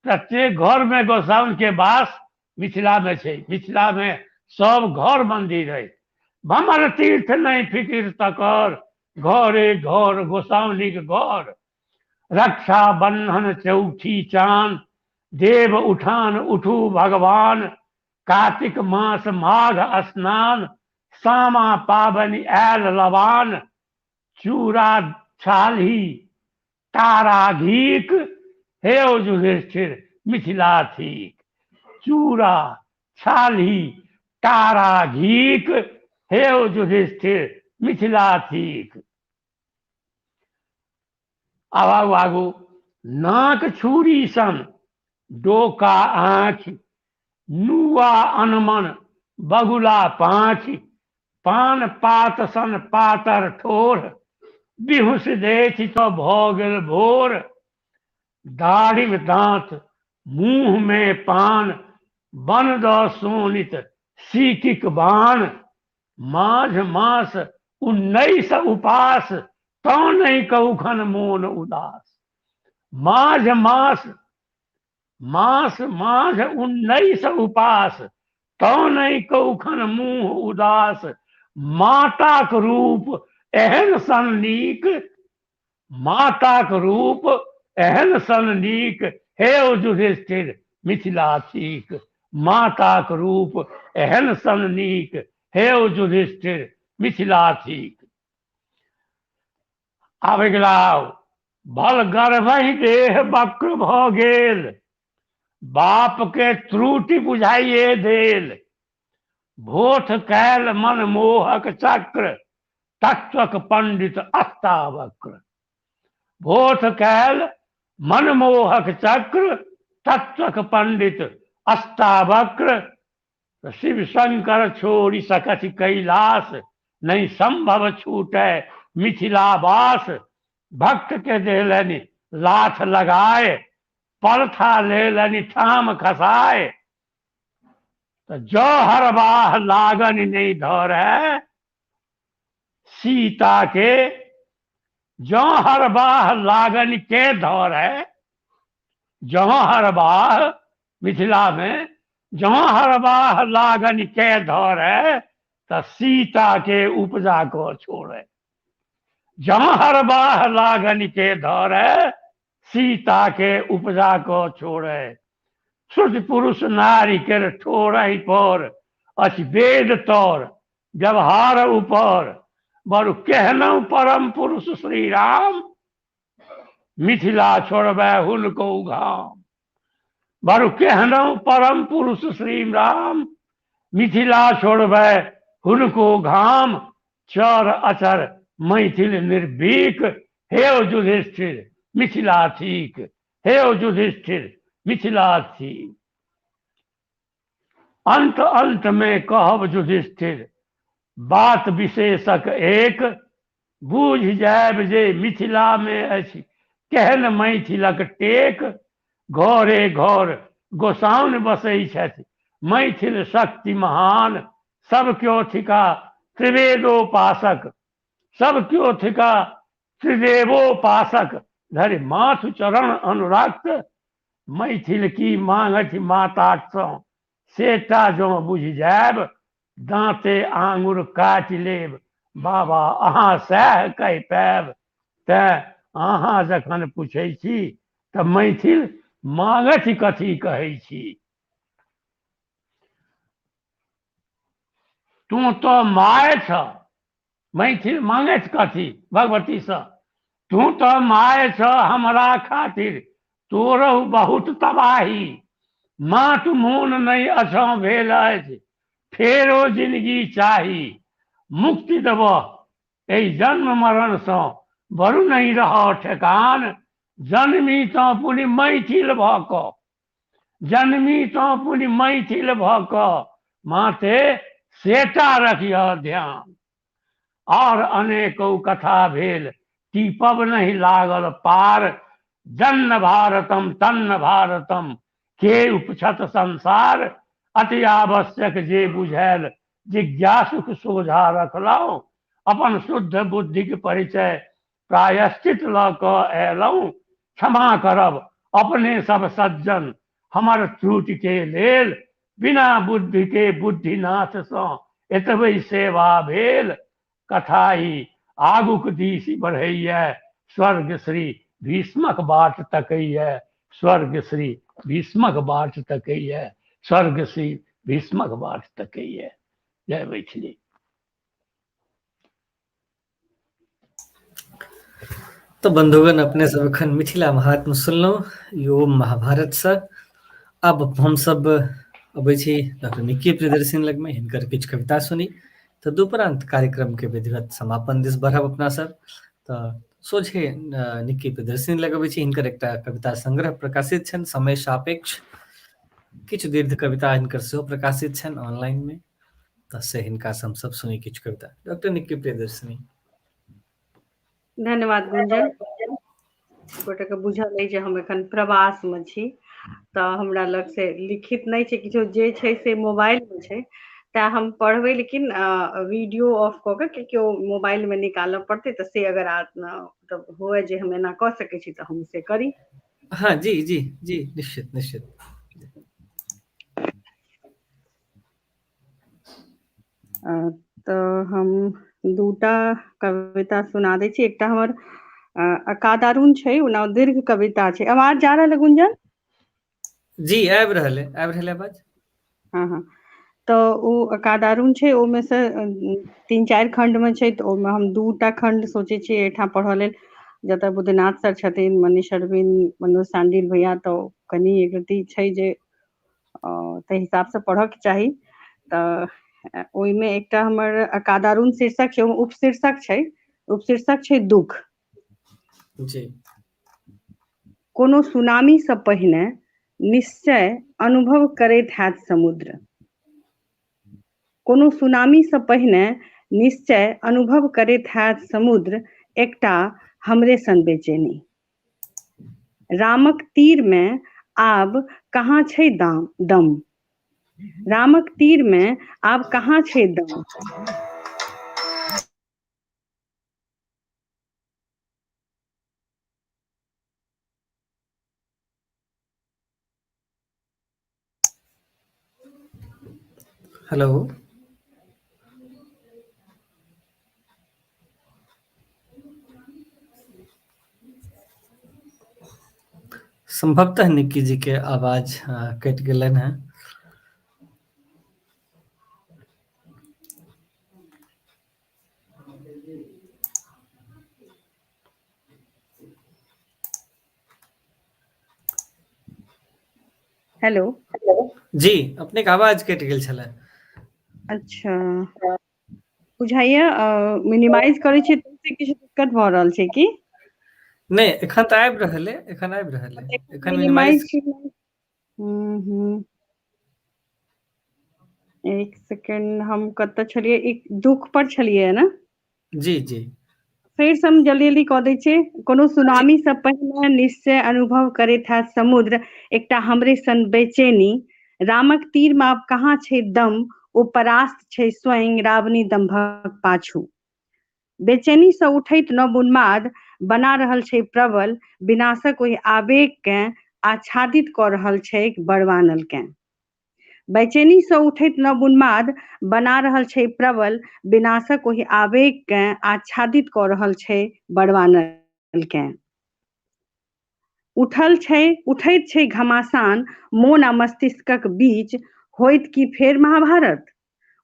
प्रत्येक घरमे गोसाउनके वास मिथिलामे छै। मिथिलामे सब घर मन्दिर है। भमल तीर्थ नहि फिकिर तकर, घरे घर गोसाउनिक घर। रक्षा बंधन चौठी चान, देव उठान उठू भगवान, कार्तिक मास माघ स्नान, सामा पाबनि आयल लबान, चूड़ा छालही तारा घीक, हे ओ युधिष्ठिर मिथिला थीक। चूड़ा छालही तारा घीक, हे ओ युधिष्ठिर मिथिला थीक। आब आगू आगू, नाक छुरी सन डोका आँखि, नुआ अनमन बगुला पाँखि, पान पात सन पातर ठोर, बिहुस देखि तऽ भऽ गेल भोर, दाढ़िम दाँत मुँहमे पान, बन दऽ शोणित सीकिक बाण, माघ मास 19 उपास, तँ नहि कौखन मोन उदास। माघ मास मास माघ 19 उपास, तँ नहि कौखन मुँह उदास, माताक रूप एहन सन नीक, माताक रूप एहन सन नीक, हे ओ युधिष्ठिर मिथिला थीक। माताक रूप एहन सन नीक, हे ओ युधिष्ठिर मिथिला थीक। आब अगिला, भल गर्भहि देह वक्र भऽ गेल, बाप के त्रुटि बुझाइए देल, भोथ कैल मनमोहक चक्र, तत्वक पंडित अष्टावक्र। भोथ कैल मनमोहक चक्र, तत्वक पंडित अष्टावक्र, शिव शंकर छोड़ि सकथि कैलाश, नहि संभव छूटे मिथिलावास, भक्त के देलनि लाथ लगाए, पलथा लेलनि ठाम खसाए, तऽ जँ हरबाह लागनि नहि धरै सीता के, जँ हरबाह लागनि के धरै, जँ हरबाह मिथिलामे जँ हरबाह लागनि के धरै, तऽ सीता के उपजा कऽ छोड़े। जँ हरबाह लागनि के धरै, सीता के उपजा कऽ छोड़े। श्रुति पुरुष नारी के ठोरहि पर अछि वेद तर व्यवहार ऊपर। बरु केहनहुँ परम पुरुष श्री राम, मिथिला छोड़बै हुनको घाम। बरु केहनहुँ परम पुरुष श्री राम, मिथिला छोड़बै हुनको घाम। चर अचर मैथिल निर्भीक, हे युधिष्ठिर मिथिला थीक, हे युधिष्ठिर मिथिला थीक। अंत अंत में कहब युधिष्ठिर बात विशेषक एक, बुझि जायब जे मिथिला मे अछि केहन मैथिलक टेक। घरे घर गोसाउन बसै छथि मैथिल शक्ति महान, सब क्यो थिका त्रिवेदोपासक, सब क्यो थिका त्रिदेवोपासक। धरि माथ चरण अनुरक्त, मैथिल की मांगथि मातासँ सेटा जँ बुझि जायब, दाँते आङुर काटि लेब बाबा अहाँ सएह कहि पायब। तेँ अहाँ जखन पुछै छी तऽ मैथिल मांगथि कथी कहै छी। तू तऽ my छ, मैथिल मांगथि कथी भगवतीसँ, तू तऽ my छ हमरा खातिर तोरहु बहुत तबाही। मातु मोन नहि अछौ भेल अछि फेरो जिनगी चाही। मुक्ति देबह एहि जन्म मरणसँ बरु नहि रह ठेकान। जन्मी तँ पुनि मैथिल भऽ कऽ, जन्मी तँ पुनि मैथिल भऽ कऽ, माथे सेटा रखिह ध्यान। और अनेको कथा भेल टीपब नहि लागल पार। जन्न भारतम तन्न भारतम के उपछत संसार। अति आवश्यक जे बुझायल जिज्ञासुक सोझा रखलहुँ। अपन शुद्ध बुद्धिक परिचय प्रायश्चित लऽ कऽ अयलहुँ। क्षमा करब अपने सब सज्जन हमर त्रुटि के लेल। बिना बुद्धि के बुद्धिनाथसँ एतबे सेवा भेल। कथा ई आगूक दिशि बढ़ैए, स्वर्ग श्री भीष्मक बाट तकैए, स्वर्ग श्री भीष्मक बाट तकैए, स्वर्ग श्री भीष्मक बाट तकैए। जय मैथिली। तऽ बंधुगण अपने सब एखन मिथिला महात्म सुनलहुँ यो महाभारतसँ। आब हमसब अबै छी डॉक्टर निक्की प्रियदर्शन लगमे, हिनकर किछु कविता सुनी तदुपरांत कार्यक्रम के विधिवत समापन दिस बढ़ब अपना सब। तऽ सोझे निक्की प्रियदर्शन लग अबै छी, हिनकर एकटा कविता संग्रह प्रकाशित छनि समय सापेक्ष, किछु दीर्घ कविता हिनकर सेहो प्रकाशित छनि ऑनलाइन में, तऽ से हिनका से हमसब सुनी किछु कविता। डॉक्टर निक्की प्रियदर्शनी। धन्यवाद गुंजन। गोटेके बुझल अइ जे हम एखन प्रवासमे छी तऽ हमरा लग से लिखित नहि छै किछो, जे छै से मोबाइलमे छै, तेँ हम पढ़बै लेकिन वीडियो ऑफ कऽ के, कियाकि ओ मोबाइलमे निकालऽ पड़तै, तऽ से अगर मतलब हुए जे हम एना कऽ सकै छी तऽ हम से करी। हाँ जी जी जी, निश्चित निश्चित। तऽ हम दूटा कविता सुना दै छी। एकटा हमर अकादारुण छै, ओना दीर्घ कविता छै। आवाज जा रहल है गुंजन? जी आबि रहल है, आबि रहल है आवाज। हँ हँ, तऽ ओ अकादारुण छै, ओहिमे से 3-4 खंड मे छै, तऽ ओहिमे हम दूटा खंड सोचै छियै एहिठाम पढ़ऽ लेल, जतऽ बुद्धनाथ सर छथिन, मनीष अरविंद, मनोज सांडिल भैया, तऽ कनि एक रत्ती छै जे ताहि हिसाबसँ पढ़ऽके चाही। तऽ ओहिमे एकटा हमर अकादारुण शीर्षक छै, ओहिमे उपशीर्षक छै, उपशीर्षक छै दुःख। जी। कोनो सुनामीसँ पहिने निश्चय अनुभव करैत हैत समुद्र। कोनो सुनामीसँ पहिने निश्चय अनुभव करैत हैत समुद्र, एकटा हमरे सन बेचैनी। रामक तीरमे आब कहाँ छै दाम दम। रामक तीरमे आब कहाँ छै दम। हेलो। संभवतः निक्की जी के आवाज कटि गेलनि हेँ। हेलो। जी, अपनेके आवाज कटि गेल छलै। अच्छा, बुझाइया मिनिमाइज करै छियै तऽ किछु दिक्कत भऽ रहल छै की? नहि, एखन तऽ आबि रहल अइ, एखन आबि रहल अइ, एखन मिनिमाइज। हूँ हूँ। एक सेकेंड, हम कतऽ छलियै? एक दुःख पर छलियै ने? जी जी। फेर से हम जल्दी जल्दी कऽ दै छियै। कोनो सुनामी से पहिने निश्चय अनुभव करैत हैत समुद्र एकटा हमरे सन बेचैनी, रामक तीर मे आब कहाँ छै दम, ओ परास्त छै स्वयं रावणी दम्भक पाछू। बेचैनी से उठैत नव उन्माद बना रहल छै प्रबल विनाशक ओहि आवेग केँ आच्छादित कऽ रहल छैक बड़वानल केँ। बेचैनी सँ उठैत नव उन्माद बना रहल छै प्रबल विनाशक ओहि आवेग केँ आच्छादित कऽ रहल छै बड़वानल केँ। उठल छै उठैत छै घमासान मोन आ मस्तिष्कक बीच, होइत की फेर महाभारत?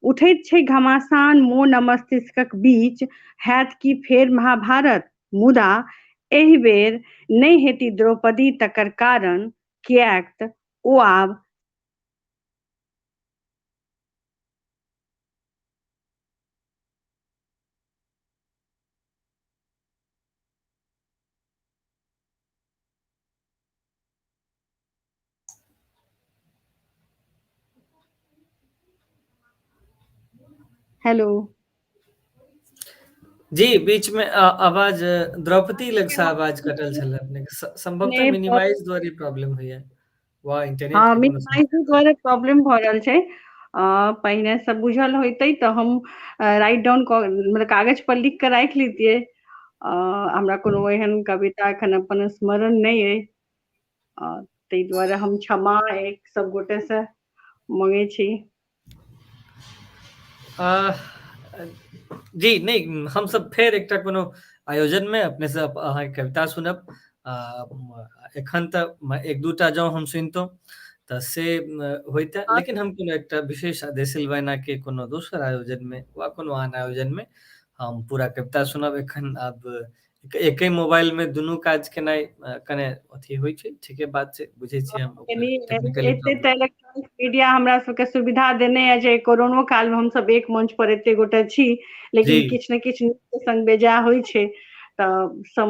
उठैत छै घमासान मोन आ मस्तिष्कक बीच, हैत की फेर महाभारत? मुदा एहि बेर नहि हेती द्रौपदी तकर कारण किएक ओ आब हेलो। जी, बीच में आवाज द्रौपदी लग से आवाज कटल छल अपने के, संभवतः मिनिमाइज द्वारे प्रॉब्लम होइया वा इंटरनेट। हाँ, मिनिमाइज द्वारे प्रॉब्लम भऽ रहल छै। पहिने से बुझल होइतै तऽ हम राइट डाउन कऽ मतलब कागज पर लिख कऽ राखि लेतियै। हमरा कोनो एहन कविता एखन अपन स्मरण नहि अइ, ताहि दुआरे हम क्षमा एक सब गोटे से मंगै छी। जी नहि, हमसब फेर एकटा कोनो आयोजन में अपने से अहाँके कविता सुनब। एखन तऽ एक दूटा जँ हम सुनितहुँ तऽ से होइते, लेकिन हम कोनो एकटा विशेष देसिल बयना के कोनो दोसर आयोजन में वा कोनो आन आयोजन में हम पूरा कविता सुनब। एखन आब एके मोबाइल में दुनू काज केनाइ कने अथी होइ छै, ठीके बात छै, बुझै छियै हम। एते तऽ इलेक्ट्रॉनिक मीडिया हमरा सबके सुविधा देने है जे कोरोनो काल में हमसब एक मंच पर एते गोटे छी, लेकिन किछु ने किछु संग बेजा होइ छै। तऽ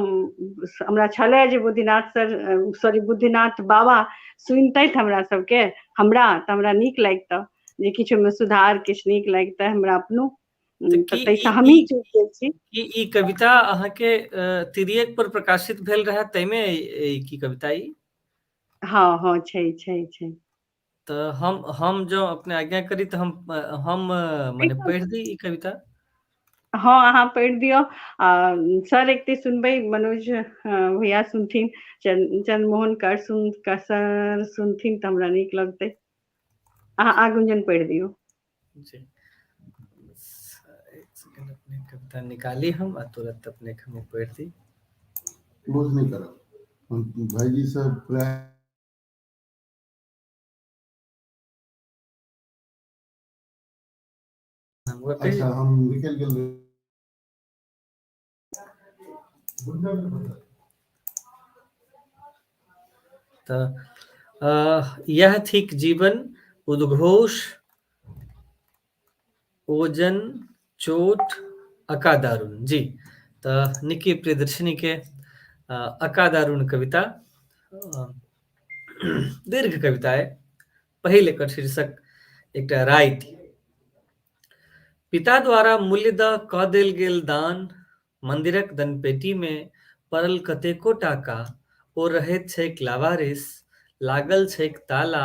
हमरा छलै जे बुद्धिनाथ सर, सॉरी बुद्धिनाथ बाबा सुनितथि हमरा सबके, हमरा तऽ हमरा नीक लागितऽ जे किछु ओहिमे सुधार, किछु नीक लागितै हमरा अपनो, ताहिसँ हमही चुप गेल छी। ई कविता अहाँके तिरियक पर प्रकाशित भेल रहै, ताहिमे की कविता ई? हँ हँ, छै छै छै। तऽ हम जँ अपने आज्ञा करी तऽ हम मने पढ़ि दी ई कविता? हँ, अहाँ पढ़ि दियौ। आ सर एकटी सुनबै, मनोज भैया सुनथिन, चंद्रमोहन कर सुन सर सुनथिन तऽ हमरा नीक लगतै। अहाँ आगुंजन पढ़ि दियौ। जी, एक सेकंड, अपने कविता निकाली हम आ तुरंत अपने हम पढ़ि दी। क्लोज नहीं करब भाईजी सब प्राय। अच्छा, हम निकल गेल। तऽ यह थिक जीवन उद्घोष ओजन चोट अकादारुण। जी, तऽ निकी प्रियदर्शिनी के अकादारुण कविता, दीर्घ कविता है। पहिल एकर शीर्षक एकटा राति। पिता द्वारा मूल्य दऽ कऽ देल गेल दान, मंदिरक दनपेटी में पड़ल कतेको टाका, ओ रहैत छैक लावारिस, लागल छैक ताला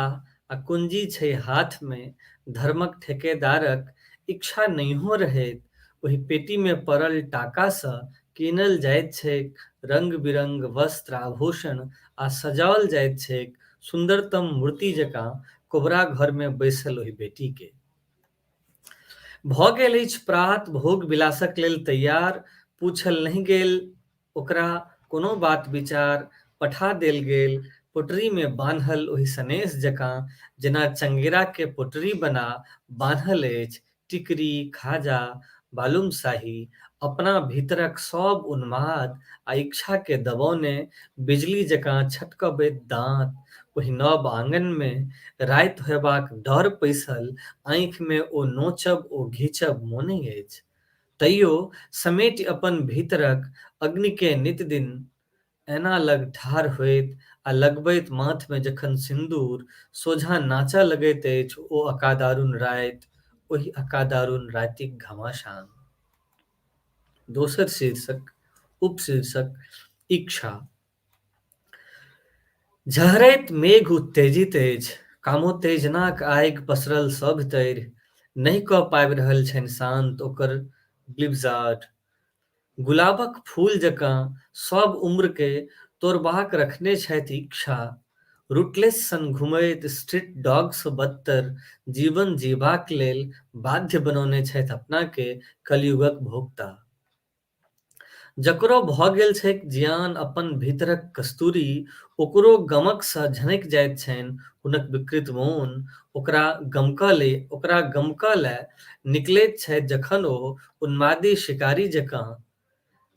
आ कुंजी छै हाथ में, धर्मक ठेकेदारक इच्छा नहियो रहैत ओहि पेटी में पड़ल टाका सँ कीनल जाइत छैक रंग बिरंग वस्त्र आभूषण आ सजाओल जाइत छैक सुन्दरतम मूर्ति जकाँ कोबरा घर में बैसल ओहि बेटी के। भऽ गेल अछि प्रात भोग विलासक लेल तैयार, पूछल नहि गेल ओकरा कोनो बात विचार, पठा देल गेल पोटरी में बान्हल ओहि सनेस जकाँ जेना चंगेरा के पोटरी बना बान्हल अछि टिकरी खाजा बालुमशाही, अपना भीतरक सब उन्माद आ इच्छा के दबौने बिजली जकाँ छटकबैत दाँत ओहि नव आंगनमे राति होयबाक डर पैसल, आँखिमे ओ नोचब ओ घीचब मोने अछि। तैयो समेटि अपन भीतरक अग्निकेँ नितदिन ऐना लग ठाढ़ होइत आ लगबैत माथमे जखन सिन्दूर, सोझाँ नाचऽ लगैत अछि ओ अकादारुण राति, ओहि अकादारुण रातिक घमासान। दोसर शीर्षक, उपशीर्षक, इच्छा। झहरैत मेघ उत्तेजित अछि, कामोत्तेजनाक आगि पसरल सभ तरि, नहि कऽ पाबि रहल छनि शान्त ओकर ब्लिजार्ड। गुलाबक फूल जकाँ सभ उम्रकेँ तोड़बाक रखने छथि इच्छा, रूटलेस सन घुमैत स्ट्रीट डॉगसँ बदतर जीवन जीबाक लेल बाध्य बनौने छथि अपनाकेँ कलयुगक भोक्ता। जकरो भऽ गेल छैक जियान अपन भीतरक कस्तूरी, ओकरो गमकसँ झनकि जाइत छनि हुनक विकृत मोन, ओकरा गमकऽ लए निकलैत छथि जखन ओ उन्मादी शिकारी जकाँ।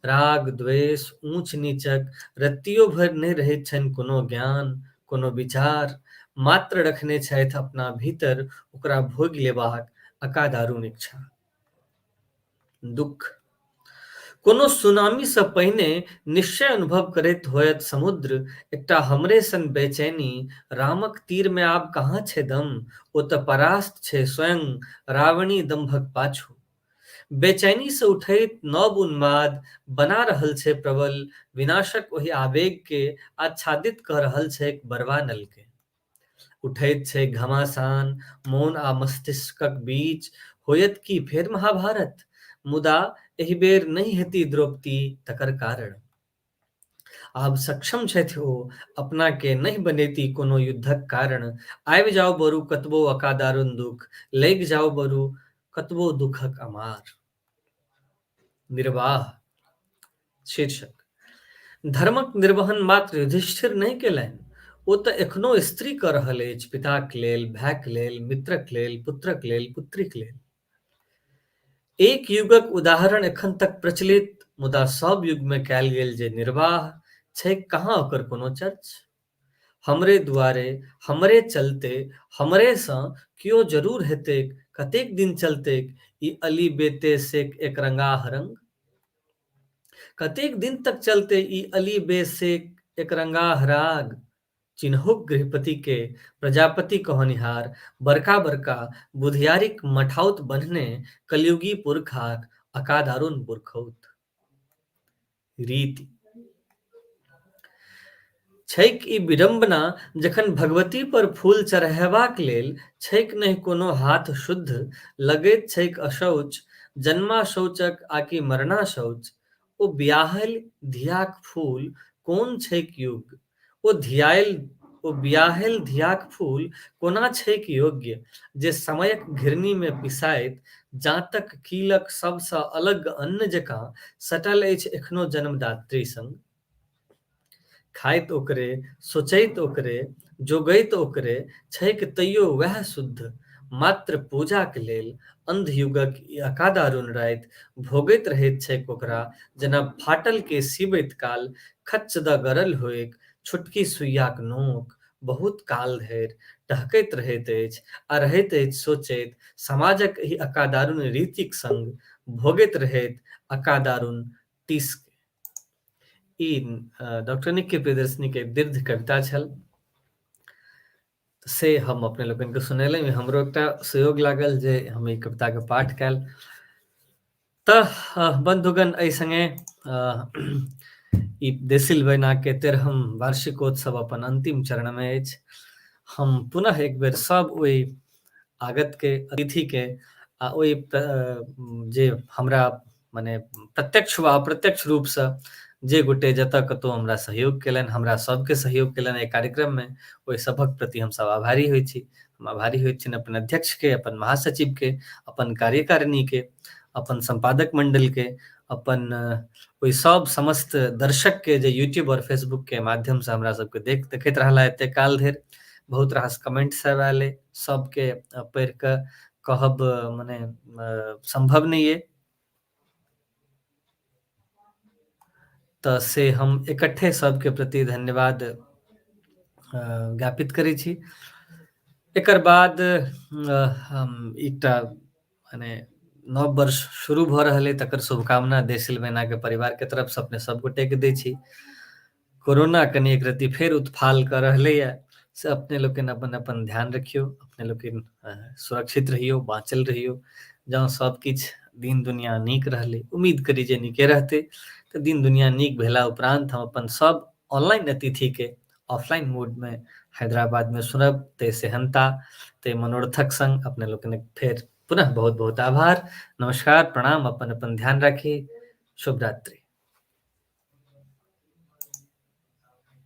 राग, द्वेष, ऊँच-नीचक रत्तियो भरि नहि रहैत छनि कोनो ज्ञान, कोनो विचार, मात्र रखने छथि अपना भीतर ओकरा भोगि लेबाक अकादारुण इच्छा। दुःख। कोनो सुनामीसँ पहिने निश्चय अनुभव करैत होयत समुद्र, एकटा हमरे सन बेचैनी, रामक तीरमे आब कहाँ छै दम, ओ तऽ परास्त छै स्वयं रावणी दंभक पाछू। बेचैनीसँ उठैत नव उन्माद बना रहल छै प्रबल विनाशक ओहि आवेगकेँ आच्छादित कऽ रहल छैक बरवानलकेँ। उठैत छै घमासान मोन आ मस्तिष्कक बीच, होयत की फेर महाभारत? मुदा एहि बेर नहि हेती द्रौपदी तकर कारण। आब सक्षम छथि ओ, अपनाकेँ नहि बनेती कोनो युद्धक कारण। आबि जाउ बरु कतबो अकादारुण दुख, लागि जाउ बरु कतबो दुखक अमार। निर्वाह। शीर्षक धर्मक निर्वहन मात्र युधिष्ठिर नहि केलनि, ओ तऽ एखनो स्त्री कऽ रहल अछि पिताक लेल, भायक लेल, मित्रक लेल, पुत्रक लेल, पुत्रीक लेल। एक युगक उदाहरण एखन तक प्रचलित, मुदा सब युगमे कयल गेल जे निर्वाह छैक कहाँ ओकर कोनो चर्च? हमरे दुआरे, हमरे चलते, हमरेसँ केओ जरूर हेतैक, कतेक दिन चलतैक ई अली बेते सेक एकरंगाह रंग? कतेक दिन तक चलते ई अली बे सेक एकरंगाह राग? चिन्हुक गृहपति के प्रजापति कहनिहार बड़का बड़का बुधियारिक मठाउत बन्हने कलयुगी पुरखाक अकादारुण पुरखौत। रीति छैक ई विडम्बना जखन भगवती पर फूल चढ़ेबाक लेल छैक नहि कोनो हाथ शुद्ध, लगैत छैक अशौच, जन्माशौचक आकि मरणाशौच। ओ बियाहल धियाक फूल कोन छैक योग्य? ओ बियाहल धियाक फूल कोना छैक योग्य, जे समयक घिरनीमे पिसाइत जाँतक कीलक सबसँ अलग अन्न जकाँ सटल अछि एखनो जन्मदात्री संग? खाइत ओकरे, सोचैत ओकरे, जोगैत ओकरे, छैक तैयो वएह शुद्ध, मात्र पूजाक लेल। अंधयुगक ई अकादारुण राति भोगैत रहैत छैक ओकरा जेना फाटल के सीबैत काल खच्च दऽ गड़ल होइक छोटकी सुइयाक नोक, बहुत काल धरि टहकैत रहैत अछि आ रहैत अछि सोचैत समाजक एहि अकादारुण रीतिक संग भोगैत रहैत अकादारुण टीस। ई डॉक्टर निक्की प्रियदर्शिनी के दीर्घ कविता छल, से हम अपने लोकनिके सुनेलहुँ। हमरो एकटा सहयोग लागल जे हम ई कविताके पाठ कयल। तऽ बन्धुगण, एहि संगे ई देसिल बयनाके 13म वार्षिकोत्सव अपन अंतिम चरणमे अछि। हम पुनः एक बेर सब ओहि आगतके, अतिथिके आ ओहि जे हमरा मने प्रत्यक्ष वा अप्रत्यक्ष रूपसँ जे गोटे जतऽ कतहु हमरा सहयोग केलनि, हमरा सबके सहयोग केलनि एहि कार्यक्रममे, ओहि सभक प्रति हमसब आभारी होइ छी। हम आभारी होइत छियनि अपन अध्यक्षके, अपन महासचिवके, अपन कार्यकारिणीके, अपन सम्पादक मण्डलके, अपन ओहि सब समस्त दर्शकके जे यूट्यूब और फेसबुकके माध्यमसँ हमरा सबके देखैत रहला एते काल धरि। बहुत रास कमेंट सब आयल अइ, सबके पढ़ि कऽ कहब मने सम्भव नहि अइ। तऽ से हम इकट्ठे सबके प्रति धन्यवाद ज्ञापित करै छी। एकर बाद हम एकटा मने नव वर्ष शुरू भऽ रहल अइ, तकर शुभकामना देसिल बहिनाके परिवारके तरफसँ अपने सब गोटेके दै छी। कोरोना कनि एक रत्ती फेर उत्फाल कऽ रहलैए, से अपने लोकनि अपन अपन ध्यान रखियौ, अपने लोकनि सुरक्षित रहियौ, बाँचल रहियौ। जँ सब किछु दिन दुनिया नीक रहलै, उम्मीद करी जे नीके रहतै, तऽ दिन दुनिया नीक भेला उपरान्त हम अपन सब ऑनलाइन अतिथिके ऑफलाइन मोडमे हैदराबादमे सुनब, ताहि सेहन्ता ताहि मनोरथक संग अपने लोकनिक फेर पुनः बहुत बहुत आभार। नमस्कार, प्रणाम। अपन अपन ध्यान राखी। शुभ रात्रि।